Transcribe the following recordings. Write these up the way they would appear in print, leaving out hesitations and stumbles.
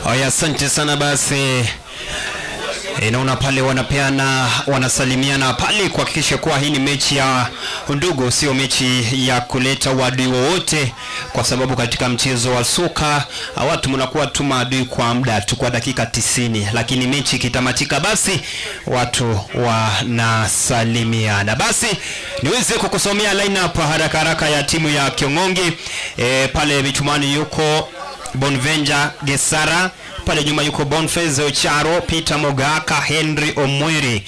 Oya, asante sana basi. Naona pale wanapeana, wanasalimiana pale kuhakikisha kuwa hii ni mechi ya ndugu, sio mechi ya kuleta uadui wowote, kwa sababu katika mchezo wa soka watu mnakuwa tu maadui kwa muda tu kwa dakika 90, lakini mechi ikitamatika basi watu wanasalimiana. Basi niweze kukusomea lineup haraka haraka ya timu ya Kiong'ongi. Pale michumani yuko Bonvenja Gesara, pale nyuma yuko Bonfez Ocharo, Peter Mogaka, Henry Omweri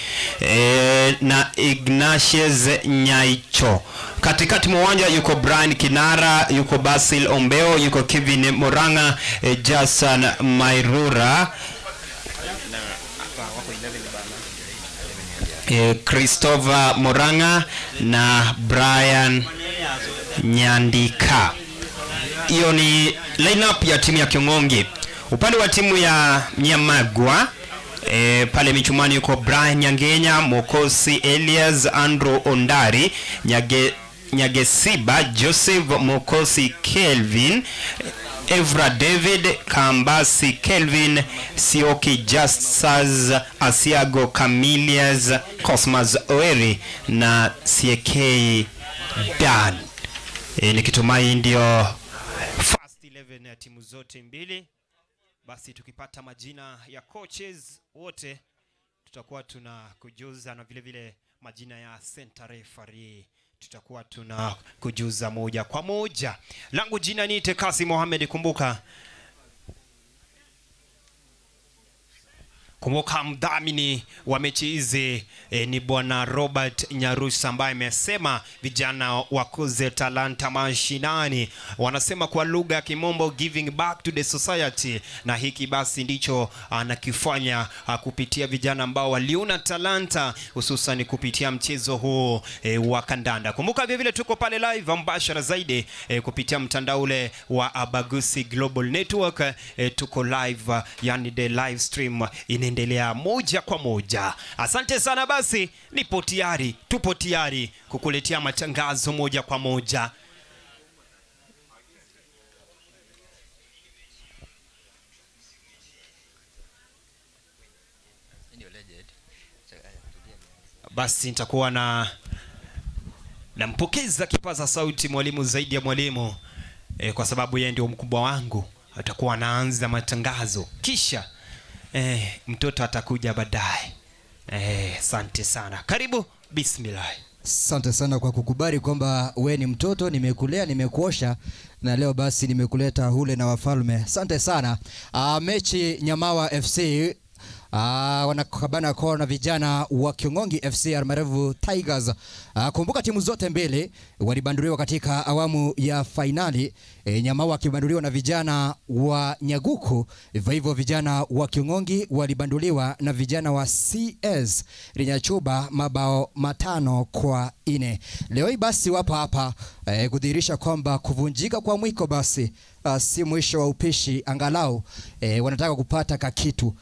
na Ignatius Nyaicho. Katikati mwa uwanja yuko Brian Kinara, yuko Basil Ombeo, yuko Kevin Moranga, Jason Mairura, Christopher Moranga na Brian Nyandika. Hiyo ni lineup ya timu ya Kiong'ongi. Upande wa timu ya Nyamagwa, pale michumani yuko Brian Nyangenya, Mokosi Elias, Andrew Ondari, Nyagesiba, Joseph Mokosi, Kelvin, Evra David, Kambasi Kelvin, Sioki Justus, Asiago Camilias, Cosmas Oeri na Siekei Dan. Nikitumai ndio first 11 ya timu zote mbili. Basi tukipata majina ya coaches wote tutakuwa tunakujuza, na vile vile majina ya center referee tutakuwa tunakujuza moja kwa moja. Langu jina ni Tekasi Mohamed. Kumbuka mdhamini wa mechi hizi ni Bwana Robert Nyarusa, ambaye amesema vijana wakuze talanta mashinani. Wanasema kwa lugha ya Kimombo, giving back to the society, na hiki basi ndicho anakifanya kupitia vijana ambao waliona talanta, hususan kupitia mchezo huu wa kandanda. Kumbuka vile vile tuko pale live mbashara zaidi kupitia mtandao ule wa Abagusi Global Network. Tuko live, yani the live stream inaendelea moja kwa moja. Asante sana basi, nipo tayari, tupo tayari kukuletea matangazo moja kwa moja. Basi nitakuwa na nampokeza kipaza sauti mwalimu zaidi ya mwalimu, kwa sababu yeye ndio mkubwa wangu. Atakuwa anaanza matangazo kisha mtoto atakuja baadaye. Asante sana. Karibu, bismillah. Asante sana kwa kukubali kwamba we ni mtoto, nimekulea, nimekuosha, na leo basi nimekuleta hule na wafalme. Asante sana. Mechi Nyamawa FC wanakabana kwa na vijana wa Kiong'ongi FC almaarufu Tigers. Kumbuka timu zote mbili walibanduliwa katika awamu ya fainali. Nyamawa akibanduliwa na vijana wa Nyaguku, hivyo hivyo vijana wa Kiong'ongi walibanduliwa na vijana wa CS Rinyachuba mabao 5-4. Leo hii basi wapo hapa kudhihirisha kwamba kuvunjika kwa mwiko basi si mwisho wa upishi, angalau wanataka kupata kakitu.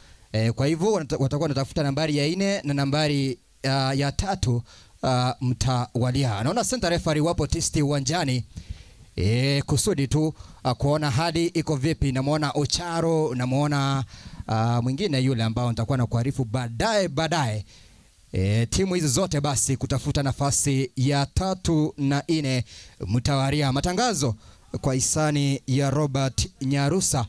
Kwa hivyo watakuwa wanatafuta nambari ya 4 na nambari ya 3 mtawalia. Naona center referee wapo tisti uwanjani kusudi tu kuona hali iko vipi. Namuona Ocharo, namuona mwingine yule ambao nitakuwa na kuarifu baadaye. Timu hizi zote basi kutafuta nafasi ya 3 na 4 mtawalia. Matangazo kwa hisani ya Robert Nyarusa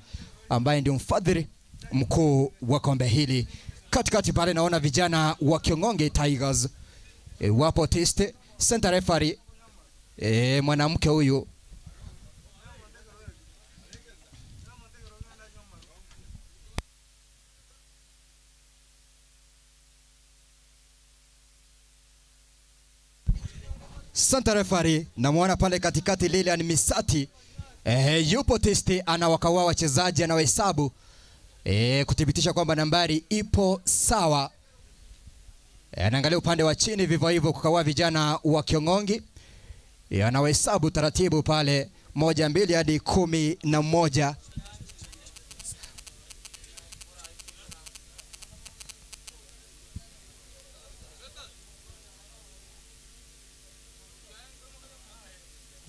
ambaye ndio mfadhili mkuu wa kombe hili. Katikati pale naona vijana wa Kiong'ongi Tigers wapo tiste. Center referee mwanamke huyu center referee namuona pale katikati Lilian Misati yupo tiste, anawakawa wachezaji, anawahesabu kuthibitisha kwamba nambari ipo sawa. Anaangalia upande wa chini vivyo hivyo kukawa vijana wa Kiong'ongi. Anahesabu taratibu pale 1 2 hadi 11.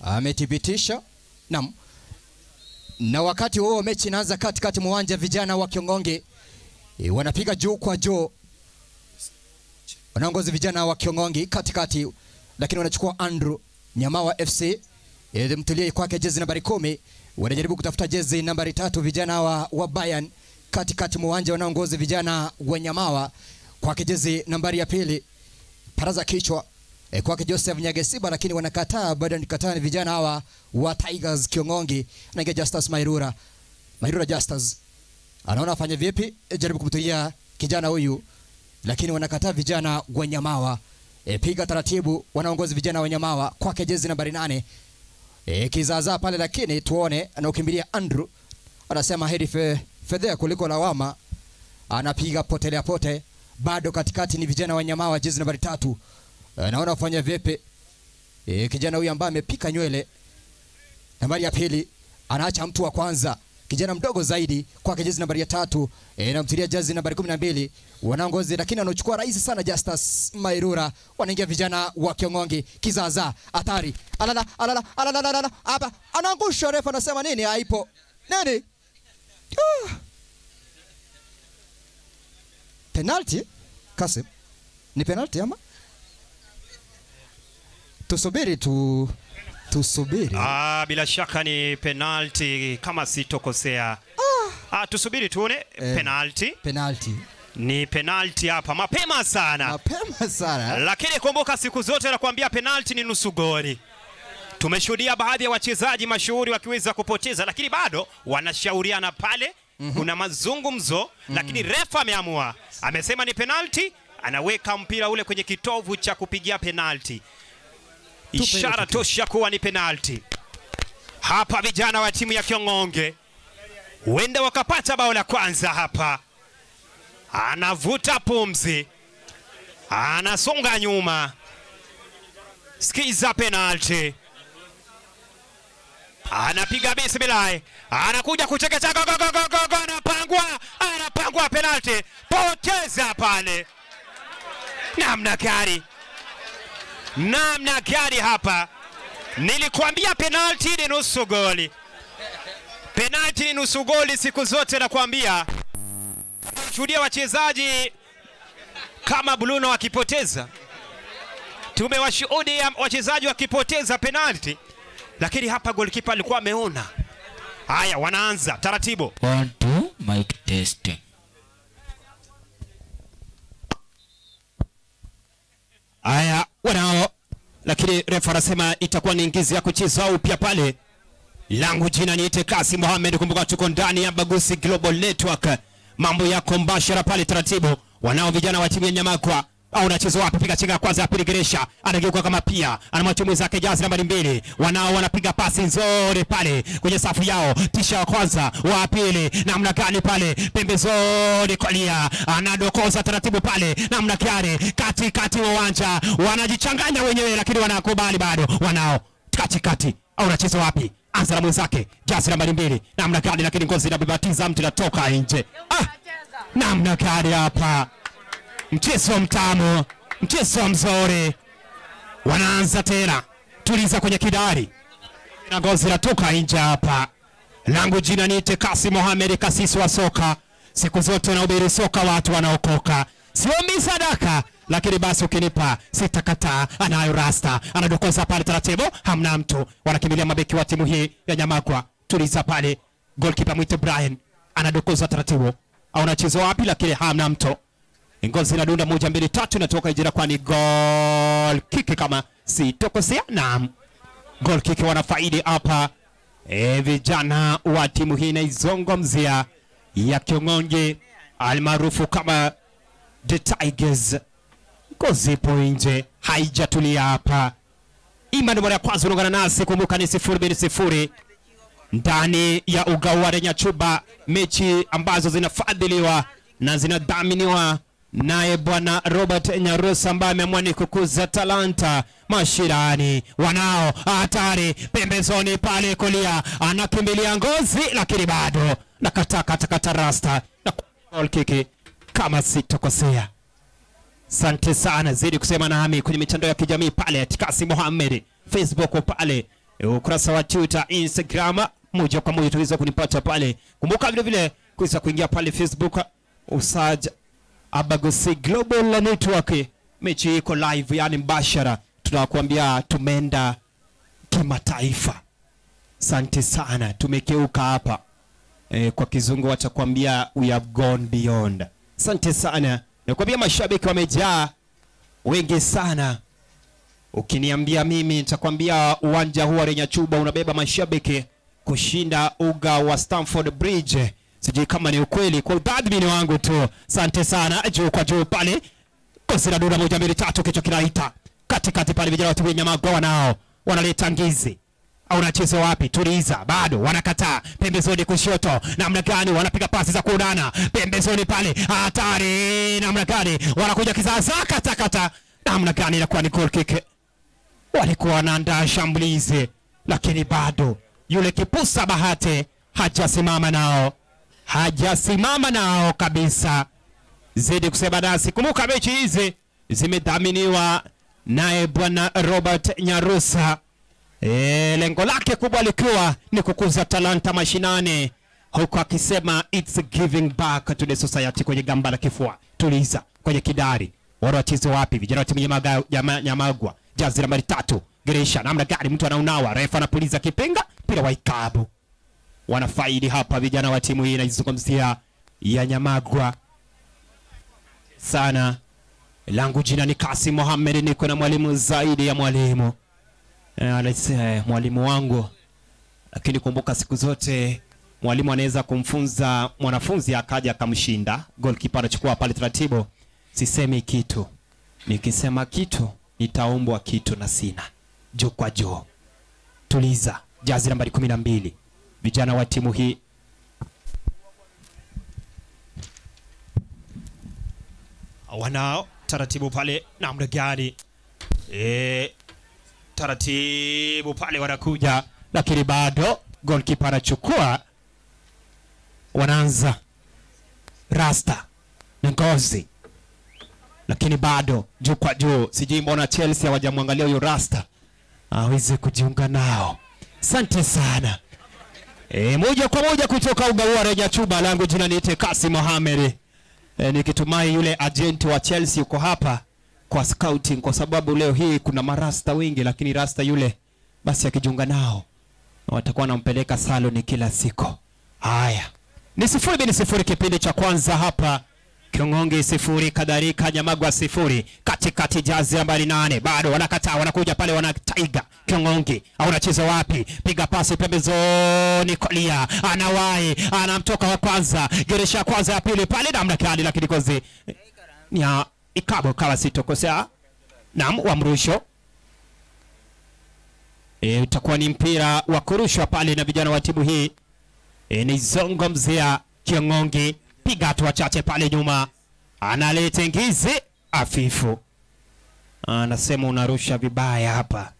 Amethibitisha. Naam. Na wakati huo mechi inaanza katikati mwanja, vijana wa Kiongonge wanapiga juu kwa juu. Wanaongoza vijana wa Kiongonge katikati, lakini wanachukua Andrew Nyamawa FC. Mtulie kwake jezi nambari 10. Wanajaribu kutafuta jezi nambari 3 vijana wa Bayern. Katikati mwanja wanaongoza vijana wa Nyamawa kwake jezi nambari ya 2. Paraza kichwa kwake Joseph Nyagesiba, lakini wanakataa, bado nikataa ni vijana hawa wa Tigers Kiongongi. Anaingia Justus Mairura. Mairura Justus anaona afanye vipi, jaribu kumtulia kijana huyu, lakini wanakataa vijana wa Nyamawa. Piga taratibu, wanaongoza vijana wa Nyamawa kwake jezi nambari 8. Kizaazaa pale, lakini tuone anaukimbilia Andrew, anasema heri fedhea kuliko lawama. Anapiga potelea pote, bado katikati ni vijana wa Nyamawa jezi nambari 3. Naona ufanya vipi kijana huyu ambaye amepika nywele. Nambari ya 2 anaacha mtu wa kwanza, kijana mdogo zaidi kwake jezi nambari ya 3. Namtilia jezi nambari 12 wanaongozi, lakini anachukua rahisi sana Justus Mairura. Wanaingia vijana wa Kiongongi. Kizaza hatari, alala alala alala alala, hapa anaangusha, refa anasema nini? Haipo nini? Penalty Kasim, ni penalty ama tusubiri tusubiri. Bila shaka ni penalty kama sitokosea. Tusubiri tuone. Penalty. Penalty. Ni penalty hapa mapema sana. Mapema sana. Lakini kumbuka siku zote nakwambia penalty ni nusu goli. Tumeshuhudia baadhi ya wachezaji mashuhuri wakiweza kupoteza, lakini bado wanashauriana pale. Kuna mazungumzo, lakini refa ameamua. Amesema ni penalty, anaweka mpira ule kwenye kitovu cha kupigia penalty. Ishara tosha kuwa ni penalty. Hapa vijana wa timu ya Kiongonge huenda wakapata bao la kwanza hapa. Anavuta pumzi, anasonga nyuma. Sikiza penalty. Anapiga bismillah, anakuja kuchekecheka, go go go go, anapangwa, anapangwa penalty. Poteza pale. Namna gani? Namna gani hapa? Nilikwambia penalty ni nusu goli. Penalty ni nusu goli siku zote nakwambia. Shuhudia wachezaji kama Bruno wakipoteza. Tumewashuhudia wachezaji wakipoteza penalty. Lakini hapa goalkeeper alikuwa ameona. Haya, wanaanza taratibu. 1 2 mic testing. Haya, wanao, lakini refa anasema itakuwa ni ingizi ya kucheza upya pale. Langu jina niite Kasi Mohamed, kumbuka tuko ndani ya Bagusi Global Network. Mambo yako mbashara pale taratibu. Wanao vijana wa timu ya Nyamakwa. Au unacheza wapi? Piga chenga kwanza, pili Geresha anageuka kama pia anamwacha mwenzake jazi nambari 2. Wanao wanapiga pasi nzuri pale kwenye safu yao. Tisha wa kwanza, wa pili, namna gani pale pembezoni kulia, anadokoza taratibu pale namna gani katikati wa uwanja, wanajichanganya wenyewe lakini wanakubali bado. Wanao katikati, au unacheza wapi? Anza na mwenzake jazi nambari 2, namna gani, lakini ngozi inababatiza mtu inatoka nje. Namna gani hapa? Mchezo mtamu, mchezo mzuri. Wanaanza tena. Tuliza kwenye kidari. Na ngozi inatoka nje hapa. Langu jina niite Kasi Mohamed, kasisi wa soka. Siku zote nahubiri soka, watu wanaokoka. Siombi sadaka, lakini basi ukinipa sitakataa. Anayo rasta, anadokoza pale taratibu, hamna mtu. Wanakimbilia mabeki wa timu hii ya Nyamakwa. Tuliza pale, goalkeeper mwite Brian anadokoza taratibu. Au anacheza wapi, lakini hamna mtu. Ngozi inadunda 1 2 3 inatoka ijira kwa ni goal kick kama sitokosea. Naam, goal kick wanafaidi hapa vijana wa timu hii naizungumzia ya Kiongonge almaarufu kama The Tigers. Ngozi ipo nje, haijatulia hapa. Ima ndio mara ya kwanza unaungana nasi, kumbuka ni 0-0 ndani ya uga wa Nyachuba, mechi ambazo zinafadhiliwa na zinadhaminiwa naye bwana Robert Nyarusa ambaye ameamua ni kukuza talanta mashirani. Wanao hatari pembezoni pale kulia, anakimbilia Ngozi lakini bado nakataa katakata rasta na goal kick kama sitokosea. Asante sana, zidi kusema nami kwenye mitandao ya kijamii pale @Kasim Mohamed, Facebook pale, ukurasa wa Twitter, Instagram, moja kwa moja utaweza kunipata pale. Kumbuka vile vile kuweza kuingia pale Facebook usearch Abagusi Global Network. Mechi iko live, yani mbashara, tunakuambia tumeenda kimataifa. Asante sana, tumekeuka hapa. Kwa kizungu watakwambia we have gone beyond. Asante sana. Nakwambia mashabiki wamejaa wengi sana. Ukiniambia mimi nitakwambia uwanja huu wa Renyachuba unabeba mashabiki kushinda uga wa Stamford Bridge. Sijui kama ni ukweli, kwa utathmini wangu tu. Asante sana. Juu kwa juu pale. Kosi la dura 1 2 3, kichwa kinaita. Katikati pale vijana wa Nyamagwa wanao wanaleta ngizi. Au unacheza wapi? Tuliza, bado wanakataa. Pembezoni kushoto, namna gani wanapiga pasi za kuudana. Pembezoni pale, hatari namna gani wanakuja kizaza katakata. Namna gani inakuwa ni goal kick. Walikuwa wanaandaa shambulizi lakini bado yule kipusa Bahati hajasimama nao. Hajasimama nao kabisa. Zidi kusema nasi. Kumbuka mechi hizi zimedhaminiwa naye bwana Robert Nyarusa. Lengo lake kubwa likiwa ni kukuza talanta mashinani, huku akisema it's giving back to the society. Kwenye gamba la kifua, tuliza kwenye kidari. Wale wachezo wapi? Vijana wa timu Nyamagwa, jazi nambari 3, Geresha. Namna gani mtu anaunawa, refa anapuliza kipenga, mpira wa ikabu. Wanafaidi hapa vijana wa timu hii inaizungumzia ya Nyamagwa sana. Langu jina ni Kasim Mohamed, niko na mwalimu zaidi ya mwalimu. Mwalimu wangu. Lakini kumbuka siku zote mwalimu anaweza kumfunza mwanafunzi akaja akamshinda. Goalkeeper anachukua pale taratibu. Sisemi kitu. Nikisema kitu nitaombwa kitu na sina. Juu kwa juu. Tuliza, jazi nambari 12. Vijana wa timu hii wanao taratibu pale namna gani? Taratibu pale wanakuja lakini bado goalkeeper anachukua. Wanaanza Rasta na Ngozi lakini bado juu kwa juu. Sijui mbona Chelsea hawajamwangalia huyo Rasta aweze kujiunga nao. Asante sana. Moja kwa moja kutoka uga wa Renyachuba, langu jina niite Kasim Mohamed. Nikitumai yule agent wa Chelsea yuko hapa kwa scouting, kwa sababu leo hii kuna marasta wengi, lakini Rasta yule basi akijiunga nao watakuwa wanampeleka saloni kila siku. Haya, ni 0-0 kipindi cha kwanza hapa. Kiongongi 0, kadhalika Nyamagwa 0. Katikati jazi nambari 8 bado wanakataa, wanakuja pale wanataiga. Kiongongi au unacheza wapi? Piga pasi pembezoni kulia, anawahi, anamtoka wa kwanza, geresha kwanza ya pili pale namna gani, lakini kozi ni ikabo kama sitokosea. Naam, wa mrusho. Utakuwa ni mpira wa kurushwa pale na vijana wa timu hii. Ni zungumzia Kiongongi. Piga hatua chache pale nyuma, analeta ngizi afifu. Anasema unarusha vibaya hapa.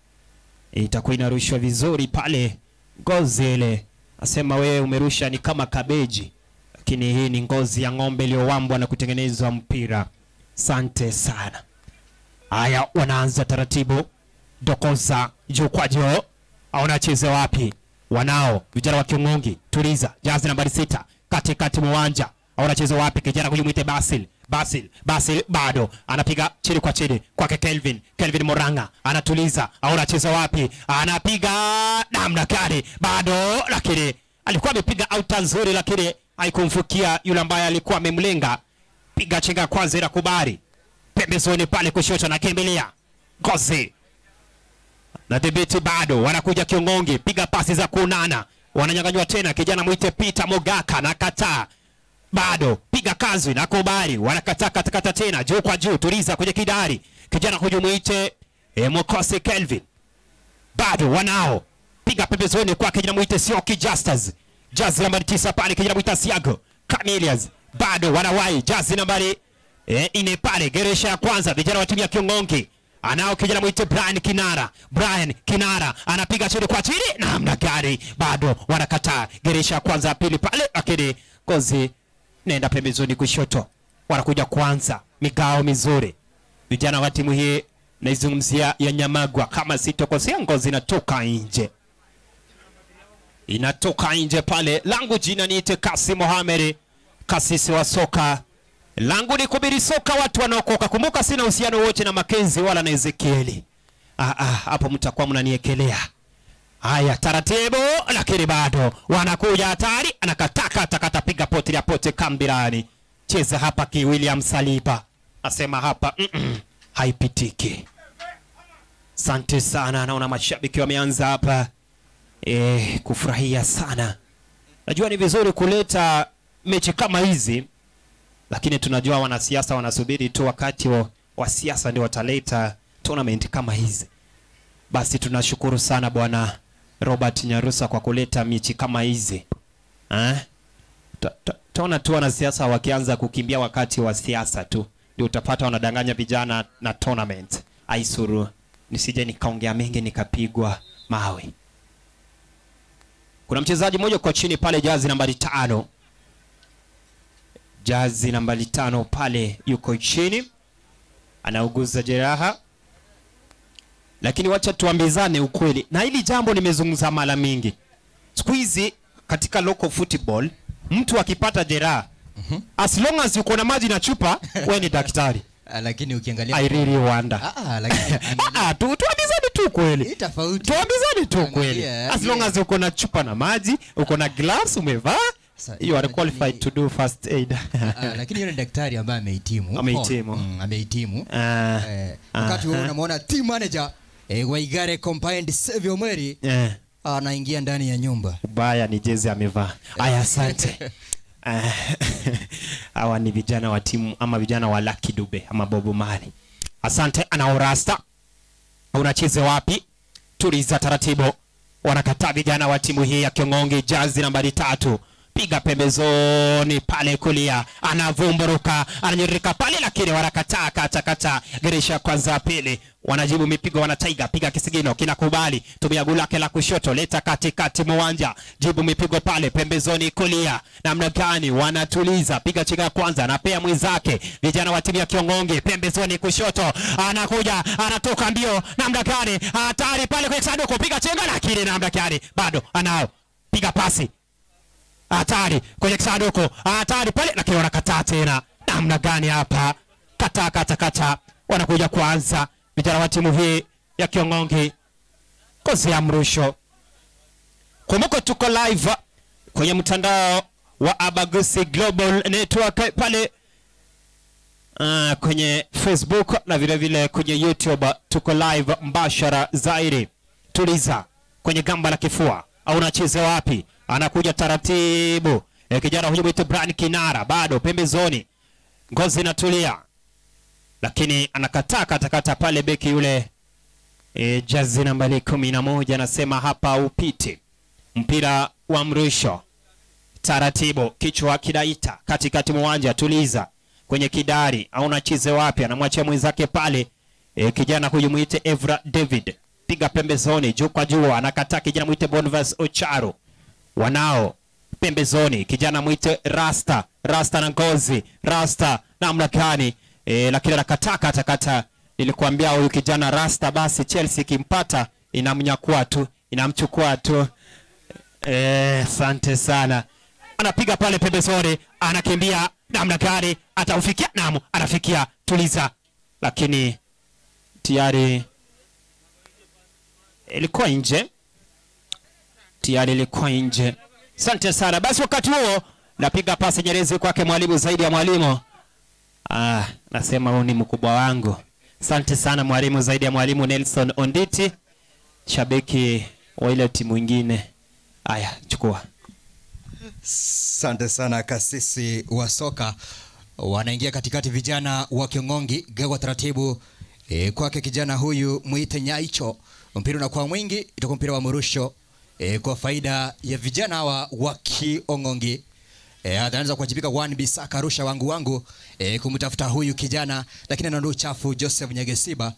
Itakuwa inarushwa vizuri pale ngozi ile. Asema wewe umerusha ni kama kabeji, lakini hii ni ngozi ya ng'ombe iliyowambwa na kutengenezwa mpira. Sante sana. Haya, wanaanza taratibu. Dokoza juu kwa juu. Anacheza wapi? Wanao vijana wa Kiongongi. Tuliza, jazi nambari 6 katikati uwanja. Anacheza wapi? Kijana huyu muite Basil. Basil bado anapiga chini kwa chini kwake Kelvin. Kelvin Moranga anatuliza. Anacheza wapi? Anapiga namna gani? Bado, lakini alikuwa amepiga out nzuri lakini haikumfukia yule ambaye alikuwa amemlenga. Piga chenga kwanza ila kubali. Pembezoni pale kushoto na kimbilia Ngozi. Na dhibiti bado wanakuja Kiongongi, piga pasi za kuonana. Wananyang'anywa tena, kijana muite Peter Mogaka na kataa. Bado piga kazi na kubali, wanakataa katakata tena juu kwa juu, tuliza kwenye kidari. Kijana huyu muite Mokose Kelvin. Bado wanao piga pembezoni kwa kijana muite Sioki Justus. Jazi nambari 9 pale kijana muite Siago Camelias. Bado wanawai jazi nambari Ine pale geresha ya kwanza vijana wa timu ya Kiongongi. Anao kijana mwite Brian Kinara. Brian Kinara anapiga chini kwa chini namna gani, bado wanakataa. Geresha ya kwanza ya pili pale, lakini kozi nenda pembezoni kushoto. Wanakuja kwanza migao mizuri. Vijana wa timu hii naizungumzia ya Nyamagwa, kama sitokosea ngozi inatoka nje. Inatoka nje pale. Langu jina niite Kasi Mohamed, kasisi wa soka. Langu ni kubiri soka watu wanaokoka. Kumbuka sina uhusiano wote na Makenzi wala na Ezekieli. Hapo mtakuwa mnaniekelea. Haya taratibu, lakini bado wanakuja hatari. Anakataka takata, piga pote ya pote kambirani. Cheza hapa ki William Saliba. Asema hapa haipitiki. Asante sana, naona mashabiki wameanza hapa kufurahia sana. Najua ni vizuri kuleta mechi kama hizi, lakini tunajua wanasiasa wanasubiri tu wakati wa siasa ndio wataleta tournament kama hizi. Basi tunashukuru sana Bwana Robert Nyarusa kwa kuleta mechi kama hizi. Tunaona tu wanasiasa wakianza kukimbia wakati wa siasa tu ndio utapata wanadanganya vijana na tournament. Aisuru, nisije nikaongea mengi nikapigwa mawe. Kuna mchezaji mmoja kwa chini pale, jazi nambari 5. Jazi nambari 5 pale yuko chini, anauguza jeraha. Lakini wacha tuambizane ukweli, na hili jambo nimezungumza mara mingi. Siku hizi katika local football mtu akipata jeraha, as long as uko na maji na chupa, wewe ni daktari. Lakini ukiangalia, I really wonder. Lakini tuambizane tu kweli. Tuambizane tu kweli. As long as uko na chupa na maji, uko na gloves umevaa, you are qualified to do first aid. Lakini yule daktari ambaye amehitimu. Amehitimu. Amehitimu. Wakati wewe unamwona team manager Waigare Combined Savio Mweri anaingia ndani ya nyumba. Ubaya ni jezi amevaa. Aya, asante. Hawa ni vijana wa timu ama vijana wa Lucky Dube ama Bobo Mali. Asante. Ana Orasta. Unacheze wapi? Tuliza taratibu. Wanakataa vijana wa timu hii ya Kiongongi, jazi nambari 3. Piga pembezoni pale kulia, anavumburuka, ananyirika pale, lakini wanakataa kata kata. Geresha kwanza pili, wanajibu mipigo, wanataiga, piga kisigino kinakubali, tumia gula lake la kushoto, leta katikati mwanja, jibu mipigo pale pembezoni kulia. Namna gani wanatuliza, piga chinga kwanza, anapea mwenzake. Vijana wa timu ya Kiongongi pembezoni kushoto, anakuja, anatoka mbio, namna gani hatari pale kwa sanduku, piga chinga, lakini namna gani bado anao, piga pasi hatari kwenye kisanduku, hatari pale, lakini wanakataa tena. Namna gani hapa, kata kata kata. Wanakuja kuanza vijana wa timu hii ya Kiongongi, kozi ya mrusho. Kumbuka tuko live kwenye mtandao wa Abagusi Global Network pale kwenye Facebook na vile vile kwenye YouTube tuko live mbashara zaidi. Tuliza kwenye gamba la kifua, au unacheza wapi? Anakuja taratibu. Kijana huyu mwite Brian Kinara, bado pembezoni. Ngozi inatulia. Lakini anakataa katakata pale beki yule jazi nambari 11 anasema hapa upite. Mpira wa mrusho. Taratibu, kichwa kidaita katikati mwanja, tuliza kwenye kidari, au unacheze wapi? Anamwachia mwenzake pale. Kijana huyu mwite Evra David. Piga pembezoni juu kwa juu, anakataa kijana mwite Bonvas Ocharo. Wanao pembezoni kijana mwite Rasta, Rasta na ngozi, Rasta namna gani? Lakini anakataa kata kata. Nilikuambia huyu kijana Rasta, basi Chelsea kimpata inamnyakua tu, inamchukua tu. Asante sana. Anapiga pale pembezoni, anakimbia namna gani? Ataufikia? Naam, anafikia. Tuliza. Lakini tayari ilikuwa nje. Tayari ilikuwa nje. Asante sana. Basi wakati huo napiga pasi nyerezi kwake mwalimu zaidi ya mwalimu. Nasema huyu ni mkubwa wangu. Asante sana mwalimu zaidi ya mwalimu Nelson Onditi, shabiki wa ile timu nyingine. Aya, chukua. Asante sana kasisi wa soka. Wanaingia katikati vijana wa Kiongongi, gawa taratibu kwake kijana huyu muite Nyaicho. Mpira unakuwa mwingi, itakuwa mpira wa mrusho kwa faida ya vijana hawa wa Kiongongi. Anaanza kuwajibika Wan Bisaka, rusha wangu wangu kumtafuta huyu kijana, lakini anaondoa uchafu Joseph Nyegesiba.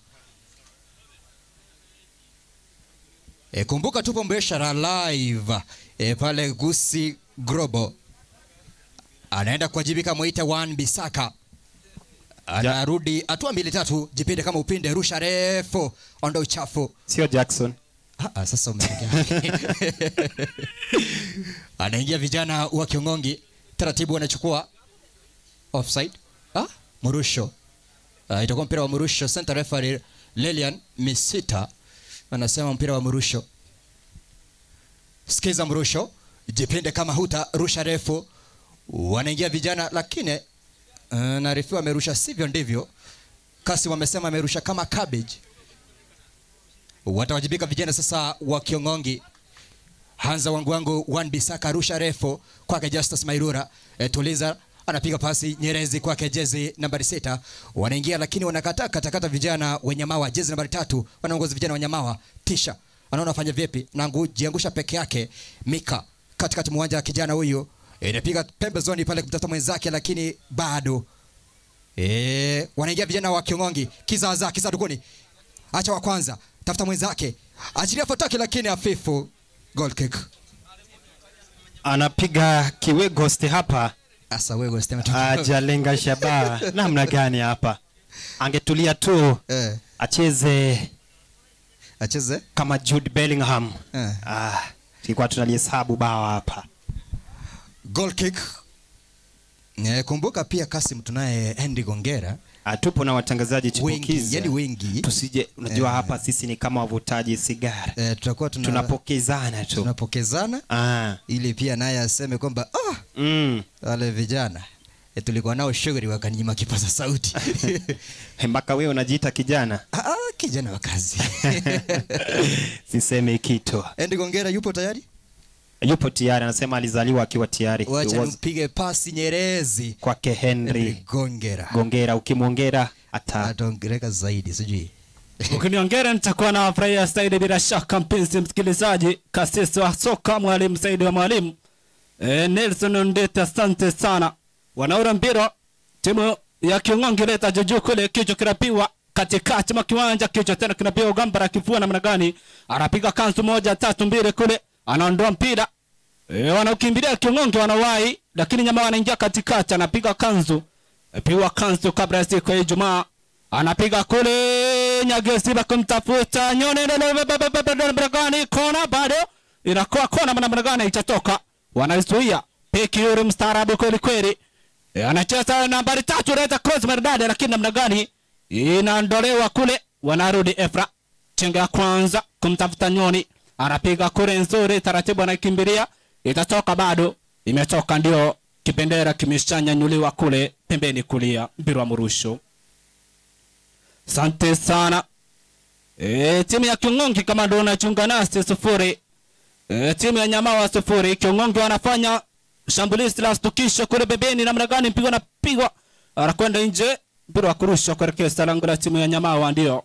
Kumbuka tupo mbeshara live pale Gusii Global. Anaenda kuwajibika Mwita Wan Bisaka. Anarudi hatua 2-3, jipinde kama upinde, rusha refu, ondoa uchafu. Sio Jackson. Sasa umeongea. Anaingia vijana wa Kiongongi, taratibu wanachukua offside. Murusho. Itakuwa mpira wa Murusho. Center referee Lilian Misita anasema mpira wa Murusho. Sikiza Murusho, jipinde kama huta, rusha refu. Wanaingia vijana, lakini naarifiwa amerusha sivyo ndivyo. Kasi wamesema amerusha kama cabbage. Watawajibika vijana sasa wa Kiongongi. Hanza wangu wangu Wan Bisaka, rusha refu kwake Justus Mairura. Tuliza anapiga pasi Nyerezi kwake jezi nambari 6. Wanaingia lakini wanakataa katakata vijana wa Nyamawa, jezi nambari 3 wanaongoza vijana wa Nyamawa. Tisha anaona afanya vipi na ngujiangusha peke yake. Mika katikati mwanja kijana huyu inapiga pembezoni pale kumtafuta mwenzake, lakini bado wanaingia vijana wa Kiongongi. Kizaza kisadukuni, acha wa kwanza, tafuta mwenzake, achilia fataki, lakini hafifu. Goal kick. Anapiga kiwe ghost hapa. Asa wewe ghost ametoka. Ajalenga shabaha. Namna gani hapa? Angetulia tu. Acheze kama Jude Bellingham. Tulikuwa tunalihesabu bao hapa. Goal kick. Kumbuka pia Kasim tunaye Andy Gongera. Tupo na watangazaji chipukizi. Yaani wengi. Tusije, unajua hapa sisi ni kama wavutaji sigara. Tutakuwa tunapokezana tu. Tunapokezana. Ili pia naye aseme kwamba wale vijana tulikuwa nao shughuli wakaninyima kipaza sauti. Mpaka wewe unajiita kijana? Kijana wa kazi. Siseme kitu. Andy Gongera yupo tayari? Yupo tayari, anasema alizaliwa akiwa tayari. Wacha nimpige pasi Nyerezi kwake Henry Gongera. Gongera, ukimwongera ataongereka zaidi sijui. Ukiniongera nitakuwa na furahia zaidi bila shaka mpenzi msikilizaji. Kasisi wa soka mwalimu Saidi wa mwalimu Nelson Ndete, asante sana. Wanaura mpira timu ya Kiongongi leta juju kule, kichwa kinapiwa katikati mwa kiwanja, kichwa tena kinapiwa Gambara kifua namna gani? Anapiga kanzu 1 3 2 kule, anaondoa mpira. Wanaukimbilia Kiongongi wanawahi, lakini Nyama wanaingia katikati, anapiga kanzu. Piwa kanzu kabla ya siku ya Ijumaa. Anapiga kule Nyagesiba kumtafuta Nyone gani, kona bado inakuwa kona namna gani itatoka. Wanaizuia. Peki yule mstaarabu kweli kweli. Anacheza nambari 3 leta cross maridadi, lakini namna gani inaondolewa kule. Wanarudi Efra. Chenga ya kwanza kumtafuta Nyoni. Anapiga kule nzuri taratibu, anakimbilia, itatoka bado, imetoka ndio, kipendera kimeshanyanyuliwa kule pembeni kulia, mpira wa mrusho. Asante sana. Timu ya Kiongongi kama ndio unachunga nasi 0. Timu ya Nyamawa 0. Kiongongi wanafanya shambulizi la stukisho kule pembeni, namna gani mpigwa na pigwa, anakwenda nje, mpira wa kurusha kuelekea lango la timu ya Nyamawa ndio.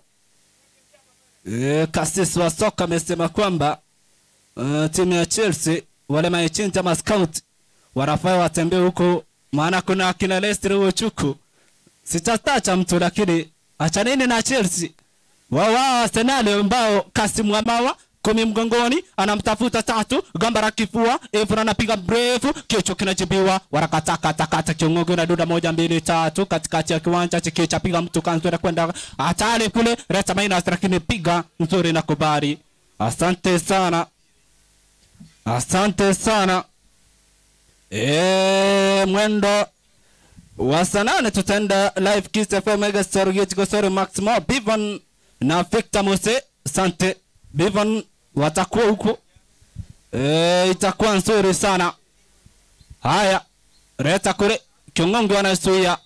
Kasisi wa soka amesema kwamba timu ya Chelsea wale maichinja ma scout wanafaa watembee huko, maana kuna akina Leicester huko. Sitatacha mtu, lakini achaneni na Chelsea. Wao Arsenal ambao Kasim Wamawa 10 mgongoni anamtafuta 3, Gambara kifua, Efra anapiga mrefu, kichwa kinajibiwa, warakataka takata Kiongongi na duda 1 2 3 katikati ya kiwanja, chikicha piga mtu kanzu na kwenda hatari kule, reta minus, lakini piga nzuri na kubali. Asante sana. Asante sana. Mwendo wa saa 8 tutaenda live Kiss FM Mega Star Gosori Maximo Bivon na Victor Mose. Asante Bivon, watakuwa huko. Itakuwa nzuri sana. Haya, reta kule Kiongongi wanazuia.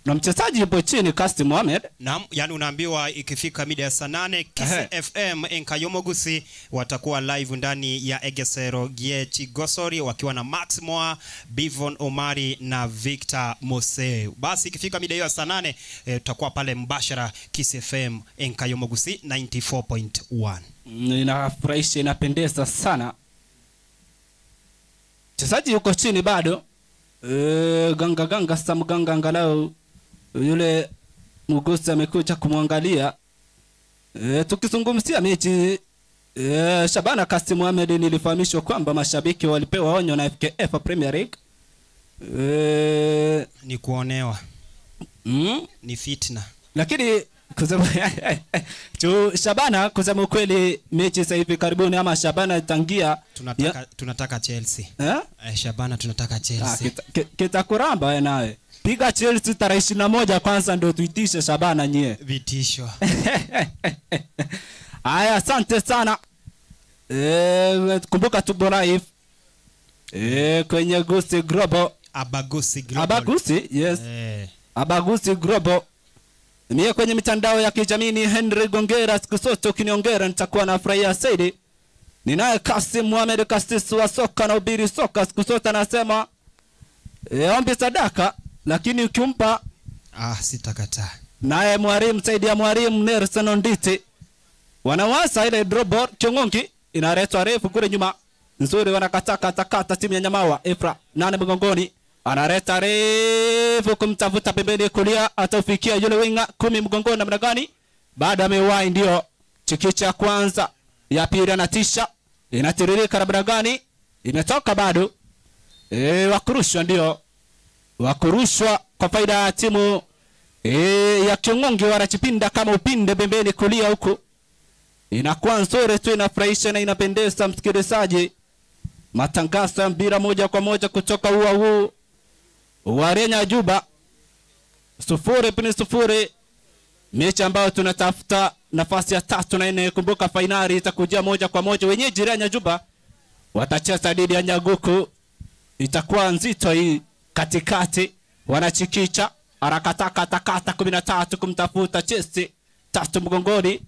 Na mchezaji yupo chini Kassim Mohamed. Naam, yani unaambiwa ikifika mida ya saa 8 Kiss FM Enkayomogusi watakuwa live ndani ya Egesero Giechi Gosori wakiwa na Max Moa, Bivon Omari na Victor Mose. Basi ikifika mida hiyo ya saa 8 tutakuwa pale mbashara Kiss FM Enkayomogusi 94.1. Inafurahisha, inapendeza sana. Mchezaji yuko chini bado. Ganga ganga samganga angalau yule Mugusi amekuja kumwangalia. Tukizungumzia mechi Shabana Kasim Mohamed, nilifahamishwa kwamba mashabiki walipewa onyo na FKF Premier League. Ni kuonewa. Ni fitna. Lakini kusema Shabana, kusema ukweli mechi sasa hivi karibuni ama Shabana tangia tunataka Chelsea. Shabana tunataka Chelsea. Kitakuramba wewe nawe. Piga Chelsea tarehe 21 kwanza ndio tuitishe Shabana nyie. Vitisho. Haya, asante sana. Kumbuka tupo live kwenye Gusi Global. Abagusi Global. Abagusi, yes. Abagusi Global. Mie kwenye mitandao ya kijamii ni Henry Gongera, siku zote ukiniongera nitakuwa nafurahia zaidi. Ninaye Kasim Mohamed Kasisi wa soka na ubiri soka, siku zote anasema ombi sadaka lakini ukimpa sitakataa. Naye mwalimu Saidi ya mwalimu Nelson Onditi wanawasa ile drop ball Kiongongi inaletwa refu kule nyuma nzuri, wanakata kata kata timu ya Nyamawa. Efra 8 mgongoni analeta refu kumtafuta pembeni kulia, ataufikia yule winga 10 mgongoni namna gani? Baada amewahi ndio chikicha ya kwanza, ya pili anatisha, inatiririka namna gani? Imetoka bado. Wakurushwa ndio. Wakurushwa kwa faida ya timu ya Kiongongi, wanachipinda kama upinde pembeni kulia huku. Inakuwa nzuri tu, inafurahisha na inapendeza msikilizaji. Matangazo ya mpira moja kwa moja kutoka ua huu Warenya Juba 0-0, mechi ambayo tunatafuta nafasi ya 3 na 4. Kumbuka fainali itakuja moja kwa moja, wenyeji Renya Juba watacheza dhidi ya Nyaguku. Itakuwa nzito hii. Katikati wanachikicha harakataka takata 13 kumtafuta Chelsea 3 mgongoni.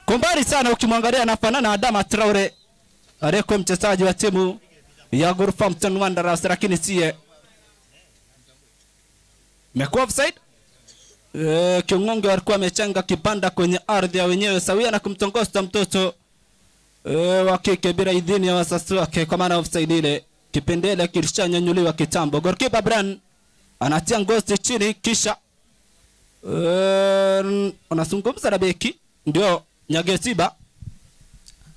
Kumbali sana ukimwangalia anafanana Adama Traore aliyekuwa mchezaji wa timu ya Wolverhampton Wanderers, lakini siye. Imekuwa offside. Kiongonge alikuwa amechenga kibanda kwenye ardhi ya wenyewe sawia na kumtongoza mtoto wa kike bila idhini ya wazazi wake, kwa maana offside ile kipendele kilishanyanyuliwa kitambo. Goalkeeper Brian anatia ngozi chini kisha anazungumza na beki ndio Nyagesiba.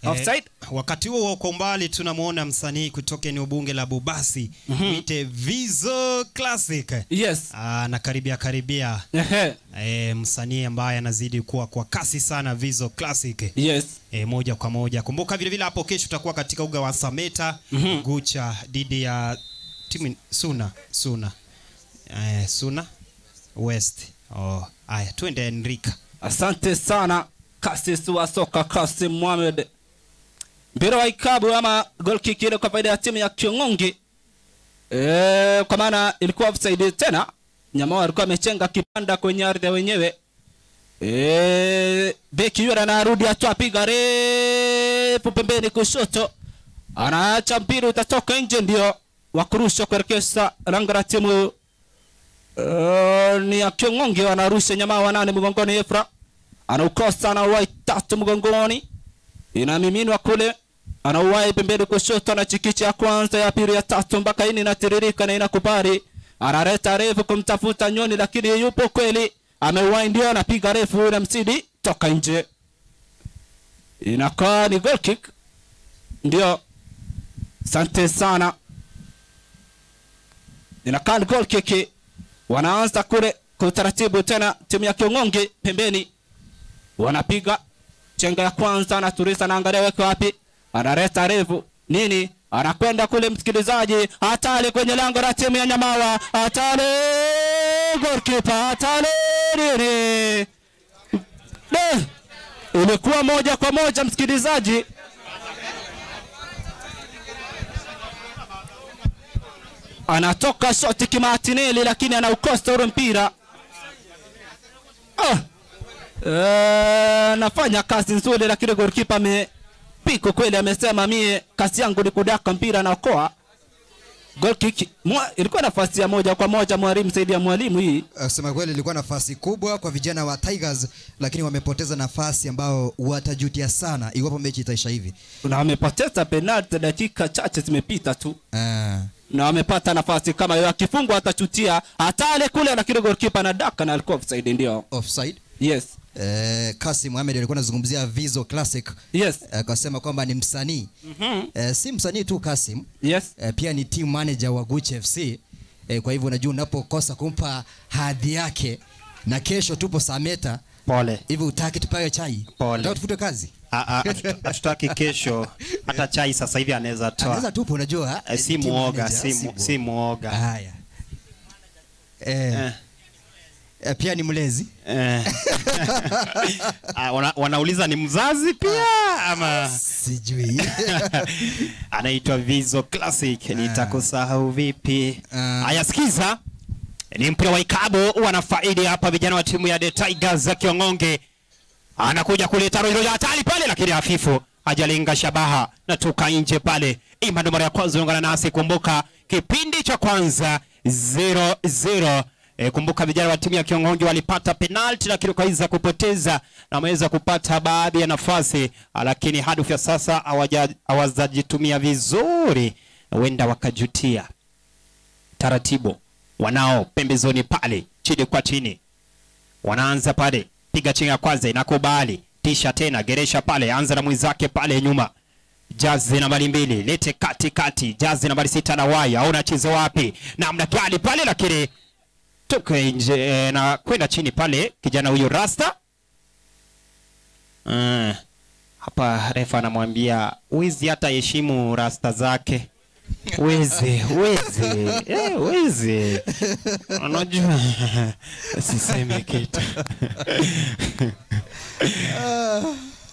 Offside. Wakati huo kwa umbali tunamuona msanii kutoka eneo bunge la Bobasi, mwite Vizo Classic. Yes. Na karibia. Msanii ambaye anazidi kuwa kwa kasi sana, Vizo Classic. Yes. Moja kwa moja. Kumbuka vile vile hapo kesho tutakuwa katika uga wa Sameta, Gucha dhidi ya timu Suna. Suna West. Haya, twende Enrika. Asante sana Kasisi wa soka Kasim Mohamed. Mpira wa ikabu ama goal kick ile kwa faida ya timu ya Kiongongi. Kwa maana ilikuwa offside tena. Nyamao alikuwa amechenga kipanda kwenye ardhi wenyewe. Beki yule anarudi atoa piga refu pembeni kushoto. Anaacha mpira utatoka nje, ndio wakurusha kuelekea lango la timu ni ya Kiongongi. Wanarusha Nyamao 8 mgongoni. Efra anaukosa na uwai 3 mgongoni, inamiminwa kule, anauwai pembeni kushoto na chikichi ya kwanza, ya pili, ya tatu mpaka ini inatiririka na inakubali. Analeta refu kumtafuta Nyoni, lakini yupo kweli, ameuwai ndio anapiga refu na msidi toka nje. Inakuwa ni goal kick. Ndio. Asante sana. Inakuwa ni goal kick. Wanaanza kule kwa utaratibu tena timu ya Kiongongi pembeni. Wanapiga chenga ya kwanza, anatuliza na angalia weke wapi, analeta refu nini, anakwenda kule msikilizaji, hatari kwenye lango la timu ya Nyamawa, hatari goalkeeper, hatari nini. Ilikuwa moja kwa moja msikilizaji. Anatoka shoti kimatineli lakini anaukosa ule mpira. Nafanya kazi nzuri lakini goalkeeper amepiko kweli, amesema mie kazi yangu ni kudaka mpira na okoa. Goal kick ilikuwa nafasi ya 1-1 mwalimu Saidi ya mwalimu hii. Sema kweli ilikuwa nafasi kubwa kwa vijana wa Tigers, lakini wamepoteza nafasi ambao watajutia sana iwapo mechi itaisha hivi. Na wamepoteza penalty, dakika chache zimepita tu. Na wamepata nafasi kama hiyo, akifungwa atachutia. Hatale kule, lakini goalkeeper anadaka na alikuwa offside ndio. Offside? Yes. Kasim Ahmed alikuwa anazungumzia Vizo Classic. Yes. Akasema kwamba ni msanii. Si msanii tu Kasim. Yes. Pia ni team manager wa Gucci FC. Kwa hivyo unajua unapokosa kumpa hadhi yake, na kesho tupo Sameta. Pole. Hivi utaki tupawe chai? Pole. Unataka tufute kazi? Hatutaki kesho hata chai sasa hivi anaweza toa. Anaweza tupo unajua. Si muoga, si muoga. Haya. Pia ni mlezi. Wanauliza ni mzazi pia ama sijui. Anaitwa Vizo Classic, nitakusahau vipi? Haya, sikiza. Ni mpira wa ikabu, wanafaidi hapa vijana wa timu ya The Tigers za Kiongonge. Anakuja kuleta rojo ya hatari pale, lakini hafifu hajalenga shabaha na toka nje pale. Ima ndo mara ya kwanza ungana nasi, kumbuka kipindi cha kwanza 0-0. Kumbuka vijana wa timu ya Kiongonge walipata penalti lakini wakaweza kupoteza na wameweza kupata baadhi ya nafasi, lakini hadi kufikia sasa hawajajitumia vizuri, huenda wakajutia. Taratibu wanao pembezoni pale, chini kwa chini wanaanza pale, piga chenga kwanza inakubali, tisha tena geresha pale, anza na mwenzake pale nyuma, jazi nambari 2 lete kati kati, jazi nambari 6 na waya au unacheza wapi namna gani pale, lakini toka nje na kwenda chini pale kijana huyu Rasta. Hapa refa anamwambia wizi hata heshimu rasta zake. Wezi, wezi, wezi. Unajua sisemi kitu.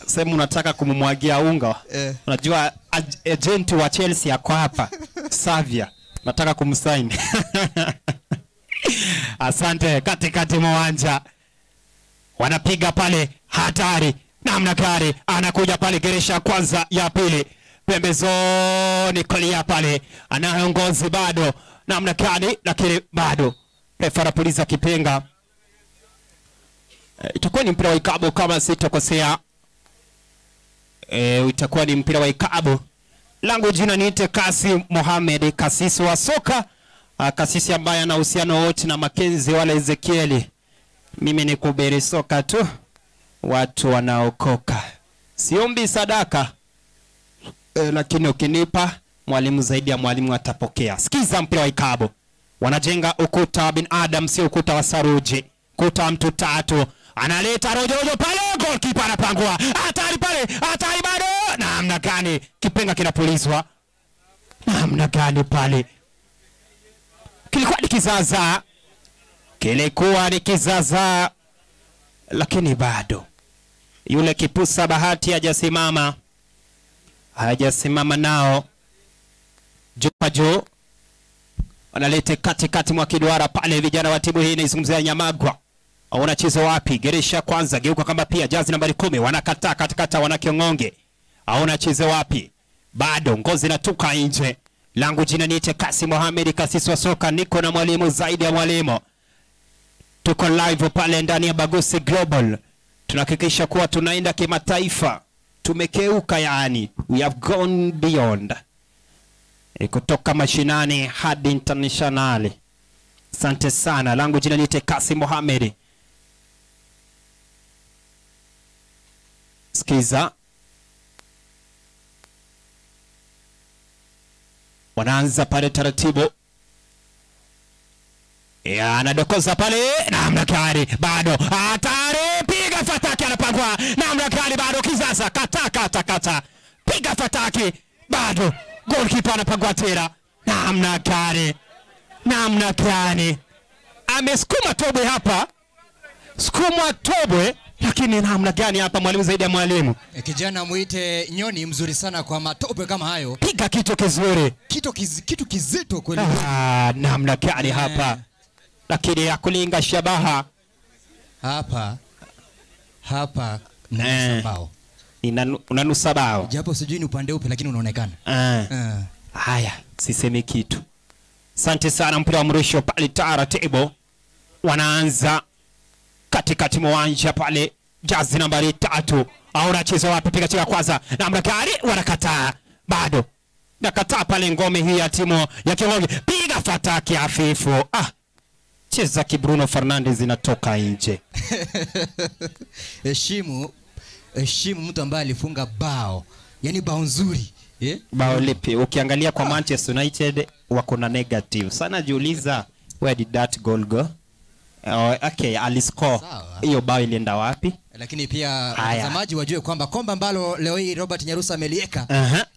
Sema unataka kumumwagia unga. Unajua agent wa Chelsea yako hapa, Savia. Nataka kumsign. Asante. Katikati mwanja wanapiga pale, hatari namna gani, anakuja pale geresha kwanza ya pili, pembezoni kulia pale, anaongozi bado namna gani, lakini bado refa anapuliza kipenga. Itakuwa ni mpira wa ikabu kama sitokosea. Itakuwa ni mpira wa ikabu. Langu jina niite Kasi Mohamed, kasisi wa soka. Kasisi ambaye ana uhusiano wote na Makenzi wala Ezekieli. Mimi ni kuhubiri soka tu, watu wanaokoka. Siombi sadaka, lakini ukinipa mwalimu zaidi ya mwalimu atapokea. Sikiza mpira wa ikabu. Wanajenga ukuta wa binadamu, sio ukuta wa saruji. Kuta mtu tatu. Analeta rojo rojo pale, goalkeeper anapangua. Hatari pale, hatari bado. Namna gani kipenga kinapulizwa? Namna gani pale? Kilikuwa ni kizaza. Kilikuwa ni kizaza. Lakini bado yule kipusa Bahati hajasimama. Hajasimama nao. Juu wanalete katikati mwa kiduara pale vijana wa timu hii inaizungumzia Nyamagwa. Wanacheza wapi? Geresha kwanza, geuka kama pia jazi nambari 10 wanakataa katikata wana Kiongonge. Wanacheza wapi? Bado ngozi inatoka nje. Langu jina niite Kasi Mohamed, kasisi wa soka, niko na mwalimu zaidi ya mwalimu. Tuko live pale ndani ya Bagusi Global. Tunahakikisha kuwa tunaenda kimataifa. Tumekeuka yani, we have gone beyond. Kutoka mashinani hadi internationali. Asante sana. Langu jina niite Kasi Mohamed. Sikiza. Wanaanza pale taratibu. Ya, anadokoza pale namna gani bado hatari, piga fataki, anapangwa namna gani bado kizaza, kata kata kata, piga fataki bado goalkeeper anapangwa tena namna gani, namna gani amesukuma tobwe hapa, sukuma tobwe, lakini namna gani hapa mwalimu zaidi ya mwalimu. Kijana muite Nyoni, mzuri sana kwa matope kama hayo. Piga kitu kizuri. Kitu kizito kweli. Namna gani hapa. Lakini ya kulinga shabaha. Hapa. Hapa nanusa bao. Unanusa bao. Japo sijui ni upande upi lakini unaonekana. Haya, sisemi kitu. Asante sana. Mpira wa mrusho pale taratibu. Wanaanza katikati mwanja pale, jazi nambari 3. Anacheza wapi? Piga cheka kwanza. Namna gani? Wanakataa. Bado. Nakataa pale ngome hii ya timu ya Kiongozi. Piga fataki hafifu. Cheza ki Bruno Fernandes inatoka nje. Heshimu mtu ambaye alifunga bao. Yaani bao nzuri. Bao lipi? Ukiangalia kwa Manchester United wako na negative. Sana jiuliza, where did that goal go? Okay, aliscore. Hiyo bao ilienda wapi? Lakini pia watazamaji wajue kwamba kombe ambalo leo hii Robert Nyarusa amelieka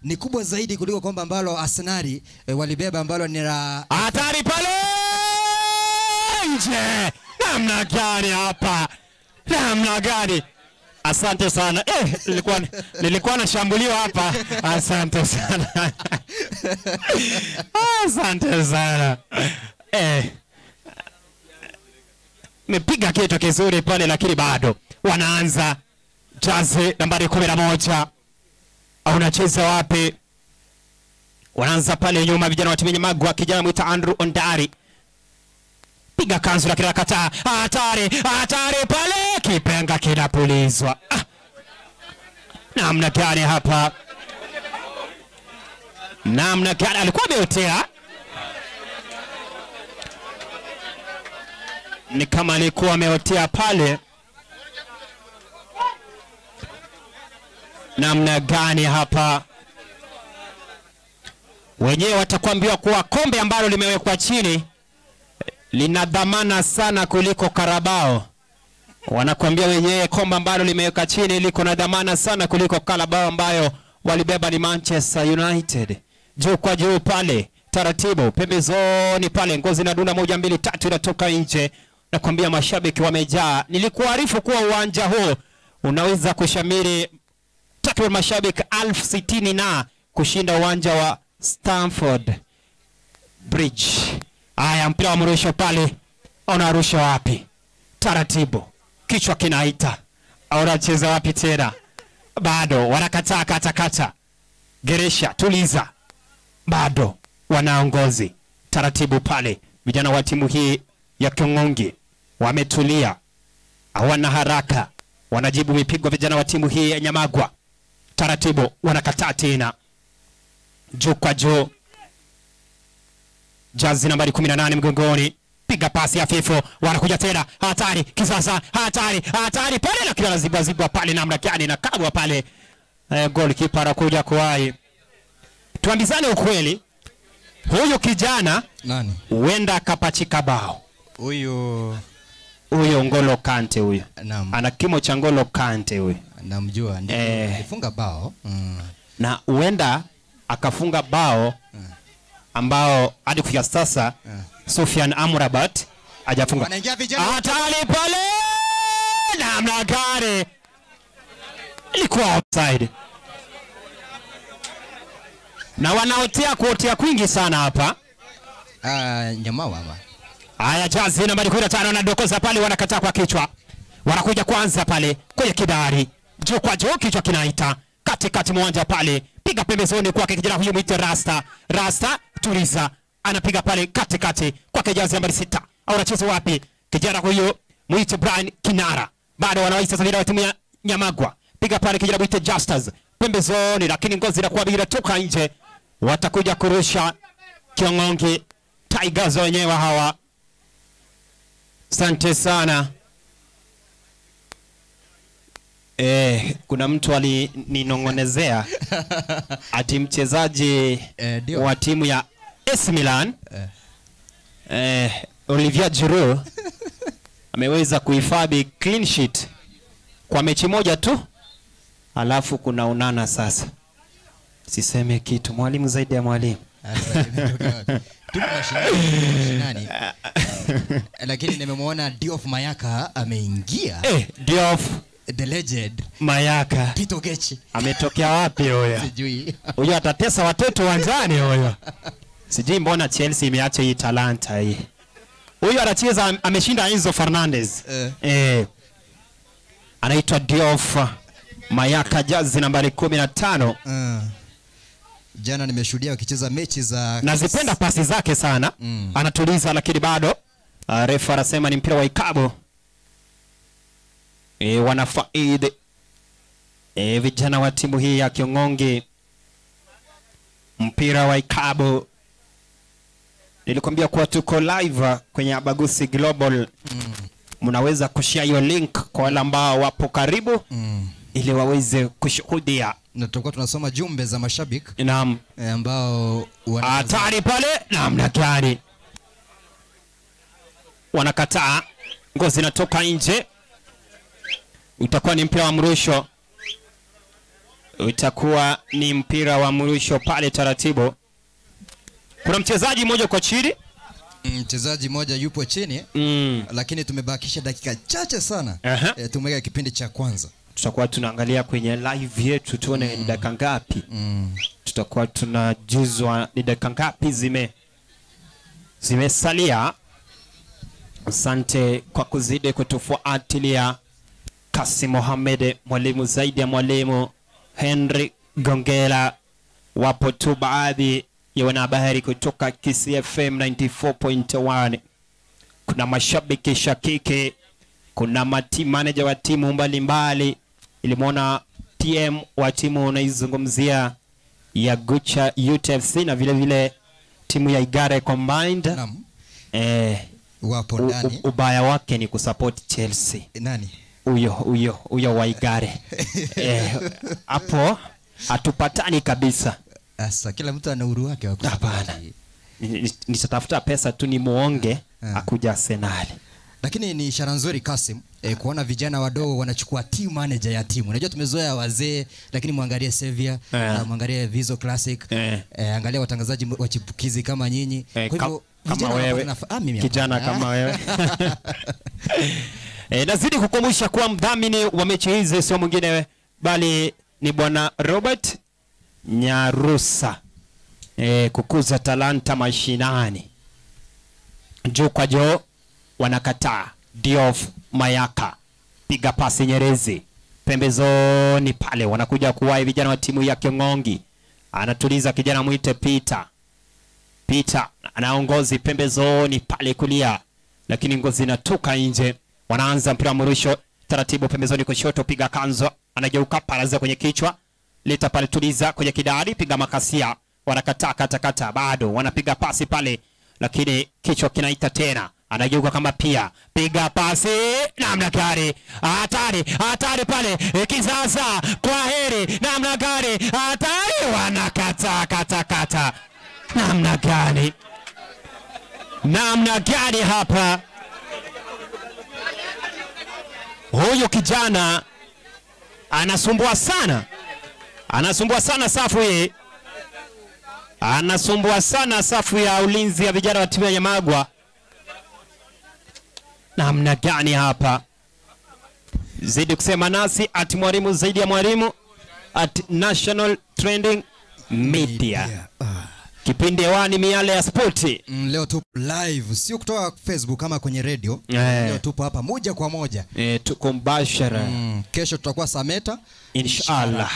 ni kubwa zaidi kuliko kombe ambalo Arsenal walibeba, ambalo ni la hatari pale nje. Namna gani hapa? Namna gani? Asante sana. Nilikuwa nashambuliwa hapa. Asante sana. Asante sana. Mepiga kitu kizuri pale, lakini bado wanaanza. Jazi nambari 11. Unacheza wapi? Wanaanza pale nyuma vijana wa timu Nyamagwa, kijana mwita Andrew Ondari. Piga kanzu lakini akakataa. Hatari, hatari pale, kipenga kinapulizwa. Namna gani hapa? Namna gani alikuwa ameotea? Ni kama alikuwa ameotea pale. Namna gani hapa? Wenyewe watakwambiwa kuwa kombe ambalo limewekwa chini lina dhamana sana kuliko Karabao. Wanakuambia wenyewe kombe ambalo limewekwa chini liko na dhamana sana kuliko Karabao ambayo walibeba ni Manchester United. Juu kwa juu pale, taratibu pembezoni pale, ngozi na dunda 1 2 3 inatoka nje. Nakwambia mashabiki wamejaa. Nilikuarifu kuwa uwanja huu unaweza kushamiri takriban mashabiki 60,000 na kushinda uwanja wa Stamford Bridge. Aya, mpira wa mrusho pale. Unarusha wapi? Taratibu. Kichwa kinaita. Unacheza wapi tena? Bado wanakataa kata kata. Geresha, tuliza. Bado wanaongozi. Taratibu pale. Vijana wa timu hii ya Kiongongi wametulia. Hawana haraka. Wanajibu mipigo vijana wa timu hii ya Nyamagwa. Taratibu wanakataa tena. Juu kwa juu. Jazi nambari 18 mgongoni. Piga pasi hafifu. Wanakuja tena. Hatari kisasa. Hatari, hatari pale, lakini anazibwa zibwa pale namna gani na kabwa pale. Goalkeeper anakuja kuwahi. Tuambizane ukweli. Huyu kijana nani? Huenda akapachika bao. Huyo Ngolo Kante huyo. Ana kimo cha Ngolo Kante huyo. Namjua, ndiye alifunga bao. Na huenda akafunga bao ambao hadi kufika sasa Sofian Amrabat hajafunga. Hatari pale! Namna gani? Ilikuwa offside. Na wanaotea kuotea kwingi sana hapa. Nyamawa hapa. Haya, jazi nambari 15 wanadokoza pale, wanakataa kwa kichwa. Wanakuja kwanza pale kwenye kidari. Juu kwa juu, kichwa kinaita. Katikati mwanja pale. Piga pembezoni kwake kijana huyu mwite Rasta. Rasta tuliza. Anapiga pale katikati kwake jazi nambari 6. Au anacheza wapi? Kijana huyu mwite Brian Kinara. Bado wanawahi sasa vile wa timu ya Nyamagwa. Piga pale kijana mwite Justus. Pembezoni, lakini ngozi inakuwa bila toka nje. Watakuja kurusha Kiongongi Tigers wenyewe hawa. Asante sana. Kuna mtu alininongonezea ati mchezaji wa timu ya AC Milan Olivier Giroud ameweza kuhifadhi clean sheet kwa mechi moja tu. Alafu kuna Onana sasa. Siseme kitu, mwalimu zaidi ya mwalimu. Tuko mashinani. Lakini nimemwona Diouf Mayaka ameingia. Diouf the legend Mayaka. Tito Gechi. Ametokea wapi huyo? Sijui. Huyo atatesa watoto uwanjani huyo. Sijui mbona Chelsea imeacha hii talanta hii. Huyo anacheza, ameshinda Enzo Fernandez. Anaitwa Diouf Mayaka, jazi nambari 15. Jana nimeshuhudia wakicheza mechi za, nazipenda pasi zake sana. Anatuliza, lakini bado refa anasema ni mpira wa ikabu. Wanafaidi vijana wa timu hii ya Kiongongi mpira wa ikabu. Nilikwambia kuwa tuko live kwenye Abagusi Global. Mnaweza kushare hiyo link kwa wale ambao wapo karibu ili waweze kushuhudia, na tutakuwa tunasoma jumbe za mashabiki. Naam. Ambao hatari pale, namna gani wanakataa, ngozi inatoka nje. Utakuwa ni mpira wa mrusho, utakuwa ni mpira wa mrusho pale taratibu. Kuna mchezaji mmoja kwa chini, mchezaji mmoja yupo chini. Lakini tumebakisha dakika chache sana. Tumeweka kipindi cha kwanza, tutakuwa tunaangalia kwenye live yetu tuone ni dakika ngapi. Tutakuwa tunajuzwa ni dakika ngapi zimesalia. Asante kwa kuzidi kutufuatilia. Kasim Mohamed, mwalimu zaidi ya mwalimu, Henry Gongela, wapo tu baadhi ya wanahabari kutoka Kisii FM 94.1. Kuna mashabiki shakiki, kuna team manager wa timu mbalimbali. Ilimwona TM wa timu unaizungumzia ya Gucha UTFC na vile vile timu ya Igare Combined. Naam. Wapo ndani. Ubaya wake ni kusupport Chelsea. Nani? Huyo wa Igare. Hapo hatupatani kabisa. Asa, kila mtu ana uhuru wake wa kusupport. Hapana. Nitatafuta pesa tu ni muonge akuja Arsenal. Lakini ni ishara nzuri Kasim, kuona vijana wadogo wanachukua team manager ya timu. Unajua tumezoea wazee, lakini muangalie Sevilla, muangalie Vizo Classic, angalia watangazaji wachipukizi kama nyinyi. Kwa hivyo kama wewe, kijana kama wewe. Nazidi kukumbusha kuwa mdhamini wa mechi hizi sio mwingine bali ni Bwana Robert Nyarusa. Kukuza talanta mashinani. Juu kwa juu wanakataa. Diof Mayaka piga pasi Nyerezi pembezoni pale, wanakuja kuwahi vijana wa timu ya Kiongongi. Anatuliza kijana mwite Peter. Peter anaongozi pembezoni pale kulia, lakini ngozi inatoka nje. Wanaanza mpira mrusho taratibu pembezoni kushoto, piga kanzo, anageuka paraza kwenye kichwa, leta pale, tuliza kwenye kidari, piga makasia, wanakataa katakata, bado wanapiga pasi pale, lakini kichwa kinaita tena. Anageuka kama pia, piga pasi namna gani, hatari hatari pale, kizaza, kwa heri, namna gani, hatari, wanakata kata kata, namna gani, namna gani hapa. Huyu kijana anasumbua sana, anasumbua sana safu hii, anasumbua sana safu ya ulinzi ya vijana wa timu ya Nyamagwa. Namna gani hapa. Zidi kusema nasi at mwalimu zaidi ya mwalimu at National Trending Media. Kipindi hewani Miale ya Spoti. Leo tupo live, sio kutoka Facebook kama kwenye radio. Leo tupo hapa moja kwa moja. Tuko mbashara. Kesho tutakuwa Sameta inshallah.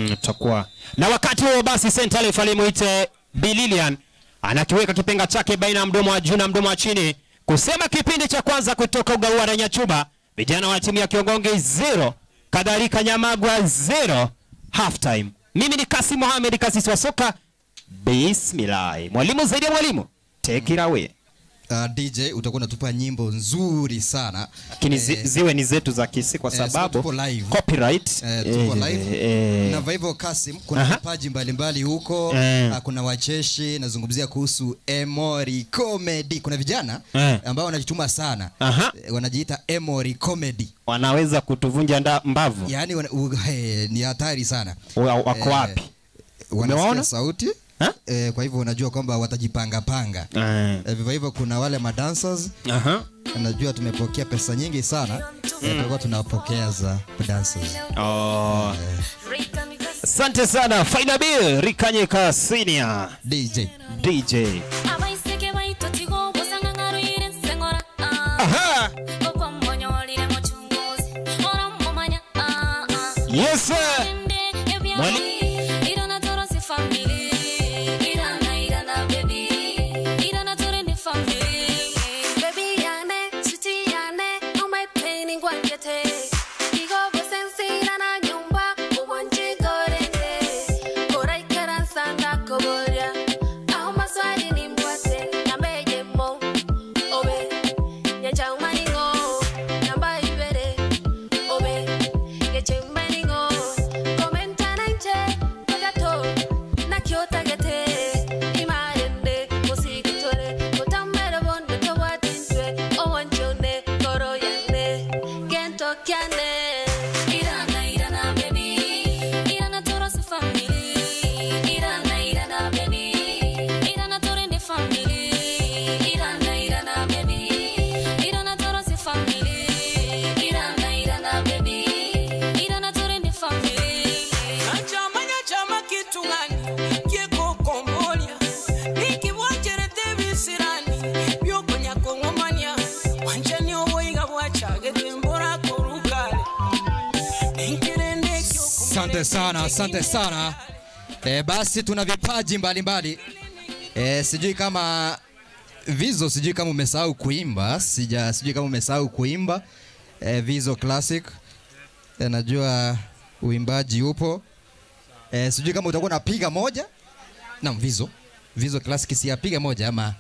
Tutakuwa. Na wakati huo basi Central Falimuite Bililian anakiweka kipenga chake baina ya mdomo wa juu na mdomo wa chini kusema kipindi cha kwanza kutoka Ugaua na Nyachuba, vijana wa timu ya Kiongongi 0, kadhalika Nyamagwa 0, half time. Mimi ni Kasim Mohamed, kasisi wa soka. Bismillah. Mwalimu zaidi ya mwalimu, take it away. DJ utakuwa unatupa nyimbo nzuri sana. Lakini ziwe ni zetu za Kisii kwa sababu tupo live. Copyright. Tupo live. Na hivyo Kasim, kuna vipaji mbalimbali huko, kuna wacheshi, nazungumzia kuhusu Emory Comedy. Kuna vijana ambao wanajituma sana. Wanajiita Emory Comedy. Wanaweza kutuvunja mbavu. Yaani ni hatari sana. Wako wapi? Umewaona sauti? Kwa hivyo unajua kwamba watajipanga panga. Vivyo hivyo kuna wale madancers. Najua tumepokea pesa nyingi sana. Tulikuwa tunapokea za dancers. Asante sana Faida Bill Rikanyika Senior DJ. DJ. Aha. Yes sir. Mwali. kiane. Irana irana baby, irana toro se family. Irana irana baby, irana toro ne family. Irana irana baby, irana toro se family. Irana irana baby, irana toro ne family. Chama chama kitu gani kieko kombolia nikiwacherete visirani byokonya kongomania wanjani oboiga bwachagete mbora korukale. Asante sana, asante sana. Basi tuna vipaji mbalimbali. Sijui kama Vizo, sijui kama umesahau kuimba, sijui kama umesahau kuimba. Vizo Classic. Najua uimbaji upo. Sijui kama utakuwa unapiga moja. Naam, Vizo. Vizo Classic si apiga moja ama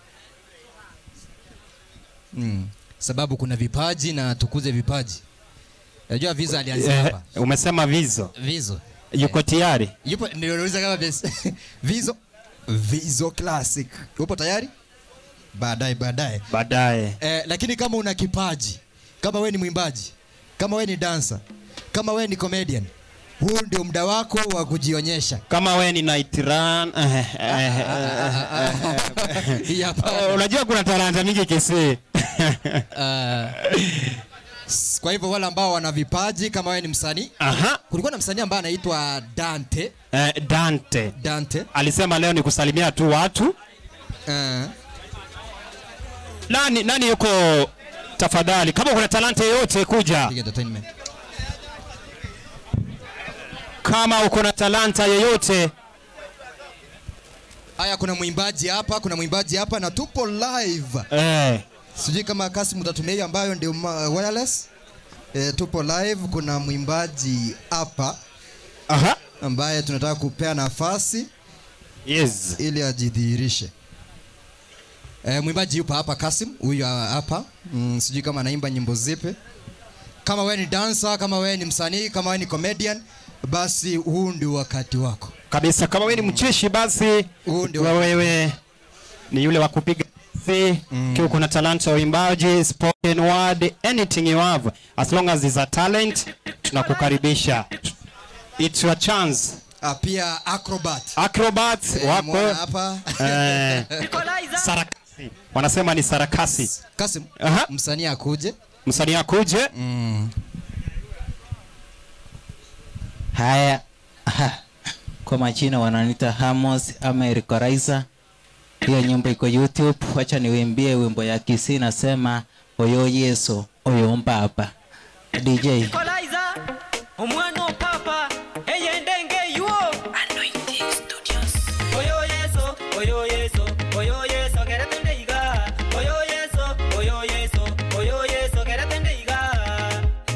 sababu kuna vipaji na tukuze vipaji. Najua Vizo alianza hapa. Umesema Vizo. Vizo. Yuko tayari? Yupo, niliuliza kama Vizo. Vizo Classic. Upo tayari? Baadaye baadaye. Baadaye. Lakini kama una kipaji, kama we ni mwimbaji, kama we ni dancer, kama we ni comedian, huu ndio muda wako wa kujionyesha. Kama we ni night run. Unajua kuna talanta mingi Kisii. Kwa hivyo wale ambao wana vipaji, kama wewe ni msanii. Aha. Kulikuwa na msanii ambaye anaitwa Dante. Dante. Dante. Alisema leo ni kusalimia tu watu. Nani yuko tafadhali? Kama kuna talanta yoyote kuja. Kama uko na talanta yoyote. Haya, kuna mwimbaji hapa, kuna mwimbaji hapa na tupo live. Sijui kama Kasim utatumia hiyo ambayo ndio wireless. Tupo live, kuna mwimbaji hapa. Aha. Ambaye tunataka kupea nafasi. Yes. Ili ajidhihirishe. Mwimbaji yupo hapa Kasim, huyu hapa. Sijui kama anaimba nyimbo zipi. Kama wewe ni dancer, kama wewe ni msanii, kama wewe ni comedian, basi huu ndio wakati wako. Kabisa, kama wewe ni mcheshi basi huu ndio wewe ni yule wa kupiga. Kiwa kuna talanta ya uimbaji, spoken word, anything you have, as long as it's a talent, tunakukaribisha. It's your chance. Pia acrobat. Acrobat wako hapa. Sarakasi. Wanasema ni sarakasi. Kasim, msanii akuje. Msanii akuje. Haya. Kwa majina wananiita Hamos ama Erikoraisa. Hiyo nyimbo iko YouTube, wacha niwimbie wimbo ya Kisii nasema oyo Yesu, oyo Mbaba. DJ. Equalizer, omwana papa, eye ndenge yuo. Anointing Studios. Oyo Yesu, oyo Yesu, oyo Yesu geretende iga. Oyo Yesu, oyo Yesu, oyo Yesu geretende iga.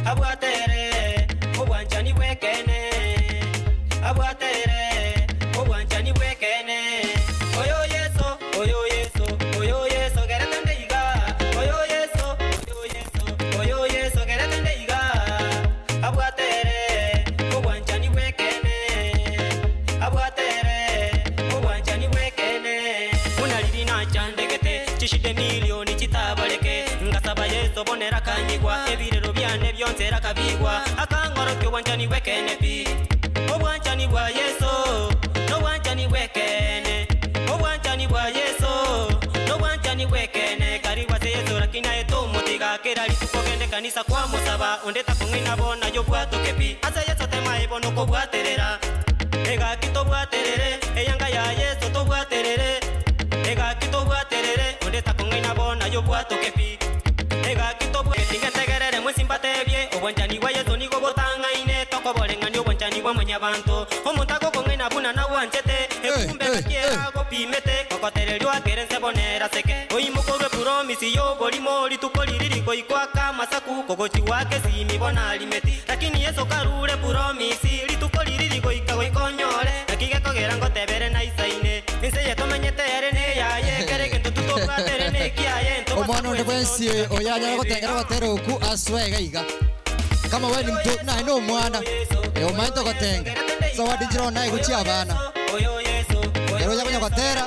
Abwatere, obwanchani bwekene. Abwatere, obwanchani bwekene. Oyo Yesu, oyo Yesu, oyo Yesu geretende iga. Oyo Yesu, oyo Yesu, oyo Yesu geretende iga. Abwatere, obwanchani bwekene. Abwatere, obwanchani bwekene. Unaliri na chandegete, chishide milioni chitabaleke. Ngasaba Yesu bonera kanyigwa, ebirero byane byonzera kabigwa. Akangoro kyobwanchani bwekene pi. Obwanchani bwa Yesu, nobwanchani bwekene. Obwanchani bwa Yesu, nobwanchani bwekene. Kariwa se Yesu lakini ayetumutiga kera litukogende kanisa kwa musaba ondeta kung'ina bona yo bwatoke pi. Asa Yesu tema ebono kobwaterera. Ega kitobwaterere, eyanga ya Yesu tobwaterere. Ega kitobwaterere, ondeta kung'ina bona yo bwatoke pi. Ega kitobwaterere, tegerere mwesimbatebye. Obwanchani bwa Yesu nigo botang'aine, tokoboreng'ani obwanchani bwa mwenyabanto. Omontako kong'ina buna nawanchete, ekumbe kakiera gopimete, kokotererwa kerense bonera seke. Oimokorwe promisi yo bolimo lituko liriri koikwaka masaku kogochi wake simi bona limeti. Lakini Yesu karure promisi lituko liriri koika goikonyore. Nakige kogera ngotebere na isaine. Inse yetomenyete ere ne yaye kerege ntututobwatere ne kiaye. Omwana onde bwensi oyanya gotengera gotera oku aswega iga. Kama wewe ni mtu na ino mwana omaito gotenga. Zawadi njiro naye guchia abana. Ero yakonya gotera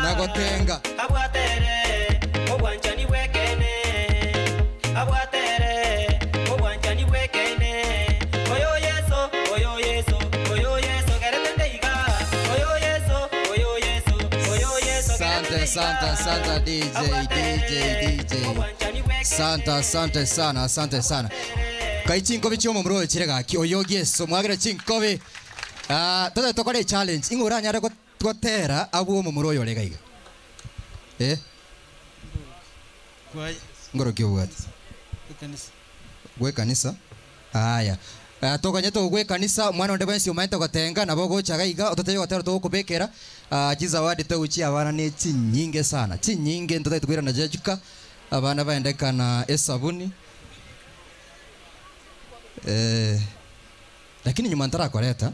na gotenga. Abwatere obwanchani bwekene. Abwatere obwanchani bwekene. bwekene oyo Yesu oyo Yesu oyo Yesu geretende iga oyo Yesu oyo Yesu oyo Yesu. Asante asante asante DJ DJ DJ. Asante asante sana asante sana. Kai chinkobi chiomo mro chirega ki oyo Yesu mwagira chinkobi. Ah tata tokore challenge ingora nyare gotera abuo mumuro yorega iga. Eh? Kwa ngoro kyo kanisa. Gwe kanisa. Aya. Tokanye to gwe kanisa mwana onde bwensi umaite gotenga nabo gochaga iga ototeyo gotera tokubekera chizawadi teuchi abana ne chinyinge sana. Chinyinge ntote tukwira na jejuka abana baendekana esabuni. Lakini nyuma ntara koreta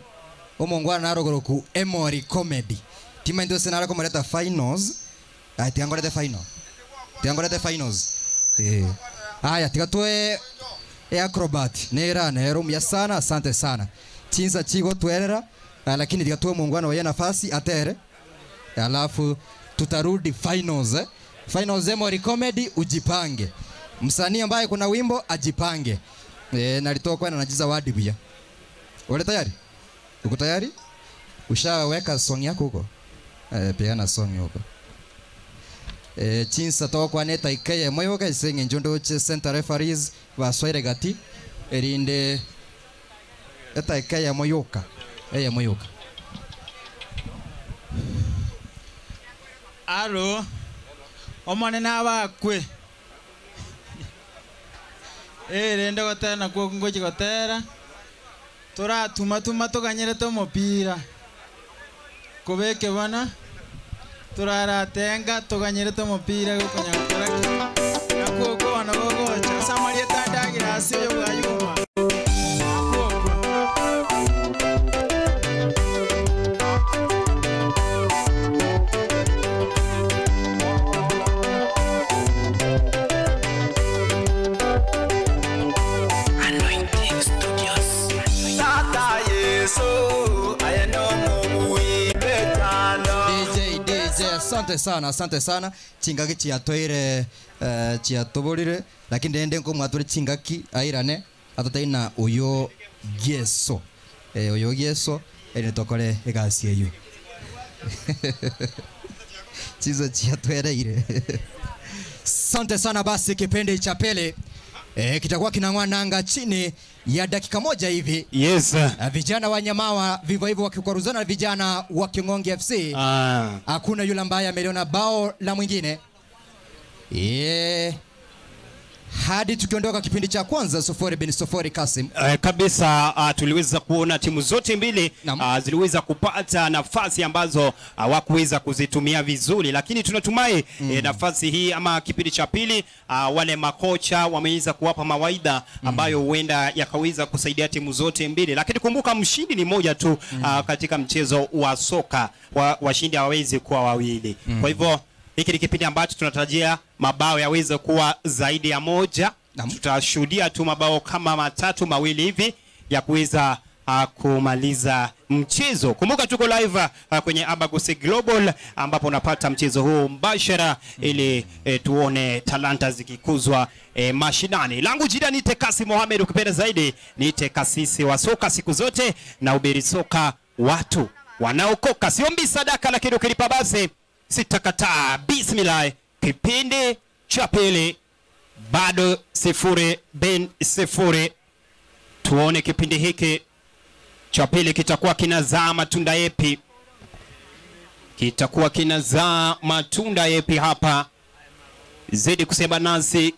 omongwana narogoro ku Emory Comedy. Tima ndio senara komoreta finals. Ai tiangorete final. Tiangorete finals. Aya tikatoe acrobat nera nero mya sana asante sana. Chinza chigo tuerera lakini tikatoe muungano wa nafasi atere. Alafu tutarudi finals. Finals Emory Comedy ujipange. Msanii ambaye kuna wimbo ajipange. Nalitoa kwa na najiza wadi buya. Wale tayari? Uko tayari? Ushaweka song yako huko? Peana song huko. Chinsa to kwa neta ikeye moyo ka isenge njondo che center referees baswaire gati erinde eta ikeye moyoka. Moyoka. Alo. Omone na bakwe. Rende gotera na kuo ngochi gotera. Tora tuma tuma tokanyerete omopira. Kobeke bana. Turaratenga tokanyerete omopira gokonyakora. Nakuo kona gogocha Samaria tandagira asiyo bwayuma. Asante sana asante sana chingaki chiatoire chiatoborire lakini ndende nko mwatore chingaki airane atataina oyo Yesu oyo Yesu ene tokore egasi eyo chizo chiatwereire. Asante sana. Basi kipindi cha pili kitakuwa kinang'oa nanga chini ya dakika moja hivi. Yes. Vijana wa Nyamawa vivyo hivyo wakikwaruzana na vijana wa King'ongi FC. Hakuna yule ambaye ameliona bao la mwingine. Hadi tukiondoka kipindi cha kwanza 0-0 Kasim. Kabisa tuliweza kuona timu zote mbili ziliweza kupata nafasi ambazo hawakuweza kuzitumia vizuri, lakini tunatumai nafasi hii ama kipindi cha pili wale makocha wameweza kuwapa mawaidha ambayo huenda yakaweza kusaidia timu zote mbili. Lakini kumbuka mshindi ni moja tu katika mchezo wa soka, washindi hawawezi kuwa wawili. Kwa hivyo hiki ni kipindi ambacho tunatarajia mabao yaweze kuwa zaidi ya moja. Tutashuhudia tu mabao kama matatu mawili hivi ya kuweza kumaliza mchezo. Kumbuka tuko live kwenye Abagusi Global ambapo unapata mchezo huu mbashara ili tuone talanta zikikuzwa mashinani. Langu jina ni Tekasi Mohamed, ukipenda zaidi ni Tekasisi wa soka siku zote na ubiri soka watu wanaokoka. Siombi sadaka lakini ukilipa basi sitakataa. Bismillah. Kipindi cha pili bado 0-0. Tuone kipindi hiki cha pili kitakuwa kinazaa matunda yepi. Kitakuwa kinazaa matunda yepi hapa. Zidi kusema nasi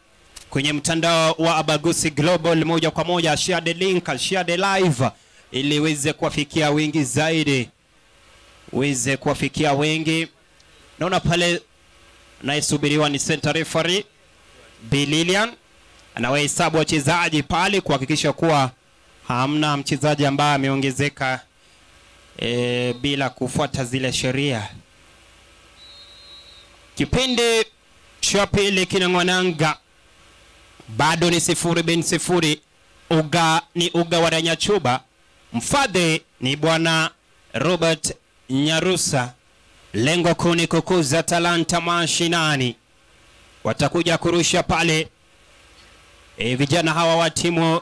kwenye mtandao wa Abagusi Global moja kwa moja. Share the link, share the live ili uweze kuwafikia wengi zaidi. Uweze kuwafikia wengi. Naona pale anayesubiriwa ni center referee Bililian, anawahesabu wachezaji pale kuhakikisha kuwa hamna mchezaji ambaye ameongezeka bila kufuata zile sheria. Kipindi cha pili kinang'wananga bado ni 0-0. Uga ni uga wa Nyachuba, mfadhi ni bwana Robert Nyarusa. Lengo kuu ni kukuza talanta mashinani. Watakuja kurusha pale vijana hawa wa timu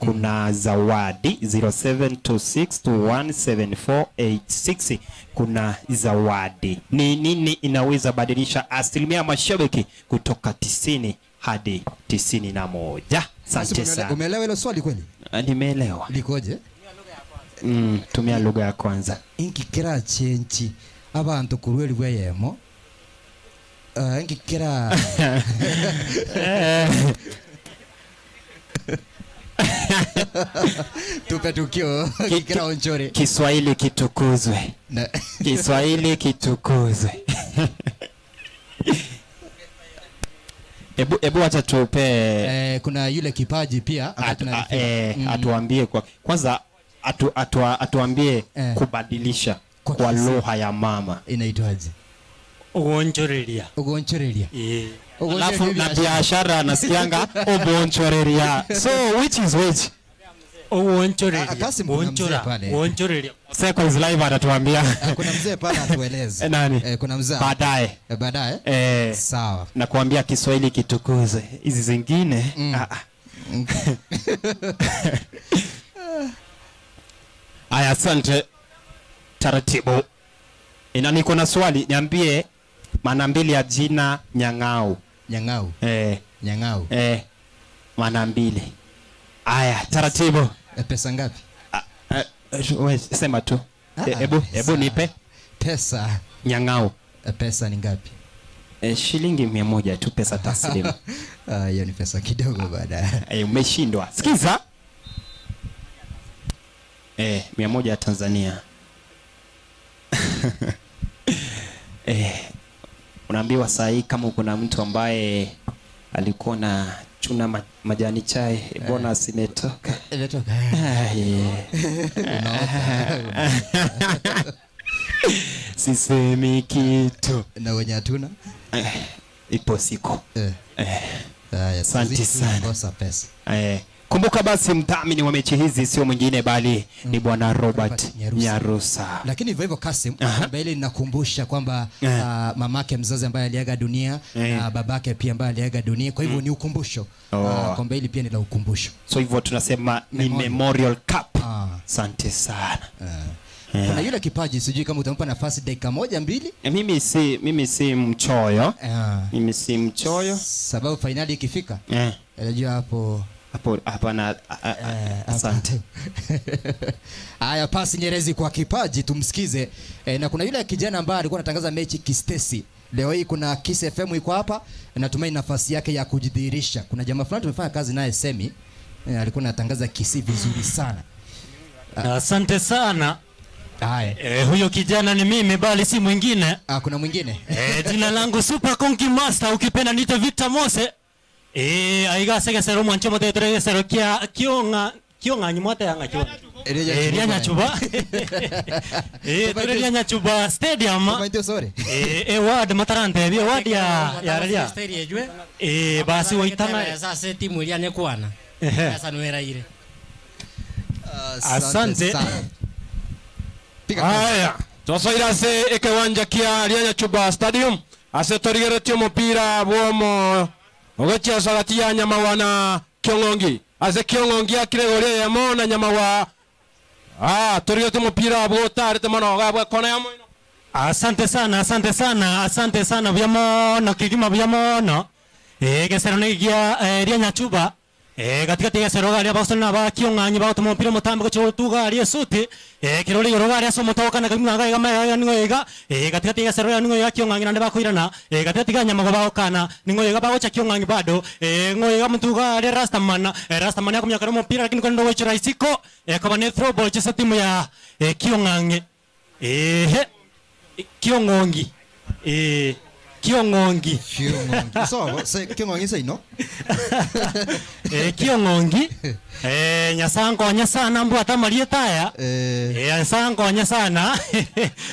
Kuna zawadi 0726217486. Kuna zawadi. Ni nini inaweza badilisha asilimia ya mashabiki kutoka 90 hadi 91? Asante sana. Umeelewa hilo swali kweli? Nimeelewa. Likoje? Tumia lugha ya kwanza. Inkikira chenchi abantu kurweli bweyemo. Inkikira tupe tukio kikira onchore. Kiswahili kitukuzwe. Kiswahili kitukuzwe. Ebu acha tupe. Kuna yule kipaji pia atuambie kwa kwanza atuambie kubadilisha kwa lugha ya mama inaitwaje? Ugonchoreria. Ugonchoreria. Alafu na biashara nasikianga ubonchoreria. So which is which? Ugonchoreria. Ugonchoreria. Seko is live atatuambia. Kuna mzee pale atueleze. Nani? Kuna mzee. Baadaye. Baadaye. Sawa. Na kuambia Kiswahili kitukuze. Hizi zingine. Aya, asante. Taratibu. Ina niko na swali, niambie maana mbili ya jina Nyang'au. Nyang'au. Nyang'au. Maana mbili. Aya, taratibu. Pesa ngapi? Sema tu. Ebu nipe. Pesa. Nyang'au. Pesa ni ngapi? Shilingi 100 tu, pesa taslimu. Hiyo ni pesa kidogo baadaye. Umeshindwa. Sikiza. 100 ya Tanzania. Unaambiwa saa hii kama kuna mtu ambaye alikuwa na chuna majani chai, bonus imetoka. Imetoka. Sisemi kitu. Na wenye hatuna? Ipo siku. Asante sana. Kosa pesa. Kumbuka basi mdhamini wa mechi hizi sio mwingine bali ni Bwana Robert Nyarusa. Lakini hivyo hivyo Kasim, mbele ninakumbusha kwamba mamake mzazi ambaye aliaga dunia na babake pia ambaye aliaga dunia. Kwa hivyo ni ukumbusho. Kombe hili pia ni la ukumbusho. So hivyo tunasema ni Memorial Cup. Asante sana. Kuna yule kipaji, sijui kama utampa nafasi dakika 1 2. Mimi si mchoyo. Mimi si mchoyo. Sababu finali ikifika. Unajua hapo hapana. Asante. Haya, pasi Nyerezi kwa kipaji tumsikize. Na kuna yule kijana ambaye alikuwa anatangaza mechi Kistesi. Leo hii kuna Kiss FM iko hapa, natumai nafasi yake ya kujidhihirisha. Kuna jamaa fulani tumefanya kazi naye Semi, alikuwa anatangaza Kisii vizuri sana. Asante sana. Haya. Huyo kijana ni mimi bali si mwingine. Kuna mwingine. Jina langu Super Konki Master, ukipenda niite Victor Mose. Aiga sege sero mwancho mote tere sero kia kionga kionga nyimwate yanga kionga. Ria Nyachuba. Tere Ria Nyachuba Stadium. Ward matarante bi ward ya ria. Basi waitana sasa timu iria nekwana. Sasa nwera ile. Asante. Haya, twasoira se ekiwanja kia Ria Nyachuba Stadium. Ase torigeretie mupira bwomo ogochia sagati ya Nyamawa na Kiong'ongi. Ase Kiong'ongi akiregoria yamo na Nyamawa. Torigeretie mupira bwotarete mono gabwe kona yamo. Asante sana, asante sana, asante sana byamono kigima byamono. Gesero negia Ria Nyachuba. Katikati ya sero gari abasona na ba Kiong'anyi ba otomo mpira mutambo chotuga ari suti kirori yoro gari aso mutoka na kimna ga ga ningo ega katikati ya sero ya ningo ya Kiong'anyi na ba kuirana katikati ya Nyamago ba okana ningo ega ba ocha Kiong'anyi bado ngo ega mutuga ari Rastaman Rastaman akumya karo mpira lakini kondo gochira isiko kwa ne throw ball chesa timu ya Kiong'anyi Kiong'ongi Kiong'ongi. Kiong'ongi. So, se Kiong'ongi say no? Kiong'ongi. Nyasango nyasana mbu atamarieta ya. Nyasango nyasana.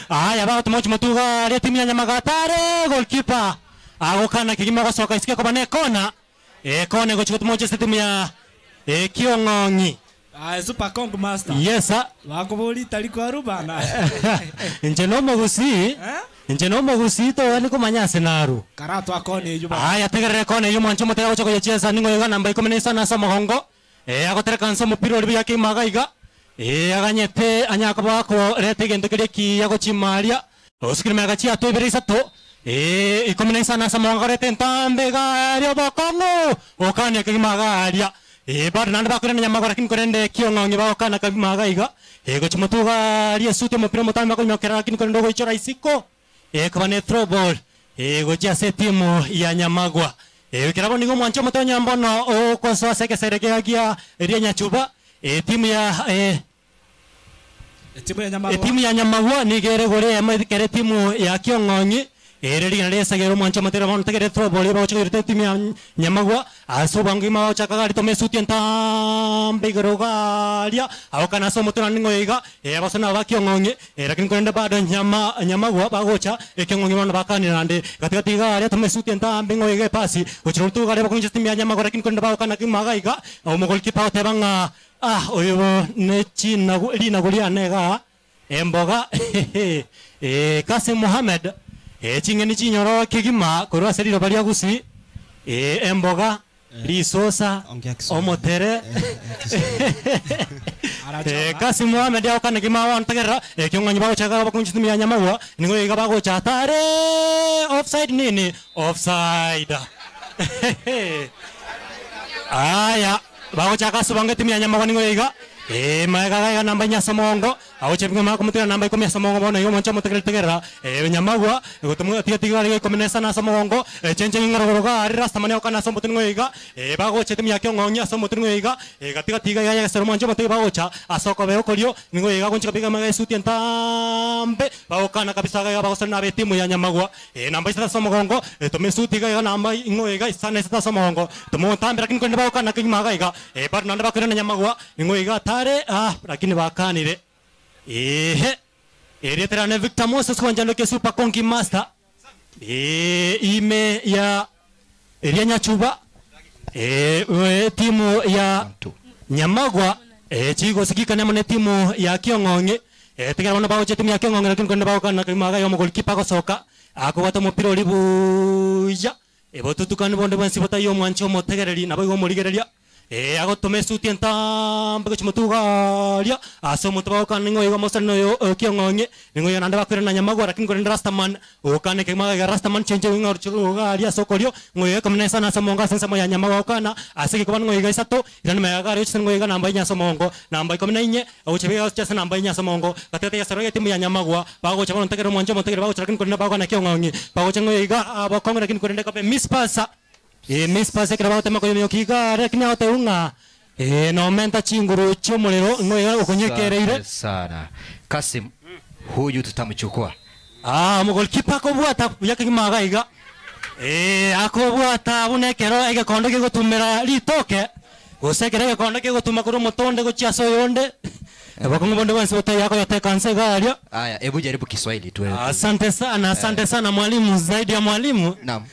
Aya ba tumochi mutuga ria timu ya Nyamagatare goalkeeper. Agokana kigima gosoka isike ko bane kona. Kona gochi tumochi timu ya Kiong'ongi. Super Kong Master. Yes sir. Wakubuli taliko arubana. Nje no mugusi. Nje no mugusi to yani kumanya senaru. Karatu akone yuba. Aya tegerere kone yumo ncho mutega gocho gocheza ningo yoga namba 17 na somo hongo. Agotereka nso mupira ori yake magaiga. Aganyete anyakaba ko rete gento kire ki yagochimaria. Osikire magachi ato ibere isato. Ikumi sana samongorete ntambe gario bokongo. Okane kigimagaria. Bado nanda bakure na Nyamagwa lakini korende Kiong'ong'i bagokana kagimagaiga. Gochimutuga ria sute mupira mutambe bakonyokera lakini korende goichora isiko. Kuba ne throw ball. Gochia se timu ya Nyamagwa. Kirabo nigo mwancho mutonya mbono okosoa sekeserekea gia ria Nyachuba. Timu ya timu ya Nyamagwa nigere gore kere timu ya Kiong'ong'i. Ereri na mwancho matera bono tegere throw ball bagochigirite timu ya Nyamagwa. Aso bangi magochaka gari tome suti entambe igoro garia aokana so mutuna ningo iga abasona ba Kiong'ong'i lakini korende bado Nyamagwa bagocha Kiong'ong'i bono bakanira nande katikati garia tome suti entambe ngo iga pasi gochira tu garia bakonje timu ya Nyamagwa lakini korende bagokana kimagaiga omogolkipa otebanga oyo ne china lina gulia nega emboga Kasim Mohamed chingeni chinyoro kigima korwa seriro baria gusi emboga risosa omotere Kasim Mohamed yaokana kimawa ntagerera Kiong'ong'i bagochaka bakunchitumia Nyamagwa ningo iga bagocha tare offside nini offside. Aya bagochaka subange timu ya Nyamagwa ningo iga maega namba inya somongo agoche binga makumutira namba 10 somongo bono igo moncho mutegere tegera Nyamagwa gotumu tiga tiga ari 10 na somongo chenche ngorogoro ga ari rasta mane okana somotu ngo iga bagoche timu ya Kiong'ong'i somotu ngo iga gatiga tiga ya sero moncho mutega bagocha asoko be okorio ngo iga gonchika biga maga suti entambe bagokana kabisa ga bagosana na timu ya Nyamagwa namba 6 somongo tome suti ga namba ngo iga isana 6 somongo tomo tambe lakini konde bagokana kimaga iga bar nanda bakira na Nyamagwa ngo iga lakini bakanire ereterane Victor Moses kwanjalo ke Super Konki Master ime ya eria Nyachuba timu ya Nyamagwa chigo sikika namone timu ya Kiong'ong'i tegera bono bagoche timu ya Kiong'ong'i lakini konde bagokana kimaga yo mogolikipa gosoka akobata mupira ori buya botutukani bonde bwensi botayo mwancho motegereri nabo igo morigereria agotome suti entambe gochimutugaria aso mutubaoka ningo igo mosano yo Kiong'ong'i ningo yo nanda bakwira na Nyamagwa lakini korenda Rastaman okane kimaga Rastaman chenje winga ruchugaria sokorio ngo yo kamene sana somonga sensa mo ya Nyamagwa okana asiki kuba ngo iga isato irani mayaga ryo ngo iga namba inya somongo namba 14 ochebega chasa namba inya somongo gatete ya saroge timu ya Nyamagwa bagocha bono ntegere mwancho motegere bagocha lakini korenda bagona Kiong'ong'i bagocha ngo iga abakongo lakini korenda kape mispasa mispase kira tema koyo kiga lakini oteunga no menta chinguru chomulero ngo okonyekereire sana. Kasim huyu tutamchukua. Mogolkipa kobwata yakimaga iga akobwata bunekero ege kondo gigotumira ritoke gosekere ege kondo gigotuma kuri mutonde gochia soyonde bakongo bonde wensi bote yako yote kanse gario. Aya, hebu jaribu Kiswahili tu. Asante sana, asante sana mwalimu, zaidi ya mwalimu. Naam.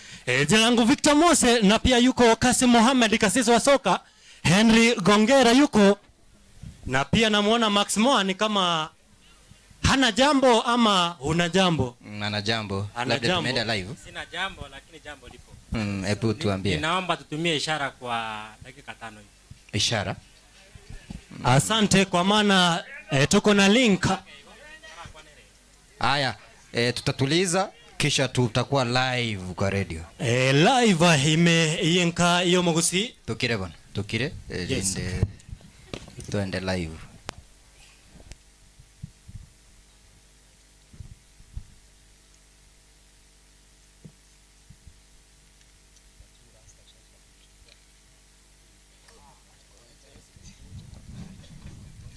Jina langu Victor Mose na pia yuko Kasim Mohamed kasisi wa soka, Henry Gongera yuko na pia namuona Max Moa ni kama hana jambo ama huna jambo? Ana jambo. Labda tumeenda live. Sina jambo lakini jambo lipo. Hebu tuambie. Ninaomba tutumie ishara kwa dakika 5 hivi. Ishara. Asante kwa maana tuko na link. Haya, tutatuliza kisha tutakuwa live kwa radio. Live ime yenka iyo mugusi. Tukire bwana, tukire yes. Tuende live.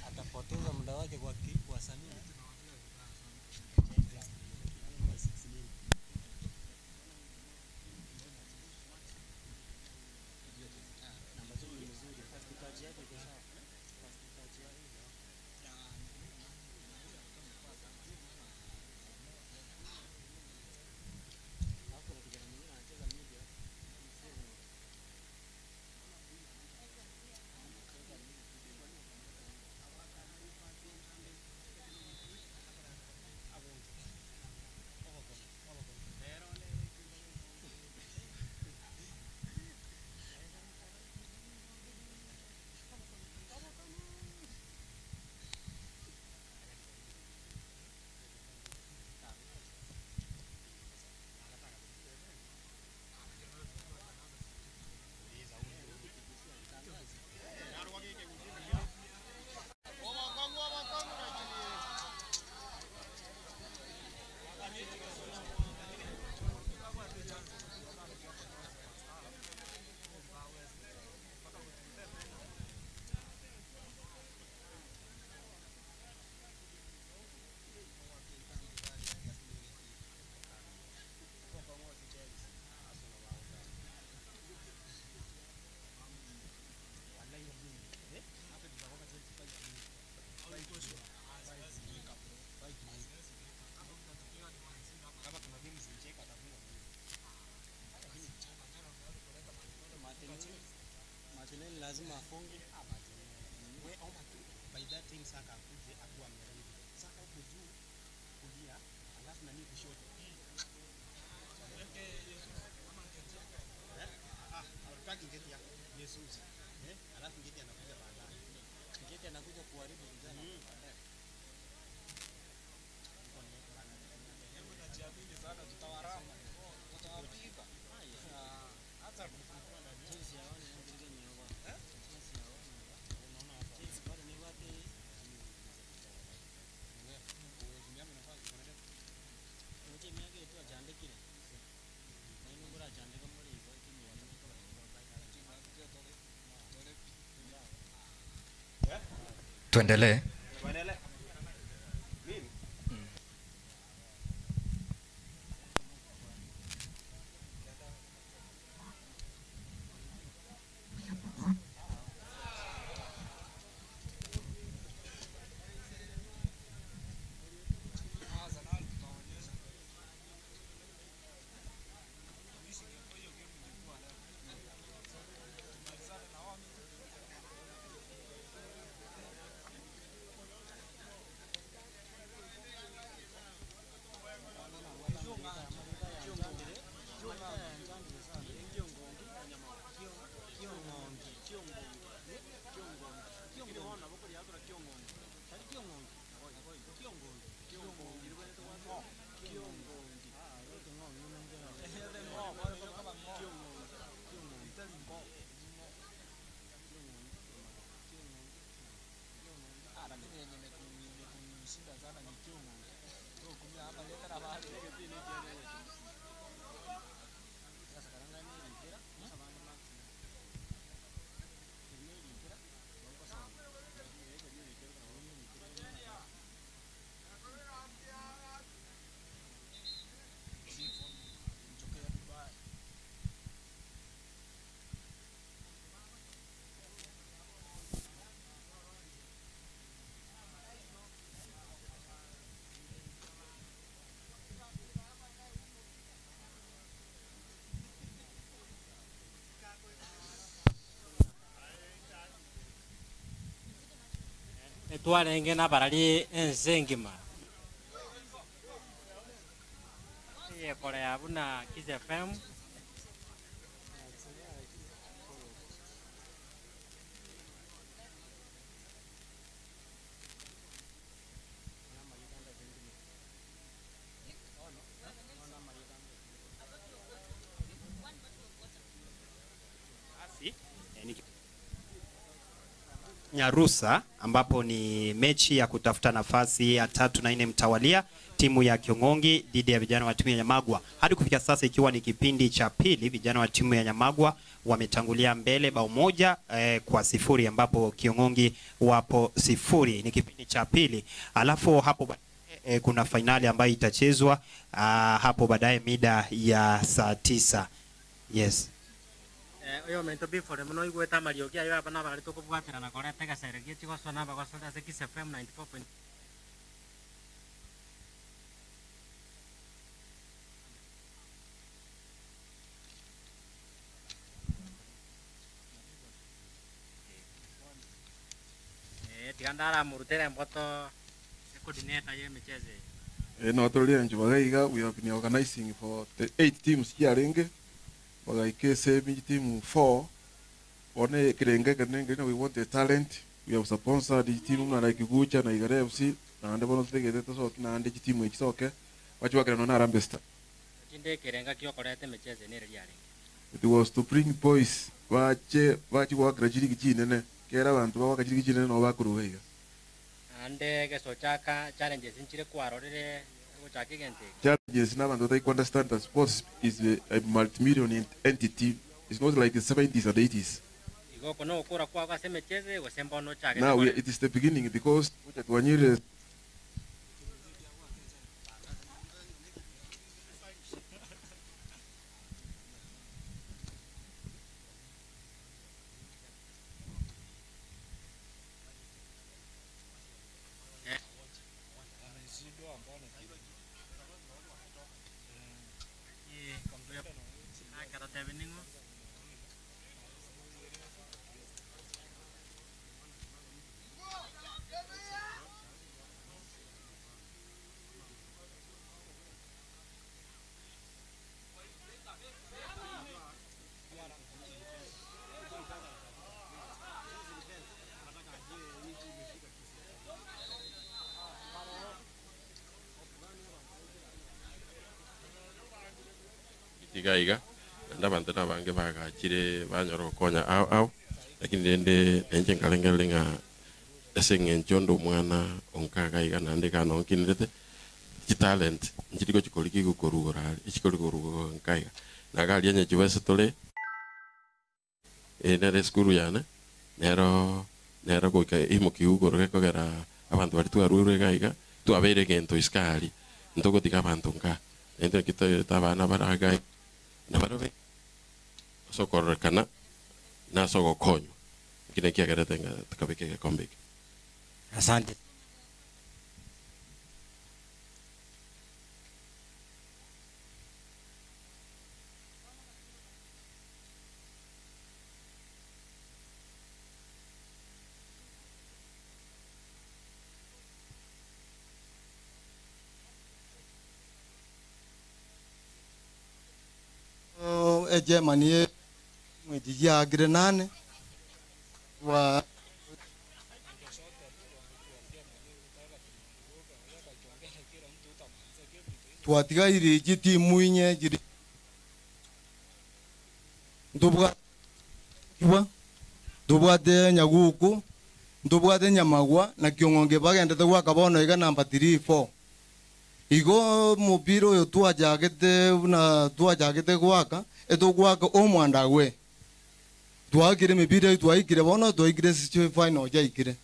Atapoteza muda wake kwa wasanii. Lazima afunge. Wewe omba tu by that time Saka akuje akuwa amerudi. Saka huko juu kulia, alafu nani kushoto. Ah, hatutaki ngeti yako. Jesus. Eh? Alafu ngeti anakuja baadaye. Ngeti anakuja kuharibu vijana baadaye. Hebu najiamini sana tutawaramba. Tutawapiga. Hata Tuendelee. Twarenge na barari ense engima yekorea buna Kiss FM. Nyarusa ambapo ni mechi ya kutafuta nafasi ya 3 na 4 mtawalia, timu ya Kiongongi dhidi ya vijana wa timu ya Nyamagwa. Hadi kufikia sasa ikiwa ni kipindi cha pili, vijana wa timu ya Nyamagwa wametangulia mbele bao 1-0, ambapo Kiongongi wapo 0. Ni kipindi cha pili. Alafu hapo baadaye kuna fainali ambayo itachezwa hapo baadaye mida ya saa 9. Yes. Oyo mento before muno igweta marioki ayo abana bari tukubwatirana korete gaseregie chigosona bagosona ase Kiss FM 94. Tigandara murutera mboto coordinator ye micheze. No tulia njubagaiga, we have been organizing for the 8 teams here renge. Bagaike semi team 4. One kirenge kanenge, we want the talent. We have sponsored the team na like Gucha na Igare FC na ande bono tegete to na ande team ekisoke. Bachiwakira no na Harambee Star. Kinde kirenga kyo korete micheze ne riare. It was to bring boys bache bachiwakira chiri chinene. Kera bantu bawaka chiri chinene no bakuruheiga. Ande gesochaka challenges nchire kwarorere gochaka gente. Challenges na bantu they understand that sports is a multi-million entity. It's not like the 70s and 80s. Igoko no kura kwa kwa semecheze gosemba no chake. Now it is the beginning because twanyire Tigaiga ndabantu nabange bagachire banyoro konya au au lakini rende enche nkalengerenga ese ng'encho ndo omwana onkagaiga naende kana onkinirete chitalent nchiriko chikoriki gokorugora echikori korugo nkaiga nagaria nyachiwese tore nere esukuru yane nero nero goika imoki ugoro gekogera abantu bari twarure gaiga twabeire gento iskari ntogotiga abantu nka ente kitoyeta abana baragai nabarobe sokorekana nasogokonywa kine kiagerete nga tukabike gekombe. Asante. Germany mwijia grenane wa twatiga iri gitimu inye jiri ndubwa kiwa ndubwate Nyaguku ndubwate Nyamagwa na Kiong'onge bagendete gwaka bono iga namba 3 4 igo mupira uyu twajagete na twajagete gwaka etogwaka omwanda gwe twakire mipira twaikire bono twaikire sicho final jaikire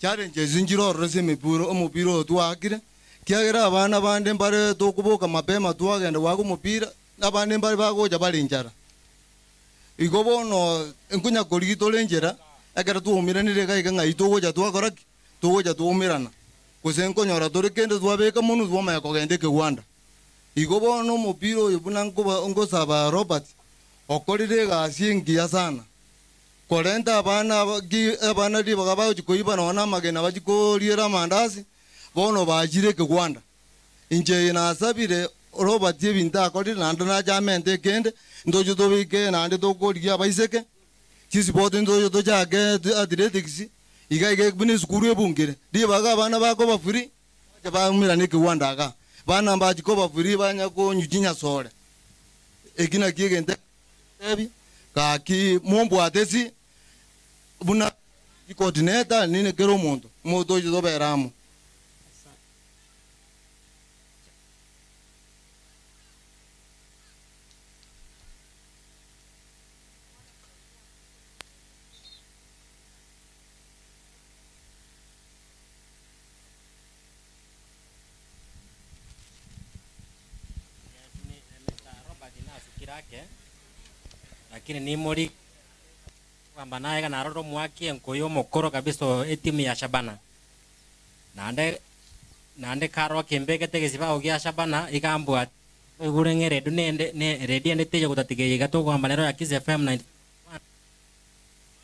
challenges njirorore se mipira omupira uyu twakire kiagera abana bande mbare tokuboka mapema twagenda gwaka omupira abande mbare bagocha bari njara igo bono nkunya korigi tore njera ekero twaumiranire gaiga ng'ai togocha twakora ki togocha twaumirana gose nkonyora tore kende twabeka mono twamanya kogenda ekegwanda igo bono omupira oyo buna ngosaba Robert okorire egasi engiya sana korenta abana abana ribaga bagochi koiba nonye na amagena bachi koriera amandasi bono bachire ekegwanda inche nasabire Robert ebinto akorire naende nachamente ekende ntoche tobike naende tokorigia abaiseke chisipoti ntoche tochake athletics iga iga buna esukuru ebungire ribaga abana bakoba free bache baumirana ekegwanda iga bana mbachikoba free banya konywa chinyasore eki naki egento ebi gaki mombwate buna coordinator nini kero omonto omonto oyo tobera amo. Lakini ni mori kwamba naye kana roro mwaki enkoyo mokoro kabisa etimu ya Shabana nande karo kembeke tegesiba ogia Shabana ikambwa igurenge redu nende ne ready ende teje gutatige gato kwamba nero ya Kiss FM 91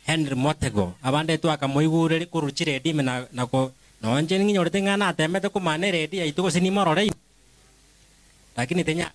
Henry Motego abande tu akamoigure kuruchi ready na nako nonje nginyorete ngana temete kumane ready yaituko sinimorore lakini tenya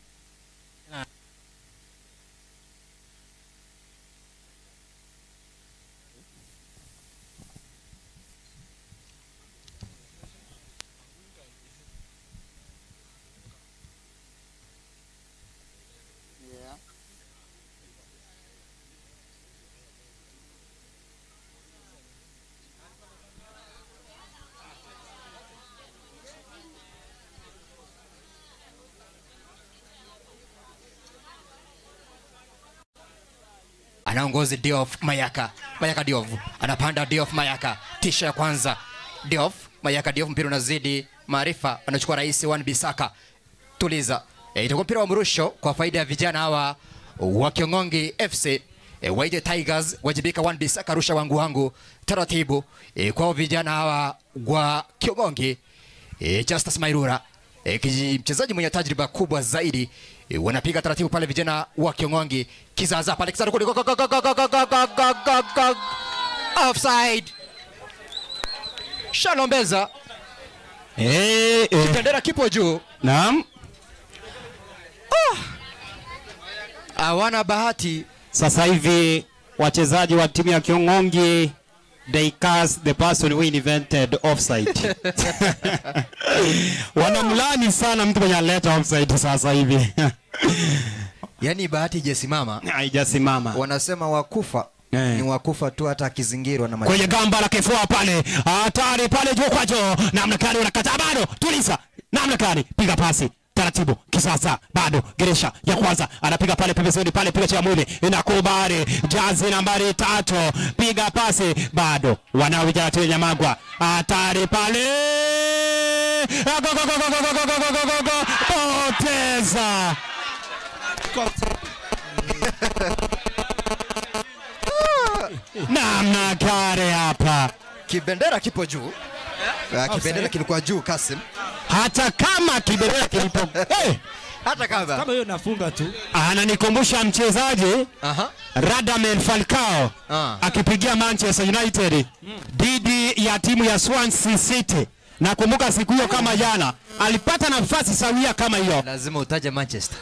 Anaongozi Diof Mayaka. Mayaka Diof anapanda. Diof Mayaka tisha ya kwanza. Diof Mayaka Diof, mpira unazidi maarifa, anachukua rais Wan Bisaka. Tuliza. Itakuwa mpira wa mrusho kwa faida ya vijana hawa wa Kiong'ongi FC. Waite Tigers wajibika. Wan Bisaka rusha wangu wangu taratibu kwa vijana hawa wa Kiong'ongi. Justus Mairura mchezaji mwenye tajriba kubwa zaidi. Wanapiga taratibu pale vijana wa Kiong'ongi. Kizaza pale kizaza kule, go go go go go go go go go go, offside. Shalombeza. Kipendera kipo juu. Naam. Hawana bahati. Sasa hivi wachezaji wa timu ya Kiong'ongi, they curse the person who invented offside. Wanamlani sana mtu mwenye aleta offside sasa hivi. Yaani bahati haijasimama. Haijasimama. Wanasema wakufa ni wakufa tu hata akizingirwa na kwenye gamba la kifua pale. Hatari pale juu kwa juu. Namna gani unakataa bado. Tuliza. Namna gani? Piga pasi taratibu kisasa, bado geresha ya kwanza anapiga pale pembezoni pale, piga cha mwili inakubali jazi nambari 3, piga pasi bado wanao vijana wa Nyamagwa. Hatari pale, go go go go go go go go go, poteza namna gani hapa. Kibendera kipo juu. Kibendera kilikuwa juu Kasim. Hata kama kibendera kilipo hey! Hata kama hiyo nafunga tu. Ananikumbusha mchezaji Radamel Falcao akipigia Manchester United dhidi ya timu ya Swansea City. Nakumbuka siku hiyo kama jana alipata nafasi sawia kama hiyo. Lazima utaje Manchester.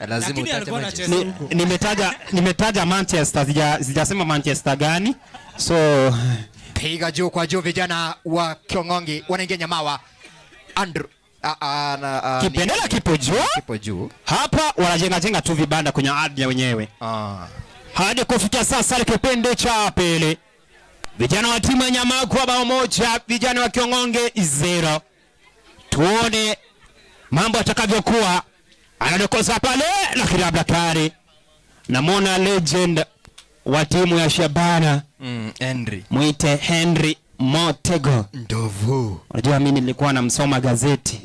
Lazima utaje Manchester. Nimetaja Manchester, sijasema Manchester gani. So piga juu kwa juu, vijana wa Kiongongi wanaingia Nyamawa. Andrew kibendera kipo juu. Kipo juu. Hapa wanajenga jenga tu vibanda kwenye ardhi ya wenyewe. Hadi kufikia sasa ni kipindi cha pili. Vijana wa timu ya Nyamagwa bao 1, vijana wa Kiongonge 0. Tuone mambo atakavyokuwa. Anadokosa pale lakini labda kari. Namwona legend wa timu ya Shabana Henry. Muite Henry Motego. Ndovu. Unajua mimi nilikuwa namsoma gazeti.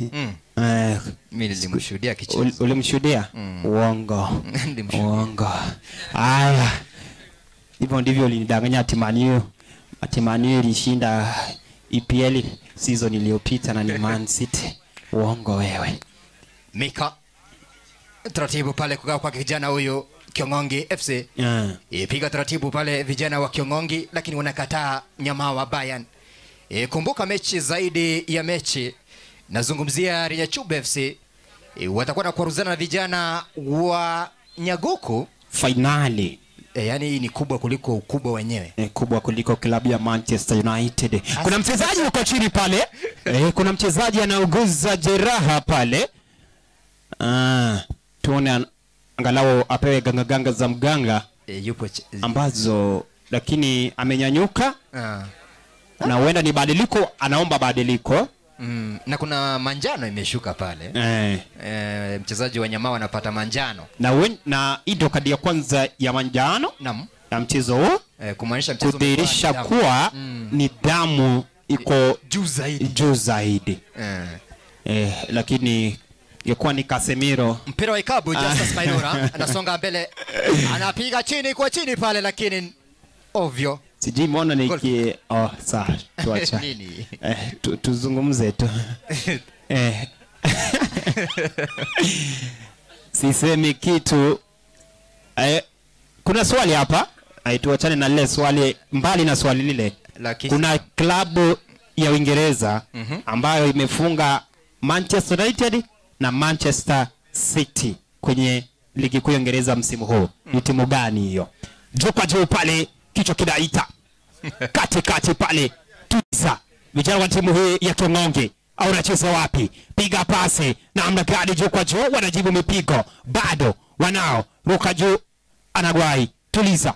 Mimi nilimshuhudia kicheza. Ulimshuhudia? Uongo. Uongo. Haya. Hivyo ndivyo ulinidanganya ati Man U ilishinda EPL season iliyopita na ni Man City. Uongo wewe. Mika taratibu pale kugawa kwa kijana huyo Kiongongi FC. Piga taratibu pale vijana wa Kiongongi, lakini wanakataa Nyamawa Bayern. Kumbuka mechi zaidi ya mechi, nazungumzia Rinyachube FC, watakuwa na kuaruzana na vijana wa Nyaguku finali. Yani hii ni kubwa kuliko ukubwa wenyewe. Kubwa kuliko klabu ya Manchester United. Kuna mchezaji yuko chini pale. Kuna mchezaji anauguza jeraha pale. Tuone angalau apewe ganga ganga za mganga yupo ambazo, lakini amenyanyuka. Na huenda ni badiliko, anaomba badiliko. Na kuna manjano imeshuka pale. Mchezaji wa Nyamawa anapata manjano. Na hii ndio kadi ya kwanza ya manjano. Naam. Ya mchezo huu. Kumaanisha mchezo kudhihirisha kuwa nidhamu iko juu zaidi. Juu zaidi. Lakini ingekuwa ni Casemiro. Mpira wa ikabu Justus Mailura anasonga mbele, anapiga chini kwa chini pale, lakini ovyo. Sijui mbona niki sawa tuacha. Nini? Tuzungumze tu. Sisemi kitu. Kuna swali hapa. Tuachane na lile swali, mbali na swali lile. Lakini kuna klabu ya Uingereza ambayo imefunga Manchester United na Manchester City kwenye ligi kuu ya Uingereza msimu huu. Ni timu gani hiyo? Juu kwa juu pale, kichwa kinaita. Kati kati pale, tisa. Vijana wa timu hii ya Kiongongi au wanacheza wapi? Piga pasi namna gani juu kwa juu, wanajibu mipigo. Bado wanao ruka juu, anagwai. Tuliza.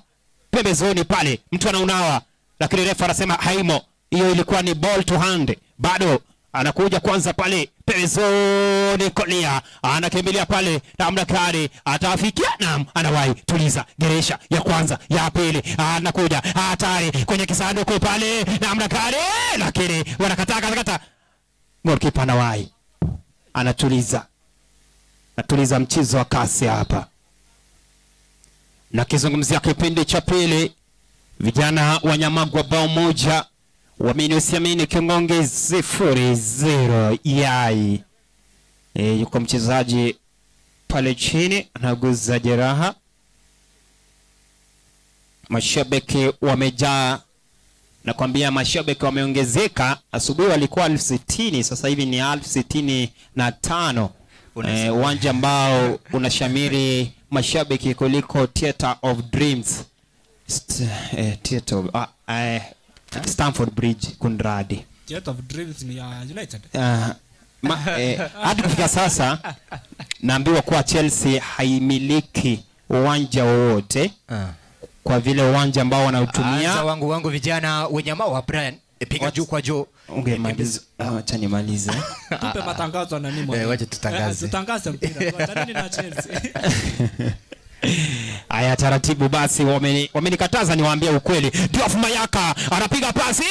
Pembezoni pale, mtu anaunawa, lakini refa anasema haimo. Hiyo ilikuwa ni ball to hand. Bado anakuja kwanza pale pembezoni kulia, anakimbilia pale namna gani atafikia? Naam, anawahi. Tuliza, geresha ya kwanza, ya pili, anakuja hatari kwenye kisanduku pale namna gani, lakini wanakataa kata. Goalkeeper anawahi, anatuliza, anatuliza mchezo wa kasi hapa. Na kizungumzia kipindi cha pili, vijana wa Nyamagwa bao 1, waamini usiamini Kiongongi 0-0. Yai. Yuko mchezaji pale chini anaguza jeraha. Mashabiki wamejaa, nakwambia mashabiki wameongezeka. Asubuhi walikuwa 60,000, sasa hivi ni 65,000. Uwanja ambao unashamiri mashabiki kuliko Theater of Dreams. Theater of, Stamford Bridge, kunradi. Theater of Dreams ni ya United. Hadi kufika sasa naambiwa kuwa Chelsea haimiliki uwanja wowote. Kwa vile uwanja ambao wanautumia. Anza wangu vijana wenye mawa Brian. Piga juu kwa juu. Ungemaliza. Acha nimalize. Tupe matangazo na nini? Wacha tutangaze. Tutangaze mpira. Tuachane na Chelsea. Aya, taratibu basi, wamenikataza niwaambie ukweli. Diouf Mayaka anapiga pasi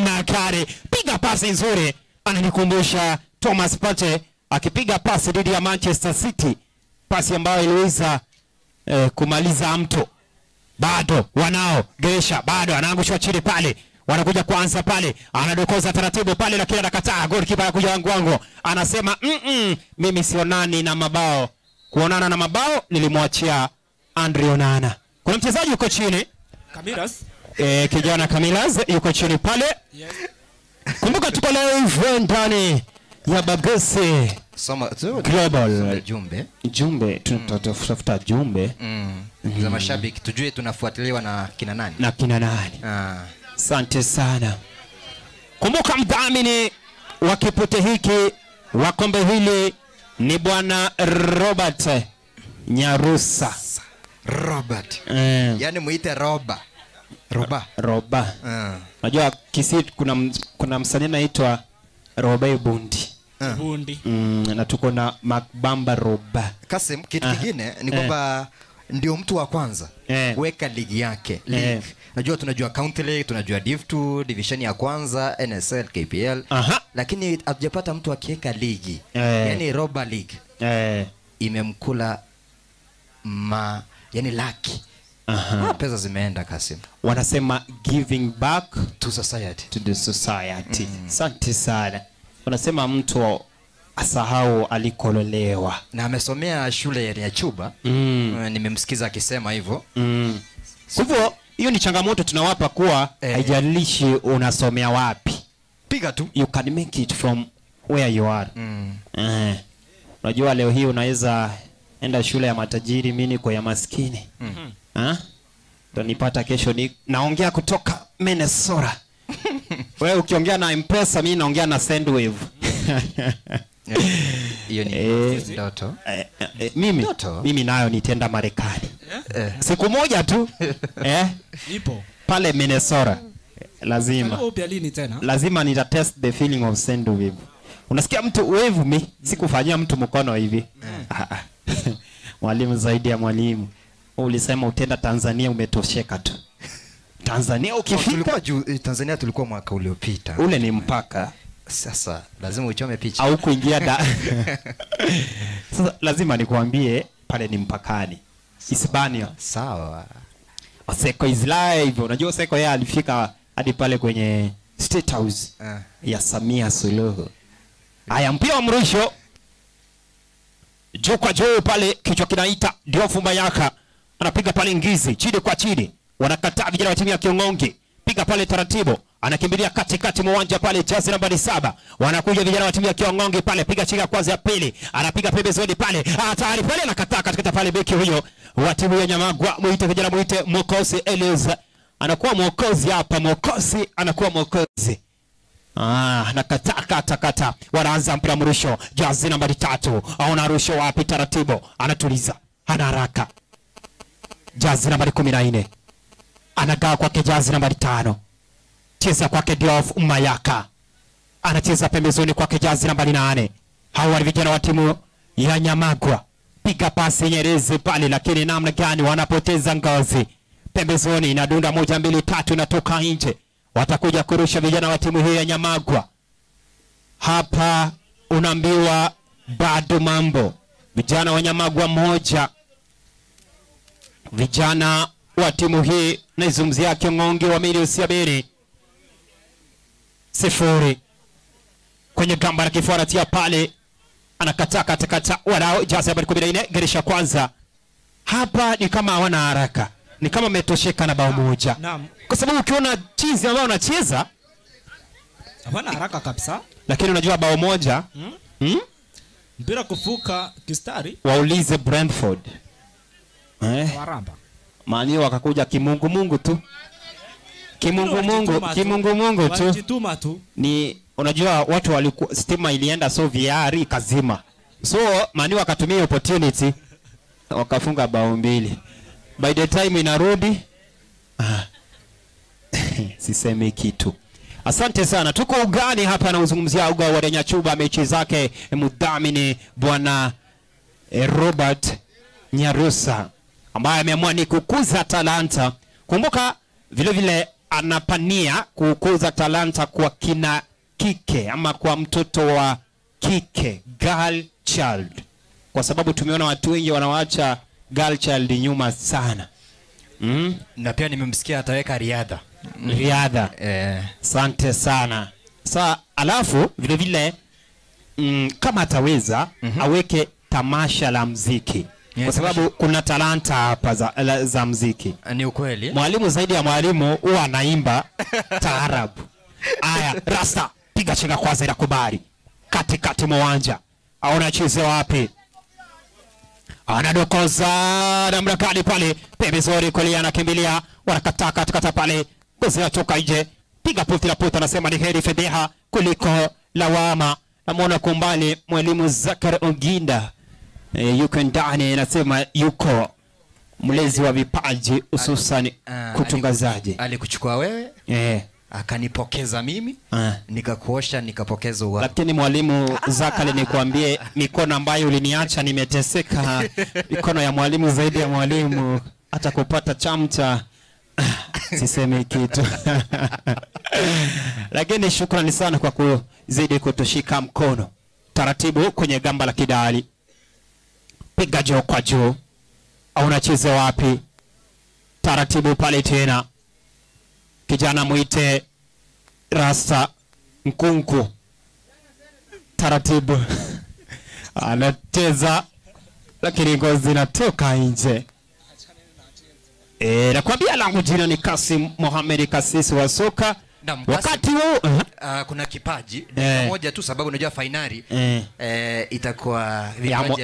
na kare. Piga pasi nzuri. Ananikumbusha Thomas Partey akipiga pasi dhidi ya Manchester City. Pasi ambayo iliweza kumaliza mtu. Bado wanao Geisha, bado anaangushwa chini pale. Wanakuja kuanza pale, anadokoza taratibu pale lakini anakataa. Goalkeeper anakuja wangu. Anasema mimi sionani na mabao. Kuonana na mabao nilimwachia Andre Onana. Kuna mchezaji yuko chini. Kamilas. Kijana Kamilas yuko chini pale. Yes. Kumbuka tuko live ndani ya Bagasi Soma Global. Jumbe. Jumbe, tunatafuta jumbe. Za mashabiki tujue tunafuatiliwa na kina nani. Na kina nani. Asante sana. Kumbuka mdhamini wa kipute hiki wa kombe hili ni Bwana Robert Nyarusa. Robert. Yaani muite Roba. Roba. Roba. Unajua Kisii kuna msanii anaitwa Roba Bundi. Bundi. Na tuko na Makbamba Roba. Kasim, kitu kingine ni kwamba ndio mtu wa kwanza kuweka ligi yake. League. Najua tunajua County League, tunajua Div 2, division ya kwanza, NSL, KPL. Lakini hatujapata mtu akiweka ligi. Yaani Roba League. Imemkula yani laki. Pesa zimeenda Kasim. Wanasema giving back to society. To the society. Asante sana. Wanasema mtu asahau alikololewa. Na amesomea shule ya Chuba. Nimemsikiza akisema hivyo. Kwa hivyo hiyo ni changamoto tunawapa kuwa haijalishi unasomea wapi. Piga tu. You can make it from where you are. Unajua leo hii unaweza enda shule ya matajiri, mimi niko ya maskini. Utanipata kesho ni naongea kutoka Minnesota. Wewe ukiongea na M-Pesa, mimi naongea na Sendwave. Hiyo ni ndoto. Mimi mimi nayo nitenda Marekani. Siku moja tu. Ipo. Pale Minnesota. Lazima. Lazima nita test the feeling of Sendwave. Unasikia mtu wave me, sikufanyia mtu mkono hivi. Mwalimu zaidi ya mwalimu. Ulisema utenda Tanzania umetosheka tu. Tanzania ukifika tulikuwa juu Tanzania tulikuwa mwaka uliopita. Ule ni mpaka. Sasa lazima uchome picha. Au kuingia da. Sasa lazima nikuambie pale ni mpakani. Hispania. Sawa. Oseko is live. Unajua Oseko yeye alifika hadi pale kwenye State House ya Samia Suluhu. Haya, mpira wa mrusho. Juu kwa juu pale kichwa kinaita Diouf Mayaka. Anapiga pale ngizi chini kwa chini. Wanakataa vijana wa timu ya Kiongongi. Piga pale taratibu. Anakimbilia katikati mwa uwanja pale jezi nambari 7. Wanakuja vijana wa timu ya Kiongongi pale, piga chinga kwanza ya pili. Anapiga pembezoni pale. Hatari pale anakataa katikati pale beki huyo wa timu ya Nyamagwa. Muite vijana, muite Mwokozi Elias. Anakuwa mwokozi hapa, mwokozi anakuwa mwokozi. Anakataa kata kata. Wanaanza mpira mrusho. Jezi nambari 3. Aona rusho wapi taratibu. Anatuliza. Hana haraka. Jezi nambari 14. Anagaa kwake jezi nambari 5. Cheza kwake Diouf Mayaka. Anacheza pembezoni kwake jezi nambari 8. Hawa ni vijana wa timu ya Nyamagwa. Piga pasi nyerezi pale lakini namna gani wanapoteza ngazi. Pembezoni inadunda 1 2 3 inatoka nje. Watakuja kurusha vijana wa timu hii ya Nyamagwa. Hapa unaambiwa bado mambo. Vijana wa Nyamagwa moja. Vijana wa timu hii naizungumzia Kiongongi wa Milioni 70. 0. Kwenye gamba la kifua anatia pale. Anakataa katakata wanao jezi nambari 14 geresha kwanza. Hapa ni kama hawana haraka. Ni kama umetosheka na bao moja. Naam. Kwa sababu ukiona chizi ambao wanacheza hawana haraka kabisa. Lakini unajua bao moja Mpira kufuka kistari. Waulize Brentford. Waramba. Maana wakakuja kimungu mungu tu. Kimungu mungu, kimungu mungu tu. Walijituma tu. Ni Unajua watu walikuwa stima ilienda, so VR ikazima. So Manu wakatumia opportunity wakafunga bao 2. By the time inarudi sisemi kitu. Asante sana. Tuko ugani hapa na uzungumzia uga wa Nyachuba, mechi zake mudhamini bwana Robert Nyarusa ambaye ameamua ni kukuza talanta. Kumbuka vile vile anapania kukuza talanta kwa kina kike ama kwa mtoto wa kike, girl child. Kwa sababu tumeona watu wengi wanawacha girl child nyuma sana. Na pia nimemsikia ataweka riadha. Riadha. Asante sana. Sa alafu vile vile kama ataweza aweke tamasha la muziki. Kwa sababu kuna talanta hapa za muziki. Ni ukweli. Mwalimu zaidi ya mwalimu huwa anaimba taarabu. Aya, Rasta piga chenga kwanza inakubali. Katikati mwa uwanja. Aona cheze wapi? Anadokoza namna gani pale? Pembezoni kulia anakimbilia, wanakataa katikata pale. Ngozi atoka nje. Piga puti la puti, anasema ni heri fedheha kuliko lawama. Namuona kwa umbali mwalimu Zakari Oginda. Yuko ndani, anasema yuko mlezi wa vipaji hususan kutungazaji. Alikuchukua wewe? Akanipokeza mimi, nikakuosha, nikapokeza wao. Lakini mwalimu Zakari nikwambie, mikono ambayo uliniacha nimeteseka. Mikono ya mwalimu zaidi ya mwalimu, hata kupata chamcha sisemi kitu. Lakini shukrani sana kwa kuzidi kutushika mkono. Taratibu kwenye gamba la kidali. Piga juu kwa juu. Au unacheza wapi? Taratibu pale tena. Kijana muite Rasta Nkunku. Taratibu. Anacheza lakini ngozi inatoka nje. Nakwambia langu jina ni Kasim Mohamed Kasisi wa soka. Wakati huu kuna kipaji moja tu, sababu unajua finali itakuwa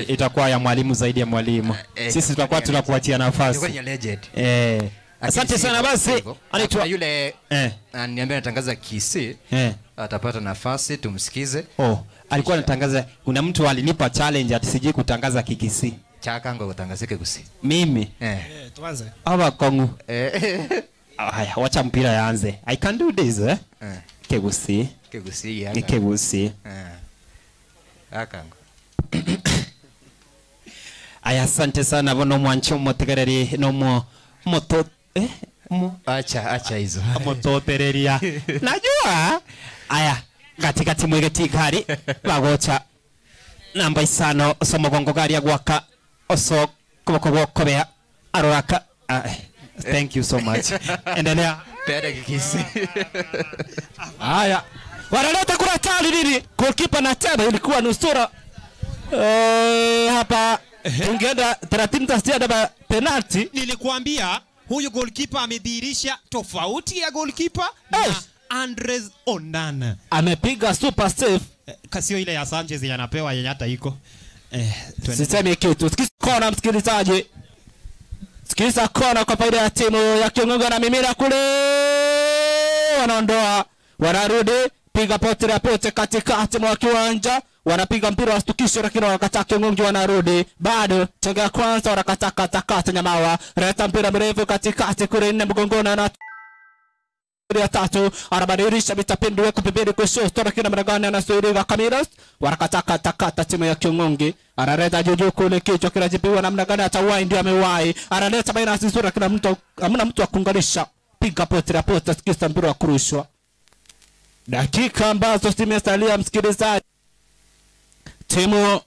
itakuwa ya mwalimu zaidi ya mwalimu. Sisi tutakuwa tunakuachia nafasi. Itakuwa legend. Asante sana basi. Anaitwa yule ananiambia anatangaza Kisii. Atapata nafasi tumsikize. Oh, alikuwa anatangaza, kuna mtu alinipa challenge ati sijui kutangaza Kikisii. Chakango kutangazike Kisii. Mimi? Tuanze. Aba Kongo. Haya, wacha mpira yaanze. I can do this, Kegusi. Kegusi ya. Kegusi. Akango. Aya, asante sana bono mwancho motegereri no mo moto acha hizo. Mototereria. Najua. Aya, katikati mwegeti gari bagocha namba 5 somo gongo gari ya gwaka oso koboko gokobea aroraka. Thank you so much. Endelea. Pere Kikisi. Haya. Wanaleta kura tali nini? Goalkeeper na tena ilikuwa nusura. Hapa tungeenda 30 tastia penalty. Nilikuambia huyu goalkeeper amedhihirisha tofauti ya goalkeeper na Andres Onana. Amepiga super save. Kasio ile ya Sanchez yanapewa yenye hata iko. Sisemi kitu. Sikiza kona msikilizaji. Sikiza kona kwa faida ya timu ya Kiongongo na mimina kule. Wanaondoa, wanarudi, piga pote la pote katikati mwa kiwanja. Wanapiga mpira wa stukisho lakini wanakataa Kiongongo, wanarudi. Bado chenga ya kwanza wanakataa katakata Nyamawa. Leta mpira mrefu katikati kule nne mgongoni na ya tatu anabadilisha mitapindu weko pembeni kushoto lakini mragani anasuiria Kamiros. Wanakataa katakata timu ya Kiongongo. Analeta juju kule kichwa kinajibiwa namna gani atawahi, ndio amewahi. Analeta baina sura kila mtu, hamna mtu akunganisha. Piga pote la pote, sikiza mpira wa kurushwa. Dakika ambazo zimesalia msikilizaji, timu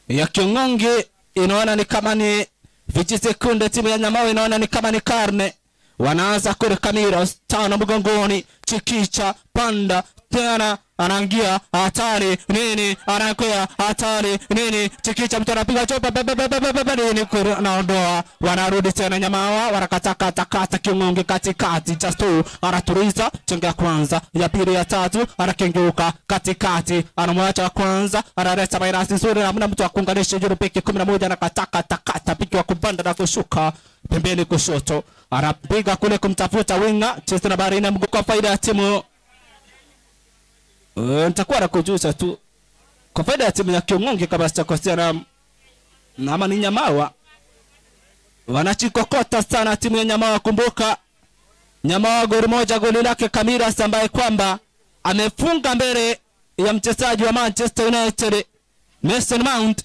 ya Kiongongo inaona ni kama ni vijisekunde, timu ya Nyamawa inaona ni kama ni karne. Wanaanza kule Kamiros, tano mgongoni, chikicha, panda, tena anaingia hatari nini, anakwea hatari nini, chikicha mtu anapiga chopa bebe nini kule anaondoa. Wanarudi tena Nyamawa, wanakata kata kata Kiongongo katikati, just two anatuliza chenga ya kwanza, ya pili, ya tatu, anakengeuka katikati, anamwacha wa kwanza, analeta mairasi nzuri, hamna mtu akunganisha juu piki 11 anakata kata kata piki wa kupanda na kushuka pembeni kushoto, anapiga kule kumtafuta winga cheza na barina mguu kwa faida ya timu Nitakuwa nakujuza tu kwa faida ya timu ya Kiongonge kama sitakosea na ama ni Nyamawa. Wanachikokota sana timu ya Nyamawa. Kumbuka Nyamawa goli moja, goli lake Kamiras ambaye kwamba amefunga mbele ya mchezaji wa Manchester United Mason Mount.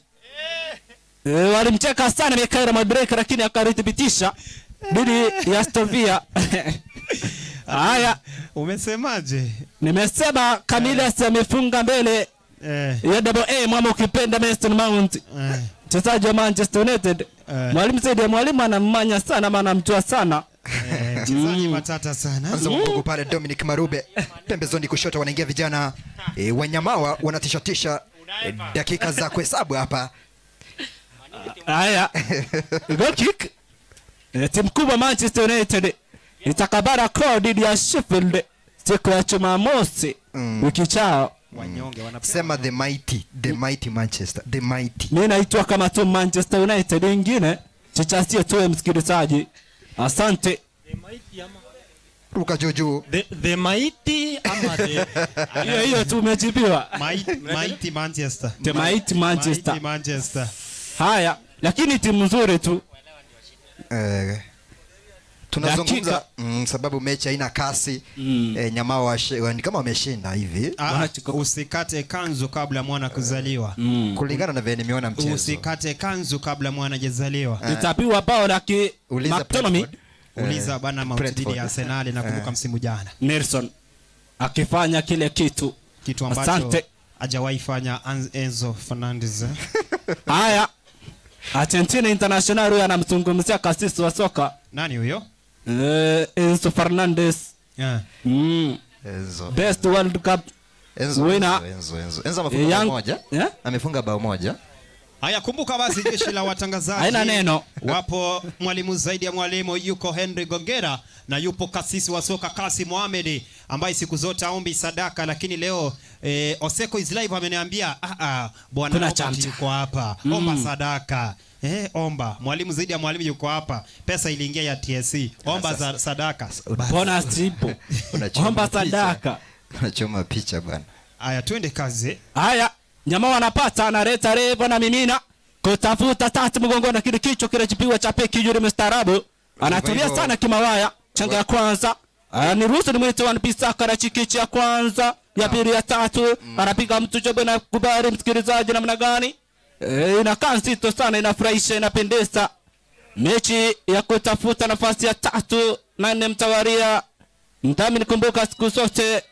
Walimcheka sana Mikaela Mabrek, lakini akalithibitisha dhidi ya Aston Villa. Haya, umesemaje? Nimesema Kamiras amefunga mbele ya double A mwama ukipenda Mason Mount. Mchezaji wa Manchester United. Mwalimu Saidi ya mwalimu anamanya sana maana anamjua sana. Mchezaji matata sana. Anza mgongo pale Dominic Marube. Pembezoni kushoto wanaingia vijana Wanyamawa wanatishatisha dakika za kuhesabu hapa. Haya. Goal kick. Timu kubwa Manchester United itakabara kwa dhidi ya Sheffield siku ya Jumamosi wiki ijayo. Wanyonge wanasema the mighty Manchester, the mighty. Mimi naitwa kama tu Manchester United nyingine, chichasie tu msikilizaji. Asante. The mighty ama Ruka Jojo. The mighty ama the hiyo hiyo tu umejibiwa. Mighty Manchester. The mighty Manchester. Mighty Manchester. Haya, lakini timu nzuri tu. Tunazungumza sababu mechi haina kasi. Nyamawa ni kama wameshinda hivi. Usikate kanzu kabla mwana kuzaliwa. Kulingana na vile nimeona mchezo. Usikate kanzu kabla mwana hajazaliwa. Itapiwa bao la McTominay. Uliza bana Mount dhidi ya Arsenal na kumbuka msimu jana. Nelson akifanya kile kitu ambacho hajawahi fanya Enzo Fernandez. Haya. Argentina International huyo anamzungumzia kasisi wa soka. Nani huyo? Enzo Fernandez. Enzo. Best World Cup winner. Enzo amefunga bao moja. Amefunga bao moja. Haya, kumbuka basi jeshi la watangazaji. Haina neno. Wapo mwalimu zaidi ya mwalimu, yuko Henry Gongera na yupo kasisi wa soka Kasi Mohamed ambaye siku zote aombi sadaka, lakini leo Oseko is live ameniambia bwana Robert yuko hapa. Omba sadaka. Omba. Mwalimu zaidi ya mwalimu yuko hapa. Pesa iliingia ya TSC. Omba sadaka. Bonus ipo. Omba sadaka. Unachoma picha bwana. Haya, twende kazi. Haya. Nyama wanapata analeta revo na mimina kutafuta tatu mgongoni, lakini kichwa kile cha peki yule mstaarabu anatulia sana kimawaya. Changa ya kwanza niruhusu nimwite One Piece akara chikichi ya kwanza ya pili ya tatu anapiga mtu jobe na kubali msikilizaji namna gani. Inakaa nzito sana, inafurahisha, inapendeza. Mechi ya kutafuta nafasi ya 3 na 4 mtawalia. Mdhamini kumbuka siku zote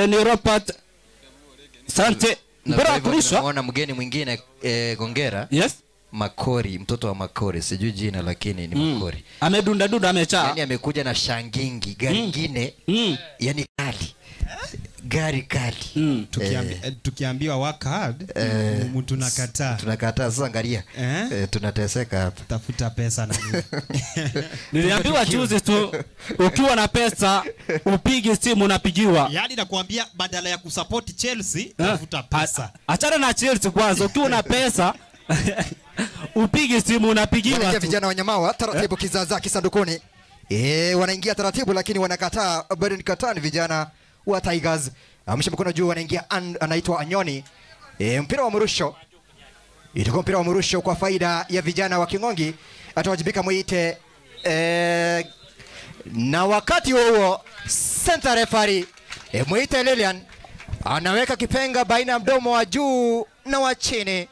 ni Robert. Asante. Mbona kulisha? Naona mgeni mwingine Gongera. Yes. Makori, mtoto wa Makori, sijui jina lakini ni Makori. Amedunda dunda amechaa. Yaani amekuja na shangingi, gari nyingine. Yaani kali. Gari kali. Tukiambiwa work hard, tunakataa. Tunakataa sasa, angalia. Tunateseka hapa. Tafuta pesa na nini. Niliambiwa juzi tu ukiwa na pesa upige simu unapigiwa. Yaani nakwambia badala ya kusupport Chelsea, tafuta pesa. Achana na Chelsea kwanza, ukiwa na pesa upige simu unapigiwa. Vijana wa Nyamawa taratibu kizaza kisandukuni. Wanaingia taratibu lakini wanakataa, bado ni kataa ni vijana wa Tigers. Amsha mkono juu wanaingia, anaitwa Anyoni. Mpira wa mrusho. Itakuwa mpira wa mrusho kwa faida ya vijana wa Kingongi. Atawajibika muite na wakati huo center referee muite Lilian anaweka kipenga baina ya mdomo wa juu na wa chini.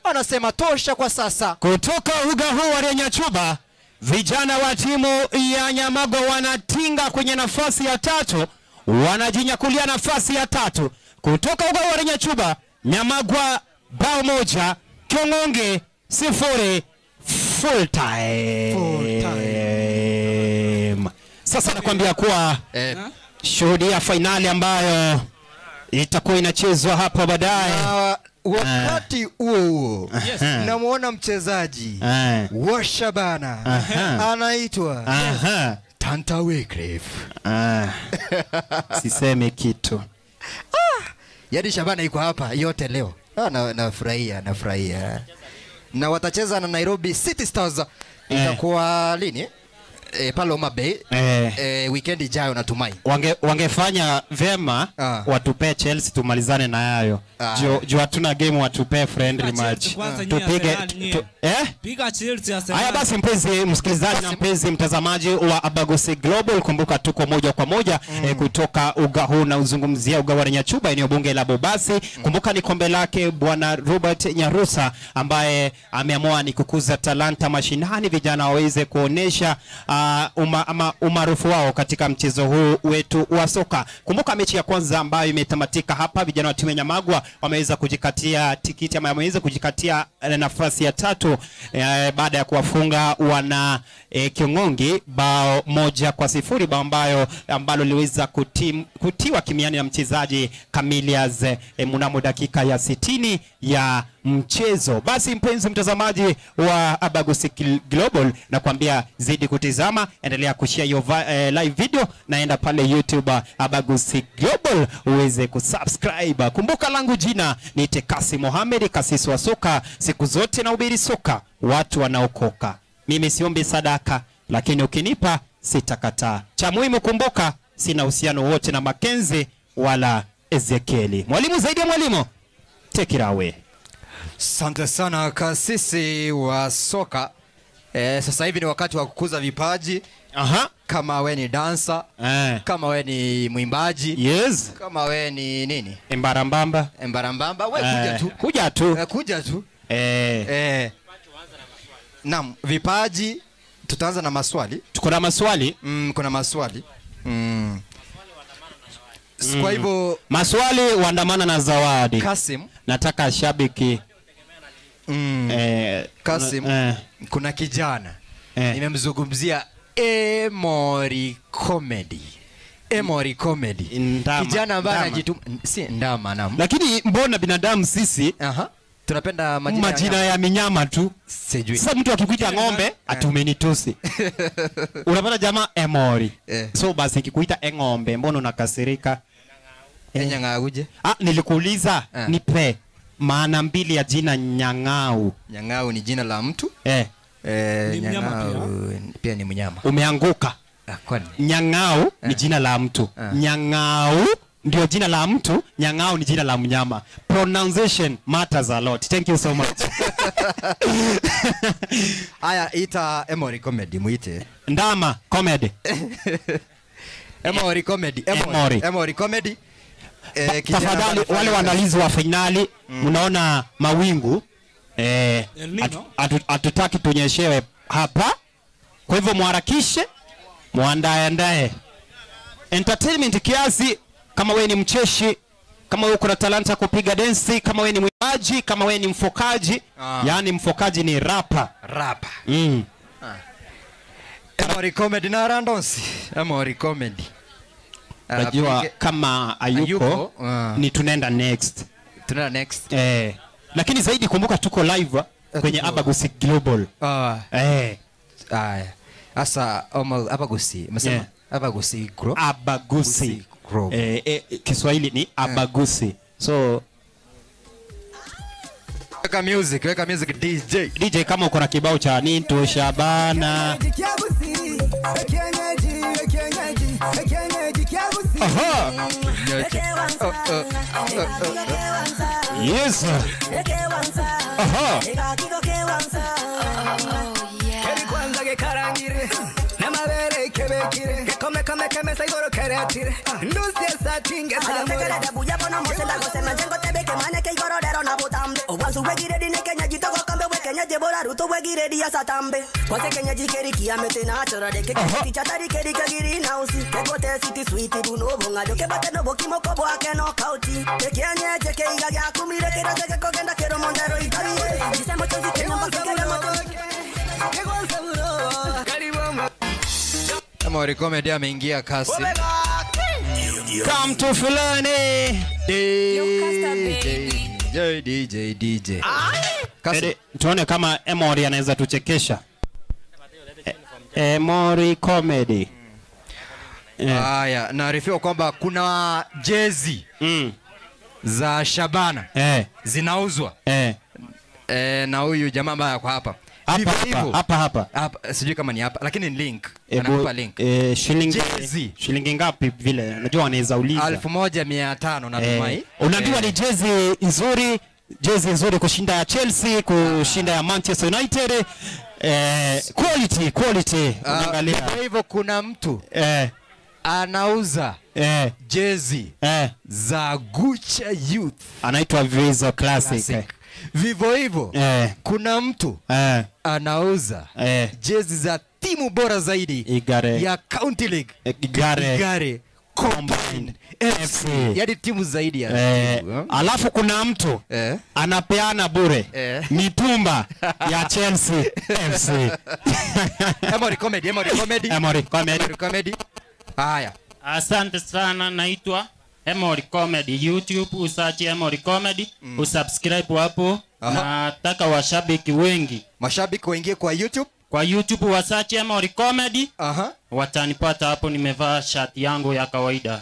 Anasema tosha kwa sasa. Kutoka uga huu wa Nyachuba, vijana wa timu ya Nyamago wanatinga kwenye nafasi ya 3, wanajinyakulia nafasi ya 3. Kutoka uga wa Nyachuba, Nyamagwa bao 1, Kiongonge 0, full time. Full time. Sasa nakwambia kuwa shuhudia finali ambayo itakuwa inachezwa hapa baadaye. Wakati huo namuona mchezaji wa Shabana anaitwa Tanta Wycliffe. Sisemi kitu. Yaani Shabana iko hapa yote leo. Nafurahia, nafurahia. Na watacheza na Nairobi City Stars. Itakuwa lini? Pale Homa Bay. Weekend ijayo natumai. Wangefanya vyema watupee Chelsea tumalizane na yayo. Juu hatuna game, watupee friendly match. Tupige Piga Chelsea Arsenal. Haya basi, mpenzi msikilizaji na mpenzi mtazamaji wa Abagusi Global, kumbuka tuko moja kwa moja kutoka uga huu na uzungumzia uga wa Nyachuba, eneo bunge la Bobasi. Kumbuka ni kombe lake bwana Robert Nyarusa ambaye ameamua ni kukuza talanta mashinani, vijana waweze kuonesha umaarufu wao katika mchezo huu wetu wa soka. Kumbuka mechi ya kwanza ambayo imetamatika hapa, vijana wa timu ya Nyamagwa wameweza kujikatia tikiti ama wameweza kujikatia nafasi ya tatu baada ya kuwafunga wana Kiongongi bao 1-0, bao ambalo liweza kutiwa kimiani na mchezaji Camilias mnamo dakika ya 60 ya mchezo. Basi mpenzi mtazamaji wa Abagusi Global, nakwambia zidi kutizama, endelea kushare hiyo live video, naenda pale YouTube Abagusi Global uweze kusubscribe. Kumbuka langu jina ni Tekasi Mohamed, kasisi wa soka. Siku zote nahubiri soka, watu wanaokoka. Mimi siombi sadaka, lakini ukinipa sitakataa. Cha muhimu kumbuka, sina uhusiano wote na Makenzi wala Ezekieli. Mwalimu zaidi ya mwalimu, take it away. Asante sana kasisi wa soka. Sasa hivi ni wakati wa kukuza vipaji. Aha. Kama we ni dancer, kama we ni mwimbaji, yes, kama we ni nini? Embarambamba. Embarambamba, we kuja tu. Kuja tu. Kuja tu. Naam, vipaji tutaanza na maswali. Tuko na maswali? Kuna maswali. Kwa hivyo maswali waandamana na zawadi. Kasim, nataka shabiki. Kasim, kuna kijana nimemzungumzia Emory Comedy. Emory Comedy. Ndama, kijana ambaye anajituma, si ndama naam. Lakini mbona binadamu sisi tunapenda majina ya minyama tu. Sijui. Sasa mtu akikuita ng'ombe atumenitusi. Unapata jamaa Emory. So basi nikikuita ng'ombe mbona unakasirika? Nyang'auje? Nilikuuliza nipe maana mbili ya jina Nyang'au. Nyang'au ni jina la mtu? Ni Nyang'au pia ni mnyama. Umeanguka. Kwani? Nyang'au ni jina la mtu. Nyang'au ndio jina la mtu, Nyang'au ni jina la mnyama. Pronunciation matters a lot. Thank you so much. Aya, ita Emory Comedy muite. Ndama Comedy. Emory Comedy. Emory Comedy. Tafadhali wale waandalizi wa finali, mnaona mawingu. Hatutaki tunyeshewe hapa. Kwa hivyo muharakishe, muandae. Entertainment kiasi. Kama wewe ni mcheshi, kama wewe uko na talanta kupiga densi, kama wewe ni mwimbaji, kama wewe ni mfokaji, yaani mfokaji ni rapper. Rapper. Emory Comedy na Randonsi. Emory Comedy. Unajua kama ayuko ni tunaenda next. Tunaenda next. Lakini zaidi kumbuka tuko live kwenye Abagusi Global. Aya. Asa Abagusi, umesema Abagusi Global. Abagusi. Kiswahili ni Abagusi. So weka music, weka music DJ. DJ kama uko na kibao cha Ninto Shabana. Aha. Yes. Aha. Emory Comedy ameingia kasi. Come to fulani. DJ DJ. Kasi tuone kama Emory anaweza tuchekesha. Emory Comedy. Haya, naarifiwa kwamba kuna jezi za Shabana zinauzwa. Na huyu jamaa ambaye yuko hapa. Hapa hapa hapa hapa, sijui kama ni hapa lakini ni link. Anakupa link. Shilingi shilingi ngapi vile? Unajua wanaweza uliza. 1500 natumai. Unaambiwa ni jezi nzuri, jezi nzuri kushinda ya Chelsea, kushinda ya Manchester United. Quality, quality. Unaangalia. Kwa hivyo kuna mtu anauza jezi za Gucha Youth. Anaitwa Vizo Classic. Vivo hivyo kuna mtu anauza jezi za timu bora zaidi Igare ya County League, Igare Combined FC, yaani timu zaidi ya timu. Alafu kuna mtu anapeana bure mitumba ya Chelsea FC. Emory Comedy, Emory Comedy, Emory Comedy, Emory Comedy. Haya, asante sana, naitwa Emory Comedy. YouTube usearch Emory Comedy, usubscribe hapo. Nataka washabiki wengi. Mashabiki waingie kwa YouTube? Kwa YouTube wasearch Emory Comedy. Watanipata hapo, nimevaa shati yangu ya kawaida.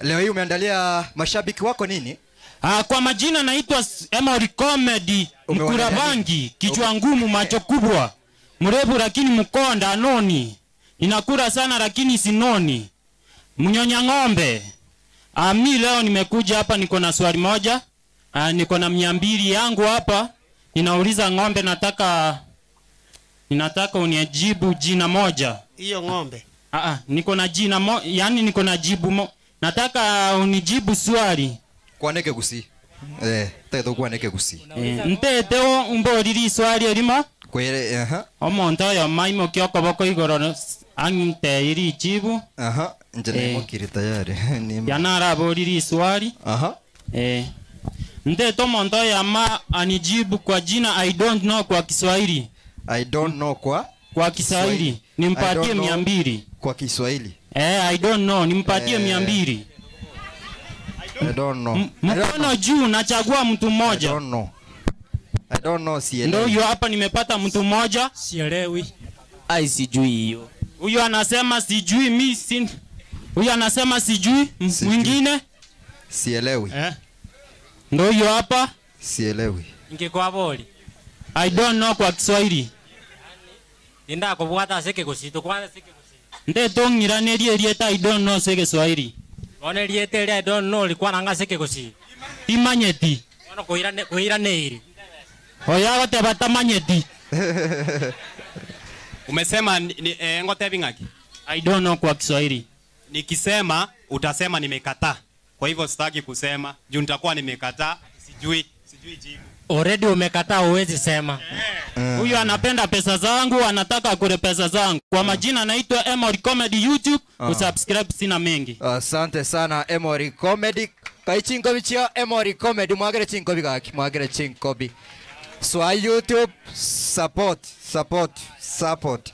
Leo hii umeandalia mashabiki wako nini? Kwa majina naitwa Emory Comedy, mkurabangi, kichwa ngumu, macho kubwa, mrefu lakini mkonda anoni. Ninakula sana lakini sinoni. Mnyonya ng'ombe. Mi leo nimekuja hapa, niko na swali moja. Niko na 200 yangu hapa. Ninauliza ng'ombe, ninataka unijibu jina moja. Hiyo ng'ombe. Niko na jina yani niko na jibu nataka unijibu swali. Kwaneke gusi. Teto kwaneke gusi. Ntete umboriri swali elimo. Kwere Omonto yo maimo kyoko boko igoro angite iri jibu. Njene mokiri tayari. Yanara boriri swali. Nteto monto ya ma anijibu kwa jina I don't know kwa Kiswahili. I don't know kwa Kiswahili. Nimpatie 200. Kwa Kiswahili. I don't know, nimpatie 200. I don't know. Mkono juu, nachagua mtu mmoja. I don't know. I don't know, sielewi. Ndio huyo hapa nimepata mtu mmoja. Sielewi. Ai, sijui hiyo. Huyo anasema sijui, mimi si. Huyo anasema sijui, mwingine sielewi. Ndio huyo hapa. Sielewi. Ingekuwa boli. I don't know kwa Kiswahili. Ndinda kubwata seke kusito kwanza seke kusito. Ndeto ngiranerie rieta I don't know seke Kiswahili. One riete I don't know likuwa nanga seke kusito. Timanyeti. Ono kuira kuira neiri. Oya gote batamanyeti. Umesema ngote bingaki? I don't know kwa Kiswahili. Nikisema utasema nimekataa. Kwa hivyo sitaki kusema juu nitakuwa nimekataa, sijui jibu. Already umekataa, huwezi sema. Huyu anapenda pesa zangu, anataka kule pesa zangu. Kwa majina naitwa Emory Comedy YouTube, usubscribe, sina mengi. Asante sana Emory Comedy. Kai chinkobi chia Emory Comedy, mwagere chinkobi gaki, mwagere chinkobi. So YouTube support, support, support.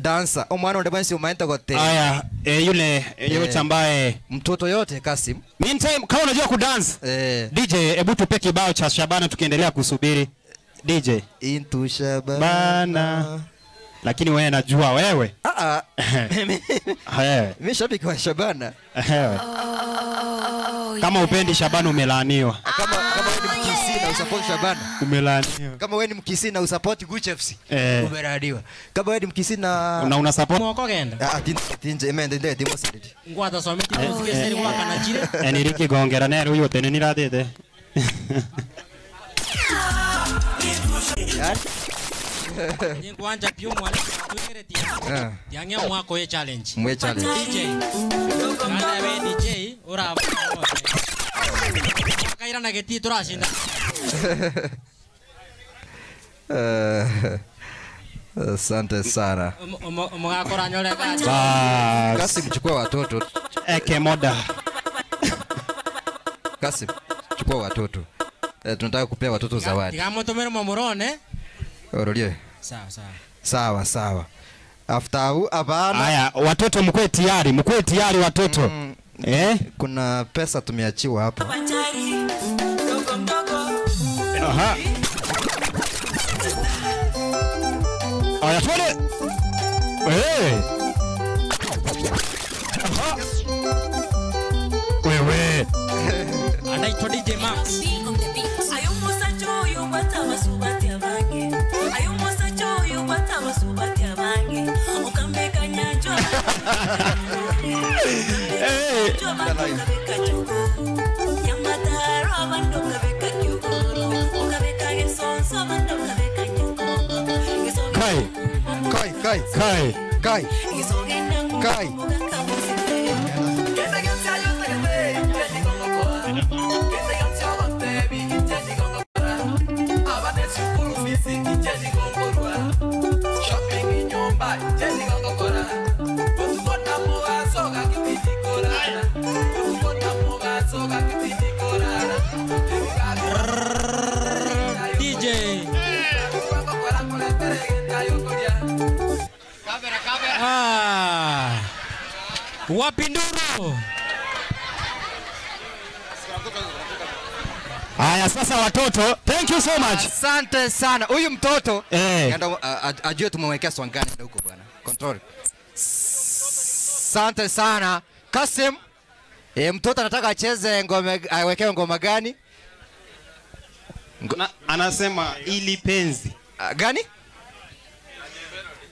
Dancer, omwana onde bwansi umaenta gote. Aya, yule yote ambaye mtoto yote Kasim. Meantime kama unajua kudance, DJ hebu tupe kibao cha Shabana tukiendelea kusubiri. DJ Into Shabana. Bana. Lakini wewe najua wewe. Mimi shabiki wa Shabana. Kama upendi Shabana umelaaniwa. Kama wewe ni Mkisii na usupport Shabana, umelaaniwa. Kama wewe ni Mkisii na usupport Gucha FC, umelaaniwa. Kama wewe ni Mkisii na una support mwoko genda. Tinje emende ndete timosiridi. Ngwata somiti kusikia kwa kana chile. Eniriki gongera nero uyo tene niratete. Ngwanja pio mwali tuere tia. Yange mwako ye challenge. Mwe challenge. DJ. Kana we DJ ora. Kaira na geti turashinda. Asante sana. Mwakora nyole Kasim, chukua watoto. Eke moda. Kasim, chukua watoto. Tunataka kupea watoto zawadi. Tigamoto tomero momorone. Orolie. Sawa sawa. Sawa sawa. After hapana. Haya, watoto mkwe tayari watoto. Kuna pesa tumeachiwa hapo. Aha. Aya, twende. Aha. Wewe. Anaitwa DJ Max. Kai. Kai, kai, kai, kai. Kai. DJ. Ah. Wapinduru. Haya sasa watoto, thank you so much. Asante sana. Huyu mtoto ajue tumemwekea song gani huko bwana. Control. Asante sana. Kasim, mtoto anataka acheze ngoma, awekewe ngoma gani? Anasema ili penzi. Gani?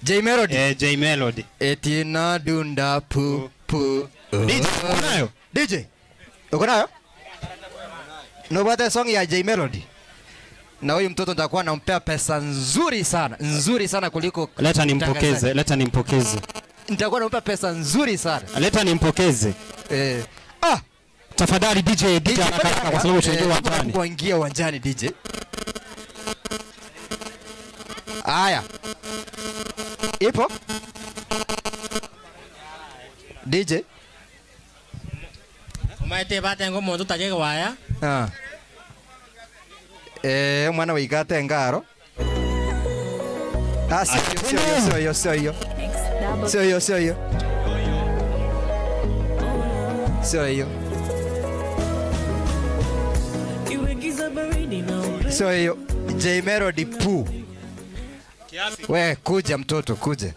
J Melody. J Melody. Eti na dunda pu pu. DJ uko nayo? DJ. Uko nayo? No song ya J Melody. Na huyu mtoto nitakuwa nampea pesa nzuri sana, nzuri sana kuliko. Leta nimpokeze, leta nimpokeze. Nitakuwa nampa pesa nzuri sana. Leta nimpokeze. Tafadhali DJ, DJ haraka kwa sababu tunaingia uwanjani. Kuingia uwanjani DJ. Haya. Ipo? DJ. Umaete bate ngomo tutajega waya. Ah. Mwana wikate ngaro. Ah, sio hiyo, sio hiyo. Sio hiyo, sio hiyo. Sio hiyo. Sio hiyo. J Melody pu. We kuja mtoto kuja.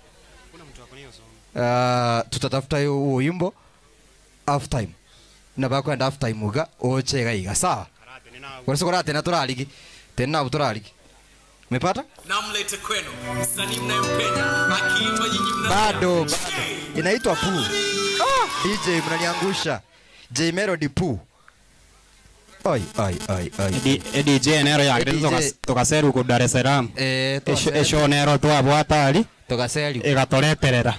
Tutatafuta hiyo huo wimbo half time. Na bakwenda half time uga ochega iga sawa. Kwa sababu tena turaligi. Tena uturaligi. Umepata? Namlete kwenu msanii mnayempenda akiimba nyinyi mna bado inaitwa pu. DJ mnaniangusha. J Melody pu. Ai ai ai ai. DJ nero ya tukaseru ku Dar es Salaam. Esho nero twabwatari tukaseru. Igatoreterera.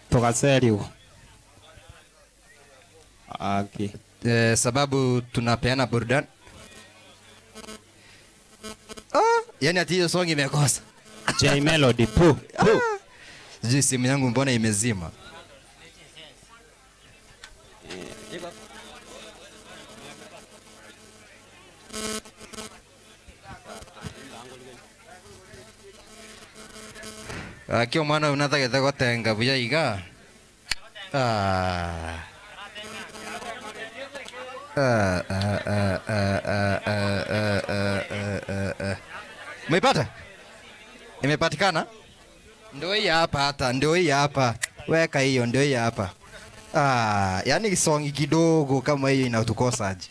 Tukaseru. Okay. Sababu tunapeana burudani. Yani ati hiyo song imekosa. J Melody pu pu. Sijui simu yangu mbona imezima. Akio mwana unataka gotenga buya iga. Umeipata? Imepatikana? Ndio hii hapa hata, ndio hii hapa. Weka hiyo, ndio hii hapa. Yani song kidogo kama hiyo inatukosaje?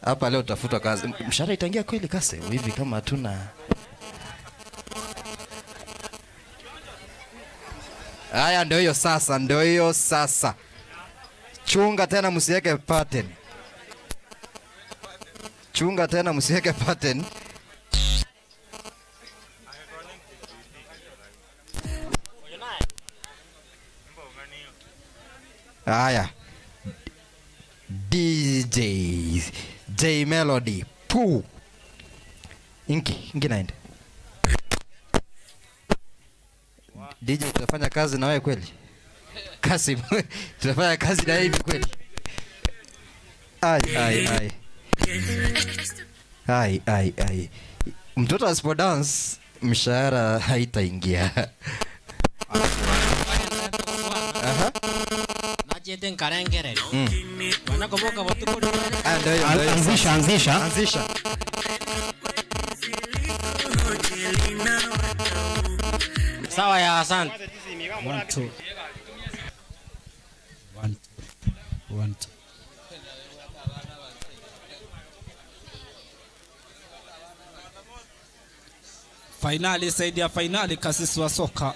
Hapa leo tutafuta kazi. Mshahara itaingia kweli kase hivi kama hatuna. Haya ndio hiyo sasa, ndio hiyo sasa. Chunga tena msiweke pattern. Chunga tena msiweke pattern. Haya. DJ J Melody pu. Inki, inki naende. DJ tutafanya kazi na wewe kweli? Kasim, tutafanya kazi na hivi kweli? Ai ai ai. Ai ai ai. Mtoto asipo dance mshahara haitaingia. Aha. Najete nkarengere. Wanakoboka watu kwa. Anzisha, anzisha. Anzisha. Sawa ya asante. 1 2 1 2 1 2. Fainali zaidi ya fainali, kasisi wa soka.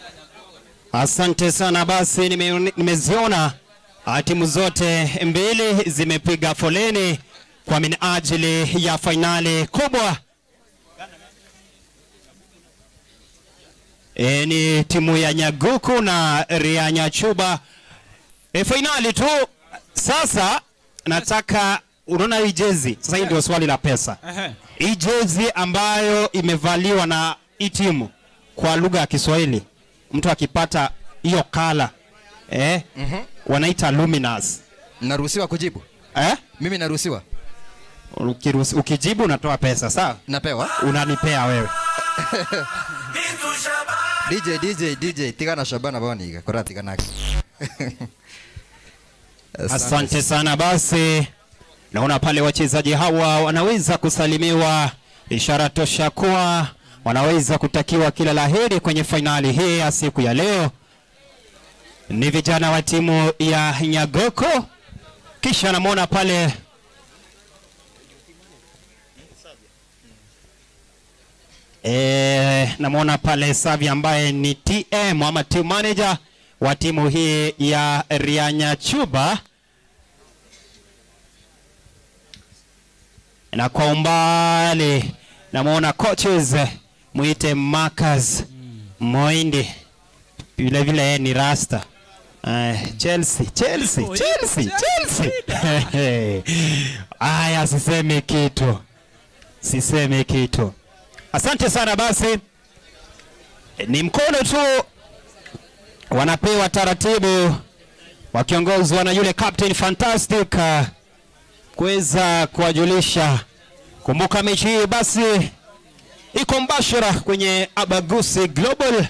Asante sana. Basi nimeziona timu zote mbili zimepiga foleni kwa minajili ya fainali kubwa. Ni timu ya Nyaguku na Rianyachuba. Fainali tu sasa. Nataka unaona hii jezi sasa, hii ndio swali la pesa. Hii jezi ambayo imevaliwa na hii timu kwa lugha ya Kiswahili, mtu akipata hiyo kala wanaita luminous. Naruhusiwa kujibu? Mimi naruhusiwa? Ukijibu unatoa pesa, sawa? Napewa? Unanipea wewe. DJ tigana Shabana boniga kora tigana. Asante sana. Basi naona pale wachezaji hawa wanaweza kusalimiwa, ishara tosha kuwa wanaweza kutakiwa kila laheri kwenye fainali hii ya siku ya leo. Ni vijana wa timu ya Nyagoko. Kisha namuona pale namuona pale Savi ambaye ni TM ama team manager wa timu hii ya Rianyachuba. Na kwa umbali namuona coaches muite Marcus Moindi, vile vile ni Rasta. Chelsea. Aya, sisemi kitu. Asante sana. Basi ni mkono tu wanapewa taratibu, wakiongozwa na yule Captain Fantastic kuweza kuwajulisha. Kumbuka mechi hii basi iko mbashara kwenye Abagusi Global.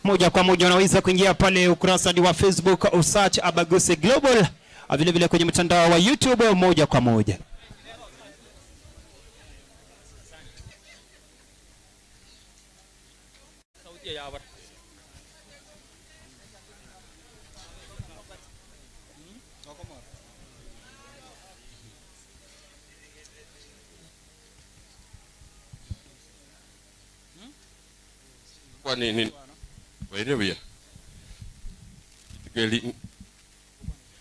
Moja kwa moja unaweza kuingia pale ukurasa wa Facebook usearch Abagusi Global, vile vile kwenye mtandao wa YouTube moja kwa moja. Kwa nini waire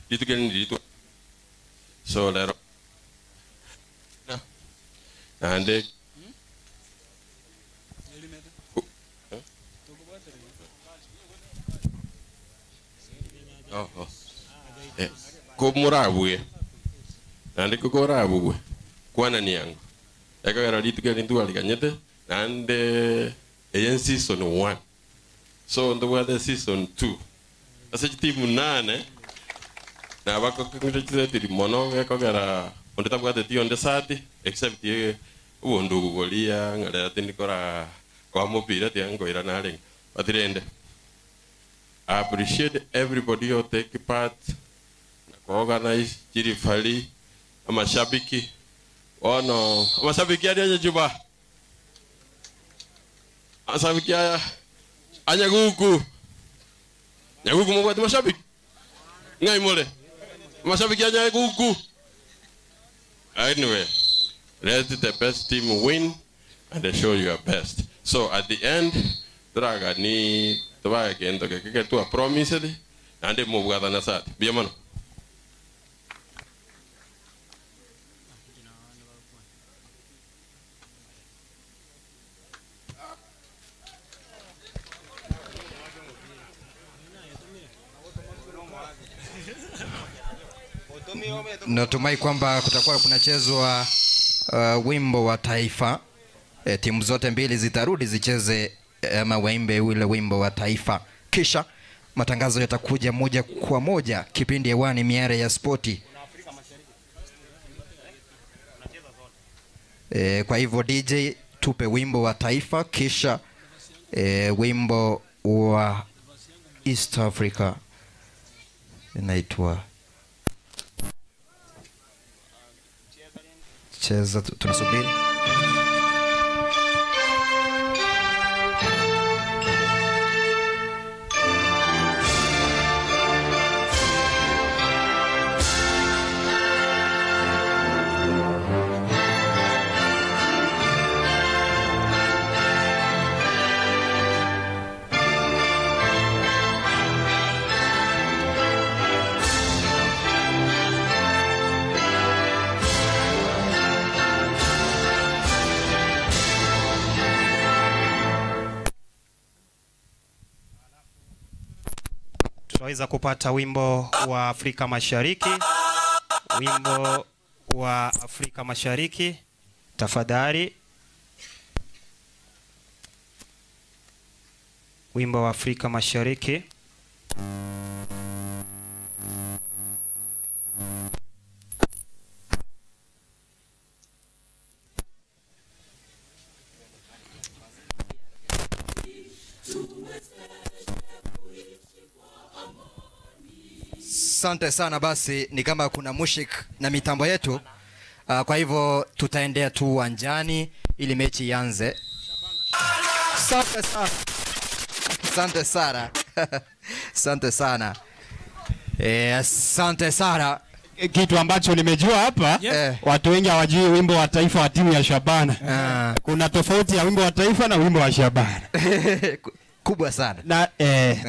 litukeli ndito so lero na ande oh komurabwe nande kokorabwe kwana niyango ekagera litukeli ndwalikanyete nande eyen season 1. So ndobwate season 2. Ase timu 8 na bako kungire mono ekogera onde tabwate ti onde sati except ye ubundu kugolia ngalera tindikora kwa mupira ti angoira nare batirende. I appreciate everybody who take part na organize jirifali amashabiki ono amashabiki ari juba amashabiki aya Anyaguku. Nyaguku mugwate mashabiki. Ngai mole. Mashabiki anyaguku. Anyway, let the best team win and they show your best. So at the end, draga ni tubaye kendo ke tu promise de ande mubwata na sati. Biamano. Natumai kwamba kutakuwa kunachezwa wimbo wa taifa. Timu zote mbili zitarudi zicheze ama waimbe ule wimbo wa taifa. Kisha matangazo yatakuja moja kwa moja kipindi hewani Miare ya Spoti. Kwa hivyo DJ tupe wimbo wa taifa kisha wimbo wa East Africa inaitwa Cheza, tunasubiri. Tutaweza kupata wimbo wa Afrika Mashariki. Wimbo wa Afrika Mashariki tafadhali. Wimbo wa Afrika Mashariki. Asante sana. Basi ni kama kuna mushik na mitambo yetu. Kwa hivyo tutaendea tu uwanjani ili mechi ianze. Asante sana. Asante sana. Asante sana. Asante sana. Kitu ambacho nimejua hapa, yeah. Watu wengi hawajui wimbo wa taifa wa timu ya Shabana. Kuna tofauti ya wimbo wa taifa na wimbo wa Shabana. Kubwa sana. Na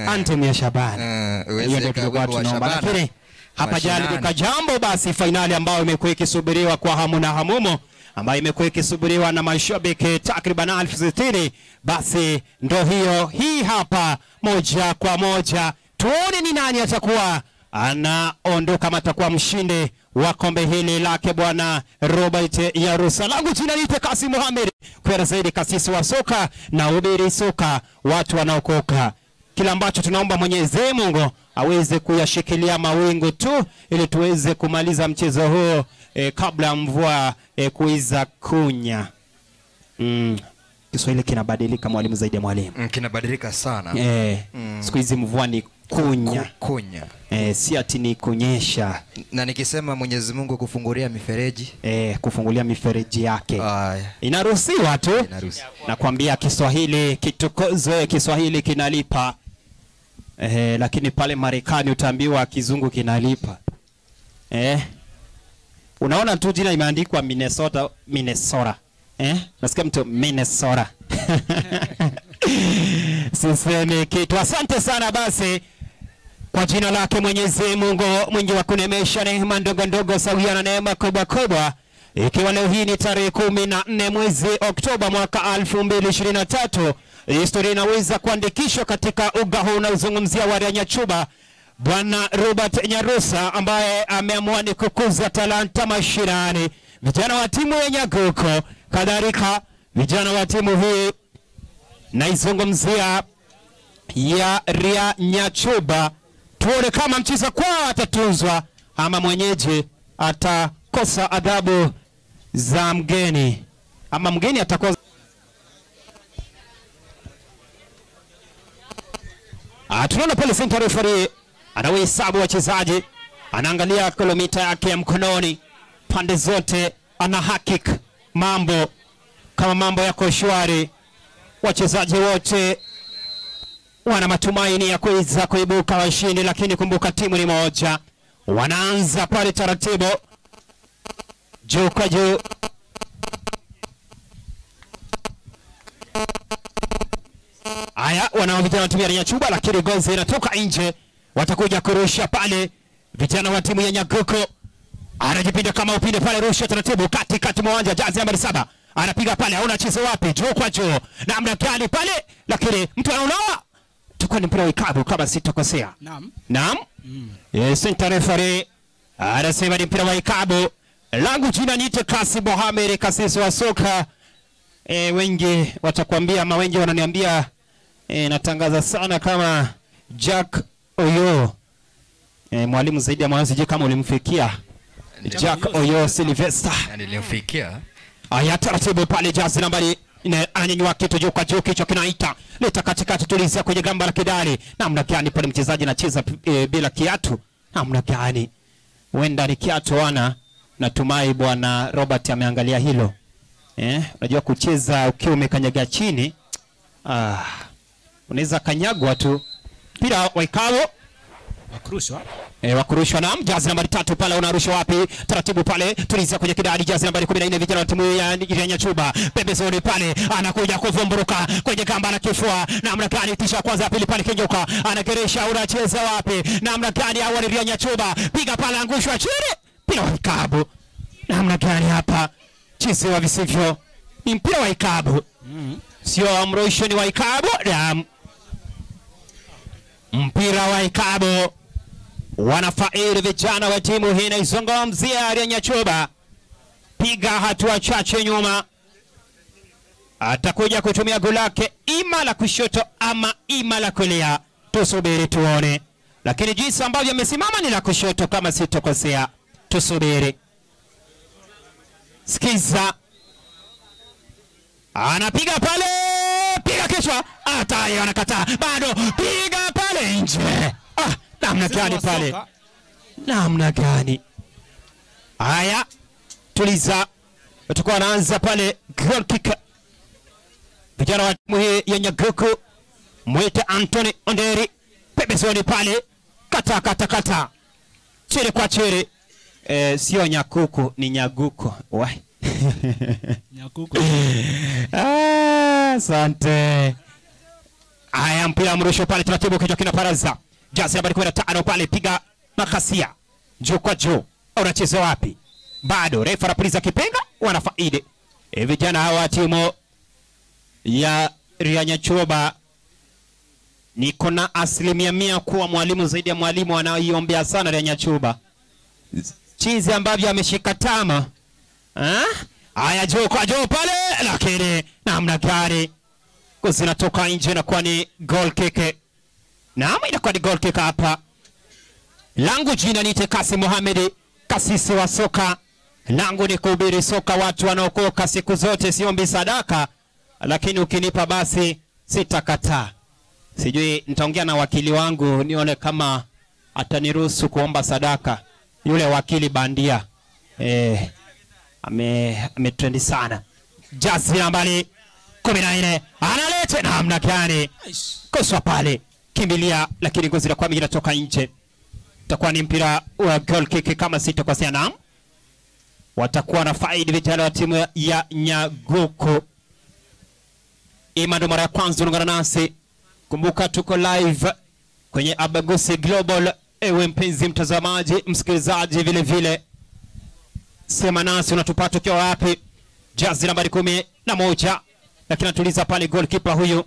anthem ya Shabana. Hiyo ndio tulikuwa tunaomba. Lakini hapa jana jambo basi finali ambayo imekuwa ikisubiriwa kwa hamu na hamumo, ambayo imekuwa ikisubiriwa na mashabiki takriban 60,000, basi ndo hiyo hii hapa moja kwa moja. Tuone ni nani atakuwa anaondoka kama atakuwa mshindi wa kombe hili lake bwana Robert Nyarusa. Langu jina niite Kasim Mohamed, kwa zaidi kasisi wa soka na ubiri soka watu wanaokoka. Kila ambacho tunaomba Mwenyezi Mungu aweze kuyashikilia mawingu tu ili tuweze kumaliza mchezo huo kabla mvua kuiza kunya. Kiswahili kinabadilika mwalimu zaidi ya mwalimu. Kinabadilika sana. Siku hizi mvua ni kunya. Kunya. Si ati ni kunyesha. Na nikisema Mwenyezi Mungu kufungulia mifereji. Kufungulia mifereji yake. Inaruhusiwa tu. Inaruhusiwa. Nakwambia Kiswahili kitukozwe, Kiswahili kinalipa. Lakini pale Marekani utaambiwa kizungu kinalipa. Unaona tu jina imeandikwa Minnesota, Minnesota. Nasikia mtu Minnesota. Sisemi kitu. Asante sana basi. Kwa jina lake Mwenyezi Mungu mwingi wa kunemesha neema ndogo ndogo sawia na neema kubwa kubwa. Ikiwa leo hii ni tarehe 14 mwezi Oktoba mwaka 2023, historia inaweza kuandikishwa katika uga huu unaozungumzia wa Nyachuba. Bwana Robert Nyarusa ambaye ameamua ni kukuza talanta mashinani, vijana wa timu ya Nyaguko, kadhalika vijana wa timu hii naizungumzia ya Ria Nyachuba. Tuone kama mchezo kwao atatunzwa ama mwenyeji atakosa adhabu za mgeni, ama mgeni atakosa. Tunaona pale center referee anahesabu wachezaji, anaangalia kilomita yake ya mkononi pande zote, anahakik mambo kama mambo yako shwari. Wachezaji wote wana matumaini ya kuweza kuibuka washindi, lakini kumbuka timu ni moja. Wanaanza pale taratibu, juu kwa juu. Haya, wanao vijana wa timu ya Nyachuba, lakini gozi inatoka nje. Watakuja kurusha pale vijana wa timu ya Nyaguko. Anajipinda kama upinde pale, rusha taratibu kati kati mwanja, jazi nambari 7 anapiga pale, hauna chezo wapi, juu kwa juu, namna gani pale, lakini mtu anaunawa. Tukua ni mpira wa ikabu kama sitakosea. Naam. Naam. Yes, center referee anasema ni mpira wa ikabu. Langu jina niite Kasim Mohamed, kasisi wa soka. Wengi watakwambia ama wengi wananiambia natangaza sana kama Jack Oyo. Mwalimu zaidi ya mwalimu, sijui kama ulimfikia Jack Oyo Sylvester. Nilimfikia. Aya, taratibu pale jazi nambari 4 ananyanyua kitu juu kwa juu, kichwa kinaita leta katikati, tulizia kwenye gamba la kidari. Namna gani pale mchezaji anacheza bila kiatu? Namna gani? Huenda ni kiatu ana. Natumai bwana Robert ameangalia hilo. Unajua kucheza ukiwa umekanyaga chini, unaweza kanyagwa tu. Mpira wa ikabu wakurushwa. Wakurushwa na jazi nambari 3 pale, unarushwa wapi? Taratibu pale, tulizia kwenye kidari, jazi nambari 14 vijana wa timu ya Nyachuba. Pembezoni pale anakuja kuvumburuka kwenye kamba na kifua. Namna gani tisha kwanza, pili pale Kinyoka anageresha, unacheza wapi? Namna gani hawa ni Nyachuba? Piga pale, angushwa chini. Mpira wa ikabu. Namna gani hapa? Chezewa visivyo. Ni mpira wa ikabu. Sio amrusho, ni wa ikabu. Mpira wa ikabu wanafaidi vijana wa timu hii inaizungumzia Ryanyachuba. Piga hatua chache nyuma, atakuja kutumia goli lake ima la kushoto ama ima la kulia, tusubiri tuone. Lakini jinsi ambavyo amesimama ni la kushoto kama sitokosea, tusubiri. Sikiza, anapiga pale, piga kichwa, hata anakataa, bado piga pale nje. Ah, namna gani pale, namna gani! Haya, tuliza, tutakuwa anaanza pale goal kick. Vijana wa timu hii ya Nyaguku, mwite Anthony Onderi pembezoni pale, kata kata kata, chere kwa chere. Sio Nyakuku, ni Nyaguku. Wai. Nyakuku. Asante. Haya, mpira mrusho pale taratibu, kichwa kina paraza. Jasi nambari 15 pale, piga makasia juu kwa juu. Unacheza wapi? Bado refa anapuliza kipenga, wanafaidi vijana hawa timu ya Ryanyachuba. Niko na 100% kuwa mwalimu zaidi ya mwalimu anaoiombea sana Ryanyachuba. Chizi ambavyo ameshika tama. Haya, juu kwa juu pale, lakini namna gani zinatoka nje na kuwa ni goal kick. Naam, inakuwa ni goal kick hapa. Langu jina ni Kasim Mohamed, kasisi wa soka. Langu ni kuhubiri soka, watu wanaokoka siku zote, siombi sadaka, lakini ukinipa basi sitakataa. Sijui nitaongea na wakili wangu nione kama ataniruhusu kuomba sadaka. Yule wakili bandia ametrendi sana. Jazi nambari 14 analete namna gani? Koswa pale, kimbilia, lakini ngozi la kwami inatoka nje. Itakuwa ni mpira wa goal kick kama sitokosea. Naam, watakuwa na faidi vijana wa timu ya Nyaguku. Ima ndo mara ya kwanza unaungana nasi, kumbuka tuko live kwenye Abagusi Global. Ewe mpenzi mtazamaji, msikilizaji vile vile, sema nasi unatupata ukiwa wapi. Jazi nambari 11, lakini anatuliza pale goalkeeper huyu,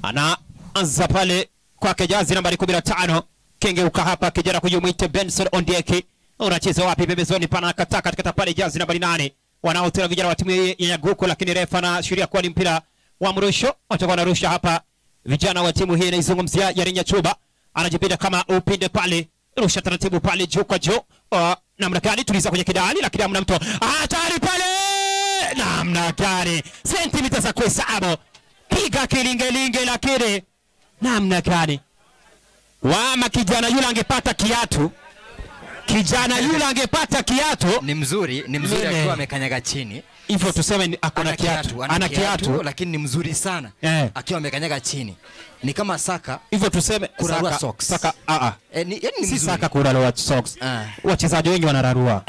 anaanza pale kwake jazi nambari 15. Kengeuka hapa kijana huyu mwite Benson Ondieki, unacheza wapi? Pembezoni pana kataa katikata pale jazi nambari 8. Wanaotoa vijana wa timu ya Nyaguku, lakini refa anaashiria kuwa ni mpira wa mrusho. Watakuwa wanarusha hapa vijana wa timu hii inaizungumzia ya Ryanyachuba. Anajipinda kama upinde pale, rusha taratibu pale juu kwa juu. Namna gani, tuliza kwenye kidali, lakini hamna mtu. Hatari pale, namna gani, sentimita za kuhesabu, piga kilingelinge, lakini namna gani. Wama kijana yule angepata kiatu, kijana yule angepata kiatu. Ni mzuri, ni mzuri akiwa amekanyaga chini. Hivyo tuseme akona kiatu, ana kiatu lakini ni mzuri sana akiwa amekanyaga chini. Ni kama Saka. Hivyo tuseme kurarua socks. Saka ni, yani ni si mzuri. Saka kurarua socks. Wachezaji wengi wanararua.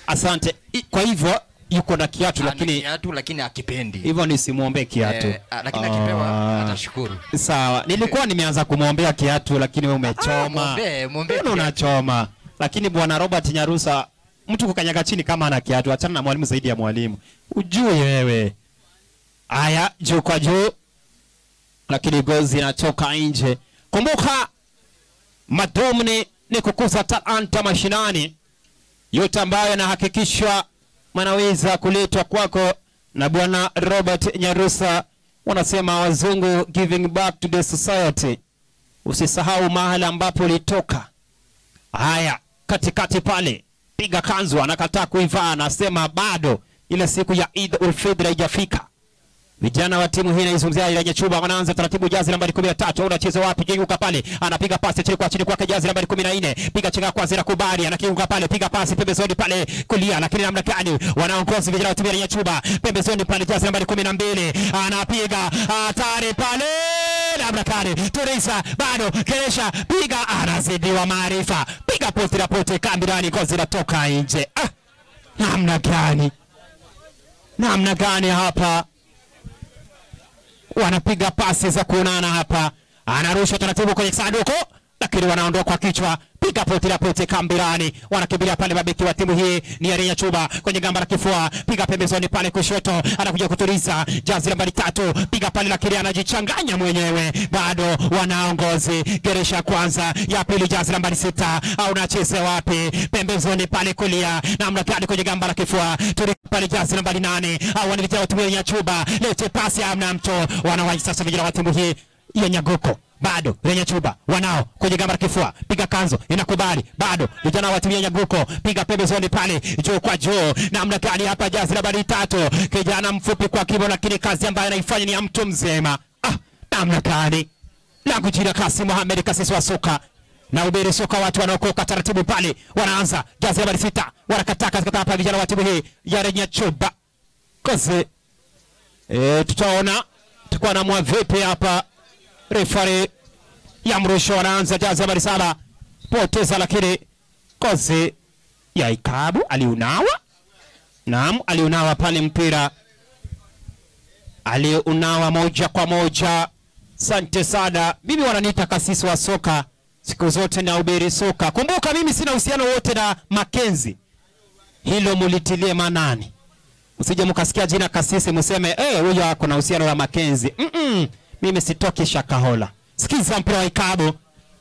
Asante. Kwa hivyo yuko na kiatu lakini kiatu lakini akipendi. Hivyo nisimuombe kiatu. Lakini akipewa atashukuru. Sawa. Nilikuwa nimeanza kumuombea kiatu lakini wewe umechoma. Muombe. Unachoma. Lakini bwana Robert Nyarusa, mtu kukanyaga chini kama ana kiatu, achana na mwalimu zaidi ya mwalimu. Ujue wewe. Aya, juu kwa juu, lakini gozi inatoka nje. Kumbuka madhumuni ni kukuza talanta mashinani. Yote ambayo yanahakikishwa manaweza kuletwa kwako na bwana Robert Nyarusa. Wanasema wazungu, giving back to the society. Usisahau mahala ambapo ulitoka. Haya, katikati pale, piga kanzu, anakataa kuivaa, anasema bado ile siku ya Eid ul-Fitr haijafika. Vijana wa timu hii inaizungumzia Ryanyachuba wanaanza taratibu. Jazi nambari 13 unacheza wapi? Kiuka pale, anapiga pasi chini kwa chini kwake jazi nambari 14, piga chenga kwa zira kubali, anakiuka pale, piga pasi pembezoni pale kulia, lakini namna gani wanaongoza vijana wa timu ya Ryanyachuba pembezoni pale, jazi nambari 12 anapiga hatari pale, namna gani, Teresa bado keresha, piga, anazidiwa maarifa, piga pote la pote kambi ndani kwa zinatoka nje. Namna gani, namna gani hapa wanapiga pasi za kuonana hapa, anarusha taratibu kwenye sanduku, lakini wanaondoa kwa kichwa, piga pote la pote kambirani, wanakimbilia pale mabeki wa timu hii ni ya Chuba kwenye gamba la kifua, piga pembezoni pale kushoto, anakuja kutuliza jazi nambari 3, piga pale lakini anajichanganya mwenyewe, bado wanaongozi geresha kwanza, ya pili jazi nambari 6, au nacheze wapi? Pembezoni pale kulia, namna gani kwenye gamba la kifua, tuli pale jazi nambari 8, au wanaletea timu ya Chuba, lete pasi amna mtu, wanawahi sasa vijana wa timu hii ya Nyaguko, bado lenye Chuba wanao kwenye gamba la kifua, piga kanzo inakubali, bado vijana wa timu ya Nyaguko, piga pembezoni pale juu kwa juu, namna gani hapa jazi nambari 3, kijana mfupi kwa kimo, lakini kazi ambayo anaifanya ni ya mtu mzima. Namna gani langu jina Kasim Mohamed Kasisi wa soka na ubiri soka, watu wanaokoka taratibu pale, wanaanza jazi nambari 6, wanakataa katika hapa vijana wa timu hii ya lenye Chuba kozi. Tutaona tutakuwa na mwa vipi hapa. Refari ya mrusho anaanza jazi nambari 7, poteza lakini kozi ya ikabu aliunawa. Naam, aliunawa pale mpira, aliunawa moja kwa moja. Sante sana. Mimi wananiita kasisi wa soka, siku zote na ubiri soka. Kumbuka mimi sina uhusiano wote na Makenzi, hilo mulitilie manani. Usije mkasikia jina kasisi mseme huyo ako na uhusiano na Makenzi. Mimi sitoki Shakahola. Sikiza mpira wa ikabu,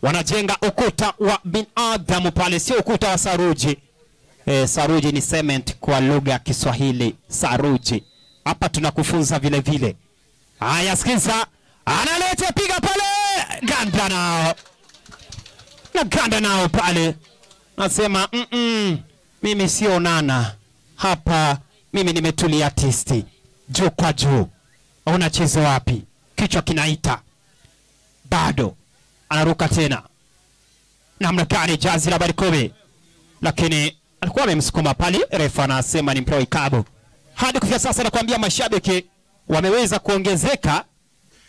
wanajenga ukuta wa binadamu pale, sio ukuta wa saruji. Saruji ni cement kwa lugha ya Kiswahili, saruji. Hapa tunakufunza vile vile. Haya, sikiza, analeta piga pale, ganda nao. Na ganda nao pale. Nasema mimi sio nana. Hapa mimi nimetulia tisti. Juu kwa juu. Unacheza wapi? Kichwa kinaita, bado anaruka tena, namna gani jazi la Barikobe, lakini alikuwa amemsukuma pale, refa anasema ni mpira ikabu. Hadi kufika sasa nakwambia mashabiki wameweza kuongezeka,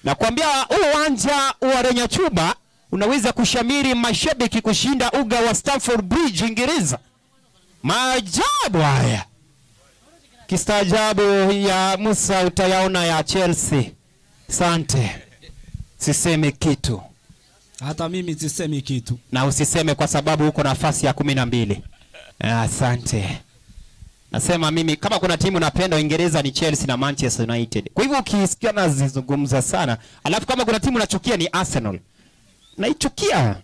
na kuambia uwanja wa Renyachuba unaweza kushamiri mashabiki kushinda uga wa Stamford Bridge Uingereza. Maajabu haya, kistaajabu ya Musa utayaona ya Chelsea. Sante, sisemi kitu. Hata mimi sisemi kitu. Na usiseme kwa sababu uko nafasi ya 12. Asante. Nasema mimi kama kuna timu napenda Uingereza ni Chelsea na Manchester United. Kwa hivyo ukisikia nazizungumza sana. Alafu kama kuna timu nachukia ni Arsenal. Naichukia.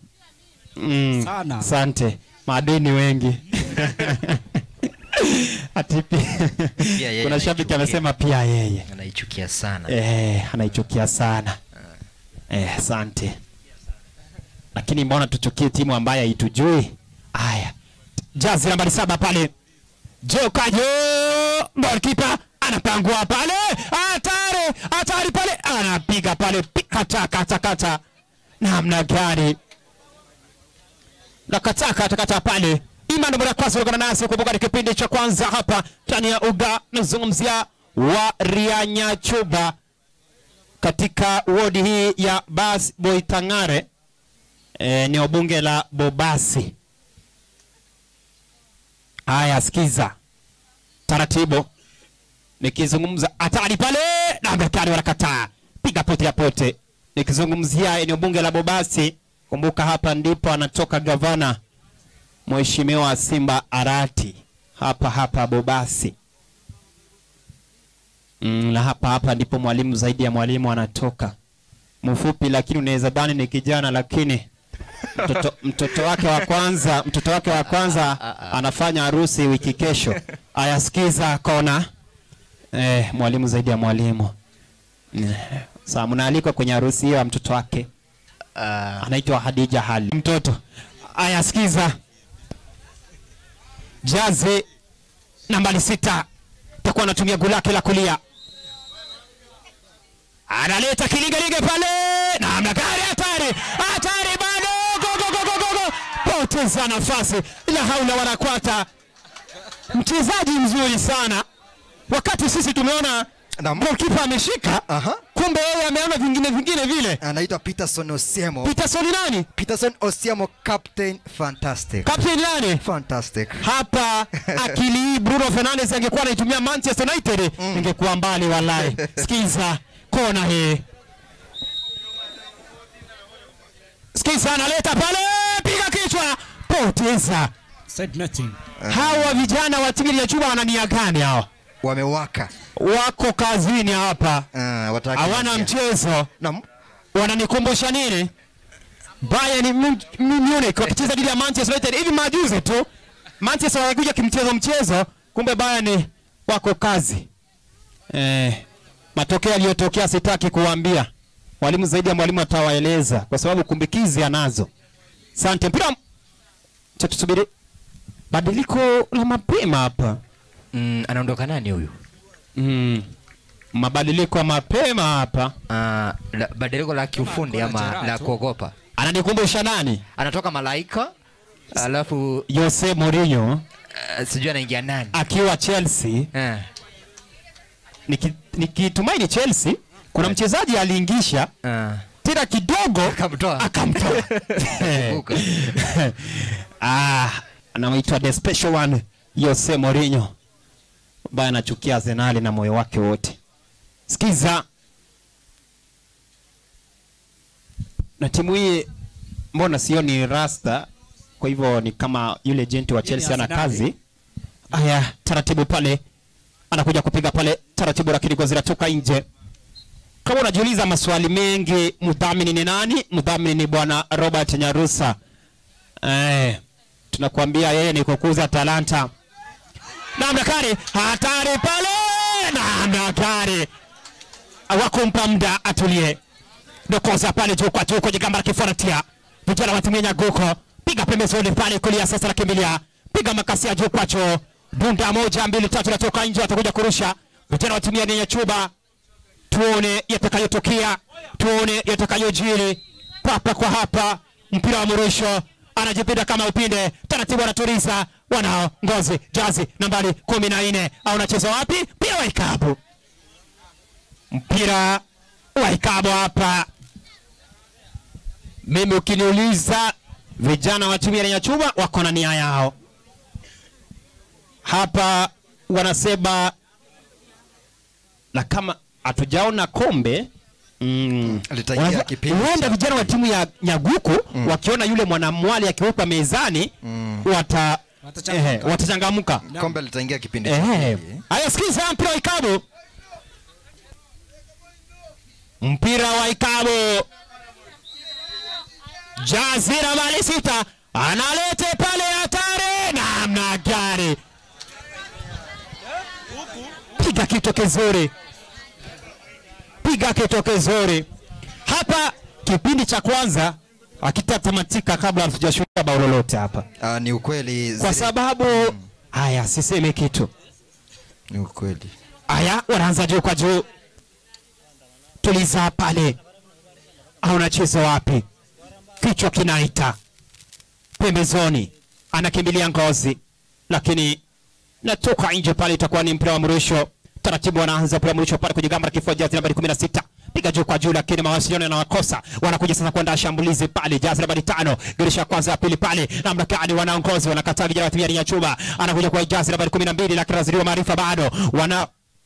Sana. Asante. Madeni wengi. Atipi. Kuna shabiki amesema pia yeye anaichukia sana. Anaichukia sana. Asante. Lakini mbona tuchukie timu ambayo haitujui? Haya. Jazi nambari 7 pale. Jokajo, goalkeeper anapangua pale. Hatari, hatari pale. Anapiga pale, kata kata kata. Namna gani? Na kata kata kata pale. Ima ndo mara kwanza unaungana nasi, kumbuka ni kipindi cha kwanza hapa ndani ya uga, nazungumzia wa Rianyachuba katika wodi hii ya Bas Boitangare, eneo bunge la Bobasi. Haya, sikiza taratibu nikizungumza hatari pale na Mbekani wanakataa, piga pote ya pote. Nikizungumzia eneo bunge la Bobasi, kumbuka hapa ndipo anatoka gavana Mheshimiwa Simba Arati, hapa hapa Bobasi. Na hapa hapa ndipo mwalimu zaidi ya mwalimu anatoka. Mfupi lakini unaweza dhani ni kijana, lakini mtoto wake wa kwanza, mtoto wake wa kwanza anafanya harusi wiki kesho. Ayasikiza kona. Mwalimu zaidi ya mwalimu. Sasa mnaalikwa kwenye harusi hiyo ya mtoto wake. Anaitwa Hadija Hali. Mtoto. Ayasikiza. Jazi nambari 6 atakuwa anatumia goli lake la kulia. Analeta kilingalinga pale. Namna gani hatari. Hatari bado. Go go go go go. Poteza nafasi. Ila haula wanakwata. Mchezaji mzuri sana. Wakati sisi tumeona goalkeeper ameshika, kumbe yeye ameona vingine vingine vile. Anaitwa Peterson Osiemo. Peterson nani? Peterson Osiemo, Captain Fantastic. Captain nani? Fantastic. Hapa akili hii Bruno Fernandes angekuwa anaitumia Manchester United, ingekuwa mbali wallahi. Sikiza kona hii. Sikiza, analeta pale, piga kichwa, poteza. Side netting. Hawa vijana wa timu ya Chuba wana nia gani hawa? Wamewaka. Wako kazini hapa. Hawana mchezo. Naam. Wananikumbusha nini? Bayern Munich wakicheza dhidi ya Manchester United hivi majuzi tu. Manchester walikuja kimchezo mchezo, kumbe Bayern wako kazi. Matokeo yaliyotokea sitaki kuambia. Mwalimu zaidi ya mwalimu atawaeleza kwa sababu kumbikizi anazo. Asante. Mpira tusubiri badiliko la mapema hapa. Anaondoka nani huyu? Mabadiliko mapema hapa. Badiliko la kiufundi ama la kuogopa. Ananikumbusha nani? Anatoka Malaika, alafu Jose Mourinho. Sijui anaingia nani? Akiwa Chelsea. Nikitumaini Chelsea kuna mchezaji aliingisha tena kidogo akamtoa. Anaitwa the special one Jose Mourinho. Ambaye anachukia Arsenal na moyo wake wote. Sikiza. Na timu hii mbona sioni Rasta, kwa hivyo ni kama yule jenti wa Chelsea ana kazi. Aya, taratibu pale. Anakuja kupiga pale taratibu, lakini kwa zinatoka nje. Kama unajiuliza maswali mengi, mdhamini ni nani? Mdhamini ni bwana Robert Nyarusa. Tunakuambia yeye ni kukuza talanta. Namna kari, hatari pale. Namna kari. Hawakumpa muda atulie. Dokoza pale juu kwa juu kwenye gamba la kifuatia. Vijana wa timu ya Nyaguko, piga pembezoni pale kulia sasa nakimbilia. Piga makasia juu kwa juu. Dunda 1 2 3 natoka nje, atakuja kurusha. Vijana wa timu ya Nyachuba. Tuone yatakayotokea, tuone yatakayojiri. Papa kwa hapa, mpira wa mrusho, anajipinda kama upinde, taratibu anatuliza, wanao ngozi, jazi nambari 14. Au unacheza wapi? Mpira wa ikabu. Mpira wa ikabu hapa. Mimi ukiniuliza vijana wa timu ya Nyachuba wako na nia yao. Hapa wanasema na kama hatujaona kombe huenda vijana wa timu ya Nyaguku wakiona yule mwanamwali akiwekwa mezani watachangamka. Kombe litaingia kipindi cha pili. Haya, sikiza mpira wa ikabu. Mpira wa ikabu. Jazira mali 6 analete pale hatari namna gani? Piga kitu kizuri. Piga kitu kizuri. Hapa kipindi cha kwanza hakitatamatika kabla hatujashuka bao lolote hapa. Ni ukweli kwa sababu haya siseme kitu. Ni ukweli. Haya wanaanza juu kwa juu. Tuliza pale. Au unacheza wapi? Kichwa kinaita. Pembezoni anakimbilia ngozi, lakini natoka nje pale, itakuwa ni mpira wa mrusho. Taratibu wanaanza mpira mrusho pale kwenye gamba la kifua, jazi nambari 16. Piga juu kwa juu, lakini mawasiliano yanawakosa. Wanakuja sasa kuandaa shambulizi pale, jazi nambari 5, girisha kwanza ya pili pale. Namna gani wanaongozi, wanakataa vijana wa timu ya Nyachuba. Anakuja kwa jazi nambari 12, lakini aziriwa maarifa bado.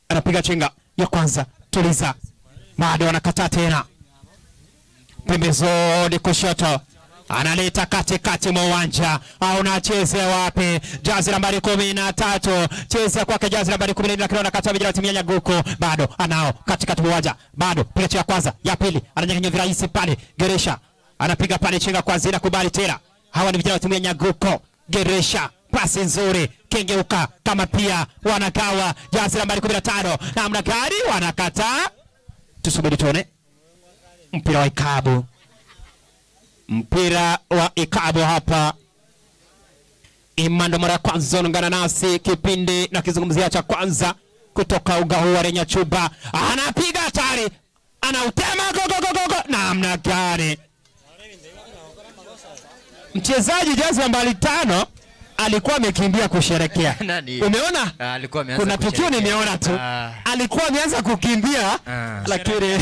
Anapiga chenga ya kwanza, tuliza. Bado wanakataa tena. Pembezoni kushoto. Analeta katikati mwa uwanja. Au unacheze wapi? Jazi nambari 13. Cheza kwake jazi nambari 14, lakini anakataa vijana timu ya Nyaguko. Bado anao katikati mwa uwanja. Bado piga ya kwanza, ya pili. Ananyang'anya virahisi pale. Geresha anapiga pale chenga kwa zina kubali tena. Hawa ni vijana wa timu ya Nyaguko. Geresha pasi nzuri, kengeuka kama pia wanagawa. Jazi nambari 15. Namna gani wanakataa? Tusubiri tuone. Mpira wa ikabu. Mpira wa ikabu hapa. Imando mara kwanza ungana nasi kipindi na kizungumzia cha kwanza kutoka uga huu wa Nyachuba. Anapiga hatari. Anautema go go go go. Namna gani? Mchezaji jazi nambari 5 alikuwa amekimbia kusherekea. Umeona? Alikuwa ameanza. Kuna tukio nimeona tu. Alikuwa ameanza kukimbia lakini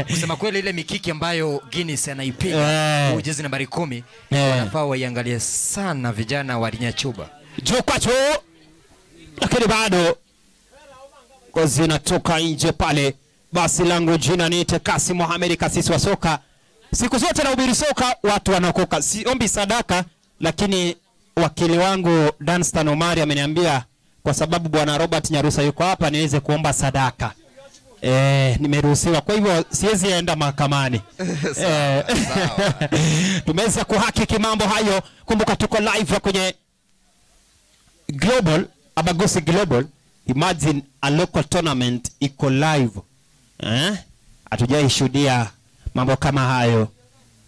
kusema kweli ile mikiki ambayo Guinness anaipiga huyu jezi nambari 10 wanafaa waiangalie sana vijana wa Nyachuba. Juu kwa juu, lakini bado kozi inatoka nje pale. Basi langu jina niite Kasi Mohamed, kasisi wa soka. Siku zote nahubiri soka, watu wanaokoka. Siombi sadaka, lakini wakili wangu Danstan Omari ameniambia kwa sababu bwana Robert Nyarusa yuko hapa niweze kuomba sadaka. Nimeruhusiwa. Kwa hivyo siwezi enda mahakamani. Tumeweza kuhakiki mambo hayo. Kumbuka tuko live kwenye Global, Abagusi Global. Imagine a local tournament iko live. Hatujaishuhudia mambo kama hayo.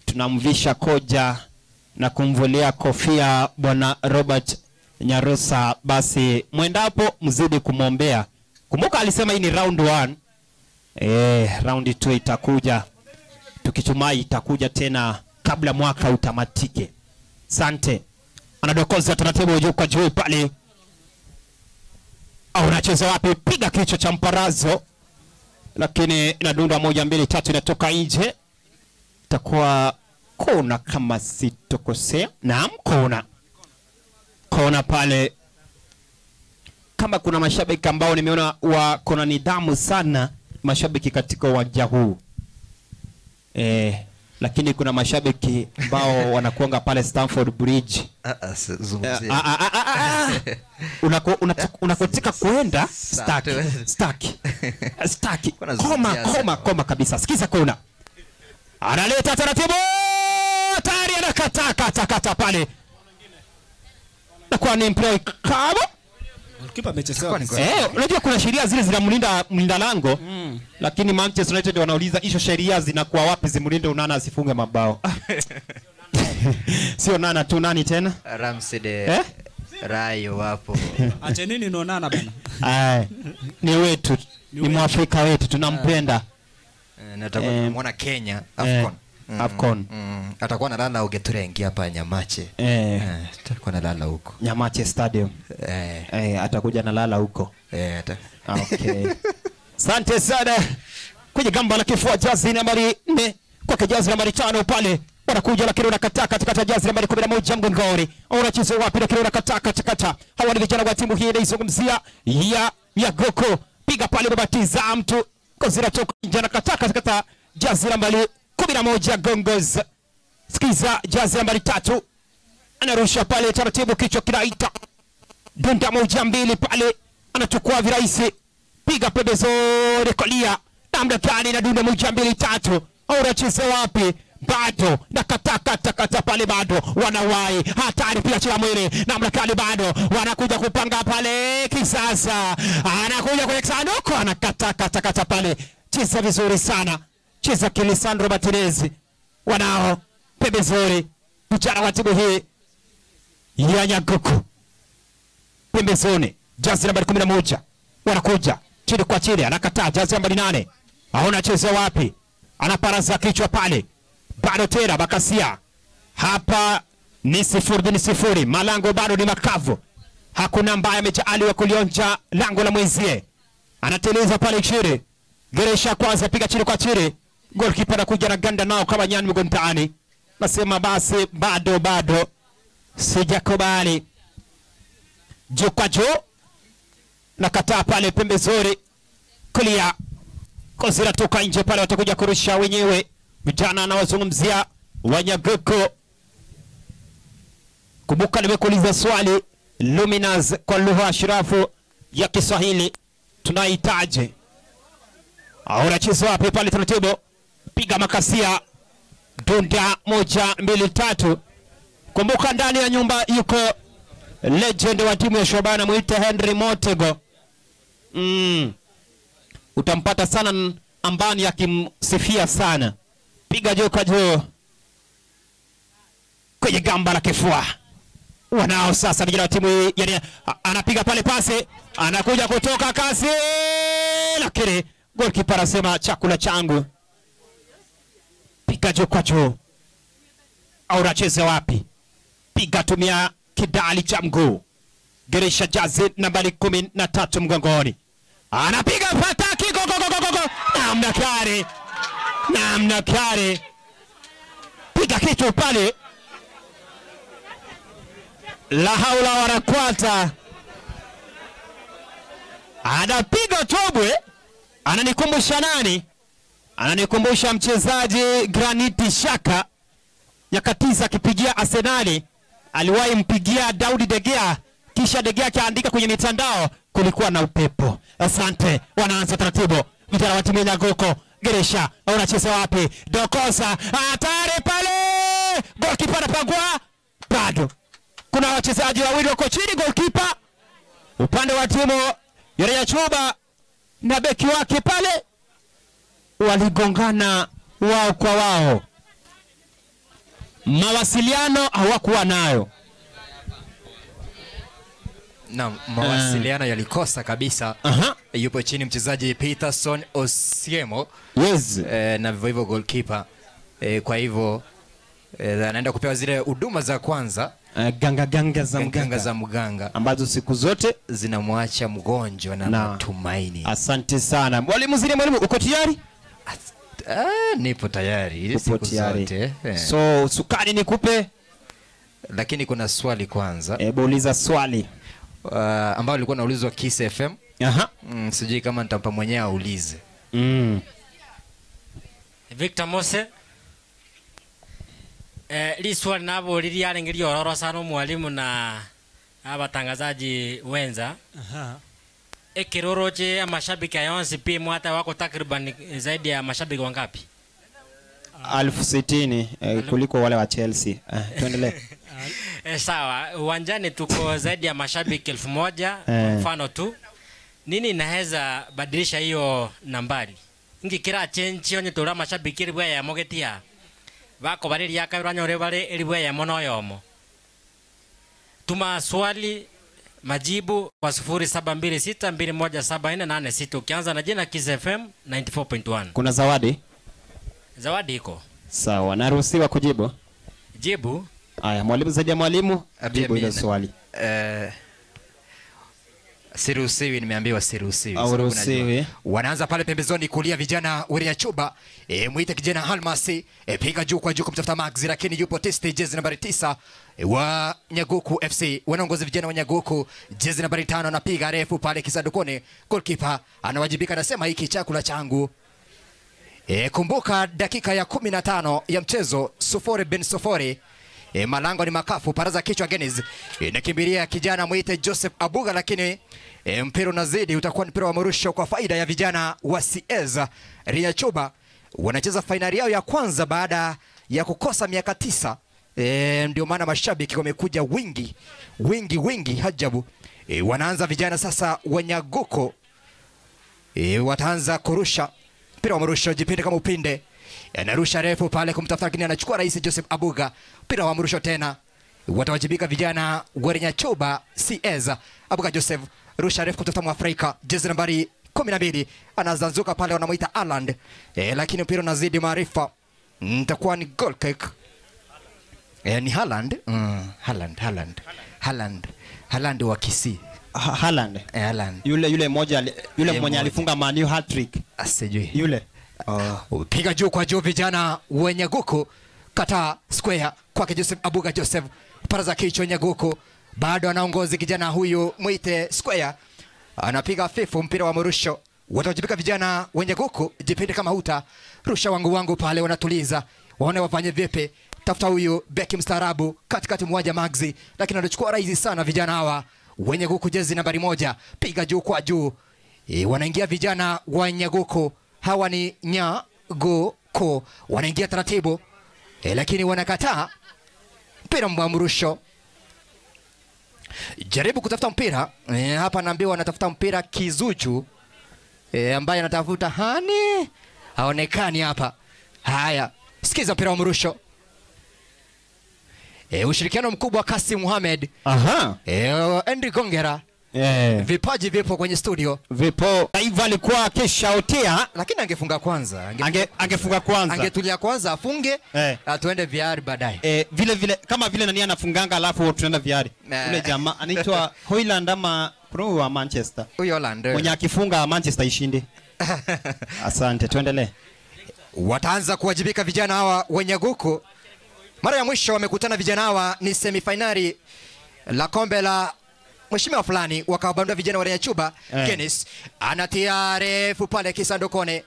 Tunamvisha koja na kumvulia kofia bwana Robert Nyarusa. Basi mwendapo mzidi kumwombea. Kumbuka alisema hii ni round 1. Round 2 itakuja. Tukitumai itakuja tena kabla mwaka utamatike. Sante. Anadokoza taratibu juu kwa juu pale. Au unacheza wapi? Piga kichwa cha mparazo. Lakini inadunda 1 2 3 inatoka nje. Itakuwa kona kama sitokosea. Naam, kona. Kona pale. Kama kuna mashabiki ambao nimeona wako na nidhamu sana, mashabiki katika uwanja huu. Lakini kuna mashabiki ambao wanakuanga pale Stamford Bridge. Unakotika kuenda staki. Koma kabisa. Sikiza kona. Analeta taratibu. Tayari anakata kata pale. Na kwa ni employee kama Kipa amechezewa. Unajua kuna sheria zile zinamlinda mlinda lango. Lakini Manchester United wanauliza hizo sheria zinakuwa wapi zimlinde Onana asifunge mabao. Sio Onana tu, nani tena? Ramsey Rayo wapo. Acha nini ni Onana bana? Ni wetu, ni Mwafrika wetu, tunampenda. Na tutakuwa tunamuona Kenya Afcon. Afcon. Atakuwa analala Ugeturengi hapa Nyamache. Atakuwa analala huko. Nyamache Stadium. Atakuja analala huko. Okay. Asante sana. Kwenye gamba la kifua jazi nambari 4 kwa jazi nambari 5 pale. Wanakuja lakini wanakataa katikati jazi nambari 11 mgongoni. Wanacheza wapi lakini wanakataa katikati. Hawa ni vijana wa timu hii inaizungumzia ya Goko. Piga pale babatiza mtu. Kozira toka nje anakataa katikati jazi nambari 11 Gongos. Sikiza jazi nambari 3. Anarusha pale taratibu, kichwa kinaita. Dunda 1 2 pale anachukua virahisi. Piga pembezoni kulia. Namna gani na dunda 1 2 3. Anacheza wapi? Bado na kata pale bado wanawahi hatari pia chila mwili namna gani bado wanakuja kupanga pale kisasa. Anakuja kwenye sanduku anakata kata pale. Cheza vizuri sana. Cheza Kilisandro Martinez. Wanao pembezoni vijana wa timu hii ya Nyaguku. Pembezoni jazi nambari 11 wanakuja chini kwa chini, anakataa jazi nambari 8. Haona cheza wapi? Anaparaza kichwa pale. Bado tena Bakasia. Hapa ni 0-0. Malango bado ni makavu. Hakuna ambaye amejaaliwa kulionja lango la mwenzie. Anateleza pale chini. Geresha kwanza, piga chini kwa chini. Goalkeeper anakuja na ganda nao kama nyani mgondani. Nasema basi bado sijakubali. Juu kwa juu. Nakataa pale pembezoni kulia. Kozira toka nje pale, watakuja kurusha wenyewe. Vijana anawazungumzia Wanyaguku. Kumbuka nimekuuliza swali, Luminous kwa lugha ashrafu ya Kiswahili tunahitaji. Unacheza wapi pale taratibu? Piga makasia. Dunda 1 2 3. Kumbuka ndani ya nyumba yuko legend wa timu ya Shabana, muite Henry Motego. Utampata sana ambani akimsifia sana. Piga juu kwa juu kwenye gamba la kifua. Wanao sasa vijana wa timu yani, anapiga pale pasi, anakuja kutoka kasi, lakini goalkeeper anasema chakula changu. Piga juu kwa juu. Au unacheza wapi? Piga, tumia kidali cha mguu. Geresha jazi nambari 13 mgongoni. Anapiga fataki, go go go go go. Namna kare. Namna kare. Piga kitu pale. La haula wala quwata. Anapiga tobwe. Ananikumbusha nani? Ananikumbusha mchezaji Granit Xhaka nyakati za akipigia Arsenali, aliwahi mpigia Daudi De Gea, kisha De Gea akaandika kwenye mitandao kulikuwa na upepo. Asante, wanaanza taratibu vijana wa timu ya Nyaguko. Geresha unacheza wapi? Dokosa hatari pale, goalkeeper anapangua, bado kuna wachezaji wawili wako chini. Goalkeeper upande wa timu ya Nyachuba na beki wake pale waligongana wao kwa wao, mawasiliano hawakuwa nayo. Na mawasiliano yalikosa kabisa. Yupo chini mchezaji Peterson Osiemo. Yes. Na vivyo hivyo goalkeeper. Kwa hivyo anaenda kupewa zile huduma za kwanza, ganga ganga za mganga, ganga za mganga ambazo siku zote zinamwacha mgonjwa na matumaini. Asante sana mwalimu. Zile mwalimu, uko tayari? Nipo tayari siku zote. So sukari nikupe, lakini kuna swali kwanza. Hebu uliza swali ambao alikuwa naulizwa Kiss FM. Sijui kama nitampa mwenyewe aulize. Victor Mose. Liswali nabo liliarengerio ororo sana mwalimu na abatangazaji wenza. Ekiroroche amashabiki ayonsi pi mwata wako takriban zaidi ya mashabiki wangapi? 60,000 kuliko wale wa Chelsea. Tuendelee. Sawa, uwanjani tuko zaidi ya mashabiki 1000 mfano tu. Nini inaweza badilisha hiyo nambari? Ingi kira change onye tora mashabiki ribwa ya mogetia. Bako bari yakabiranyore bare eribwa ya mono yomo. Tuma swali majibu kwa 0726217486 ukianza na jina Kiss FM 94.1. Kuna zawadi? Zawadi iko. Sawa, naruhusiwa kujibu? Jibu. Aya, mwalimu zaidi ya mwalimu, jibu hilo swali. Siruhusiwi, nimeambiwa siruhusiwi. Hauruhusiwi. Wanaanza pale pembezoni kulia vijana wa Chuba. Muite kijana Halmasi, piga juu kwa juu kumtafuta Max, lakini yupo testi jezi nambari 9 wa Nyaguku FC. Wanaongoza vijana wa Nyaguku, jezi nambari 5 anapiga refu pale kisandukoni. Goalkeeper anawajibika, anasema hiki chakula changu. Kumbuka dakika ya 15 ya mchezo, 0-0. Malango ni makafu, paraza kichwa Genis. Nakimbilia kijana muite Joseph Abuga, lakini mpira unazidi, utakuwa mpira wa mrusho kwa faida ya vijana wa CS Riachuba. Wanacheza fainali yao ya kwanza baada ya kukosa miaka 9. Ndio maana mashabiki wamekuja wingi wingi wingi hajabu. Wanaanza vijana sasa wa Nyaguko. Wataanza kurusha mpira wa mrusho, jipinde kama upinde. Anarusha refu pale kumtafuta, lakini anachukua Rais Joseph Abuga. Mpira wa mrusho tena. Watawajibika vijana wa Nyachuba CS. Abuga Joseph rusha refu kumtafuta Mwafrika, jezi nambari 12 anazanzuka pale, wanamuita Aland. Lakini mpira unazidi maarifa. Nitakuwa ni goal kick. Ni Haaland. Haaland wa Kisii. Haaland. Haaland. Yule mmoja, yule mwenye alifunga Man U hat-trick. Asijui. Yule. Piga juu kwa juu vijana wa Nyaguku, kata square kwake Joseph Abuga Joseph, paraza kichwa Nyaguku, bado anaongoza kijana huyu mwite square, anapiga fifu mpira wa mrusho. Watawajibika vijana wa Nyaguku, jipinde kama huta rusha wangu wangu pale, wanatuliza waone wafanye vipi. Tafuta huyu beki mstaarabu katikati mwaja Maxi, lakini anachukua rahisi sana vijana hawa wa Nyaguku, jezi nambari 1, piga juu kwa juu. Wanaingia vijana wa Nyaguku. Hawa ni Nyaguku, wanaingia taratibu, lakini wanakataa mpira wa mrusho. Jaribu kutafuta mpira hapa, naambiwa wanatafuta mpira Kizuchu, ambaye anatafuta hani haonekani hapa. Haya, sikiza mpira wa mrusho. Ushirikiano mkubwa Kasim Mohamed. Aha. Andrew Gongera. Vipaji vipo kwenye studio. Vipo. Hivyo alikuwa akishautia, lakini angefunga kwanza. Angefunga kwanza. Angetulia kwanza afunge, atuende VR baadaye. Vile vile kama vile nani anafunganga alafu tunaenda VR. Ule jamaa anaitwa Hoyland ama pro wa Manchester. Huyo Hoyland. Mwenye akifunga Manchester ishinde. Asante, tuendelee. Wataanza kuwajibika vijana hawa wa Nyaguku. Mara ya mwisho wamekutana vijana hawa ni semifinali la kombe la mheshimiwa fulani, wakawabandua vijana wa Nyachuba. Kenis anatia refu pale kisandukoni.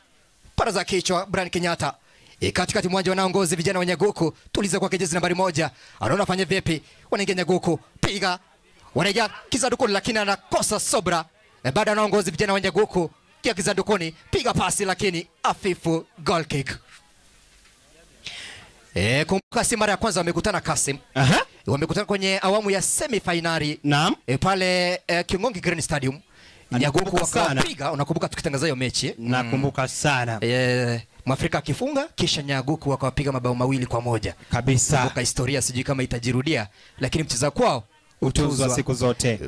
Para za kichwa Brian Kenyatta. Katikati mwanja wanaongozi vijana wa Nyaguku, tuliza kwa jezi nambari 1. Anaona fanya vipi? Wanaingia Nyaguku, piga. Wanaingia kizandukoni lakini anakosa sobra. Baada anaongozi vijana wa Nyaguku, kia kizandukoni, piga pasi lakini afifu, goal kick. Kumbuka si mara ya kwanza wamekutana Kasim. Wamekutana kwenye awamu ya semi-finali. Naam. Pale Kiongongi Green Stadium. Nyaguku wakapiga, unakumbuka tukitangaza hiyo mechi? Nakumbuka sana. Mwafrika akifunga kisha Nyaguku wakawapiga mabao 2-1. Kabisa. Kumbuka historia, sijui kama itajirudia, lakini mcheza kwao utuzwa siku zote.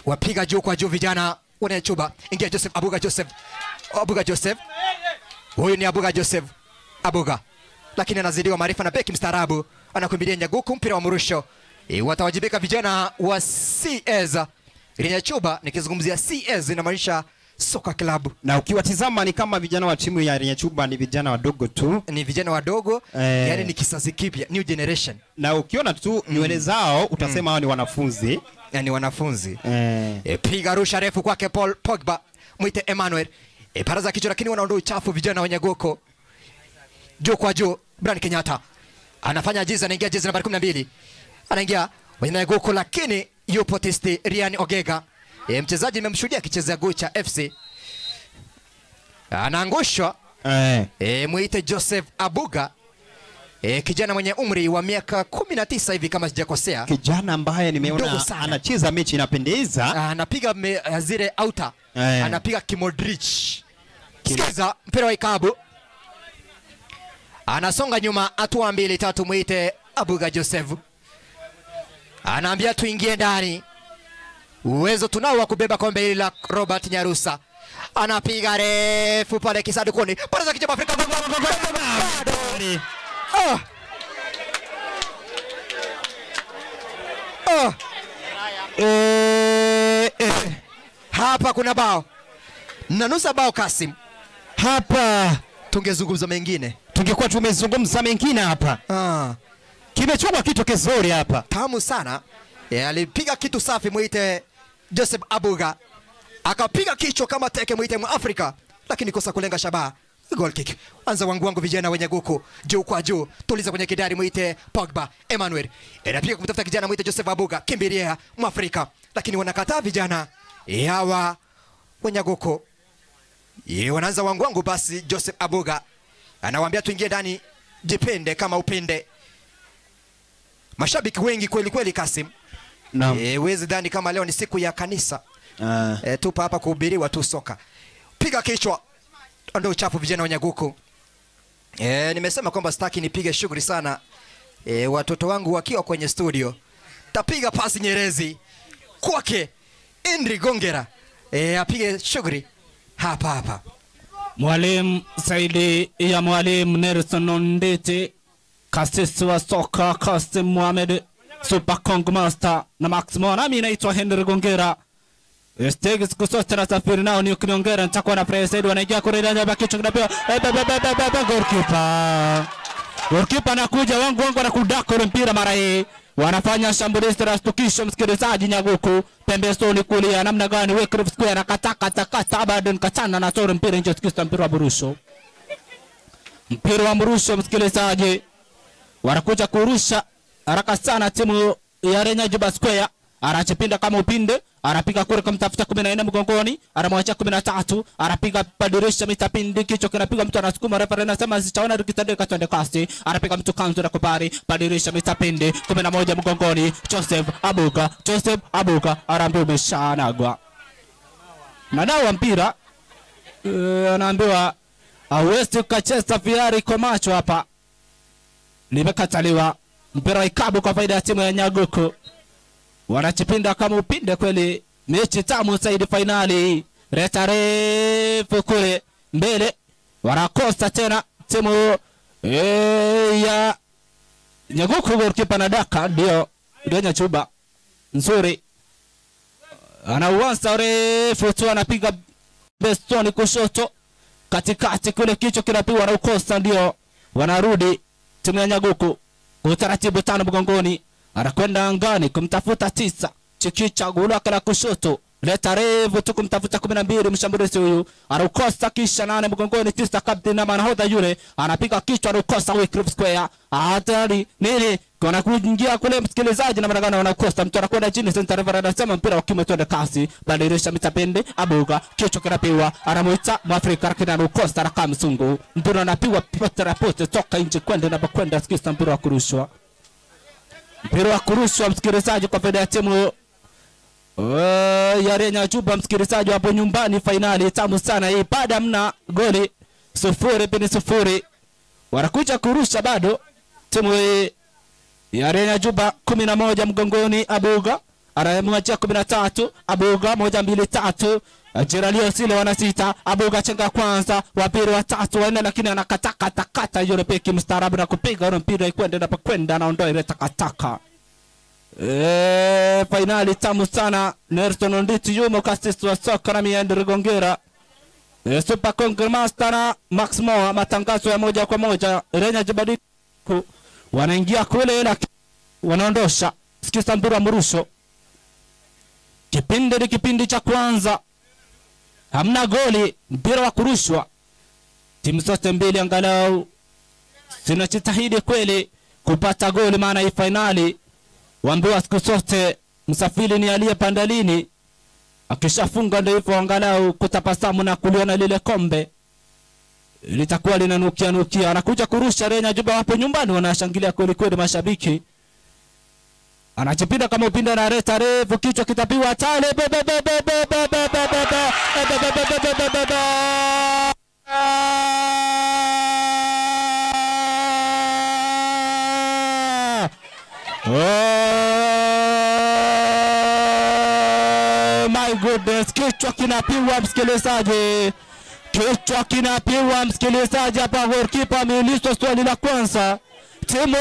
Wapiga juu kwa juu vijana wanachuba. Ingia Joseph Abuga Joseph. Abuga Joseph. Huyu ni Abuga Joseph. Abuga. Lakini anazidiwa maarifa na beki mstaarabu. Anakimbilia Nyaguku, mpira wa mrusho. Watawajibika vijana wa CS Renyachuba. Nikizungumzia CS inamaanisha Soka Club. Na ukiwatizama ni kama vijana wa timu ya Renyachuba ni vijana wadogo tu. Ni vijana wadogo, yani ni kizazi kipya, new generation. Na ukiona tu nywele zao utasema hao ni wanafunzi. Yani wanafunzi. Piga rusha refu kwake Paul Pogba, mwite Emmanuel. Paraza kichwa lakini wanaondoa uchafu vijana wa Nyaguku. Juu kwa juu Brian Kenyatta anafanya jezi, anaingia jezi nambari 12. Anaingia Nyaguku lakini yupo tisti Rian Ogega. Mchezaji nimemshuhudia akichezea Gucha FC. Anaangushwa. Muite Joseph Abuga. Kijana mwenye umri wa miaka 19 hivi kama sijakosea. Kijana ambaye nimeona anacheza mechi inapendeza. Anapiga zile outer. Anapiga Kimodric. Sikiza mpira wa ikabu. Anasonga nyuma hatua 2 3, muite Abuga Joseph. Anaambia tuingie ndani. Uwezo tunao wa kubeba kombe hili la Robert Nyarusa. Anapiga refu pale kisadukoni. Pale za kichwa Afrika. Hapa kuna bao. Nanusa bao Kasim. Hapa tungezungumza mengine. Tungekuwa tumezungumza mengine hapa. Kimechukua kitu kizuri hapa. Tamu sana. Alipiga kitu safi muite Joseph Abuga. Akapiga kichwa kama teke muite Mwafrika, lakini kosa kulenga shabaha. Goal kick. Anza wangu vijana wenye Nyaguku. Juu kwa juu, tuliza kwenye kidari muite Pogba Emmanuel. Anapiga kumtafuta kijana muite Joseph Abuga, kimbilia Mwafrika, lakini wanakataa vijana hawa wenye Nyaguku. Wanaanza wangu basi Joseph Abuga anawaambia tuingie ndani, jipende kama upende. Mashabiki wengi kweli kweli Kasim. Naam. Wezi dhani kama leo ni siku ya kanisa. Tupa hapa kuhubiriwa tu soka. Piga kichwa. Ndio uchafu vijana wa Nyaguku. Nimesema kwamba sitaki nipige shughuli sana. Watoto wangu wakiwa kwenye studio. Tapiga pasi nyerezi kwake Indri Gongera. Apige shughuli hapa hapa. Mwalimu Saidi ya Mwalimu Nelson Onditi, kasisi wa soka Kasim Mohamed, Super Kong Master na Max Mona. Mimi naitwa Henry Gongera. Stegi siku zote na safiri nao ni ukiniongera nitakuwa na prayer said wanaingia kule ndani ya kichwa kinapewa goalkeeper. Goalkeeper anakuja wangu anakudaka ule mpira mara hii. Wanafanya shambulizi la stukisho msikilizaji Nyaguku pembezoni kulia namna gani Wycliffe Square akataka takata bado nikachana na sore mpira nje sikisa mpira wa burusho. Mpira wa mrusho msikilizaji. Wanakuja kurusha haraka sana timu ya Renyajuba Square. Anachipinda kama upinde, anapiga kule kumtafuta 14 mgongoni, anamwacha 13, anapiga badilisha mitapindi kichwa kinapiga mtu anasukuma, refa anasema sichaona tukitendeka twende kasi, anapiga mtu kanzu na kubali, badilisha mitapindi 11 mgongoni, Joseph Abuga anaambiwa umeshanagwa. Na dawa mpira anaambiwa hawezi kucheza VR kwa macho hapa. Limekataliwa mpira ikabu kwa faida ya timu ya Nyaguku. Wanachipinda kama upinde kweli. Mechi tamu zaidi finali. Reta refu kule mbele. Wanakosa tena timu ya Nyaguku. Goalkeeper na daka ndio Nyachuba. Nzuri. Anauanza refu tu anapiga bestoni kushoto. Katikati kule kichwa kinapigwa na ukosa ndio. Wanarudi timu ya Nyaguku. Kwa utaratibu 5 mgongoni. Anakwenda angani kumtafuta 9. Chikicha gula kala kushoto. Leta revu tu kumtafuta 12 mshambulizi huyu. Anaukosa kisha 8 mgongoni 9 captain na manahodha yule. Anapiga kichwa anaukosa Wycliffe Square. Hatari nini? Kuna kuingia kule msikilizaji na maana wanakosa mtu anakwenda chini. Center referee anasema mpira wa kiume twende kasi. Badilisha mitapende Abuga kichwa kinapiwa anamuita Mwafrika lakini anaukosa raka msungu. Mpira unapigwa pote pote toka nje kwenda na kwenda sikiza mpira wa kurushwa. Mpira wa kurushwa msikilizaji kwa faida ya timu ya Renya Juba msikilizaji hapo nyumbani. Finali tamu sana hii, baada mna goli 0-0. Wanakuja kurusha bado timu ya Renya Juba. 11 mgongoni Abuga anamwachia 13 Abuga 1 2 3 Geralio Sile wana 6 Abuga chenga kwanza wa pili wa tatu wa nne, lakini anakatakata kata yule beki mstaarabu na kupiga ule mpira ikwende na kwenda anaondoa ile takataka. Finali tamu sana. Nelson Onditi yumo kasisi wa soka na Miendri Gongera. Super Conquer Master na Max Moa, matangazo ya moja kwa moja. Renya Juba wanaingia kule na wanaondosha. Sikiza mpira mrusho. Kipindi ni kipindi cha kwanza. Hamna goli, mpira wa kurushwa. Timu zote mbili angalau zinajitahidi kweli kupata goli, maana hii finali waambiwa siku zote msafiri ni aliye pandalini. Akishafunga ndio hivyo angalau kutabasamu na kuliona lile kombe litakuwa linanukia nukia. Anakuja kurusha Renya Juba hapo nyumbani, wanashangilia kweli kweli mashabiki. Anachipinda kama upinda na reta refu, kichwa kitapiwa tale be be be be be be be be be be be be be be be. Oh my goodness, kichwa kinapigwa msikilizaji. Kichwa kinapigwa msikilizaji hapa. Goalkeeper ameulizwa swali la kwanza. Timu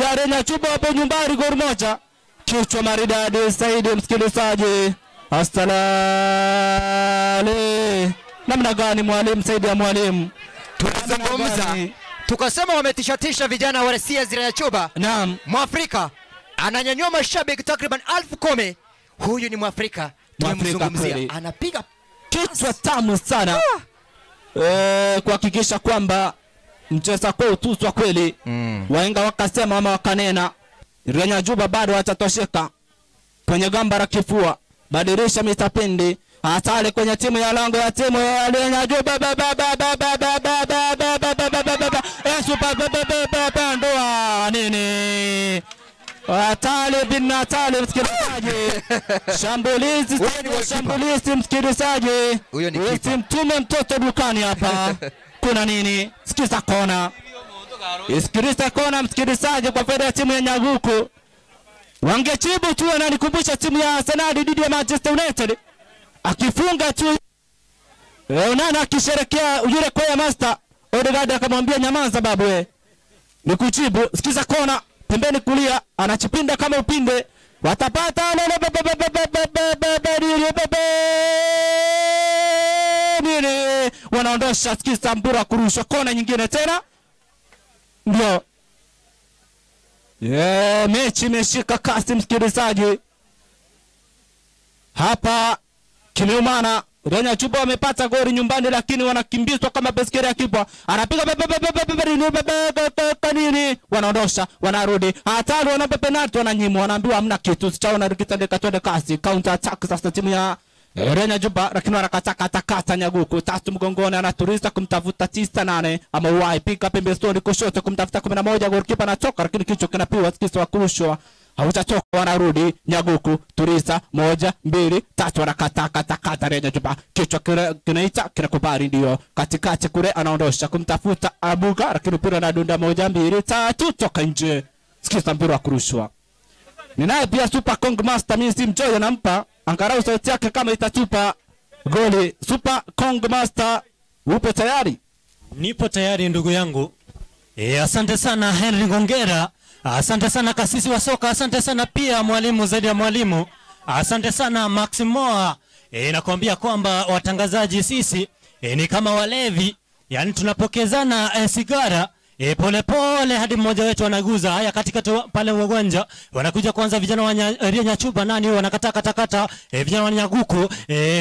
ya Renya Juba hapo nyumbani goli moja. Kichwa maridadi zaidi msikilizaji. Astalale. Namna gani mwalimu Saidi ya mwalimu? Tunazungumza tukasema wametishatisha vijana wa CS Renya Juba. Naam. Mwafrika ananyanyua mashabiki takriban 10,000. Huyu ni Mwafrika tumemzungumzia. Anapiga kichwa tamu sana. Kuhakikisha kwamba mcheza kwa utuzwa kweli. Waenga wakasema ama wakanena Renya Juba bado hatatosheka kwenye gamba la kifua. Badilisha mitapindi hatari kwenye timu ya lango ya timu ya Renya Juba. Ba ba ba ba ba ba ba ba ba ba ba ba ba ba super ba ba ba ba ndoa nini hatari bin hatari msikilizaji. Shambulizi shambulizi msikilizaji. Usimtume mtoto dukani hapa. Kuna nini? Sikiza kona. Isikiliza kona msikilizaji kwa faida ya timu ya Nyaguku. Wangechibu tu, ananikumbusha timu ya Arsenal dhidi ya Manchester United. Akifunga tu Onana akisherekea yule kwa master Odegaard akamwambia nyamaza babu we. Nikujibu. Sikiza kona pembeni kulia anachipinda kama upinde. Watapata nini? Wanaondosha. Sikiza mpira kurushwa kona nyingine tena. Ndio. Mechi imeshika kasi msikilizaji. Hapa kimeumana. Renya Juba wamepata goli nyumbani lakini wanakimbizwa kama baiskeli ya kibwa. Anapiga nini? Wanaondosha, wanarudi. Hatari, wanaomba penalty, wananyimwa, wanaambiwa hamna kitu. Sichaona kitandika twende kasi. Counter attack sasa timu ya Renya Juba lakini wanakatakata Nyaguku. 3 mgongoni anaturiza kumtafuta 9 8 ama uwai piga pembezoni kushoto kumtafuta 11. Goalkeeper anatoka lakini kichwa kinapiwa sikiso wa kurushwa. Hautatoka, wanarudi Nyaguku Turiza 1 2 3 wanakatakata Renya Juba. Kichwa kinaita kinakubali ndio. Katikati kule anaondosha kumtafuta Abuga lakini mpira unadunda 1 2 3 toka nje. Sikiza mpira wa kurushwa. Ninaye pia Super Kong Master, mimi si mchoyo nampa angalau sauti yake kama itatupa goli. Super Kong Master, upo tayari? Nipo tayari ndugu yangu. Asante sana Henry Gongera. Asante sana kasisi wa soka, asante sana pia mwalimu zaidi ya mwalimu. Asante sana Max Moa. Nakwambia kwamba watangazaji sisi ni kama walevi, yani tunapokezana sigara. Pole pole hadi mmoja wetu anaguza. Haya, katikati pale uwanja wanakuja kwanza vijana wa Nyachuba, nani wanakata kata kata, vijana wa Nyaguku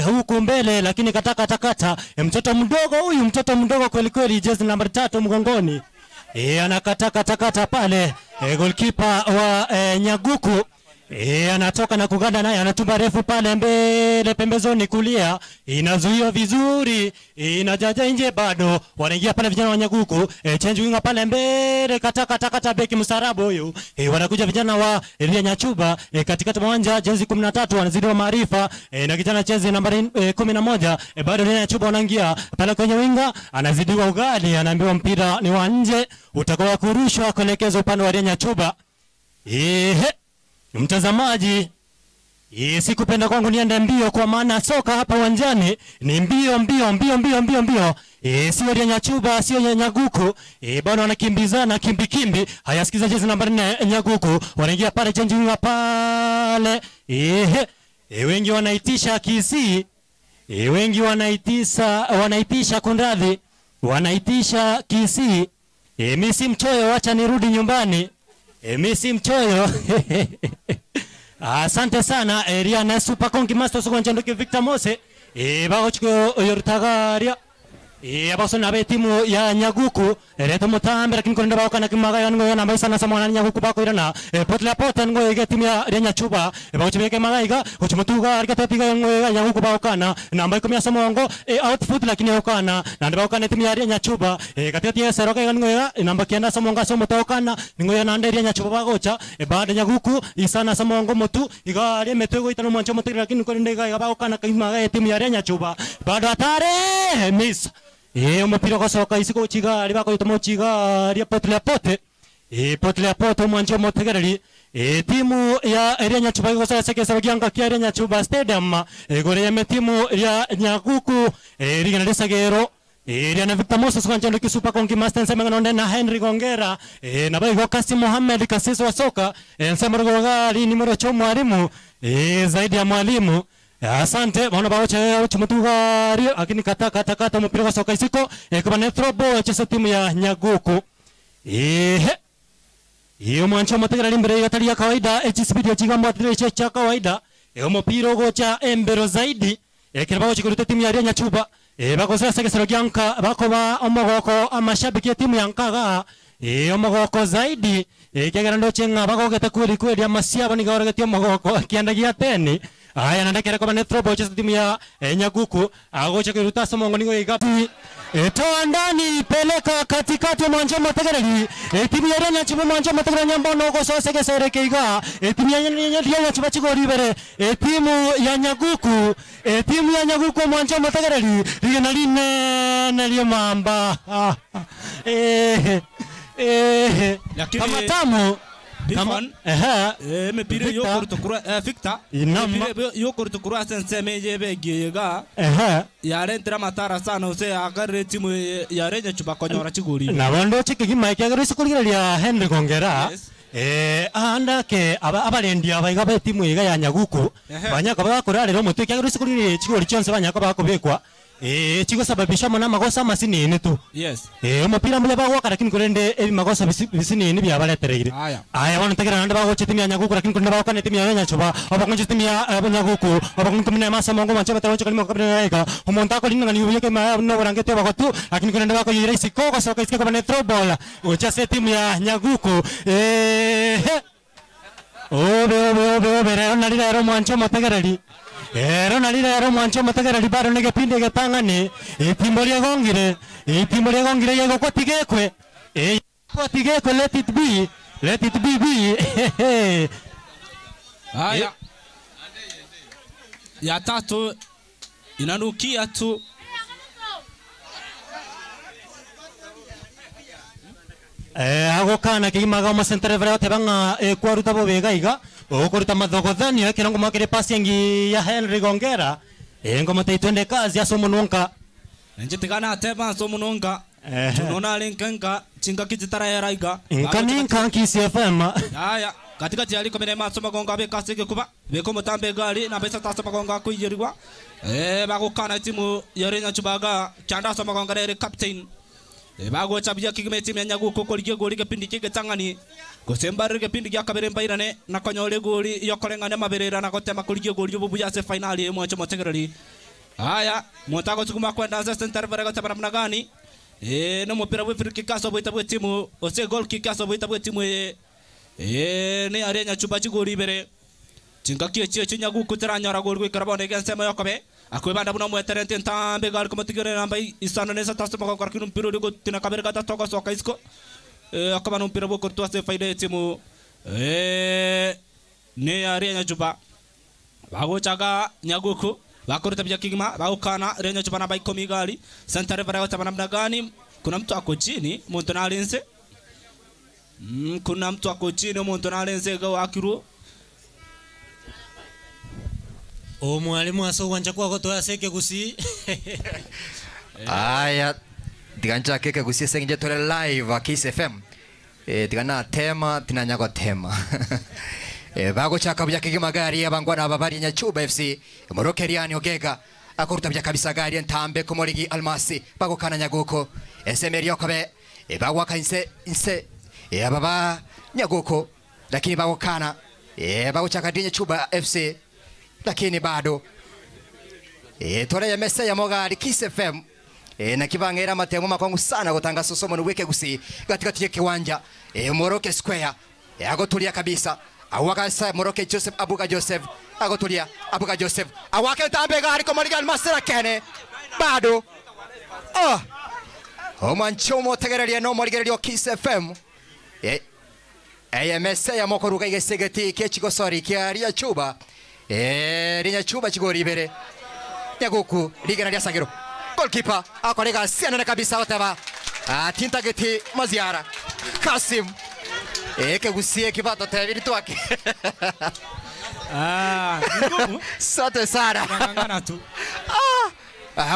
huku mbele, lakini kata kata kata. Mtoto mdogo huyu, mtoto mdogo kweli kweli, jezi namba 3 mgongoni. Anakata kata kata pale. Goalkeeper wa Nyaguku anatoka na kuganda naye, anatumba refu pale mbele pembezoni kulia, inazuiwa vizuri, inajaja nje, bado wanaingia pale vijana wa Nyaguku. Change winga pale mbele, kata kata kata, beki msarabu huyu. Wanakuja vijana wa Nyachuba katikati mwanja, jezi 13 wanazidi wa maarifa, na kijana jezi nambari 11. Bado Nyachuba wanaingia pale kwenye winga, anazidiwa ugali, anaambiwa mpira ni wa nje, utakuwa kurushwa kuelekezwa upande wa Nyachuba. Mtazamaji, sikupenda kwangu niende mbio, kwa maana soka hapa uwanjani ni mbio mbio mbio mbio mbio mbio. Sio Nyachuba, sio Nyaguku. Bado wanakimbizana kimbi kimbi. Haya, sikiza jezi nambari 4 Nyaguku, wanaingia pale change pale. Wengi wanaitisha Kisii. Wengi wanaitisha kunradhi, wanaitisha Kisii. Mimi si mchoyo, acha nirudi nyumbani. Mimi si mchoyo. Asante sana Riana Super Konki Master Sokonjandoki Victor Mose. Bagochiko yorutagaria. Abaso na timu ya Nyaguku reto mutambe, lakini konda bako na kimaga yango na maisa na samwana Nyaguku bako irana potla pota ngo iga timu ya Nyachuba bagochibeke magaiga gochimutuga arikata tiga ngo Nyaguku bako kana namba 10 samongo outfoot, lakini okana na ndaba kana timu ya Nyachuba katikati ya seroka ngo namba 9 samonga somo tokana ngo na nderi Nyachuba bagocha baada Nyaguku isana samongo mutu iga re metego itano mwancho mutu, lakini konda iga bako kana kimaga timu ya Nyachuba bado atare miss. Umupira ugasohoka isiko kigali bakoyitamo kigali potle pote. Potle pote mwancho mutegereri. Timu ya Nyachuba ikosa sekesa bagianga kia Nyachuba Stadium. Gore ya timu ya Nyaguku rigana lisagero. Riana Victor Moses kwa njano kisupa konki master nsema nonde na Henry Gongera. Na bai Kasi Mohamed Kasisi wa soka. Nsema rogali nimero cho mwalimu. Zaidi ya mwalimu. Asante bana baoche chumutuga lakini kata kata kata mpira soka isiko kwa netrobo chesa timu ya Nyaguku. Iyo mwancho mutegera imbere yatali ya kawaida HSB ya chigambo atire cha kawaida. Mpira gocha embero zaidi kirabao chikurute timu ya Nyachuba. Bakosa sekesero gyanka bakoba omogoko amashabiki ya timu ya nkaga. Omogoko zaidi kegera ndo chenga bakogeta kweli kweli amasiaba nigaorogeti omogoko kianda gia teni. Aya nandekera kwa netrobo chesa timu ya Nyaguku agocha kuruta somongo ningo igapi. Toa ndani peleka katikati mwanjo mutegereri. Timu ya Nyachuba mwanjo mutegereri nyambono goso sekesere keiga. Timu ya Nyachuba chigori bere. Timu ya Nyaguku, timu ya Nyaguku mwanjo mutegereri rigena line nelio mamba. Kama tamu kama mipira yokurutokura Victor mipira yokurutokura senseme yebegega yarentera matara sana use agarre timu ya Nyachuba konyora chigori na bondo chikigi mike agere sikuliria Henry Gongera. Andake abarendi abaiga ba timu iga ya Nyaguku banyaka bakorarera omutwe kyagere sikuliria chigori chonse banyaka bakobekwa. Chigo sababisha mona magosa masinini tu. Yes. Omupira mule bagwaka lakini kurende ebi magosa bisinini byabaletereire. Aya bono tegera nande bagoche timu ya Nyaguku lakini kurende bagokane timu ya Nyachuba. Abakonje timu ya Nyaguku. Abakonje timu ya Masamongo manche bataroche kalimo kabina eka. Omonta ko linga ni ubiyeke ma no borangete bagotu lakini kurende bako yira isiko gosoka isiko kwa netro bola. Ocha se timu ya Nyaguku. Obe obe obe obe rero nalira ero mwancho motegereri. Ero nalira ero mwancho motegereri baro nege pinde getangani. Itimbo lyagongire. Itimbo lyagongire yego kwatigekwe. Kwatigekwe let it be. Let it be be. Haya. Ya tatu inanukia tu. Agokana kimaga omosentere vreo tebanga kwaruta bobega iga okoruta mathogothani ekirongo makire pasi engi ya Henry Gongera ngoma teitwende kazi asomo nonka njitigana ateba somo nonka tunona linkenka chinga kititara ya raiga nkaninka KCFM. Haya katikati aliko mene masomo gonga be kasike kuba beko mutambe gali na pesa tasoma gonga kuijerigwa bagokana timu ya Nyachubaga chanda soma gonga re captain Bagocha bia kigime timu ya Nyaguku korigie gori gipindi kigetang'ani gosembarire gipindi gia kabere mbairane na konyore gori yokoreng'ania mabirira na gotema korigie gori obubu ase finali mwancho motegereri. Haya mutago sukuma kwenda ase center bare gotema namna gani? No mupira we free kick aso boita bwe timu ose goal kick aso boita bwe timu ne arenya chuba chigori bere chingaki chie Nyaguku teranyora gori gwikara bonde gensema yokobe akwebanda buno mweterente ntambe gari komotigere namba isano nesa taso makokora kinu mpira uri gotina kabere gatatu agosoka isiko akaba no mpira bwo kortwa se faida timu ne arenya chuba bagochaga Nyaguku bakoreta bya kigima bagukana renya chuba namba 10 gari center bare gotaba namna gani? Kuna mtu ako chini muntu nalense kuna mtu ako chini muntu nalense ga wakiru o mwalimu aso wanja kwa gotoa seke gusi. Aya tiganja keke gusi senje tole live Kiss FM tigana tema tinanya tema. Bagochaka bya kigima gari abangwana ababari Nyachuba FC Morokeriani Ogega akoruta bya kabisa gari ntambe komorigi Almasi bagokana Nyaguko esemeri yokobe bagwaka inse inse ababa Nyaguko lakini bagokana bagochaka Nyachuba FC lakini bado tore ya mese ya mogari Kiss FM na kibangera matemo makongu sana gotanga sosomo nuweke gusi katikati ya kiwanja Moroke Square agotulia kabisa awakasa Moroke Joseph Abuga Joseph agotulia Abuga Joseph awake tambe gari komoriga Almasi kene bado omanchomo tegereria no morigererio Kiss FM mese ya mokoruga igesegeti kechigosori kia chuba Nyachuba chigori bere Nyaguku ligana lya sagero goalkeeper akorega sianana kabisa otaba tintageti maziara Kasim kegusie kibato tebiri twake. Sote sana. Tu.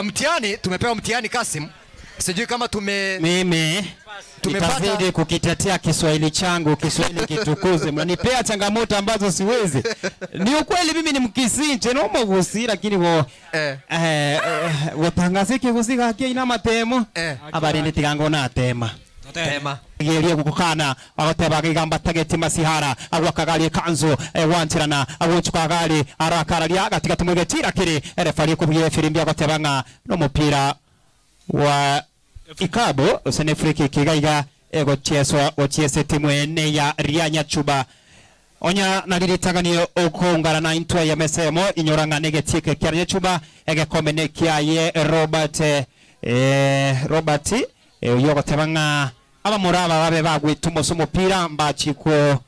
Mtihani tumepewa mtihani Kasim. Sijui kama mimi tumepata nitazidi kukitetea Kiswahili changu, Kiswahili kitukuze. Mnanipea changamoto ambazo siwezi. Ni ukweli mimi ni Mkisinje no mugusi lakini wo watangazike gusiga ina matemo abari nitigango na tema. Tema. Geria gukana agoteba gigamba tageti masihara agwakagali kanzo wantirana agochukagali arakararia gatigati mugetira kiri refari kubwire firimbi agotebanga no mupira wa ikabo usenefriki kigaiga egocheswa gochiese timu ene ya Nyachuba onya naliritaganio okongara na intwe ya mesemo inyoranga negetike kia Nyachuba egekomene kia ye Robert Robert yogotebanga abamuraba babe bagwitumo mupira mbachiko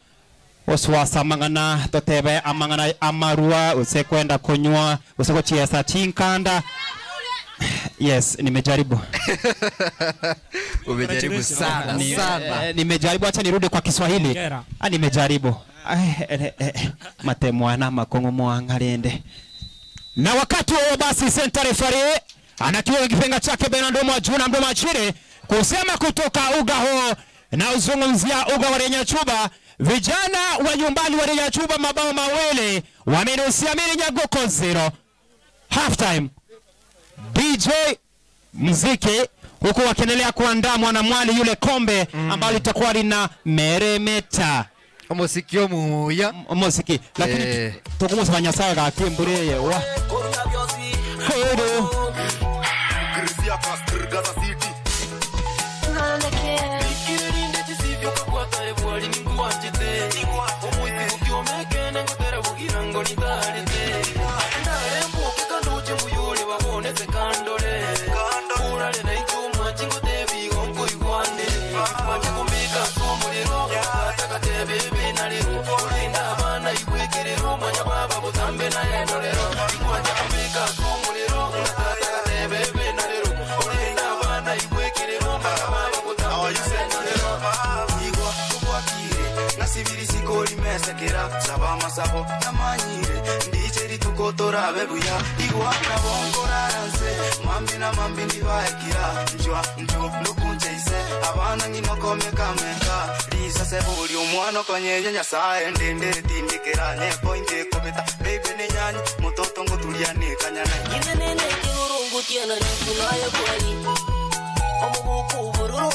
oswasa mangana totebe amangana amarua usekwenda kunywa usekochiesa chinkanda. Yes, nimejaribu. Umejaribu sana sana. Nimejaribu, acha nirudi kwa Kiswahili. Nimejaribu. Matemwana makongo mwangalende. Na wakati huo basi center referee anakiwa kipenga chake Bernardo Mwajuna Mdoma Chire kusema kutoka uga huo na uzungumzia uga wa Nyachuba, vijana wa nyumbani wa Nyachuba mabao mawili wamenusiamini Nyaguko 0. Half time. DJ muziki huku wakiendelea kuandaa mwanamwali yule kombe ambalo litakuwa lina meremeta. Muziki omuya muziki lakini tukumusanya saga kimbureye wa. Horo. Sabo namanyire ndicheri tukotora bebuya igwana bongoraranse mambi na mambi ndibaekira njwa njo ndukunjeise abana nginokomekameka lisa sebuli omwana konyeje nyasaye ndendere tindikira nye pointe kobeta baby ni nyanyi mutoto ngotulia kanyana inenene kirurungu tiana nikunayo kwali omubuku bururu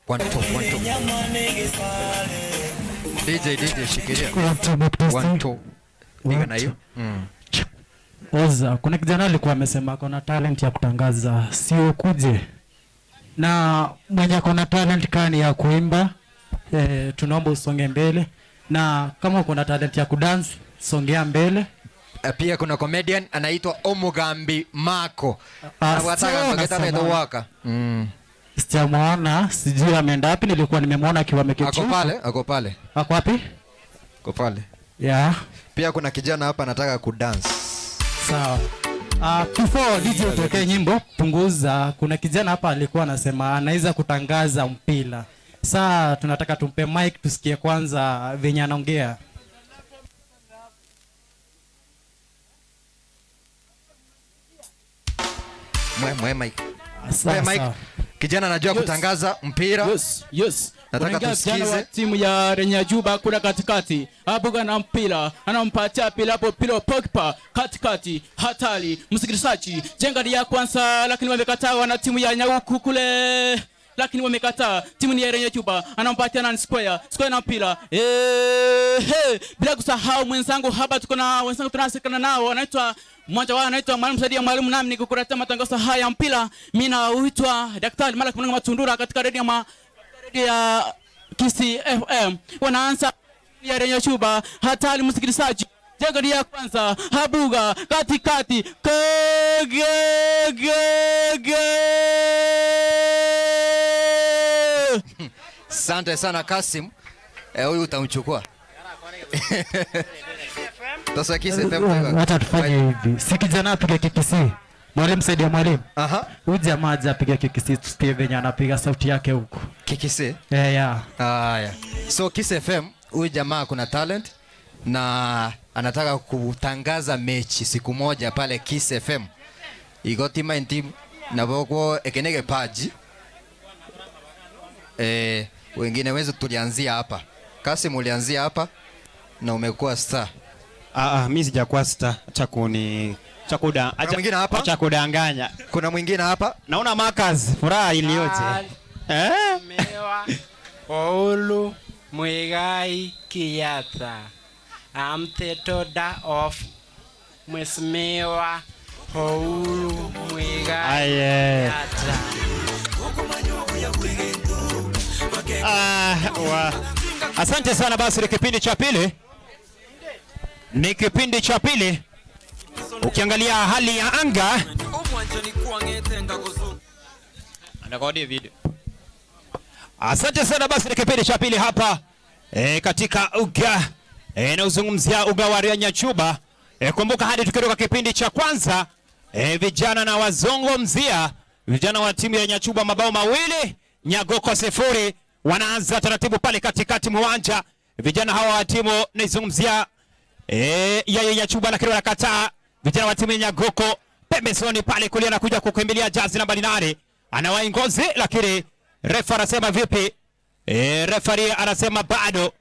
One, two, 1 2. DJ shikilia. 1 2. Piga na hiyo. Oza, kuna kijana alikuwa amesema kuna talent ya kutangaza, sio kuje. Na mwenye kuna talent kani ya kuimba, tunaomba usonge mbele. Na kama kuna talent ya kudance, songea mbele. Pia kuna comedian anaitwa Omugambi Mako. Anataka waka. Sijamuona, sijui ameenda wapi, nilikuwa nimemwona akiwa ameketi. Ako pale, ako pale. Ako wapi? Ako pale. Yeah. Pia kuna kijana hapa anataka kudance. Sawa. Before DJ utokee nyimbo, punguza. Kuna kijana hapa alikuwa anasema anaweza kutangaza mpira. Sasa tunataka tumpe mic tusikie kwanza venye anaongea. Mwe mic. Mwe mic. Kijana anajua kutangaza mpira. Yes. Nataka tusikize. Timu ya Renyajuba kula katikati. Abuga na mpira, anampatia pila hapo Pilo Pogba katikati, hatari. Msikilizaji, jenga ya kwanza lakini wamekataa na timu ya Nyauku kule. Lakini wamekataa. Timu ni ya Renyajuba, anampatia na Square, Square na mpira. Bila kusahau mwenzangu hapa tuko na wenzangu tunasekana nao wanaitwa mmoja wao anaitwa Mwalimu Saidia Mwalimu, nami nikukuletea matangazo haya ya mpira. Mimi naitwa Daktari Malak Mungu Matundura katika redio ya Kisii FM. Wanaanza ya Renyajuba, hatari msikilizaji. Jengo ya kwanza, Habuga katikati, ge ge ge. Asante sana Kasim. Huyu utamchukua. Sasa Kisii FM. Wacha tufanye hivi. Si kijana apige Kisii. Mwalimu Saidia Mwalimu. Aha. Huyu jamaa aje apige Kisii tusikie venye anapiga sauti yake huko. Kisii? Yeah. Haya. So Kisii FM, huyu jamaa kuna talent na anataka kutangaza mechi siku moja pale Kisii FM. Iko tima team na boko ekenege paji. Wengine wezo tulianzia hapa. Kasim ulianzia hapa na umekuwa star. Mimi sijakuwa star. Acha kudanganya. Kuna mwingine hapa. Naona Marcus furaha iliyoje. Mewa Oulu Muigai Kiyatha. I'm the daughter of Mheshimiwa Oulu Muigai Kiyatha. Asante sana. Basi ni kipindi cha pili, ni kipindi cha pili. Ukiangalia hali ya anga, anarekodi video. Asante sana. Basi ni kipindi cha pili hapa katika uga nauzungumzia uga wa Nyachuba. Kumbuka hadi tukitoka kipindi cha kwanza vijana na wazungumzia vijana wa timu ya Nyachuba mabao 2 Nyagoko 0. Wanaanza taratibu pale katikati mwanja vijana hawa wa timu naizungumzia ya Nyachuba, lakini wanakataa vijana wa timu ya Nyagoko. Pembezoni pale kulia anakuja kukimbilia jazi nambari 8 anawaingozi, lakini refa anasema vipi? Refari anasema bado.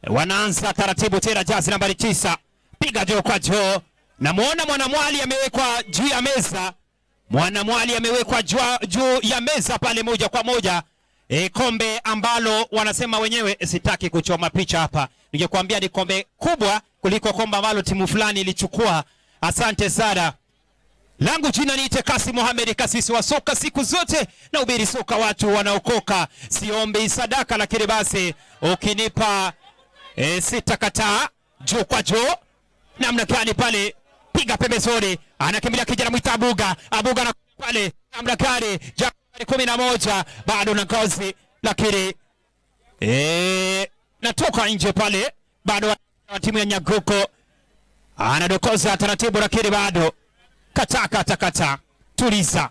Wanaanza taratibu tena, jazi nambari 9 piga juu kwa juu. Namuona Mwanamwali amewekwa juu ya meza, Mwanamwali amewekwa juu ya meza pale moja kwa moja. Kombe ambalo wanasema wenyewe, sitaki kuchoma picha hapa, ningekuambia ni kombe kubwa kuliko kombe ambalo timu fulani ilichukua. Asante sana. Langu jina niite Kasi Mohamed, kasisi wa soka siku zote, na ubiri soka watu wanaokoka. Siombi sadaka, lakini basi ukinipa sitakataa. Juu kwa juu namna gani pale, piga pembezoni, anakimbilia kijana mwita Abuga. Abuga na pale namna gani, jari 11 bado na ngozi, lakini natoka nje pale, bado wa timu ya Nyagoko anadokoza taratibu, lakini bado kata kata kata, tuliza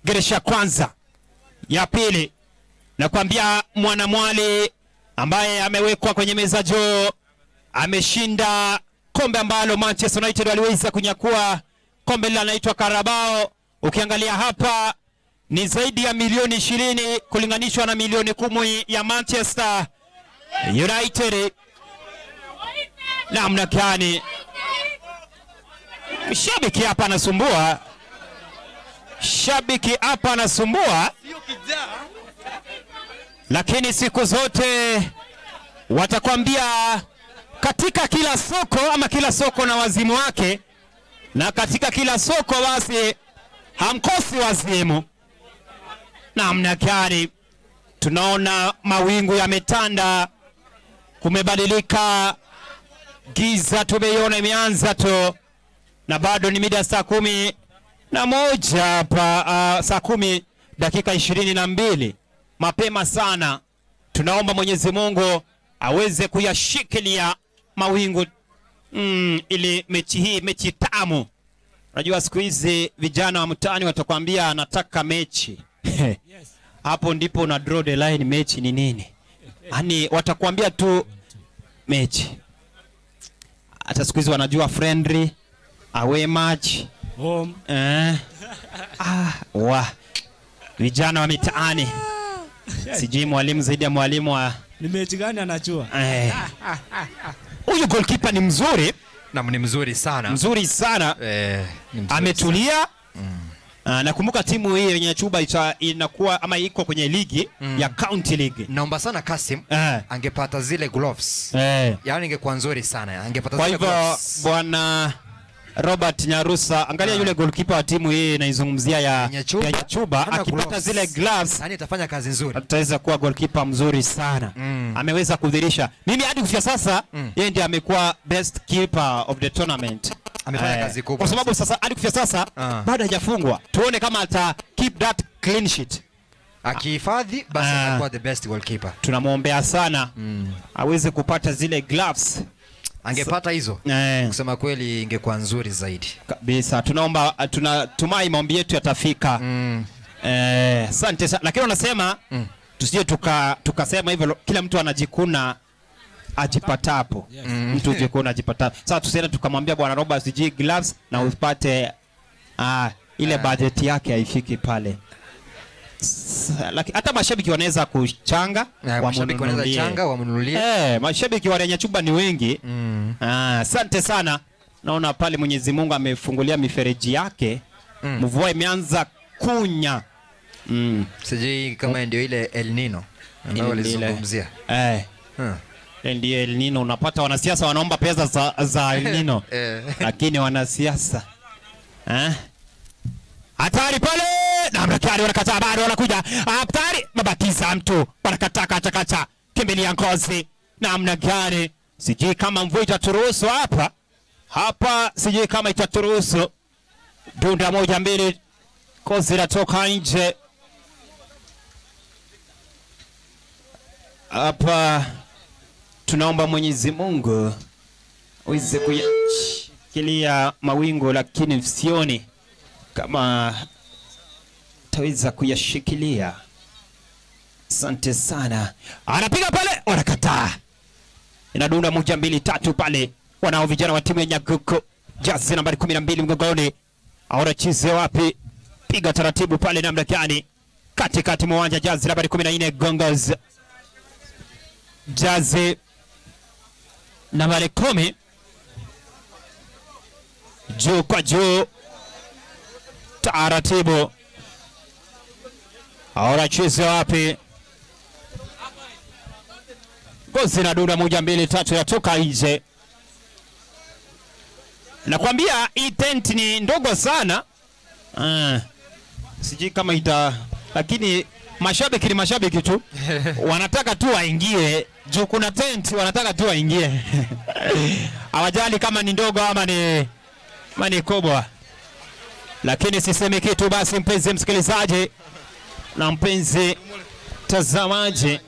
geresha kwanza ya pili. Nakwambia Mwanamwali ambaye amewekwa kwenye meza juu ameshinda kombe ambalo Manchester United waliweza kunyakua, kombe lile linaitwa Carabao. Ukiangalia hapa ni zaidi ya milioni 20 kulinganishwa na milioni 10 ya Manchester United. Namna gani shabiki hapa anasumbua, shabiki hapa anasumbua, lakini siku zote watakwambia katika kila soko ama kila soko na wazimu wake, na katika kila soko basi hamkosi wazimu. Namna gani tunaona mawingu yametanda, kumebadilika, giza tumeiona imeanza tu, na bado ni mida saa 11 hapa, saa 10:22 mapema sana. Tunaomba Mwenyezi Mungu aweze kuyashikilia mawingu ili mechi hii, mechi tamu. Unajua siku hizi vijana wa mtaani watakwambia nataka mechi. Yes. Hapo ndipo una draw the line, mechi ni nini? Yaani watakwambia tu mechi. Hata siku hizi wanajua friendly, away match, home. Vijana wa mitaani. Sijui mwalimu zaidi ya mwalimu wa ni mechi gani anachua? Huyu goalkeeper ni mzuri. Na ni mzuri sana. Mzuri sana. Ni mzuri. Ametulia. Nakumbuka timu hii yenye Chuba inakuwa ama iko kwenye ligi ya County League. Naomba sana Kasim angepata zile gloves. Yaani ingekuwa nzuri sana. Angepata zile gloves. Kwa hivyo bwana Robert Nyarusa, angalia yule goalkeeper wa timu hii inaizungumzia ya Nyachuba, akipata zile gloves yani itafanya kazi nzuri. Ataweza kuwa goalkeeper mzuri sana. Ameweza kudhirisha. Mimi hadi kufika sasa yeye ndiye amekuwa best keeper of the tournament. Amefanya kazi kubwa. Kwa sababu sasa hadi kufika sasa bado hajafungwa. Tuone kama ata keep that clean sheet. Akihifadhi basi atakuwa the best goalkeeper. Tunamuombea sana aweze kupata zile gloves. Angepata hizo. Kusema kweli ingekuwa nzuri zaidi. Kabisa. Tunaomba, tunatumai maombi yetu yatafika. Asante sana. Lakini wanasema tusije tukasema hivyo, kila mtu anajikuna ajipatapo. Yes. Mtu ujikuna ajipatapo. Sasa tusiende tukamwambia bwana Robert G gloves na upate ile budget yake haifiki pale. Lakini hata mashabiki wanaweza kuchanga, mashabiki wanaweza changa wamnunulie. Mashabiki wa Nyachuba ni wengi. Asante sana. Naona pale Mwenyezi Mungu amefungulia mifereji yake. Mvua imeanza kunya. Sijui kama ndio ile El Nino ambayo walizungumzia. Ndio El Nino, unapata wanasiasa wanaomba pesa za El Nino. Lakini wanasiasa. Hatari pale! Namna gani wanakataa, bado wanakuja. Hatari, mabatiza mtu. Wanakataa kacha kacha. Kimbilia ngozi. Namna gani? Sijui kama mvua itaturuhusu hapa. Hapa sijui kama itaturuhusu. Dunda 1 2. Kozi inatoka nje. Hapa tunaomba Mwenyezi Mungu aweze kuyashikilia mawingu, lakini sioni kama taweza kuyashikilia. Asante sana. Anapiga pale, wanakataa. Inadunda 1 2 3 pale. Wanao vijana wa timu ya Nyaguku. Jazi nambari 12 mgongoni. Aona chize wapi? Piga taratibu pale namna gani? Katikati mwa uwanja jazi nambari 14 Gongos. Jazi nambari 10. Juu kwa juu. Taratibu. Aona chize wapi? Gozi na dunda 1 2 3 yatoka nje. Nakwambia hii tent ni ndogo sana. Sijui kama ita, lakini mashabiki ni mashabiki tu. Wanataka tu waingie. Juu kuna tent wanataka tu waingie. Hawajali kama ni ndogo ama ni kubwa. Lakini sisemi kitu basi, mpenzi msikilizaji na mpenzi tazamaji.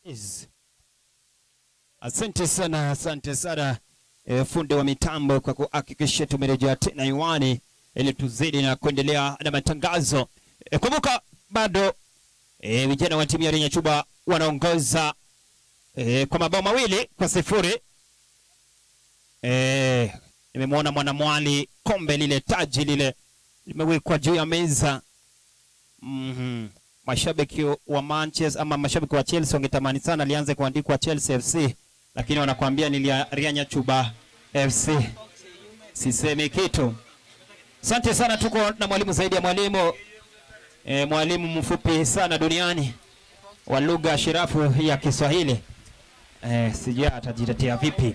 Yes. Asante sana, asante sana fundi wa mitambo kwa kuhakikisha tumerejea tena hewani ili tuzidi na kuendelea na matangazo. Kumbuka bado vijana wa timu ya Nyachuba wanaongoza kwa mabao 2-0. Nimemwona Mwanamwali, kombe lile, taji lile limewekwa juu ya meza. Mashabiki wa Manchester ama mashabiki wa Chelsea wangetamani sana lianze kuandikwa Chelsea FC, lakini wanakuambia ni Nyachuba FC. Sisemi kitu. Asante sana, tuko na mwalimu zaidi ya mwalimu, mwalimu mfupi sana duniani wa lugha shirafu ya Kiswahili. Sijui atajitetea vipi.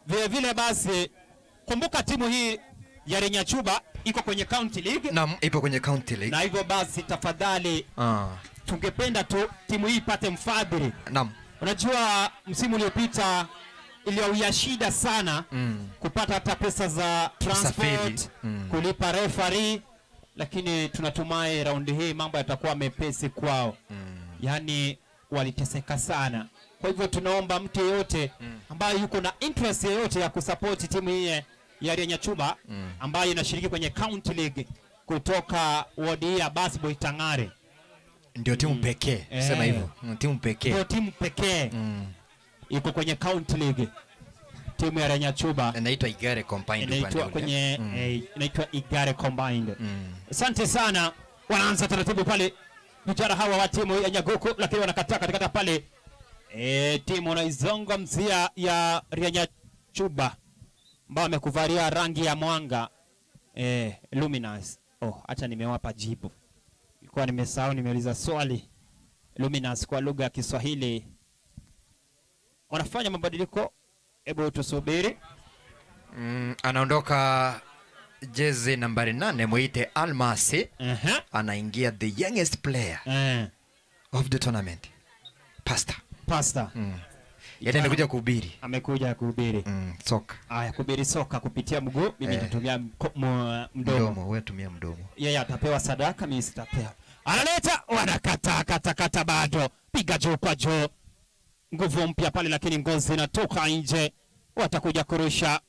Vile vile basi kumbuka timu hii ya Nyachuba iko kwenye County League. Naam, ipo kwenye County League. Na hivyo basi tafadhali tungependa tu timu hii ipate mfadhili. Naam. Unajua msimu uliopita iliwa shida sana kupata hata pesa za transport, kulipa referee, lakini tunatumai raundi hii mambo yatakuwa mepesi kwao. Yaani waliteseka sana. Kwa hivyo tunaomba mtu yeyote ambaye yuko na interest yeyote ya kusupport timu hii ya Nyachuba ambayo inashiriki kwenye County League kutoka wodi ya Basboy Tangare. Ndio timu pekee, sema hivyo. Timu pekee. Ndio timu pekee. Iko kwenye County League. Timu ya Nyachuba inaitwa Igare Combined. Inaitwa kwenye inaitwa Igare Combined. Asante sana. Wanaanza taratibu pale vijana hawa wa timu ya Nyaguku, lakini wanakataa katikati pale. Timu unaizonga mzia ya Nyachuba ambao amekuvalia rangi ya mwanga luminous. Oh, acha nimewapa jibu. Nilikuwa nimesahau, nimeuliza swali. Luminous kwa lugha ya Kiswahili. Wanafanya mabadiliko, hebu tusubiri. Anaondoka jezi nambari 8 muite Almasi. Anaingia the youngest player of the tournament. Pastor. Yeye amekuja kuhubiri. Amekuja kuhubiri. Soka. Haya, kuhubiri soka kupitia mguu, mimi nitatumia mdomo. Wewe tumia mdomo. Yeye atapewa sadaka, mimi sitapewa. Analeta, wanakata kata kata bado. Piga juu kwa juu. Nguvu mpya pale, lakini ngozi inatoka nje. Watakuja kurusha.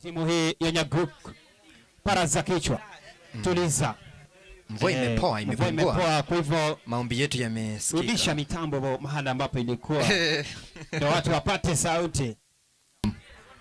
Timu hii ya Nyaguku. Para za kichwa. Tuliza. Mvua imepoa, imepungua. Kwa hivyo maombi yetu yamesikika. Rudisha mitambo mahala ambapo ilikuwa. Ndio watu wapate sauti.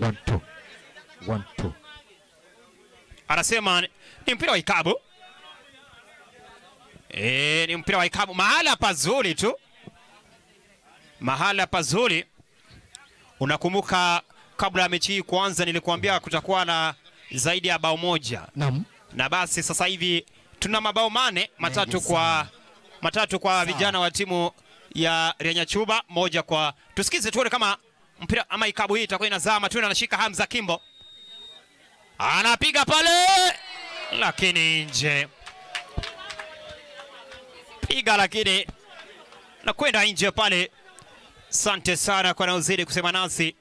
1 2 1 2. Anasema ni mpira wa ikabu. Ni mpira wa ikabu, mahala pazuri tu. Mahala pazuri. Unakumbuka kabla ya mechi hii kuanza nilikuambia kutakuwa na zaidi ya bao moja. Naam. Na basi sasa hivi tuna mabao 4, matatu kwa vijana wa timu ya Ryanyachuba, moja kwa. Tusikize tuone kama mpira ama ikabu hii itakuwa inazama. Tuna anashika Hamza Kimbo. Anapiga pale lakini nje. Piga lakini na kwenda nje pale. Asante sana kwa naozidi kusema nasi.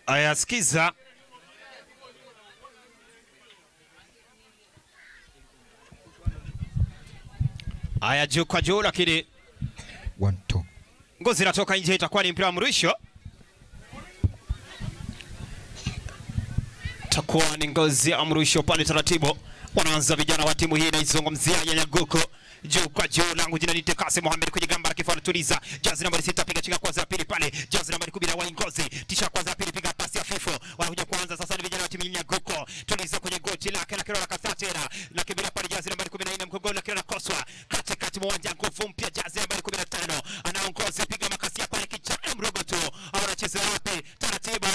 Aya, sikiza. Aya, juu kwa juu lakini 1 2. Ngozi inatoka nje, itakuwa ni mpira wa mrusho. Itakuwa ni ngozi ya mrusho pale taratibu. Wanaanza vijana wa timu hii inaizungumzia ya Nyaguko. Juu kwa juu, langu jina ni Tekasi Mohamed kwenye gamba la kifua anatuliza. Jazi nambari 6 piga chinga kwanza ya pili pale. Jazi nambari 10 wa Ngozi. Tisha kwanza ya pili piga pasi ya fifo. Wanakuja kuanza sasa ni vijana wa timu ya Nyaguko. Tuliza kwenye goti lake lakini anakataa tena. Na kimbilia pale jazi nambari 14 mkogoni lakini anakoswa. Katikati mwa uwanja nguvu mpya jazi nambari 15. Anaongoza piga makasia pale kijana mdogo tu. Anacheza wapi? Taratibu.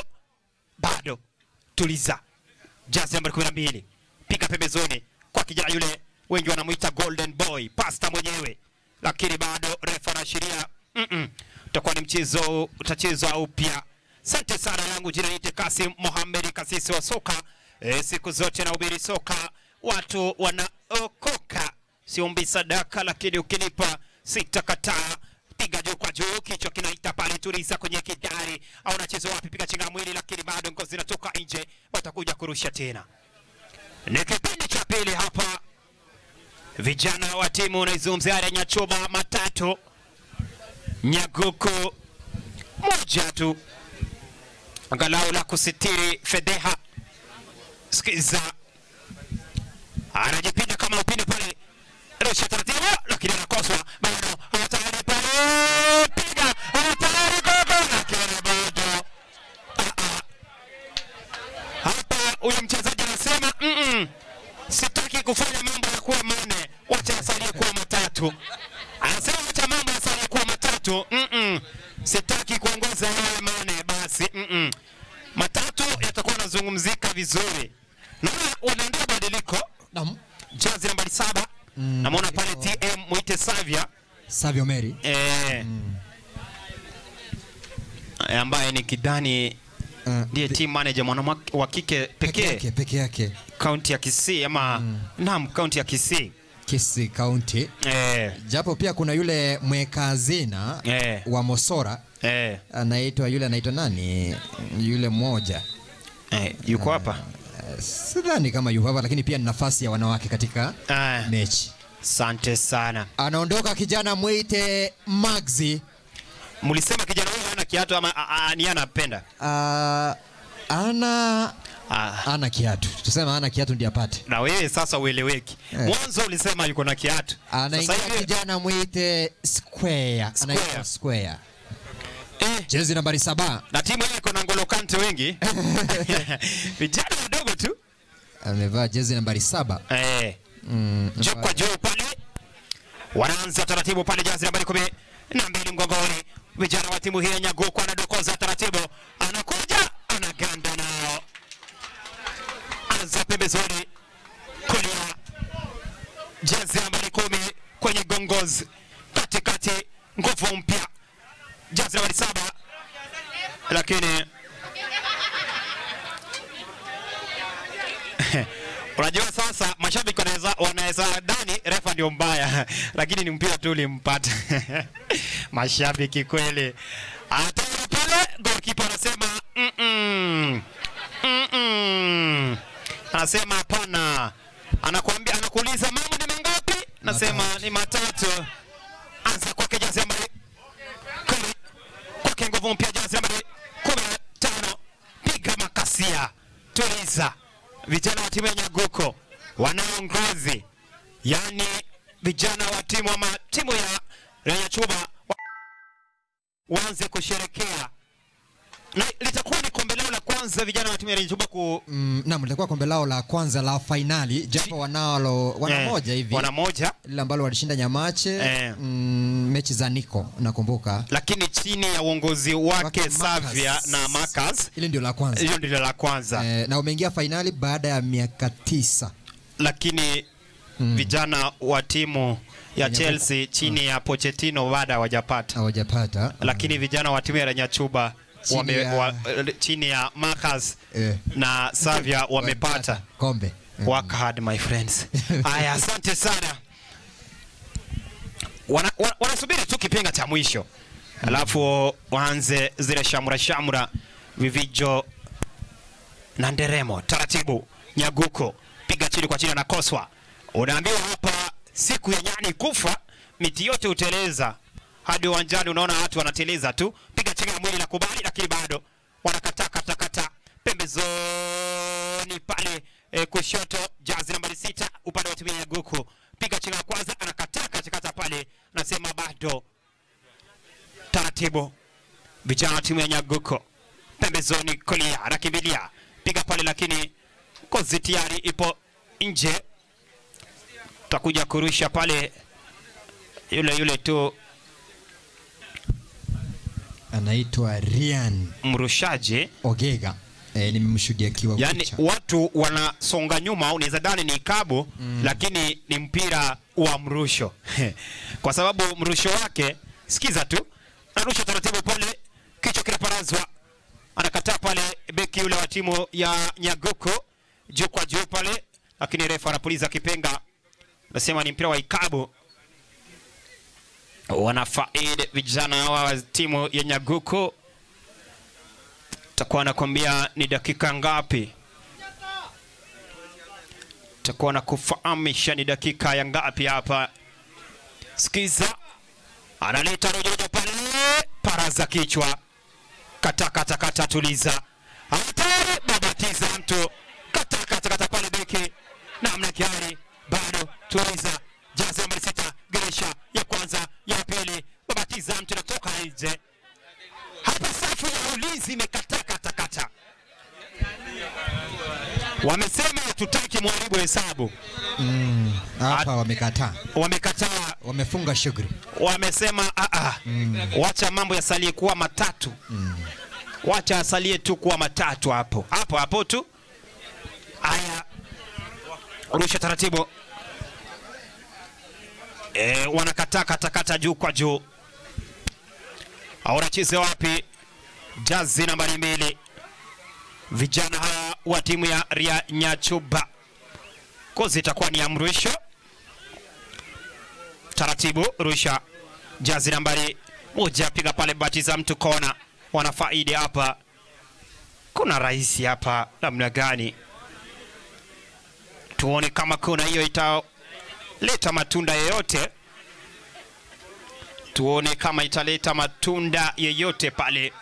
Bado. Tuliza. Jazi nambari 12. Piga pembezoni kwa kijana yule wengi wanamuita Golden Boy, pasta mwenyewe. Lakini bado refa anaashiria utakuwa ni mchezo utachezwa upya. Asante sana, langu jina ni Kasim Mohamed, kasisi wa soka. Siku zote nahubiri soka, watu wanaokoka. Siombi sadaka lakini ukinipa sitakataa. Piga juu kwa juu, kichwa kinaita pale, tuliza kwenye kidari. Au unacheza wapi? Piga chinga mwili lakini bado ngozi inatoka nje. Watakuja kurusha tena. Ni kipindi cha pili hapa. Vijana wa timu naizungumzia Ryanyachuba 3, Nyaguko 1 tu, angalau la kusitiri fedheha. Sikiza, anajipinda kama upinde pale, rusha taratibu lakini anakoswa. Bado hatari pale, piga hatari gogo lakini bado. Hapa huyu mchezaji anasema sitaki kufanya mambo ya kuwa 4, wacha yasalie kuwa 3. Anasema wacha mambo yasalie kuwa 3. Sitaki kuongoza haya 4 basi. 3 yatakuwa yanazungumzika vizuri. Na wanaandaa badiliko. Naam. Jazi nambari 7. Namuona pale TM muite Savia. Savio Mary. Ambaye ni kidani ndiye team manager mwanamke wa kike pekee. Peke yake. County ya Kisii ama naam, county ya Kisii. Kisii County. Japo pia kuna yule mweka hazina wa Mosora. Anaitwa yule, anaitwa nani? Yule mmoja. Yuko hapa? Sidhani kama yuko hapa, lakini pia ni nafasi ya wanawake katika mechi. Asante sana. Anaondoka kijana mwite Maxi. Mlisema kijana huyu hana kiatu ama ni anapenda? Ana kiatu. Tuseme ana kiatu ndiye apate. Na wewe sasa ueleweki. Mwanzo ulisema yuko na kiatu. Sasa hivi kijana mwite Square. Anaitwa Square. Jezi nambari 7. Na timu ile iko na N'Golo Kante wengi. Vijana wadogo tu. Amevaa jezi nambari 7. Juu kwa juu pale. Wanaanza taratibu pale jezi nambari 12 mgongoni. Vijana wa timu hii ya Nyaguko anadokoza taratibu. Anakuja, anaganda nao. Anza pembezoni kulia. Jezi nambari 10 kwenye gongozi. Katikati nguvu mpya. Jezi nambari 7. Lakini unajua sasa mashabiki wanaweza dhani refa ndio mbaya, lakini ni mpira tu ulimpata. Mashabiki kweli. Ataka pale goalkeeper anasema Anasema hapana. Anakuambia, anakuuliza mambo ni mangapi? Nasema ni 3. Anza kwake jezi nambari 10. Kwake nguvu mpya jezi nambari 15. Piga makasia. Tuliza. Vijana wa timu ya Nyaguko wanaongozi, yani vijana wa timu ama timu ya Nyachuba waanze kusherekea. Na litakuwa ni kombe lao la kwanza vijana wa timu ya Nyachuba ku naam, litakuwa kombe lao la kwanza la fainali, japo wanalo wana moja hivi. Wana moja lile ambalo walishinda Nyamache mechi za Niko nakumbuka. Lakini chini ya uongozi wake Savia na Marcus, ile ndio la kwanza. Ile ndio la kwanza. Na wameingia fainali baada ya miaka 9. Lakini vijana wa timu ya Chelsea chini ya Pochettino bado hawajapata. Hawajapata. Lakini vijana wa timu ya Nyachuba chini ya Marcus na Savia wamepata kombe. Work hard my friends. Aya, asante sana. Wanasubiri tu kipenga cha mwisho. Alafu waanze zile shamra shamra, vivijo na nderemo taratibu. Nyaguko piga chini kwa chini na koswa. Unaambiwa hapa siku ya nyani kufa miti yote uteleza. Hadi uwanjani unaona watu wanateleza tu. Piga chini ya mwili na kubali, lakini bado wanakataa kata kata pembezoni pale kushoto, jazi nambari 6 upande wa timu ya Nyaguko. Piga chini ya kwanza, anakataa katikata pale, nasema bado taratibu. Vijana wa timu ya Nyaguko pembezoni kulia, anakimbilia piga pale, lakini kozi tayari ipo nje. Takuja kurusha pale yule yule tu anaitwa Ryan mrushaji Ogega. Nimemshuhudia kiwa yani kucha. Watu wanasonga nyuma, unaweza dhani ni kabu lakini ni mpira wa mrusho. Kwa sababu mrusho wake, sikiza tu, anarusha taratibu pale, kichwa kinaparazwa, anakataa pale beki yule wa timu ya Nyaguko juu kwa juu pale, lakini refa anapuliza kipenga, nasema ni mpira wa ikabu. Wanafaidi vijana hawa wa timu ya Nyaguko. Takuwa nakwambia ni dakika ngapi, takuwa nakufahamisha ni dakika ya ngapi hapa. Sikiza, analeta rojo pale, paraza kichwa, kata kata kata, tuliza, hatari, babatiza mtu, kata kata kata pale beki namna kiari, bado tuliza, jazi nambari 6, geresha ya kwanza ya pili, babatiza mtu natoka nje. Hapa safu ya ulinzi imekataa kata kata. Wamesema hatutaki mwaribu hesabu. Hapa wamekataa. Wamekataa. Wamefunga shughuli. Wamesema wacha mambo yasalie kuwa matatu. Wacha asalie tu kuwa matatu hapo. Hapo hapo tu. Aya. Rusha taratibu. Wanakataa kata kata juu kwa juu. Auracheze wapi? Jazi nambari 2. Vijana hawa wa timu ya Ria Nyachuba. Kozi itakuwa ni amrusho. Taratibu rusha. Jazi nambari 1 piga pale, batiza mtu kona. Wanafaidi hapa. Kuna rais hapa namna gani? Tuone kama kuna hiyo italeta matunda yoyote. Tuone kama italeta matunda yeyote pale.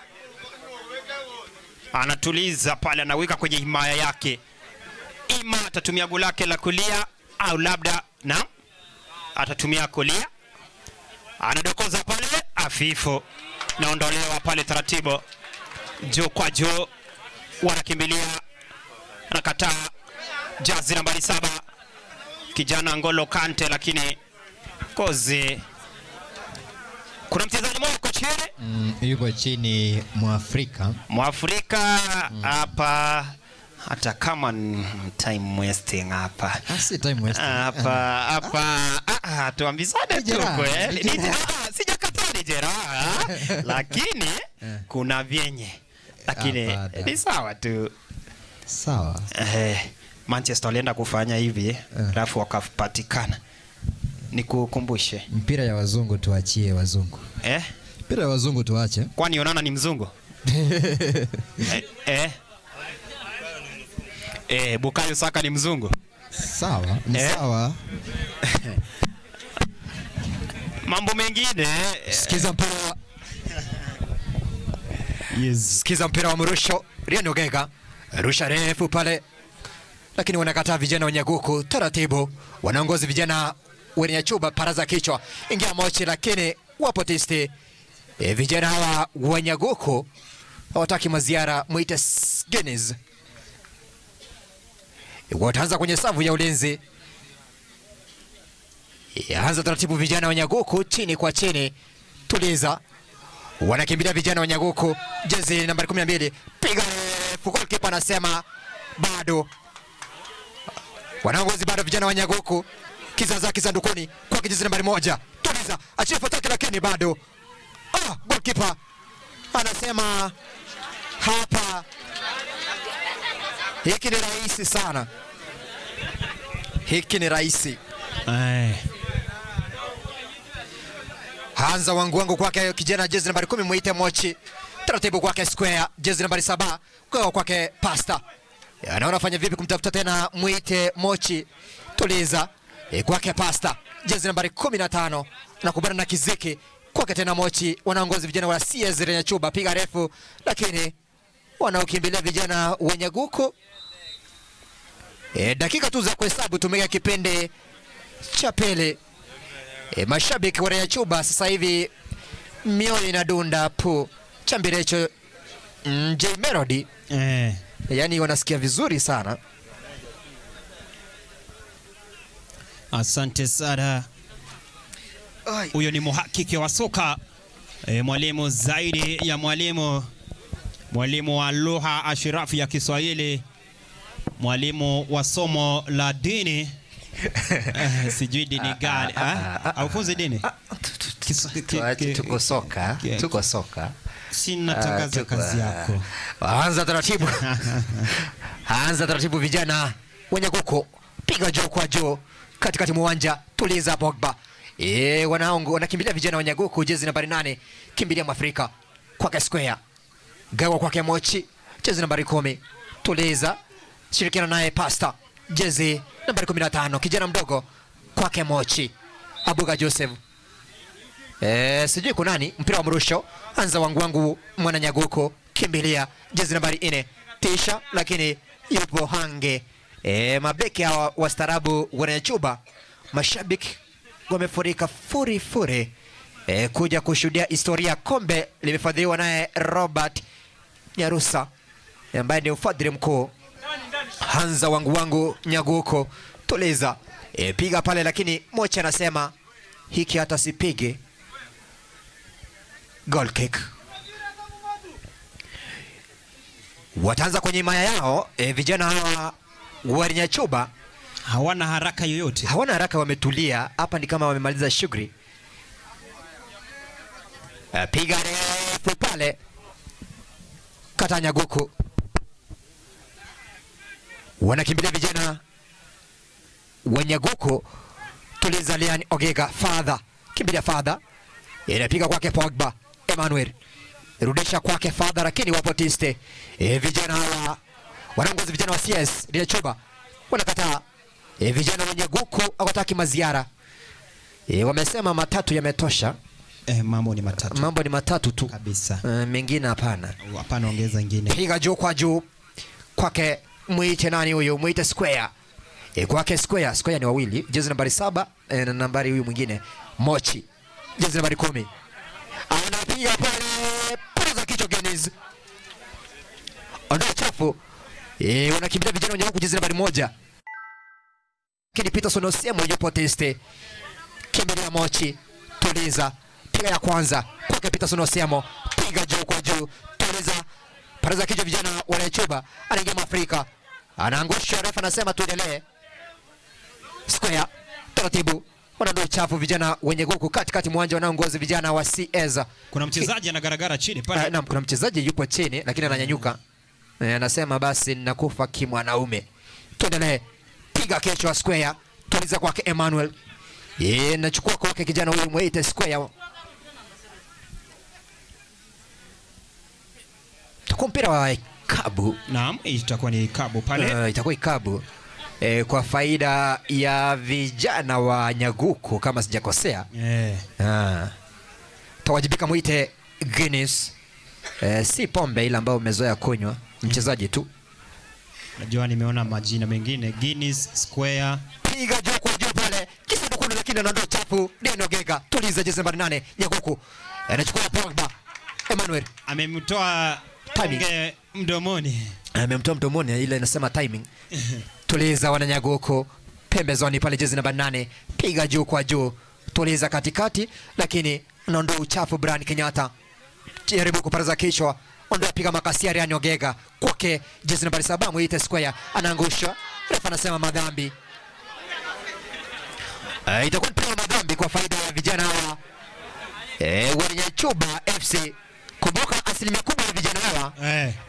Anatuliza pale, anaweka kwenye himaya yake. Ima atatumia goli lake la kulia au labda na atatumia kulia. Anadokoza pale afifu. Naondolewa pale taratibu. Juu kwa juu wanakimbilia. Anakataa jazi nambari 7 kijana Ngolo Kante, lakini kozi kuna mchezaji mmoja yuko chini. Yuko chini Mwafrika. Mwafrika hapa hata kama time wasting hapa. Si time wasting. Hapa hapa tuambizane tu kweli. Sijakataa ni jeraha, lakini kuna vyenye. Lakini ni sawa tu. Sawa. Manchester walienda kufanya hivi, alafu wakapatikana. Nikukumbushe. Mpira ya wazungu tuachie wazungu. Mpira ya wazungu tuache. Kwani Onana ni mzungu? Bukayo Saka ni mzungu? Sawa, ni sawa. Mambo mengine. Sikiza mpira. Yes. Sikiza mpira wa mrusho. Rian Ogega. Rusha refu pale. Lakini wanakataa vijana wa Nyaguku taratibu. Wanaongozi vijana Wenyachuba paraza kichwa ingia Mochi, lakini wapo tisti. Vijana hawa Wanyaguku hawataki maziara, mwite Guinness. Wataanza kwenye safu ya ulinzi. Anza taratibu vijana Wanyaguku, chini kwa chini, tuliza. Wanakimbilia vijana Wanyaguku, jezi nambari 12, piga refu, goalkeeper anasema bado. Wanaongozi bado vijana Wanyaguku, kizaza kisandukuni kwa jezi nambari 1, tuliza, achia fataki lakini bado. Goalkeeper anasema hapa hiki ni rahisi sana. Hiki ni rahisi. Hanza wangu kwake kijana jezi nambari 10 muite Mochi. Taratibu kwake Square jezi nambari 7 kwa kwake Pasta. Anaona fanya vipi kumtafuta tena muite Mochi. Tuliza kwake Pasta jezi nambari 15 na kubana na Kiziki kwake tena Mochi. Wanaongozi vijana wa CS Renyachuba, piga refu lakini wanaokimbilia vijana Wanyaguku. Dakika tu za kuhesabu tumeka kipindi cha pili. Mashabiki wa Renyachuba sasa hivi mioyo inadunda pu. Chambirecho J Melody. Yaani wanasikia vizuri sana. Asante sana. Huyo ni muhakiki wa soka, mwalimu zaidi ya mwalimu, mwalimu wa lugha ashirafu ya Kiswahili, mwalimu wa somo la dini. Sijui dini gani. Haufunzi dini? Tuko soka, tuko soka. Sina tangaza kazi yako. Anza taratibu. Anza taratibu vijana Wanyaguku, piga juu kwa juu katikati mwanja, tuliza Pogba. Wanaongo wanakimbilia vijana Wanyaguku, jezi nambari 8, kimbilia Mwafrika kwake Square, gawa kwake Mochi, jezi nambari 10, tuliza, shirikiana naye Pasta, jezi nambari 15, kijana mdogo kwake Mochi, Abuga Joseph. Sijui kuna nani, mpira wa mrusho, anza wangu mwana Nyaguku, kimbilia jezi nambari 4, tisha lakini yupo Hange. Mabeki hawa wastaarabu Wanyachuba, mashabiki wamefurika furi furi kuja kushuhudia historia. Kombe limefadhiliwa naye Robert Nyarusa ambaye ni mfadhili mkuu. Hanza wangu Nyaguko, tuliza, piga pale lakini Mochi anasema hiki hata sipige. Goal kick. Wataanza kwenye maya yao. Vijana hawa Wanyachuba hawana haraka yoyote, hawana haraka, wametulia hapa, ni kama wamemaliza shughuli. Piga refu pale, kata Nyaguku. Wanakimbilia vijana Wanyaguku, tuliza Lian Ogega, Father, kimbilia Father, inapiga kwake Pogba Emmanuel, rudisha kwake Father lakini wapo tiste. Vijana hawa wanaongoza vijana wa CS Renyachuba wanakataa. Vijana Wanyaguku hawataki maziara. Wamesema matatu yametosha. Mambo ni matatu. Mambo ni matatu tu kabisa. Mengine hapana. Hapana, ongeza ingine. Piga juu kwa juu kwake muite nani huyo? Muite Square. Kwake Square, Square ni wawili, jezi nambari 7 na nambari huyu mwingine Mochi, jezi nambari 10. Anapiga pale, puza kichwa Guinness. Ondoa chafu. Wanakimbilia vijana Wanyaguku, jezi nambari 1. Kini Peterson Osemo yupo teste. Kimbilia Mochi, tuliza, piga ya kwanza kwake Peterson Osemo, piga juu kwa juu, tuliza, paraza kichwa vijana Wanyachuba, anaingia Mwafrika. Anaangusha, refa anasema tuendelee. Square taratibu, wanaondoa chafu vijana Wanyaguku katikati mwanja, wanaongoza vijana wa CS. Kuna mchezaji anagaragara chini pale. Naam, kuna mchezaji yupo chini lakini ananyanyuka. Anasema basi nakufa kimwanaume. Tuendelee. Piga kichwa Square, tuliza kwake Emmanuel. Nachukua kwake kijana huyu muite Square. Itakuwa mpira wa ikabu. Naam, itakuwa ni ikabu pale. Itakuwa ikabu. Kwa faida ya vijana wa Nyaguku kama sijakosea. Tawajibika muite Guinness. Si pombe ile ambayo umezoea kunywa, mchezaji tu. Najua nimeona majina mengine, Guinness, Square. Piga juu kwa juu pale, kisanduku. lakini anaondoa chafu. Deno Gega tuliza jezi nambari 8 Nyaguku anachukua Pogba. Emmanuel amemtoa timing mdomoni, amemtoa mdomoni, ile inasema timing. Tuliza wananyaguku pembezoni pale, jezi namba 8 piga juu kwa juu, tuliza katikati, lakini anaondoa uchafu. Brian Kenyatta jaribu kuparaza kichwa, ondoa, piga makasia. Ryan Ogega kwake jezi nambari 7 Muite Square anaangusha, refa anasema madhambi. Itakuwa ni madhambi kwa faida ya vijana hawa Wanyachuba FC. Kumbuka asilimia kubwa ya vijana hawa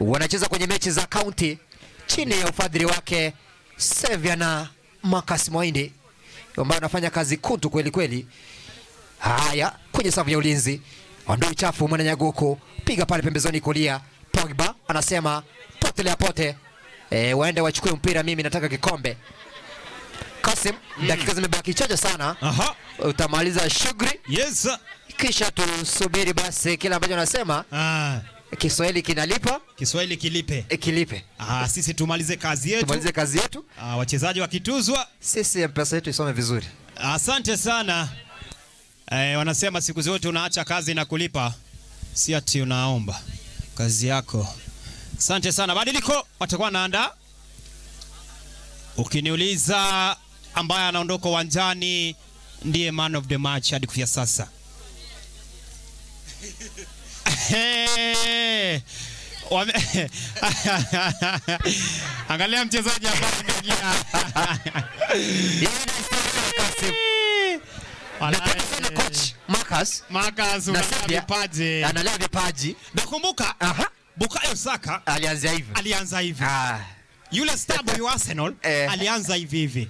wanacheza kwenye mechi za county chini ya ufadhili wake Sevia na Marcus Moindi ambao wanafanya kazi kuntu kweli kweli. Haya, kwenye safu ya ulinzi ondoa uchafu Mwananyaguku, piga pale pembezoni kulia. Pogba anasema potelea pote, waende wachukue mpira, mimi nataka kikombe. Kasim, dakika zimebaki chache sana. Aha. Utamaliza shughuli. Yes. Kisha tusubiri basi kila ambacho anasema. Kiswahili kinalipa, Kiswahili kilipe. Kilipe. Sisi tumalize kazi yetu. Tumalize kazi yetu. Wachezaji wakituzwa, sisi M-Pesa yetu isome vizuri. Asante sana. Wanasema siku zote unaacha kazi na kulipa, si ati unaomba kazi yako. Asante sana. Badiliko watakuwa wanaandaa. Ukiniuliza ambaye anaondoka uwanjani ndiye man of the match hadi kufikia sasa. Angalia mchezaji ambaye ameingia. Coach Marcus analea vipaji. Analea vipaji. Nakumbuka Bukayo Saka alianza hivi. Alianza hivi. Yule star boy wa Arsenal alianza hivi hivi.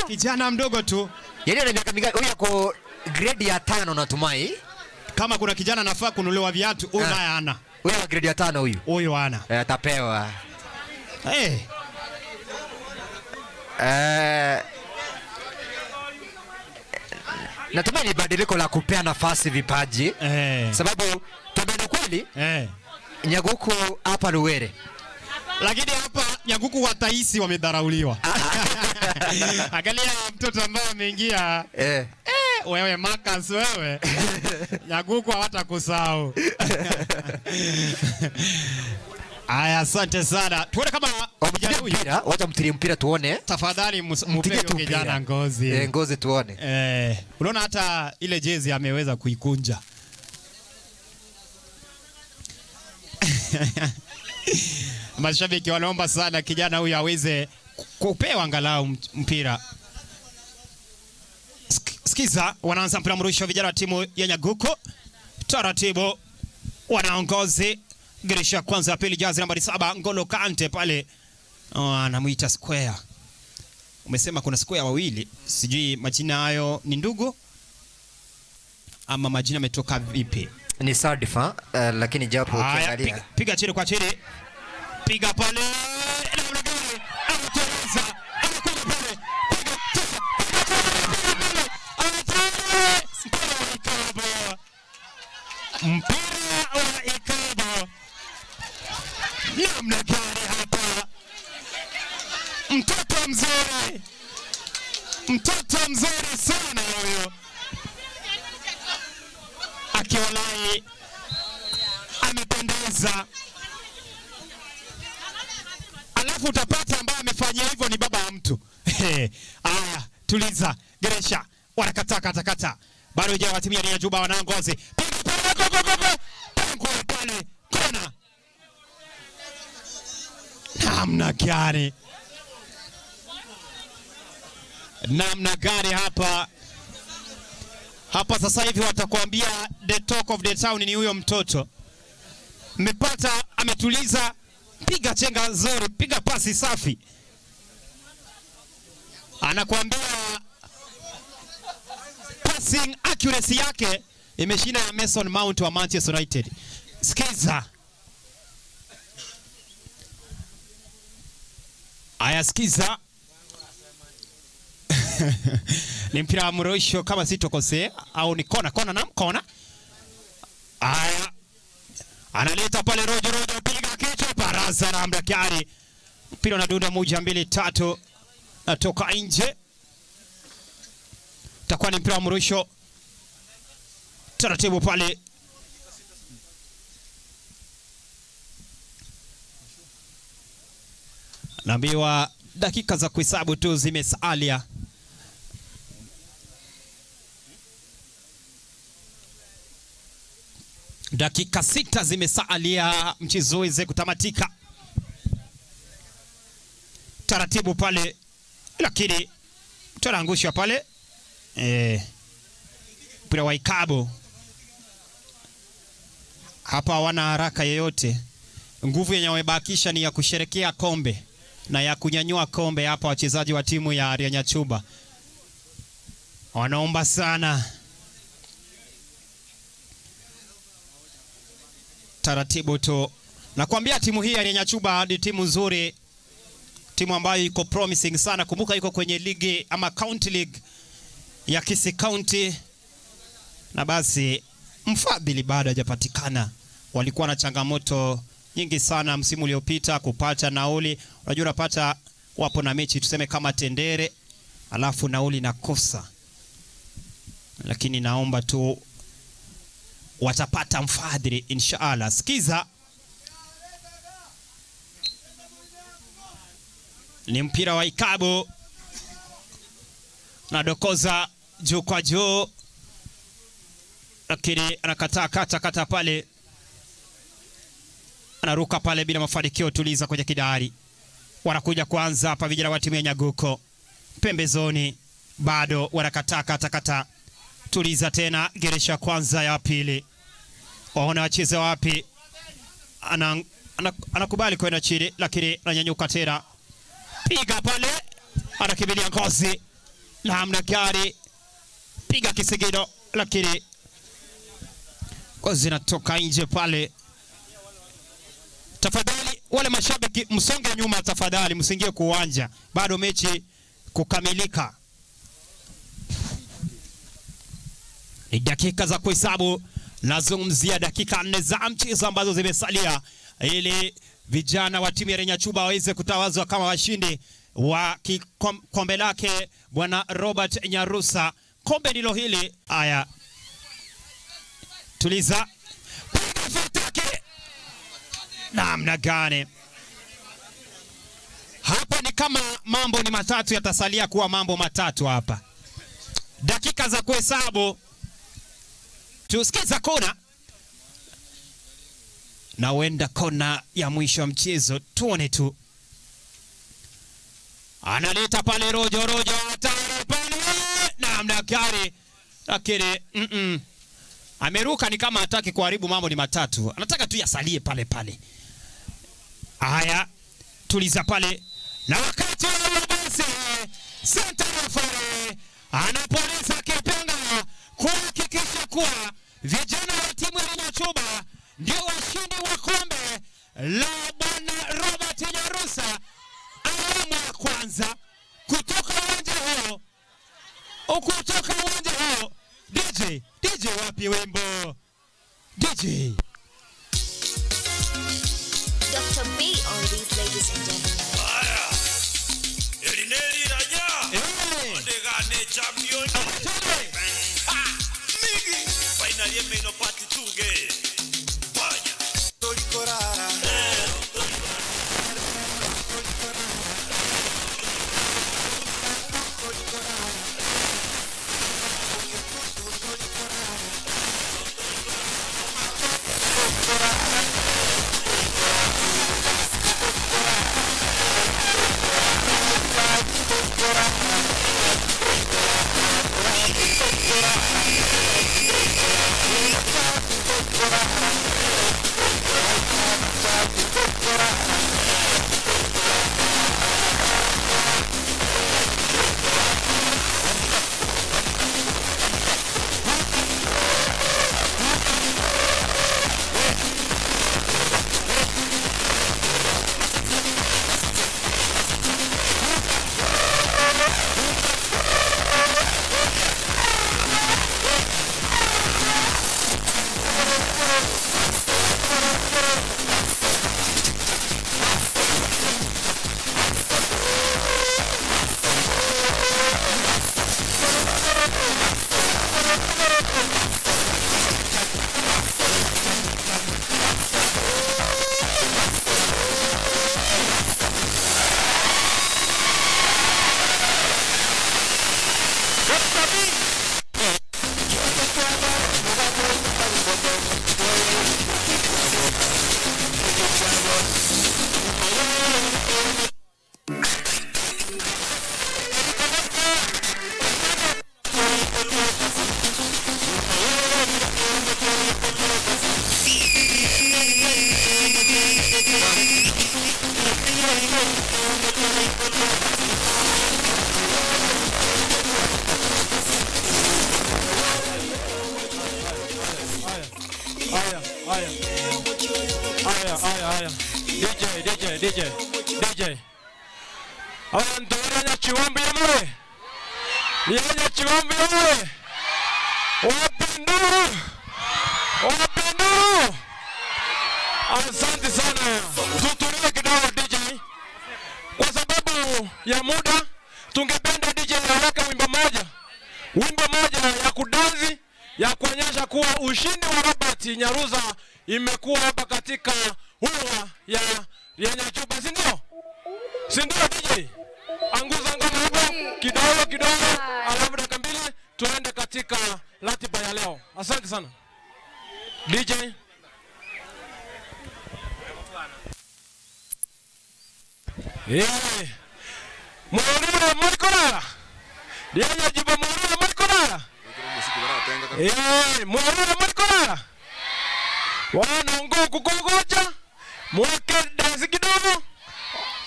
Kijana mdogo tu. Yaani ana miaka mingapi? Huyu ako grade ya 5 natumai. Kama kuna kijana anafaa kununuliwa viatu, huyu naye ana. Huyu wa grade ya 5 huyu. Huyu ana. Atapewa. Natumai ni badiliko la kupea nafasi vipaji. Sababu tumeona kweli Nyaguku hapa Luwere. Lakini hapa Nyaguku wataisi wamedharauliwa. Angalia mtoto ambaye ameingia. Wewe Marcus wewe. Nyaguku hawatakusahau. Aya, asante sana. Tuone kama kijana huyu. Wacha mtilie mpira tuone. Tafadhali mpe kijana ngozi. Ngozi tuone. Unaona hata ile jezi ameweza kuikunja. Mashabiki wanaomba sana kijana huyu aweze kupewa angalau mpira. Sikiza, wanaanza mpira mrusho vijana wa timu ya Nyaguku. Taratibu wanaongozi. Girisha kwanza, pili, jazi nambari 7 Ngolo Kante pale. Anamuita Square. Umesema kuna Square wawili, sijui majina hayo ni ndugu ama majina yametoka vipi? Ni Sadifa, lakini japo ukiangalia. Piga chini kwa chini. Piga pale. Anateleza. Anakuja pale. Piga tisa. Mpira wa ikabu. Namna gani hapa? Mtoto mzuri. Mtoto mzuri sana huyo. Akiwalai amependeza. Alafu utapata ambaye amefanyia hivyo ni baba ya mtu. Aya, tuliza. Geresha wanakataa kata kata. Bado haijawa timu ya Nyajuba wanaongozi. Piga pale kona. Namna gani? Namna gani hapa? Hapa sasa hivi watakuambia the talk of the town ni huyo mtoto. Mmepata, ametuliza, piga chenga nzuri, piga pasi safi. Anakuambia passing accuracy yake imeshinda ya Mason Mount wa Manchester United. Sikiza. Aya, sikiza. Ni mpira wa mrusho kama sitokosea, au ni kona, kona na kona. Aya. Analeta pale Rojo, Rojo piga kichwa, baraza na Mdakiari. Mpira unadunda 1 2 3 natoka nje. Itakuwa ni mpira wa mrusho. Taratibu pale. Naambiwa dakika za kuhesabu tu zimesalia. Dakika 6 zimesalia mchezo uweze kutamatika. Taratibu pale, lakini tutaangushwa pale. Mpira wa ikabu. Hapa hawana haraka yeyote. Nguvu yenye wamebakisha ni ya kusherekea kombe na ya kunyanyua kombe hapa. Wachezaji wa timu ya Ryanyachuba wanaomba sana. Taratibu tu. Nakwambia timu hii ya Ryanyachuba ni timu nzuri, timu ambayo iko promising sana. Kumbuka iko kwenye ligi ama county league ya Kisii County, na basi mfadhili bado hajapatikana. Walikuwa na changamoto nyingi sana msimu uliopita kupata nauli. Unajua unapata wapo na mechi tuseme kama Tendere, alafu nauli nakosa. Lakini naomba tu watapata mfadhili inshallah. Sikiza, ni mpira wa ikabu. Nadokoza juu kwa juu, lakini anakataa kata pale. Anaruka pale bila mafanikio. Tuliza kwenye kidari. Wanakuja kwanza hapa vijana wa timu ya Nyaguko. Pembezoni bado wanakataa kata. Tuliza tena, geresha kwanza ya pili. Waona wacheze wapi? Anakubali kwenda chini, lakini ananyanyuka tena. Piga pale, anakimbilia ngozi. Namna gari. Piga kisigino, lakini ngozi inatoka nje pale. Tafadhali wale mashabiki msonge nyuma tafadhali, msingie kuwanja. Bado mechi kukamilika. Ni dakika za kuhesabu. Nazungumzia dakika 4 za mchezo ambazo zimesalia ili vijana wa timu ya Ryanyachuba waweze kutawazwa kama washindi wa kombe lake bwana Robert Nyarusa. Kombe ndilo hili. Haya, tuliza. Namna gani hapa? Ni kama mambo ni matatu yatasalia kuwa mambo matatu hapa. Dakika za kuhesabu. Tusikiza kona. Na wenda kona ya mwisho wa mchezo. Tuone tu. Analeta pale rojo hatari pale. Namna gani? Lakini ameruka ni kama hataki kuharibu mambo ni matatu. Anataka tu yasalie pale pale. Haya, tuliza pale. Na wakati wa basi center referee anapolisa kipenga kuhakikisha kuwa vijana wa timu ya Ryanyachuba ndio washindi wa kombe la bwana Robert Nyarusa awamu ya kwanza kutoka uwanja huo. Kutoka uwanja huo. DJ wapi wimbo? DJ Dr. B on these, ladies and gentlemen. Haya. Elineli raja. Ondegane champion. Migi. Finally meno party tuge. Fanya. Tolikorara. DJ DJ abantu banya chiwambi yamwe yanya chiwambi yamwe wapenduru wapenduru. Asante sana, tutulie kidogo DJ kwa sababu ya muda. Tungependa DJ aweke wimbo moja ya kudansi ya kuonyesha kuwa ushindi wa Robert Nyarusa imekuwa hapa katika huwa ya Nyachuba, si ndio? Si ndio DJ? Anguza ngoma hapo kidogo kidogo, alafu dakika mbili tuende katika ratiba ya leo. Asante sana DJ. Yeah. Mwarure mwikorara. Yeye jibu mwarure mwikorara. Eh, mwarure mwikorara. Wana ngo kukongoja. Mweke dance kidogo.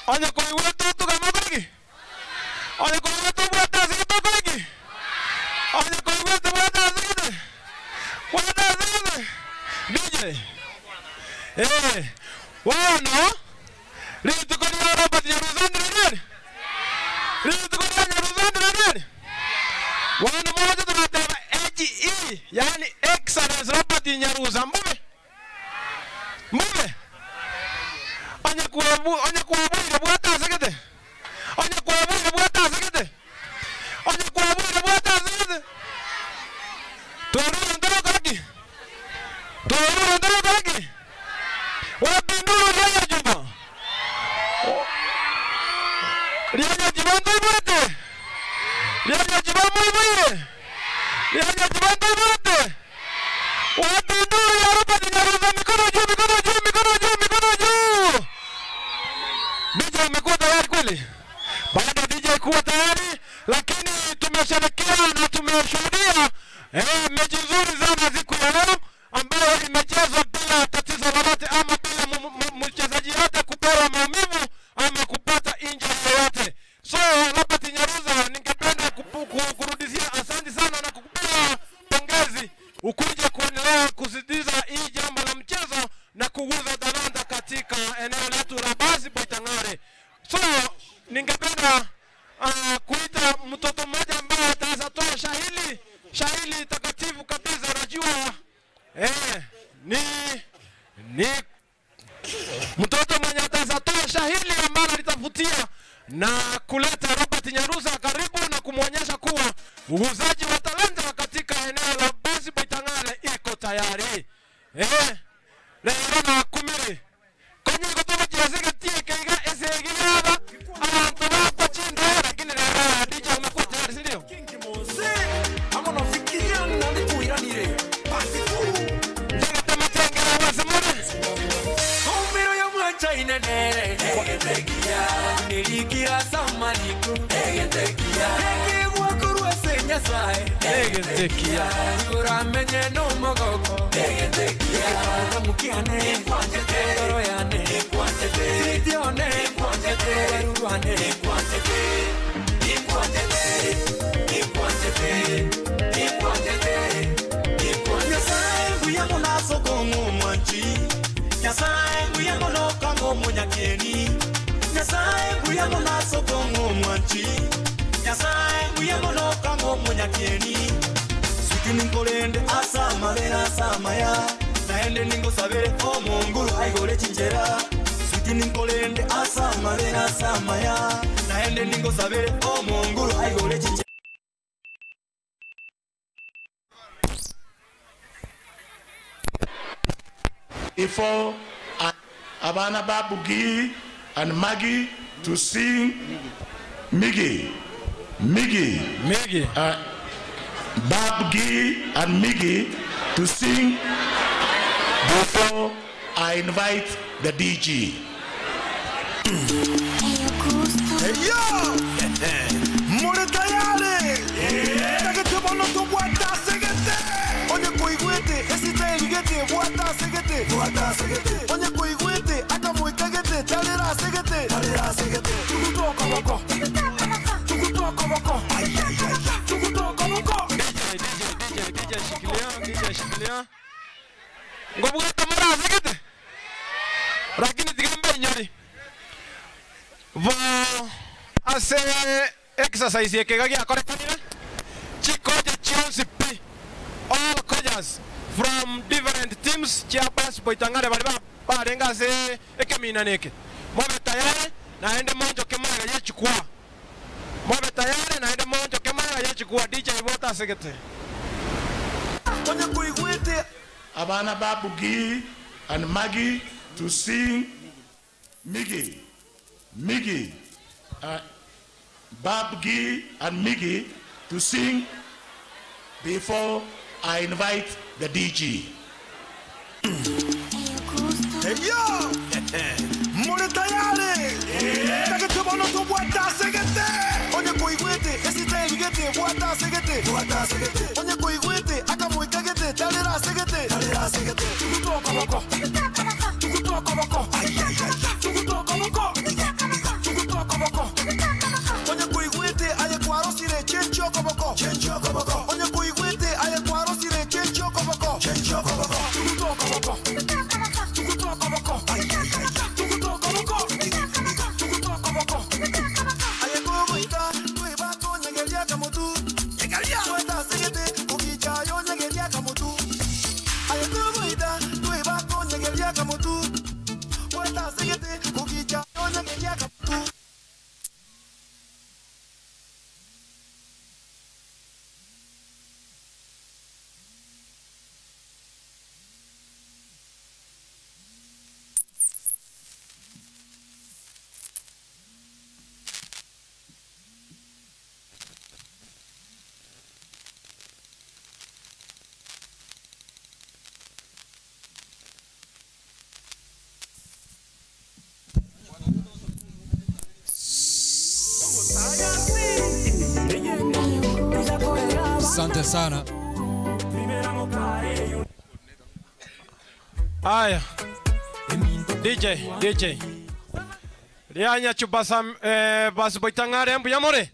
Anya kwa wetu tu kama bagi. Anya kwa wetu bwa dance kidogo bagi. Anya kwa wetu bwa dance kidogo. Bwa dance kidogo. DJ. Eh, wana Rituko ni Robert Nyarusa ndio. Rituko ni Nyarusa ndio. Wana mmoja tunataka HE, yani Excellence Robert Nyarusa mbume. Mbume. Anya kuabu bwata sekete. Anya kuabu bwata sekete. Anya kuabu bwata sekete. Toru ndoro kaki. Toru ndoro kaki. Wapinduru ya juba. Rianya jibando ibete. Rianya jibando ibete. Rianya jibando ibete. Wapinduru ya Robert Nyarusa, mikono juu, mikono juu, mikono juu, mikono juu. DJ amekuwa tayari kweli? Baada ya DJ kuwa tayari, lakini tumesherehekea na tumeshuhudia mechi nzuri sana siku ya leo ambayo imechezwa bila tatizo lolote ama bila mchezaji yote kupewa maumivu ama kupata injury yoyote. So Robert Nyarusa, ningependa kurudishia asante sana na kukupea pongezi ukuje kuendelea kusisitiza hii jambo la mchezo na kuguza talanta katika eneo letu la Basi Boitangare. So ningependa kuita mtoto mmoja ambaye ataweza toa shahili takatifu kabisa. Najua ni mtoto mwenye ataweza toa shahili ambalo litavutia na kuleta Robert Nyarusa karibu na kumwonyesha kuwa uuzaji wa talanta katika eneo la Basi Boitangare iko tayari. Leo na kumiri konye kutoka kiasi tie kaiga esegiraba abantu bako chinde, lakini leo DJ umekuwa tayari, si ndio? Ninkolende asamabera asamaya naende ningosabere omunguru aigore chinjera switi ninkolende asamabera asamaya naende ningosabere omunguru aigore chinjera. Before Abana Babugi and Maggie to sing Miggy Miggy Miggy Babgi and Miggy to sing before I invite the DG. Hey yo! More tayari! Segete bono tu buata segete! Onye kuiguete, esite ligete, buata segete! Buata segete! Onye kuiguete, akamuikagete, talera segete! Talera segete! Tukuto koboko! Tukuto koboko! Ay ay ay! Tukuto koboko! DJ shikilia, DJ shikilia. Ngobwata mara segete. Lakini tigambe nyori. Bo ase exercise ekega giakorekanire chikoja chionsi pi all coaches from different teams chia Basboy Tangare bari barenga ase ekemina neke mobe tayari naende monjoke maega yechukua mobe tayari naende monjoke maega yechukua DJ bota asegete Abana Babugi and Maggie to sing Miggy, Miggy, Babgi and Miggy to sing before I invite the DG. Hey yo! Muri tayari! Takatubono tubwata segete! Onye kuigwete, esite ligete, bwata segete, bwata segete. Onye kuigwete, akamuikagete, talera segete, talera segete. Tukutoka boko. Tukutoka boko. Ay ay ay. Tukutoka boko. Tukutoka boko. Onye kuigwete, aye kwarosire chencho koboko, chencho koboko. Onye kuigwete, aye kwarosire chencho koboko, chencho koboko. Tukutoka boko. Tukutoka boko. Ay ay ay. Tukutoka boko. Tukutoka boko. Aye kuita, kuiba konyegelia kamutu. Nyegelia. Kuita segete, ukicha yo nyegelia kamutu. Aye kuita, kuiba konyegelia kamutu. Kuita segete, ukicha yo nyegelia kamutu. Asante sana. Aya. DJ. Lianya chubasa Basboy Tangare mbu yamore.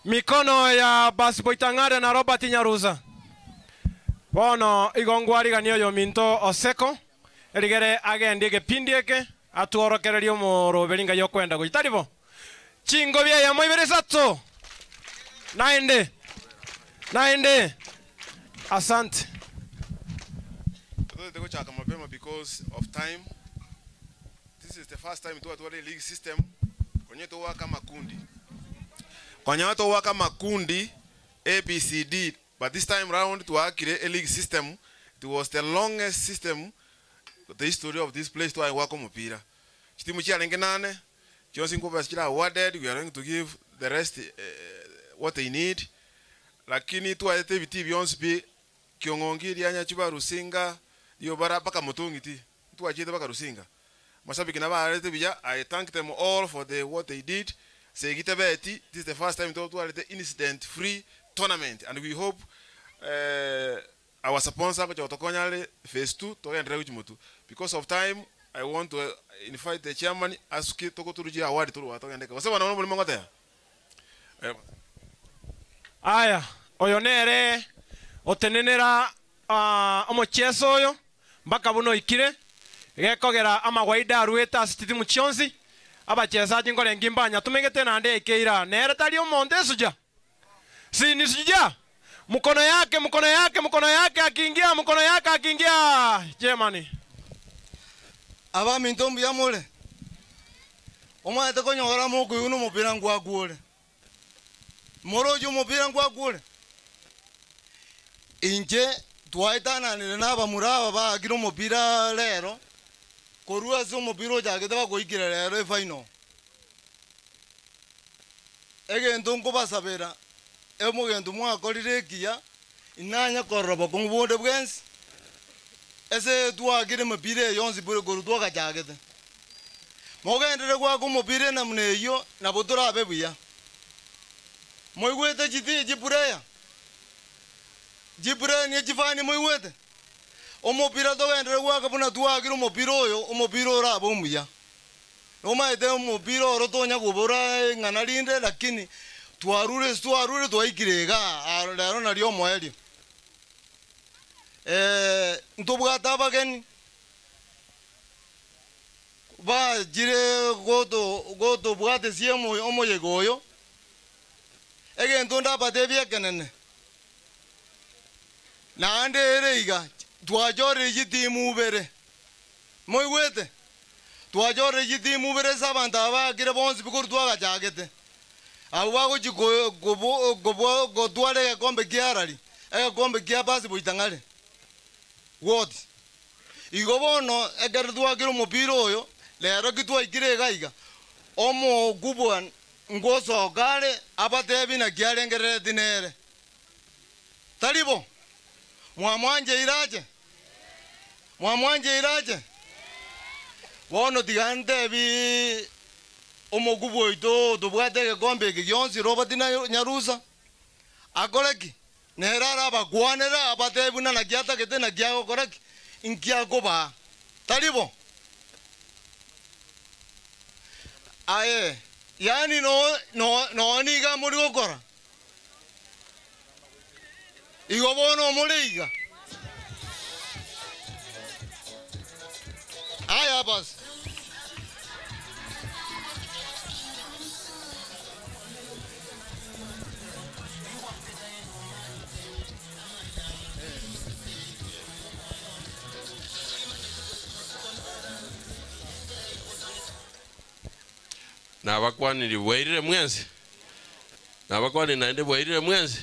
Mikono ya Basboy Tangare na Robert Nyaruza. Bono igongwari ganio yo minto oseko. Erigere agende gepindi eke atuorokererio moro belinga yokwenda gutaribo. Chingo bia ya moiberesatso. Naende. Naende. Asante. Mapema because of time. This is the first time to a league system. Kwenye to waka makundi. Kwenye to waka makundi A B C D, but this time round to a league system. It was the longest system the history of this place to work mupira. Chitimu chia lengenane. Johnson Cooper is awarded. We are going to give the rest what they need. Lakini tu activity beyond Kiongongi Lianya Chuba Rusinga Diobara paka mutungi ti. Tu ajete paka Rusinga. Mashabiki na ba bija, I thank them all for the what they did. Segita beti, this is the first time to do the incident free tournament, and we hope our sponsor Otokonyale phase 2 to end. Because of time, I want to invite the chairman asuki toko turuji award turu watogende. Wasema naona mlimo ngote. Aya, oyonere otenenera omocheso oyo mpaka buno ikire gekogera amagwaida arueta asititi muchionsi abachezaji ngorengi mbanya tumegete nande ikeira nere tali omonde suja si ni suja mkono yake mkono yake mkono yake akiingia mkono yake akiingia Germany aba mintombu ya mole omwana konyora mukuyuno mupira ngwagule morojo mupira ngwagule inje twaitananire n'abamuraba bagira umupira lero korua ase omupira ochagete bakoikire lero efaino egento nkobasabera emogento mwakorire ekiya inanya korora bokong'u bonde bwensi ese twagire emipira eyonsi bure koru twagachagete mogendere gwaka omopira enamuna eywo nabo torabe buya moigwete chiti chipureya Jibre ni chifani moiwete. Omopira togendere gwaka buna twagire omopira oyo, omopira oraba omuya. Omaete omopira oro tonya gobora ng'ana rinde lakini twarure twarure twaikire iga rero nario omoerio. Ntobwate abageni. Bajire goto goto bwate siemo omoyego oyo. Egento ndabate biekenene. Naende ere iga twachore chitimu ubere. Moigwete. Twachore chitimu ubere ase abanto aba bakire bonsi bikori twagachagete. Abo bagochi gotwara egekombe kia arari, egekombe kia pasi boitang'are. Wot. Igo bono ekero twakire omopira oyo, rero ki twaikire iga iga. Omokubwa ngosoka are abatebi naki arengerereti nere. Taribo. Mwamwanje irache. Mwamwanje irache. Bono tiga ntebi omokubwa oito tobwate egekombe eke gionsi Robert Nyarusa. Akore ki? Nere arabakwanera abatebi buna naki atagete naki agokora ki? Nki akobaa. Taribo. Aye, yani no niga muri gokora. Igo bono muri iga. Aya bas. Nabakwaniri bwairire mwensi. Nabakwaniri naende bwairire mwensi.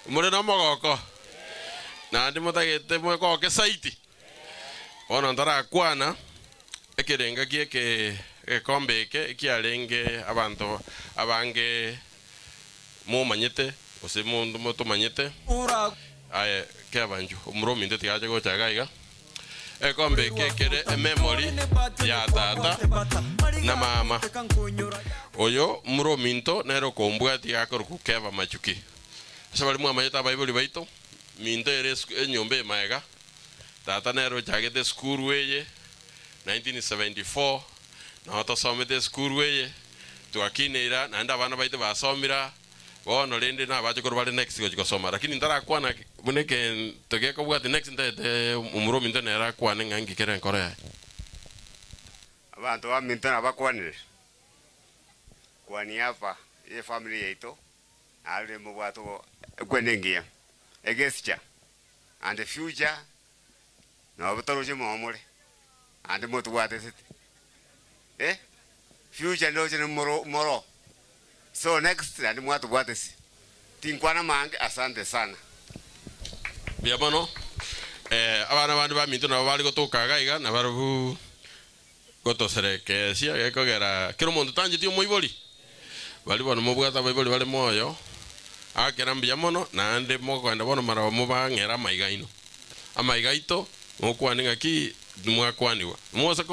Muri na omogoko. Naende motagete mwegoke saiti. Bono ntarakwana ekerenga gie egekombe eke ekiarenge abanto abange momanyete gose mundu motomanyete. Aye kebanju omurominde tigache gochaga iga. Egekombe eke ekere ememory ya tata na mama. Oyo murominto nero kombwati gakoruku Keva Machuki. Ase bari mwamanyete abaibori baito minto ere enyomba emaega. Tata nero chagete skuru eye 1974 naho tosomete skuru eye twakineira naende abana baito basomira bono rende nabachokoro bare next gochi gosoma lakini ntarakwana buna egento gekobwati next ntaete omurominto nere akwane ng'a ngikere enkoro yaye. Abantu baminto nabakwanire kwa niaba ye family yaito ali mubwato ekwenengia egesicha and the future no butoroje momore and motwate sete future no je moro moro so next and mwatubwate si tinkwana mange asante sana bia bono abana bandi baminto nabo bari gotokaga iga nabarubu gotoserekesia gekogera kero omonto tancheti omoibori bari bono mobwate abaibori bare moyo akera mbuya mono naende mokoenda bono marabo mobang'era amaiga ino amaiga aito mokwane ng'aki mwakwaniwa mwose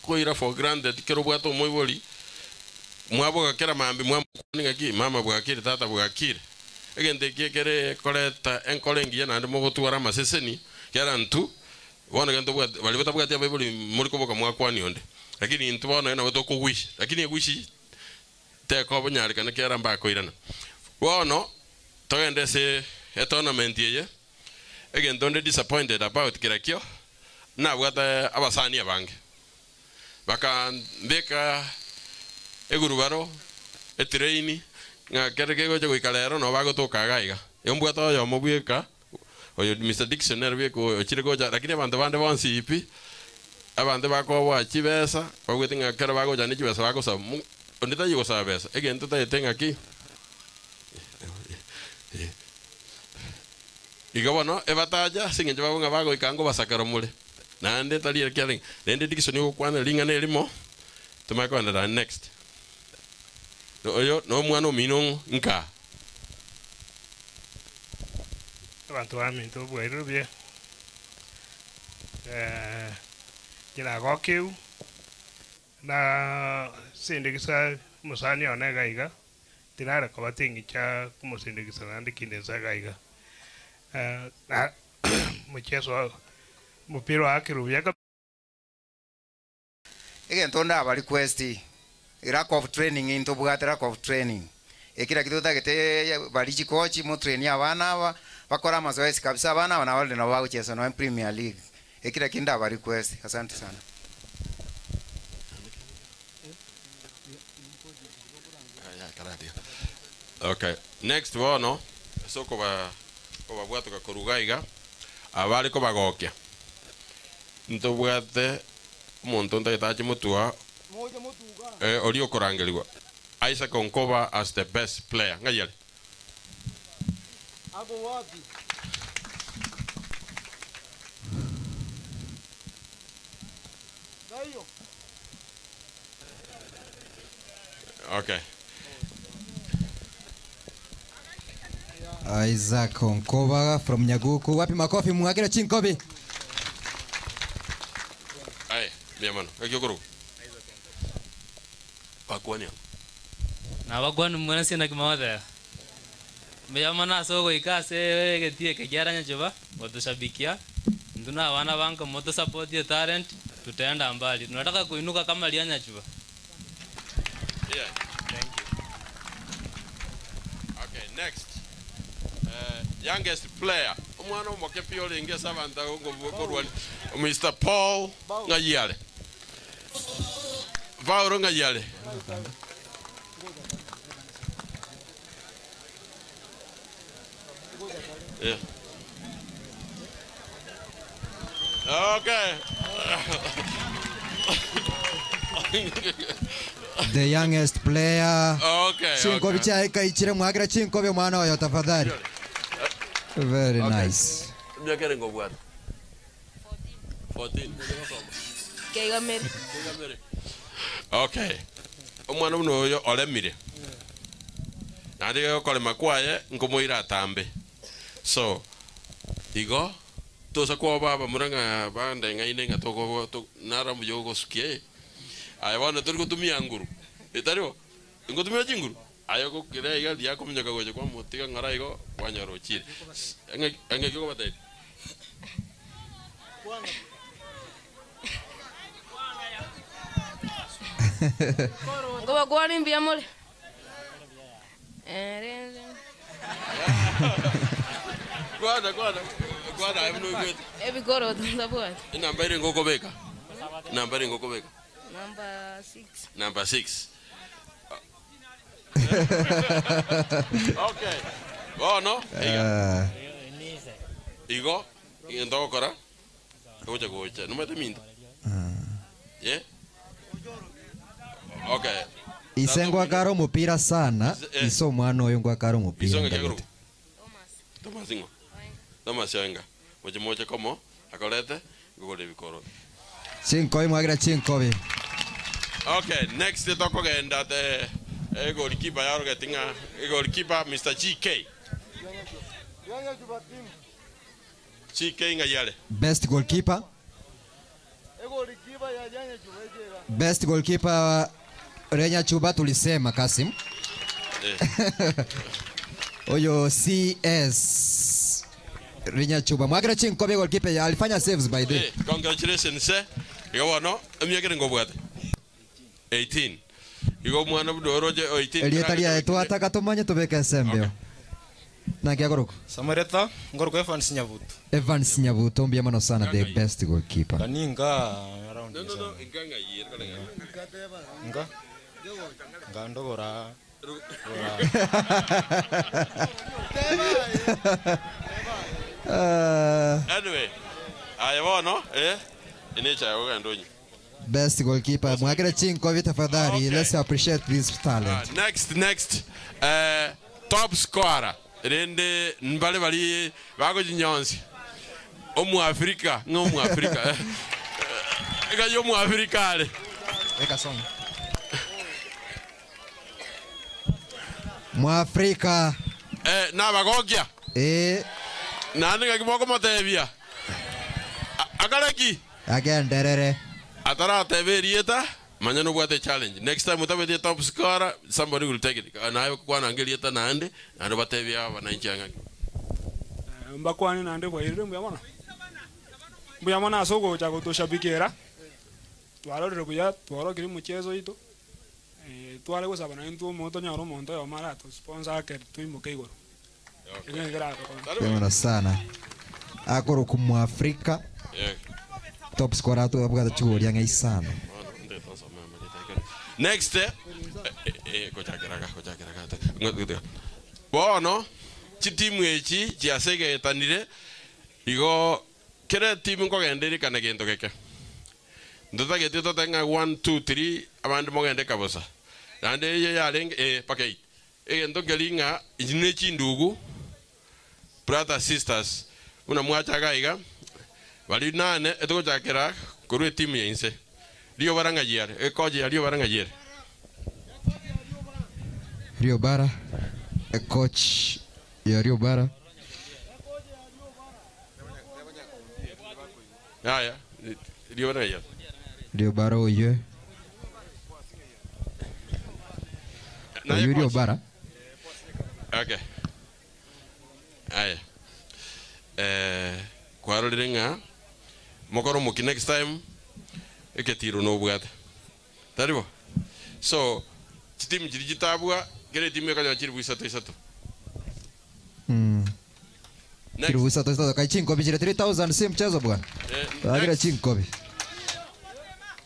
koira for granted kero obwate omoibori mwaboga kera mambi mwamokwane ng'aki mama bwakire tata bwakire egento eki ekere koreta enkoro engiya naende mogotwara amaseseni kera ntu bono gento bwate bari batabwate abaibori muri koboka mwakwani onde lakini ntu bono nabo tokogwishi lakini egwishi tekobonyarekana kera mbakoirana bono togende se etournament eye egento nde disappointed about kirakio nabwate abasani abange bakambeka egurubaro etraini ng'a kere kegocha goika rero no bagotokaga iga embwate oyomo bweka oyo Mr. Dictionary bweka ochire gocha lakini abanto bande bonsi ipi abanto bakoboa chibesa bagwete ng'a kero bagocha ne chibesa bagosaba onde tayi gosaba besa egento tayete ng'aki igo bono ebataja ase eng'encho babo ng'a bagoika ngobasakera more naende tari ekiarenge naende Dickson gokwana ring'ana erimo tomanye koenderera next oyo no omwana omino nka abantu baminto bwairire buya kerago keu na sindikisa musani one iga iga tinara koba ting'icha komosindikisa naende kinde nsa iga iga na mchezo mupira wakirubuya. Egento ndaba request lack of training into bwate lack of training ekira kitu tagete bari chikochi mo train abana aba bakora mazoezi kabisa abana aba nabali nabo bagocheza no Premier League ekira kinda ba request. Asante sana. Okay, next bono so koba kobabwatoka koruga iga abari kobagokia ntobwate omonto ntagetache motua ori okorangerigwa Isaac Onkoba as the best player ng'ayare Ako wapi? Okay. Isaac Onkoba from Nyaguku. Wapi makofi mwagire chinkobi. Ai, miamano. Ekiyokoro. Bakwani. Na bakwani mwana sina kimawatha. Miamano soko ikase getie kejara nyachoba watushabikia. Nduna wana banka moto support your talent tutaenda mbali. Tunataka kuinuka kama Lianyachuba. Yeah. Thank you. Okay, next. Youngest player. Omwana omoke pio linge sabanta ngo Mr. Paul Ngayale. Paul Ngayale. Yeah. Okay. The youngest player. Okay. Chinkobi chaika ichire mwagira chinkobi mwana oyo tafadhali. Very okay. Nice. Myaka ngo bwana. 14. Keigamere. Okay. Omwana uno oyo olemire. Nandi okolema kwaye ngomoira atambe. So igo tosa kwa baba muranga bande ngaine ngatoko nara muyogo sukie. Aya bana turi kutumia nguru. Etario ngotumia chinguru. Ayo ko kire iga dia kominyoka goje kwa mutiga ngara igo kwanyorochire. Ange kiko batai. Ngoba kwani mbia mole. Guarda guarda. Guarda I'm no good. Ebigoro ndabwa. Namba iri ngokobeka. Namba iri ngokobeka. Number 6. Number 6. Okay. Bono, igo ndokora. Gocha gocha. No mete minto. Yeah. Okay. Isengwa karo mupira sana. Iso mwana oyo ngwa karo mupira. Isonga kaguru. Thomas ingo. Thomas yoinga. Moche moche komo akolete ngogore bikoro. Chinkobi mwagira chinkobi. Okay, next tokogenda the goalkeeper yarogetinga goalkeeper Mr. GK. GK ngayale. Best goalkeeper. Best goalkeeper Renya Chuba tulisema Kasim. Oyo CS Renya Chuba. Mwagira chinkobi goalkeeper alifanya saves by the way. Congratulations sir. Igo no emyakere ngobwate. 18. Igo mwana budoroje 18. Elietaria twataka tumanye tubeke sembeo. Na kiagoroko. Samareta ngoroko Evans Nyabuto. Evans Nyabuto mbia mano sana the best goalkeeper. Kaninga around. No no no inganga yir kala nga. Nga ndogora. Anyway, ayo no inecha ogandonyi. Best goalkeeper mwagire chinkobi tafadhali. Okay. Let's appreciate this talent. Next top scorer rende mbale bali bago jinyonzi omu Afrika ngo mu Afrika ega yo mu Afrika ale eka song mu Afrika na bagokia nani ngakimoko motebia akaleki agenderere atara teberieta manyano bwate challenge next time utabete top scorer somebody will take it nayo kwana angelieta naende ando batebia wananchi anga mbakwani nande bwairire mbuyamona mbuyamona asoko cha kutoshabikira twarorire kuya twarokire muchezo itu tware gusaba na ntu omonto nyoro omonto yo mara to sponsor ake tuimuke igoro okay. Sana akoro kumu Afrika top scorer tu abwata chugoria ngai sana. Next. Bono chitimu echi chiasegetanire igo kere timu nkogendeire kana gento geke. Ndotagete totenga 1 2 3 abandu mogende kabosa. Nande ye yarenge paka 8. Egento kelinga ine chindugu brothers sisters una mwachaga iga bali nane etogochakera korwa timu ya inse. Rio baranga yiere ekoje rio baranga yiere. Rio Bara coach ya Rio Bara. Haya Rio baranga yiere. Rio Bara oye. Rio Bara. Okay. Aya. Kwarorire ng'a mokoro muki next time eketiro no bwate. Taribo. So chitimu chiri chitabwa kere timu ekanya chiri buisato isato. Chiri buisato isato kai chinko bichire 3000 si mchezo bwana. Agira chinko bi.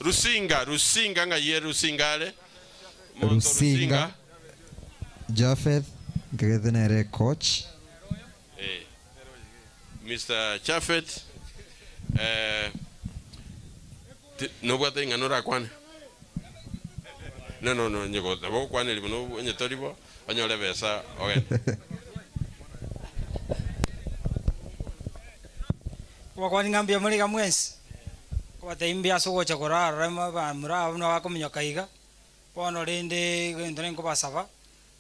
Rusinga Rusinga nga ye Rusinga ale. Rusinga. Jafeth Gredenere coach. Mr. Chafet no bwate ng'anora kwane. No no no nyego nabo kwane libo no nyetoribo anyore besa okay. Kwa kwani ngambia muri kamwesi. Kwa teimbia soko chakora rema ba mura no bakominyoka iga. Bono rinde gento ngo basaba.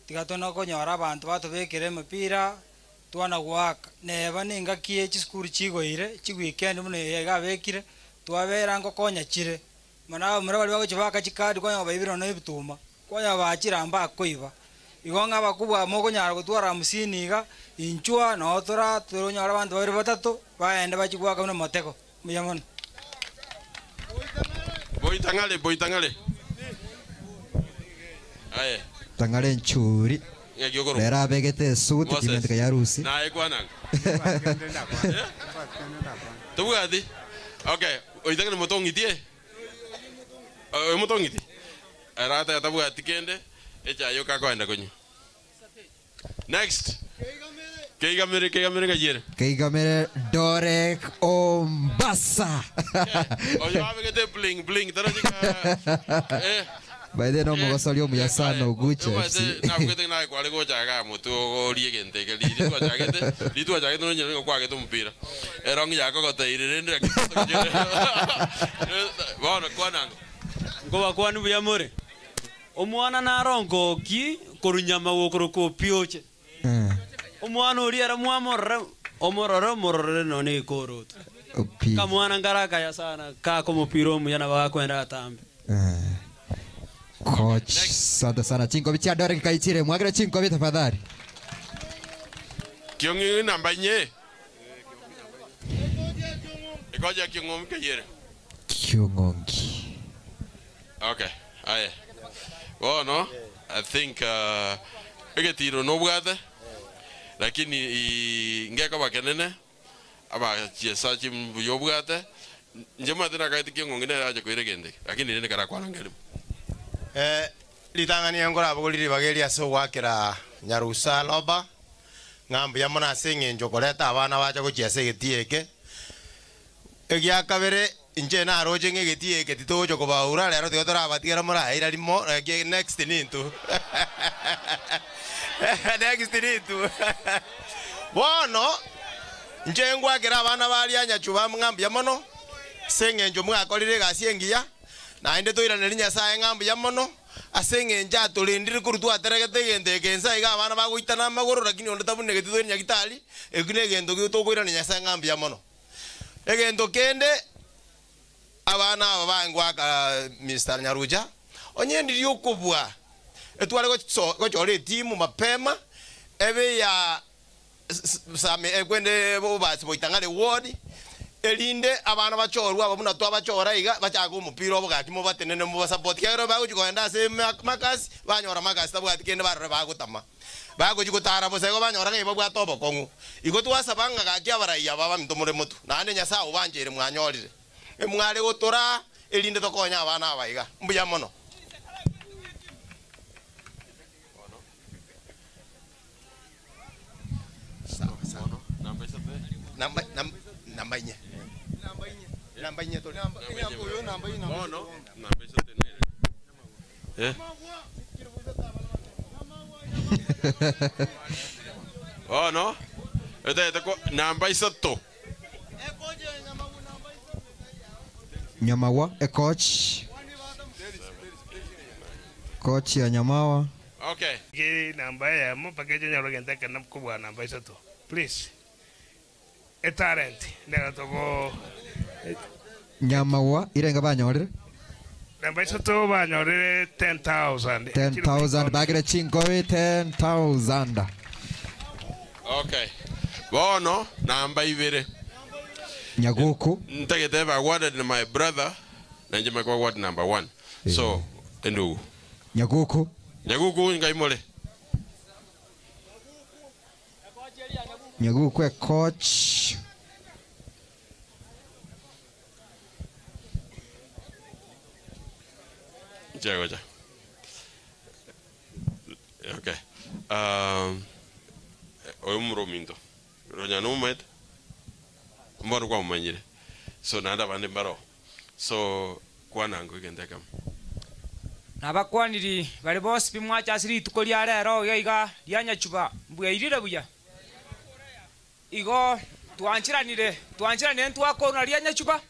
Tigatona konyora abantu batubekere mupira twana gwaka neba ningakie chiskuru chigoire chigweekend muno yagabekire twabera ngo konya chire mana mura bali bagochibaka chikadi konya baibiro no ebituma konya bachiramba akoiba igo ngaba kubwa mokonyara gotwara 50 iga inchwa no tora turonyora abantu babiri batatu baende bachigwaka muno motego muyamona boitangale boitangale aye tangale nchuri Lera begete suti kimentka ya rusi. Na ekwanang. Tubwati. Okay, oitangale motongitie. Motongiti. Arata tabwati kende echayo kakoenda konyu. Next. Keigamere keigamere gajere. Keigamere Dorek Ombasa. Oyo abegete bling bling tarajika. By then no mogosolio muyasano Gucci FC. Na kwete na kwale gochaga mutu orie gente ke litu achagete litu achagete no nyero kwagete mpira. Erong yako goteire rende bono kwanango. Ngoba kwanu buyamore. Omwana narongoki korunyama wokoroko pioche. Omwana ori era mwamorre omorore omorore no ne koroto. Kamwana ngaraka ya sana kako mupira omuyana bakwenda atambe. Coach, asante sana chinko bicha Dorek kaichire mwagira chinko bi tafadhali. Kiongi namba nye. Ikoja kiongomi kayere. Kiongongi. Okay, aye. Well, no, I think egetiro no bwate. Lakini ngeka bakenene aba chiesa chimbuyo bwate. Njema tena kaiti kiongongi na aje kuiregende. Lakini nene karakwana ngelimu. Litangani ngora abuguliri bageri ase gwakera Nyarusa loba ng'ambu ya mona ase eng'encho koreta abana bacha gochia ase egetii eke egia kabere inche naroche ng'a egetii eke titogocha kobaura rero tiga torabatigera moraira rimo next nintu next nintu bono inche ngwakera abana baria Nyachuba ng'ambu ya mono ase eng'encho mwakorire egasi engiya naende toiraneri Nyasaye ng'ambu ya mono ase eng'encho atorendire korwa twateregete egento eke ensa iga abana bagoitana amagoro lakini onde tabunegeti toire nyagitari eki na egento tokoirana Nyasaye ng'ambu ya mono egento kende abana aba bangwaka Mr. Nyaruja onyendirie okobua etware gochora etimu mapema ebe ya same ekwende bobasi boitang'are ward erinde abana bachorwa abamuna twabachora iga bachaga omupira obogaki mobatenene mobasupport kero bagochi koenda ase makasi banyora makasi tabwati kende barore bagotama bagochi gotara bosa igo banyora ng'a babwate obokong'u igo twasaba ng'a gaki abaraiya babaminto more motu naende Nyasaye obancheire mwanyorire emware gotora erinde tokonya abana aba iga mbuya mono. Namba namba inye. Namba inye to. Namba bono namba isote nere. Eh? Oh no. Ete ko namba isoto. Nyamawa e coach. Coach ya Nyamawa. Okay. Ki namba ya mo pakejo nyalo genta kana kubwa namba isoto. Please. E talent nera togo Nyamawa irenga banyorere. Namba isoto banyorere 10,000. 10,000 bagire chinkobe 10,000. Okay. Bono namba ibere. Nyaguku. Ntegete ba awarded my brother na njema kwa award number 1. Yeah. So endu. Nyaguku. Nyaguku ngaimole. Nyaguku e coach. Goja. Okay. Oyo murominto. Ronya no met. Mbaro kwa manyire. So nanda bande mbaro. So kwanango igende kam. Nabakwaniri bari boss bimwacha asiri tukoli arero iga lyanyachuba mbuya irire buya. Igo twanchiranire ntwakona lyanyachuba.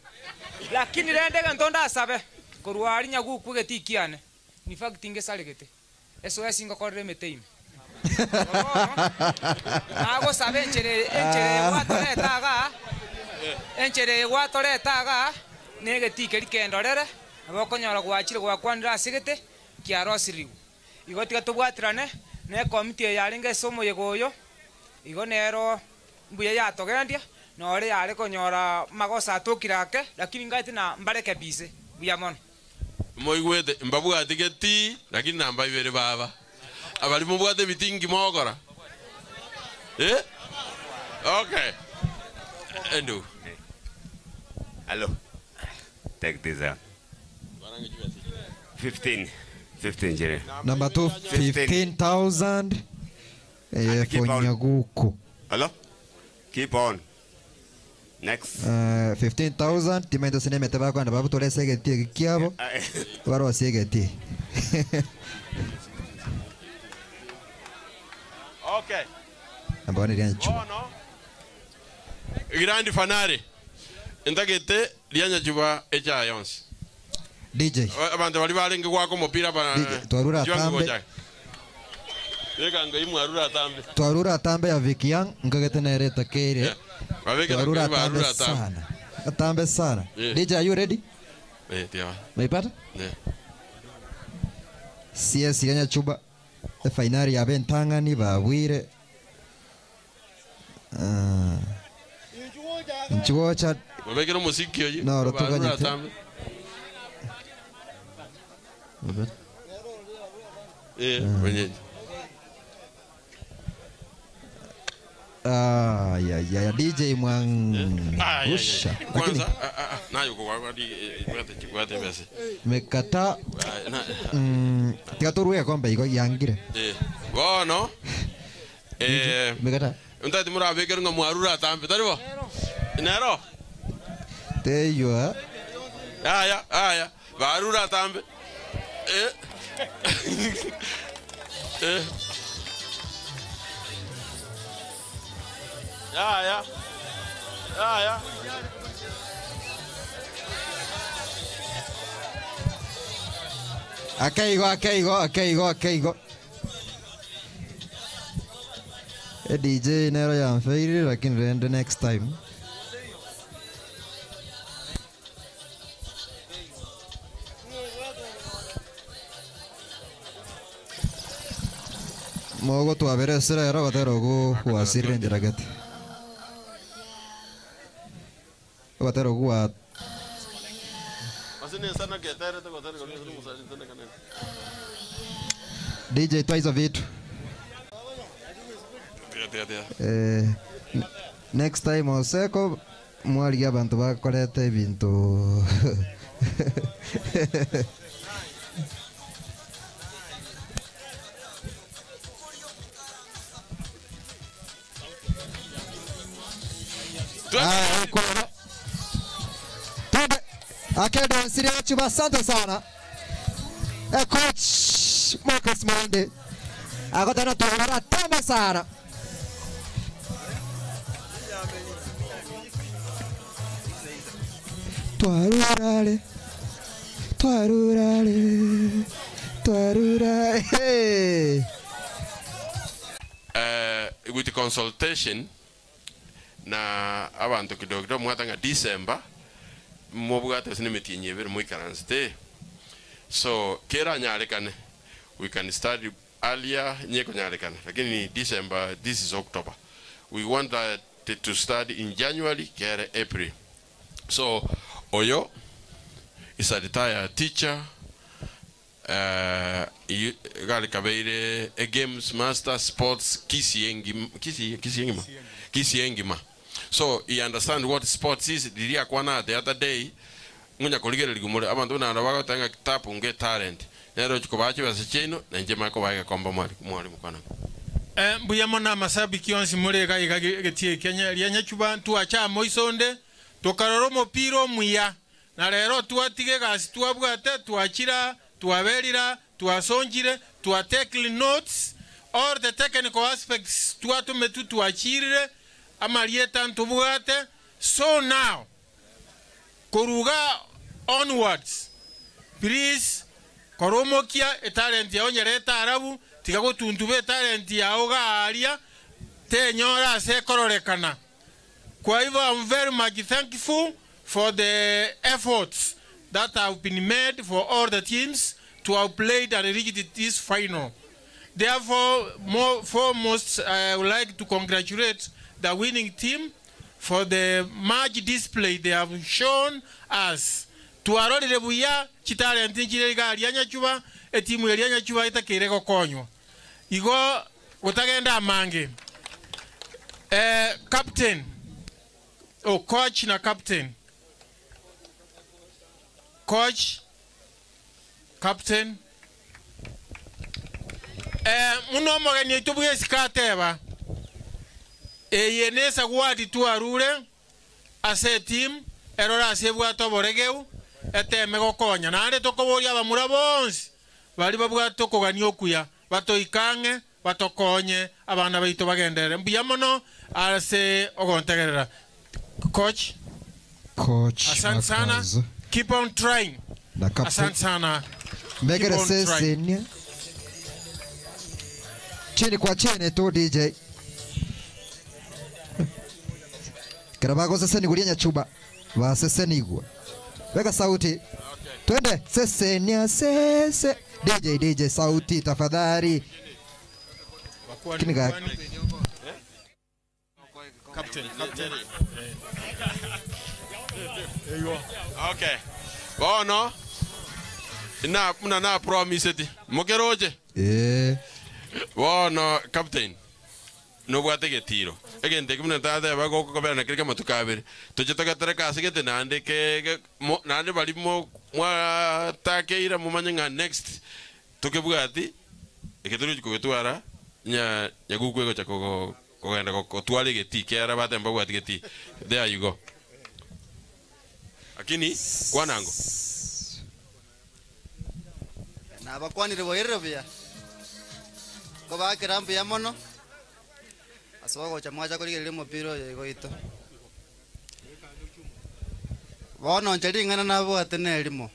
Lakini rende ntonda asabe. Korwari nyaguku getikiane. Ni fact ingesalegete. SOS ingokorere meteime. Nago sabe enchere gwatoreta aga. Enchere gwatoreta aga negetike rikendorere abokonyora gwachire gwakwanira asigete kiarosiriwe. Igo tiga tobwatirane ne committee yarenge somo yegoyo. Igo nero mbuya yatogendia nore yare konyora magosa atukirake lakini ngati na mbareke bise buya mono. Moigwete mbabwate geti lakini namba ibere baba. Abali mubwate bitingi mogora. Eh? Okay. Endu. Hello. Take this out. 15. 15 Jerry. Number 2 15,000 for Nyaguku. Hello? Keep on. Next. 15,000 timendo sineme tabako na babu tole segeti kiabo. Baro segeti. Okay. Ambone rianchu. Grandi fanare. Ndagete rianyachuba echa yonse. DJ. Abantu bali balenge kwako mupira bana. Twarura tambe. Reka ngo imwarura tambe. Twarura tambe ya Vikiang ngagete nereta kere. Twarura tambe sana. Tambe sana. Yeah. DJ, are you ready? Eh, tia. Umeipata? Yeah. CS Nyachuba finali ya Bentangani Bawire. Nchuocha. Wabekera muziki oyi. No, rotuganyete. Eh, wenyeji. Ah, ya DJ Mwangusha. Kwanza nayo kwa di kwate basi. Mekata. Tikatoruwe kombe iko yangire. Eh. Bono. Eh. Mekata. Untati murabekera ngo mwarura tambe taribo. Nero. Teyo. Aya, aya. Barura tambe. Eh. Eh. Aya. Aya. Akeigo. DJ nero ya mfeiri lakini rende next time. Mogo tuabere sera era batero go wasirre ndiragati. Batero go DJ twice of it. Next time oseko mwali abantu bakorete ebintu. Twende. Akendo Siria Chuba, asante sana. Coach Marcus Monde. Agotana tuona tama sana. Twarurale. Twarurale. Twarurale. With consultation na abantu kidogo kidogo mwatanga December mobwate sinimiti nyebere muikaranste so kera nyarekane we can start earlier nyeko nyarekane lakini December, this is October, we want that to start in January kera April. So Oyo is a retired teacher, gali kabeire a games master sports kisiengima. So he understand what sports is. Diria kwana the other day ngunya koligere ligumore abantu na bagotanga kitabu nge talent nero chikobachi basechino na njema ko baga komba mwali mwali mukwana. Mbuya mona masabiki onsi murega igetie Kenya lyanya chuba tuacha moisonde tokaroro mopiro muya na lero tuatige gasi tuabwate tuachira tuaberira tuasonjire tua take notes all the technical aspects tuatume tuachirire amalieta ntubwate. So now koruga onwards please koromokia etalent yao nyereta arabu tigagotuntube talent yao gaaria tenyora ase kororekana. Kwa hivyo I'm very much thankful for the efforts that have been made for all the teams to have played and reached this final. Therefore, more foremost, I would like to congratulate the winning team for the match display they have shown us. Tuarorire buya chitalenti nchirega lyanyachuba etimu lyanyachuba itakire gokonywa. Igo gutagenda amange. Captain oh coach na captain. Coach, captain. Muno mogeni tubuye sikateba. Eyenesa gwati tuarure ase team erora ase bwato boregeu eteme gokonya nare tokoboria abamura bonsi bari babwato kogania okuya batoikange batokonye abana baito bagendere mbuya mono ase ogontegerera. Coach, coach, asante sana. Keep on trying. Asante sana. Mbegere sesenia. Chini kwa chini tu DJ. Karabago seseni gulia nyachuba. Wa seseni igwa. Weka sauti. Okay. Twende sesenia sese. DJ DJ sauti tafadhali. Kiniga. Captain, captain. Okay. Bono. Na muna na promise ti. Mokeroje. Eh. Bono captain. No bwate getiro. Egente kimuna tate bago kokobera na kirika matukabere. Toche tokatereka asigete nande ke nande bali mo mwatakeira mumanye nga next tokebwati eketuru kogetwara nya nyaguku ego chako kogenda kotware geti kera batemba bwati geti. There you go. Lakini kwanango na bakwanire boyerero bya ko bakirambu ya mono asogo cha mwacha kurigerere mupira oyo igoito bono nche ring'ana nabwate na erimo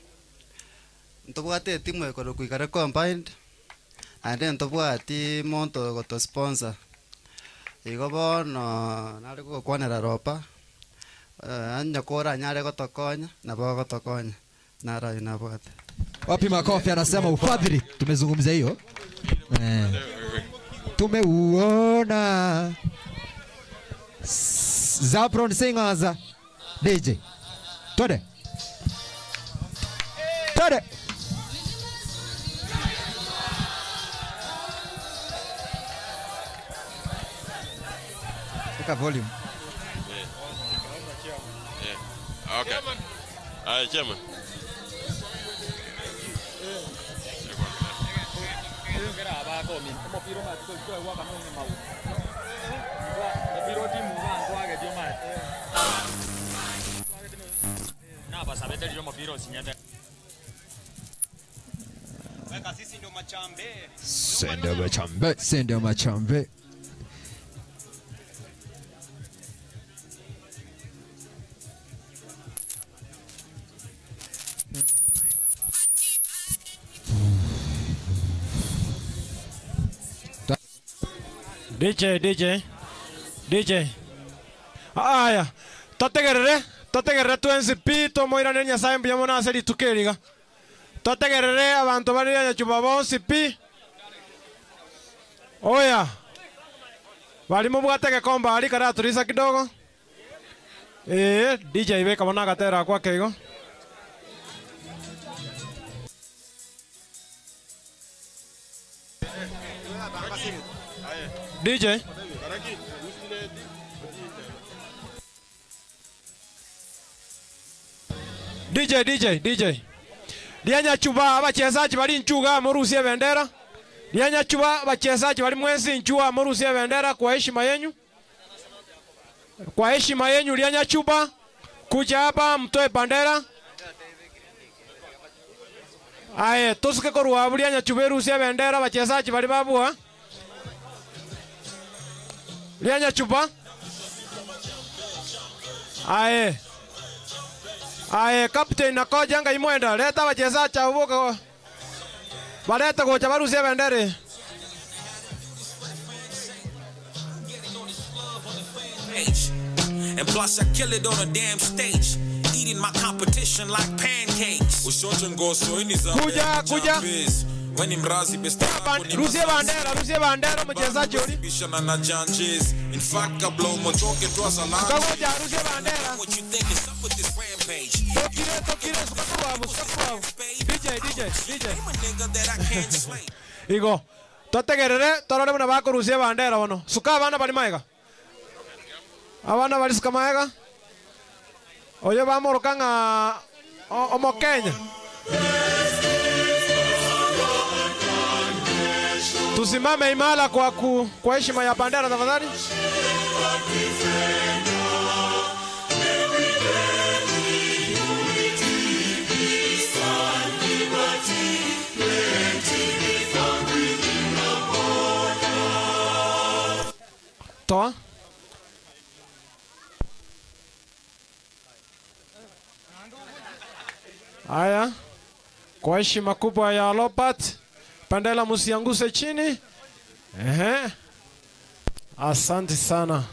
ntobwate etimu ekoro kuikara combined ande ntobwati monto goto sponsor igo bono nari gokwanera ropa anya kora nyare gotokonya nabo gotokonya nara inabwate. Wapi makofi? Anasema ufadhili, tumezungumzia hiyo. Tumeuona Zabron Singers DJ. Twende. Twende. Weka volume. Yeah. Okay. Aye, chairman. Sende machambe, sende machambe. DJ DJ DJ. Aya, totegerere, totegerere twensi pi tomoirane Nyasaye mbuya mono ase rituko eriga. Totegerere abanto bare Nyachuba bonsi pi. Oya. Bali mubwate gekomba ari karaturisa kidogo. DJ beka bona gatera kwake igo. DJ. DJ DJ DJ. Lyanyachuba abachezaji bali nchuga murusie bendera. Lyanyachuba abachezaji bali mwezi nchua murusie bendera kwa heshima yenyu. Kwa heshima yenyu Lyanyachuba kuja hapa mtoe bendera. Aye tusuke korwa Lyanyachuba rusie bendera abachezaji bali babua. Lyanyachuba. Aye. Aye, captain nakoja nga imwenda leta wachezaji ubuka baleta kocha barusie bendera. And plus I kill it on a damn stage, eating my competition like pancakes. Ushonje ngoso ini za kuja kuja weni mrazi besta rusie bandera, rusie bandera mchezaji uri bishana na janjes. In fact kabla umotoke twa salama kagoja rusie bandera. What you think is up with this rampage? Tokire tokire sukakubabu sukakubabu. DJ DJ DJ nigga that I can't slay. Igo totegerere torore muna bako rusie bandera bono suka abana bali maega abana bali suka maega oyo bamorokanga omo Kenya. Tusimame imara kwa heshima ya bendera tafadhali. Toa. Haya. Kwa heshima kubwa ya Lopat, bendera msianguse chini. Ehe. Asante sana.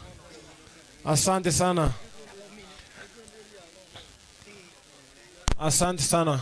Asante sana. Asante sana.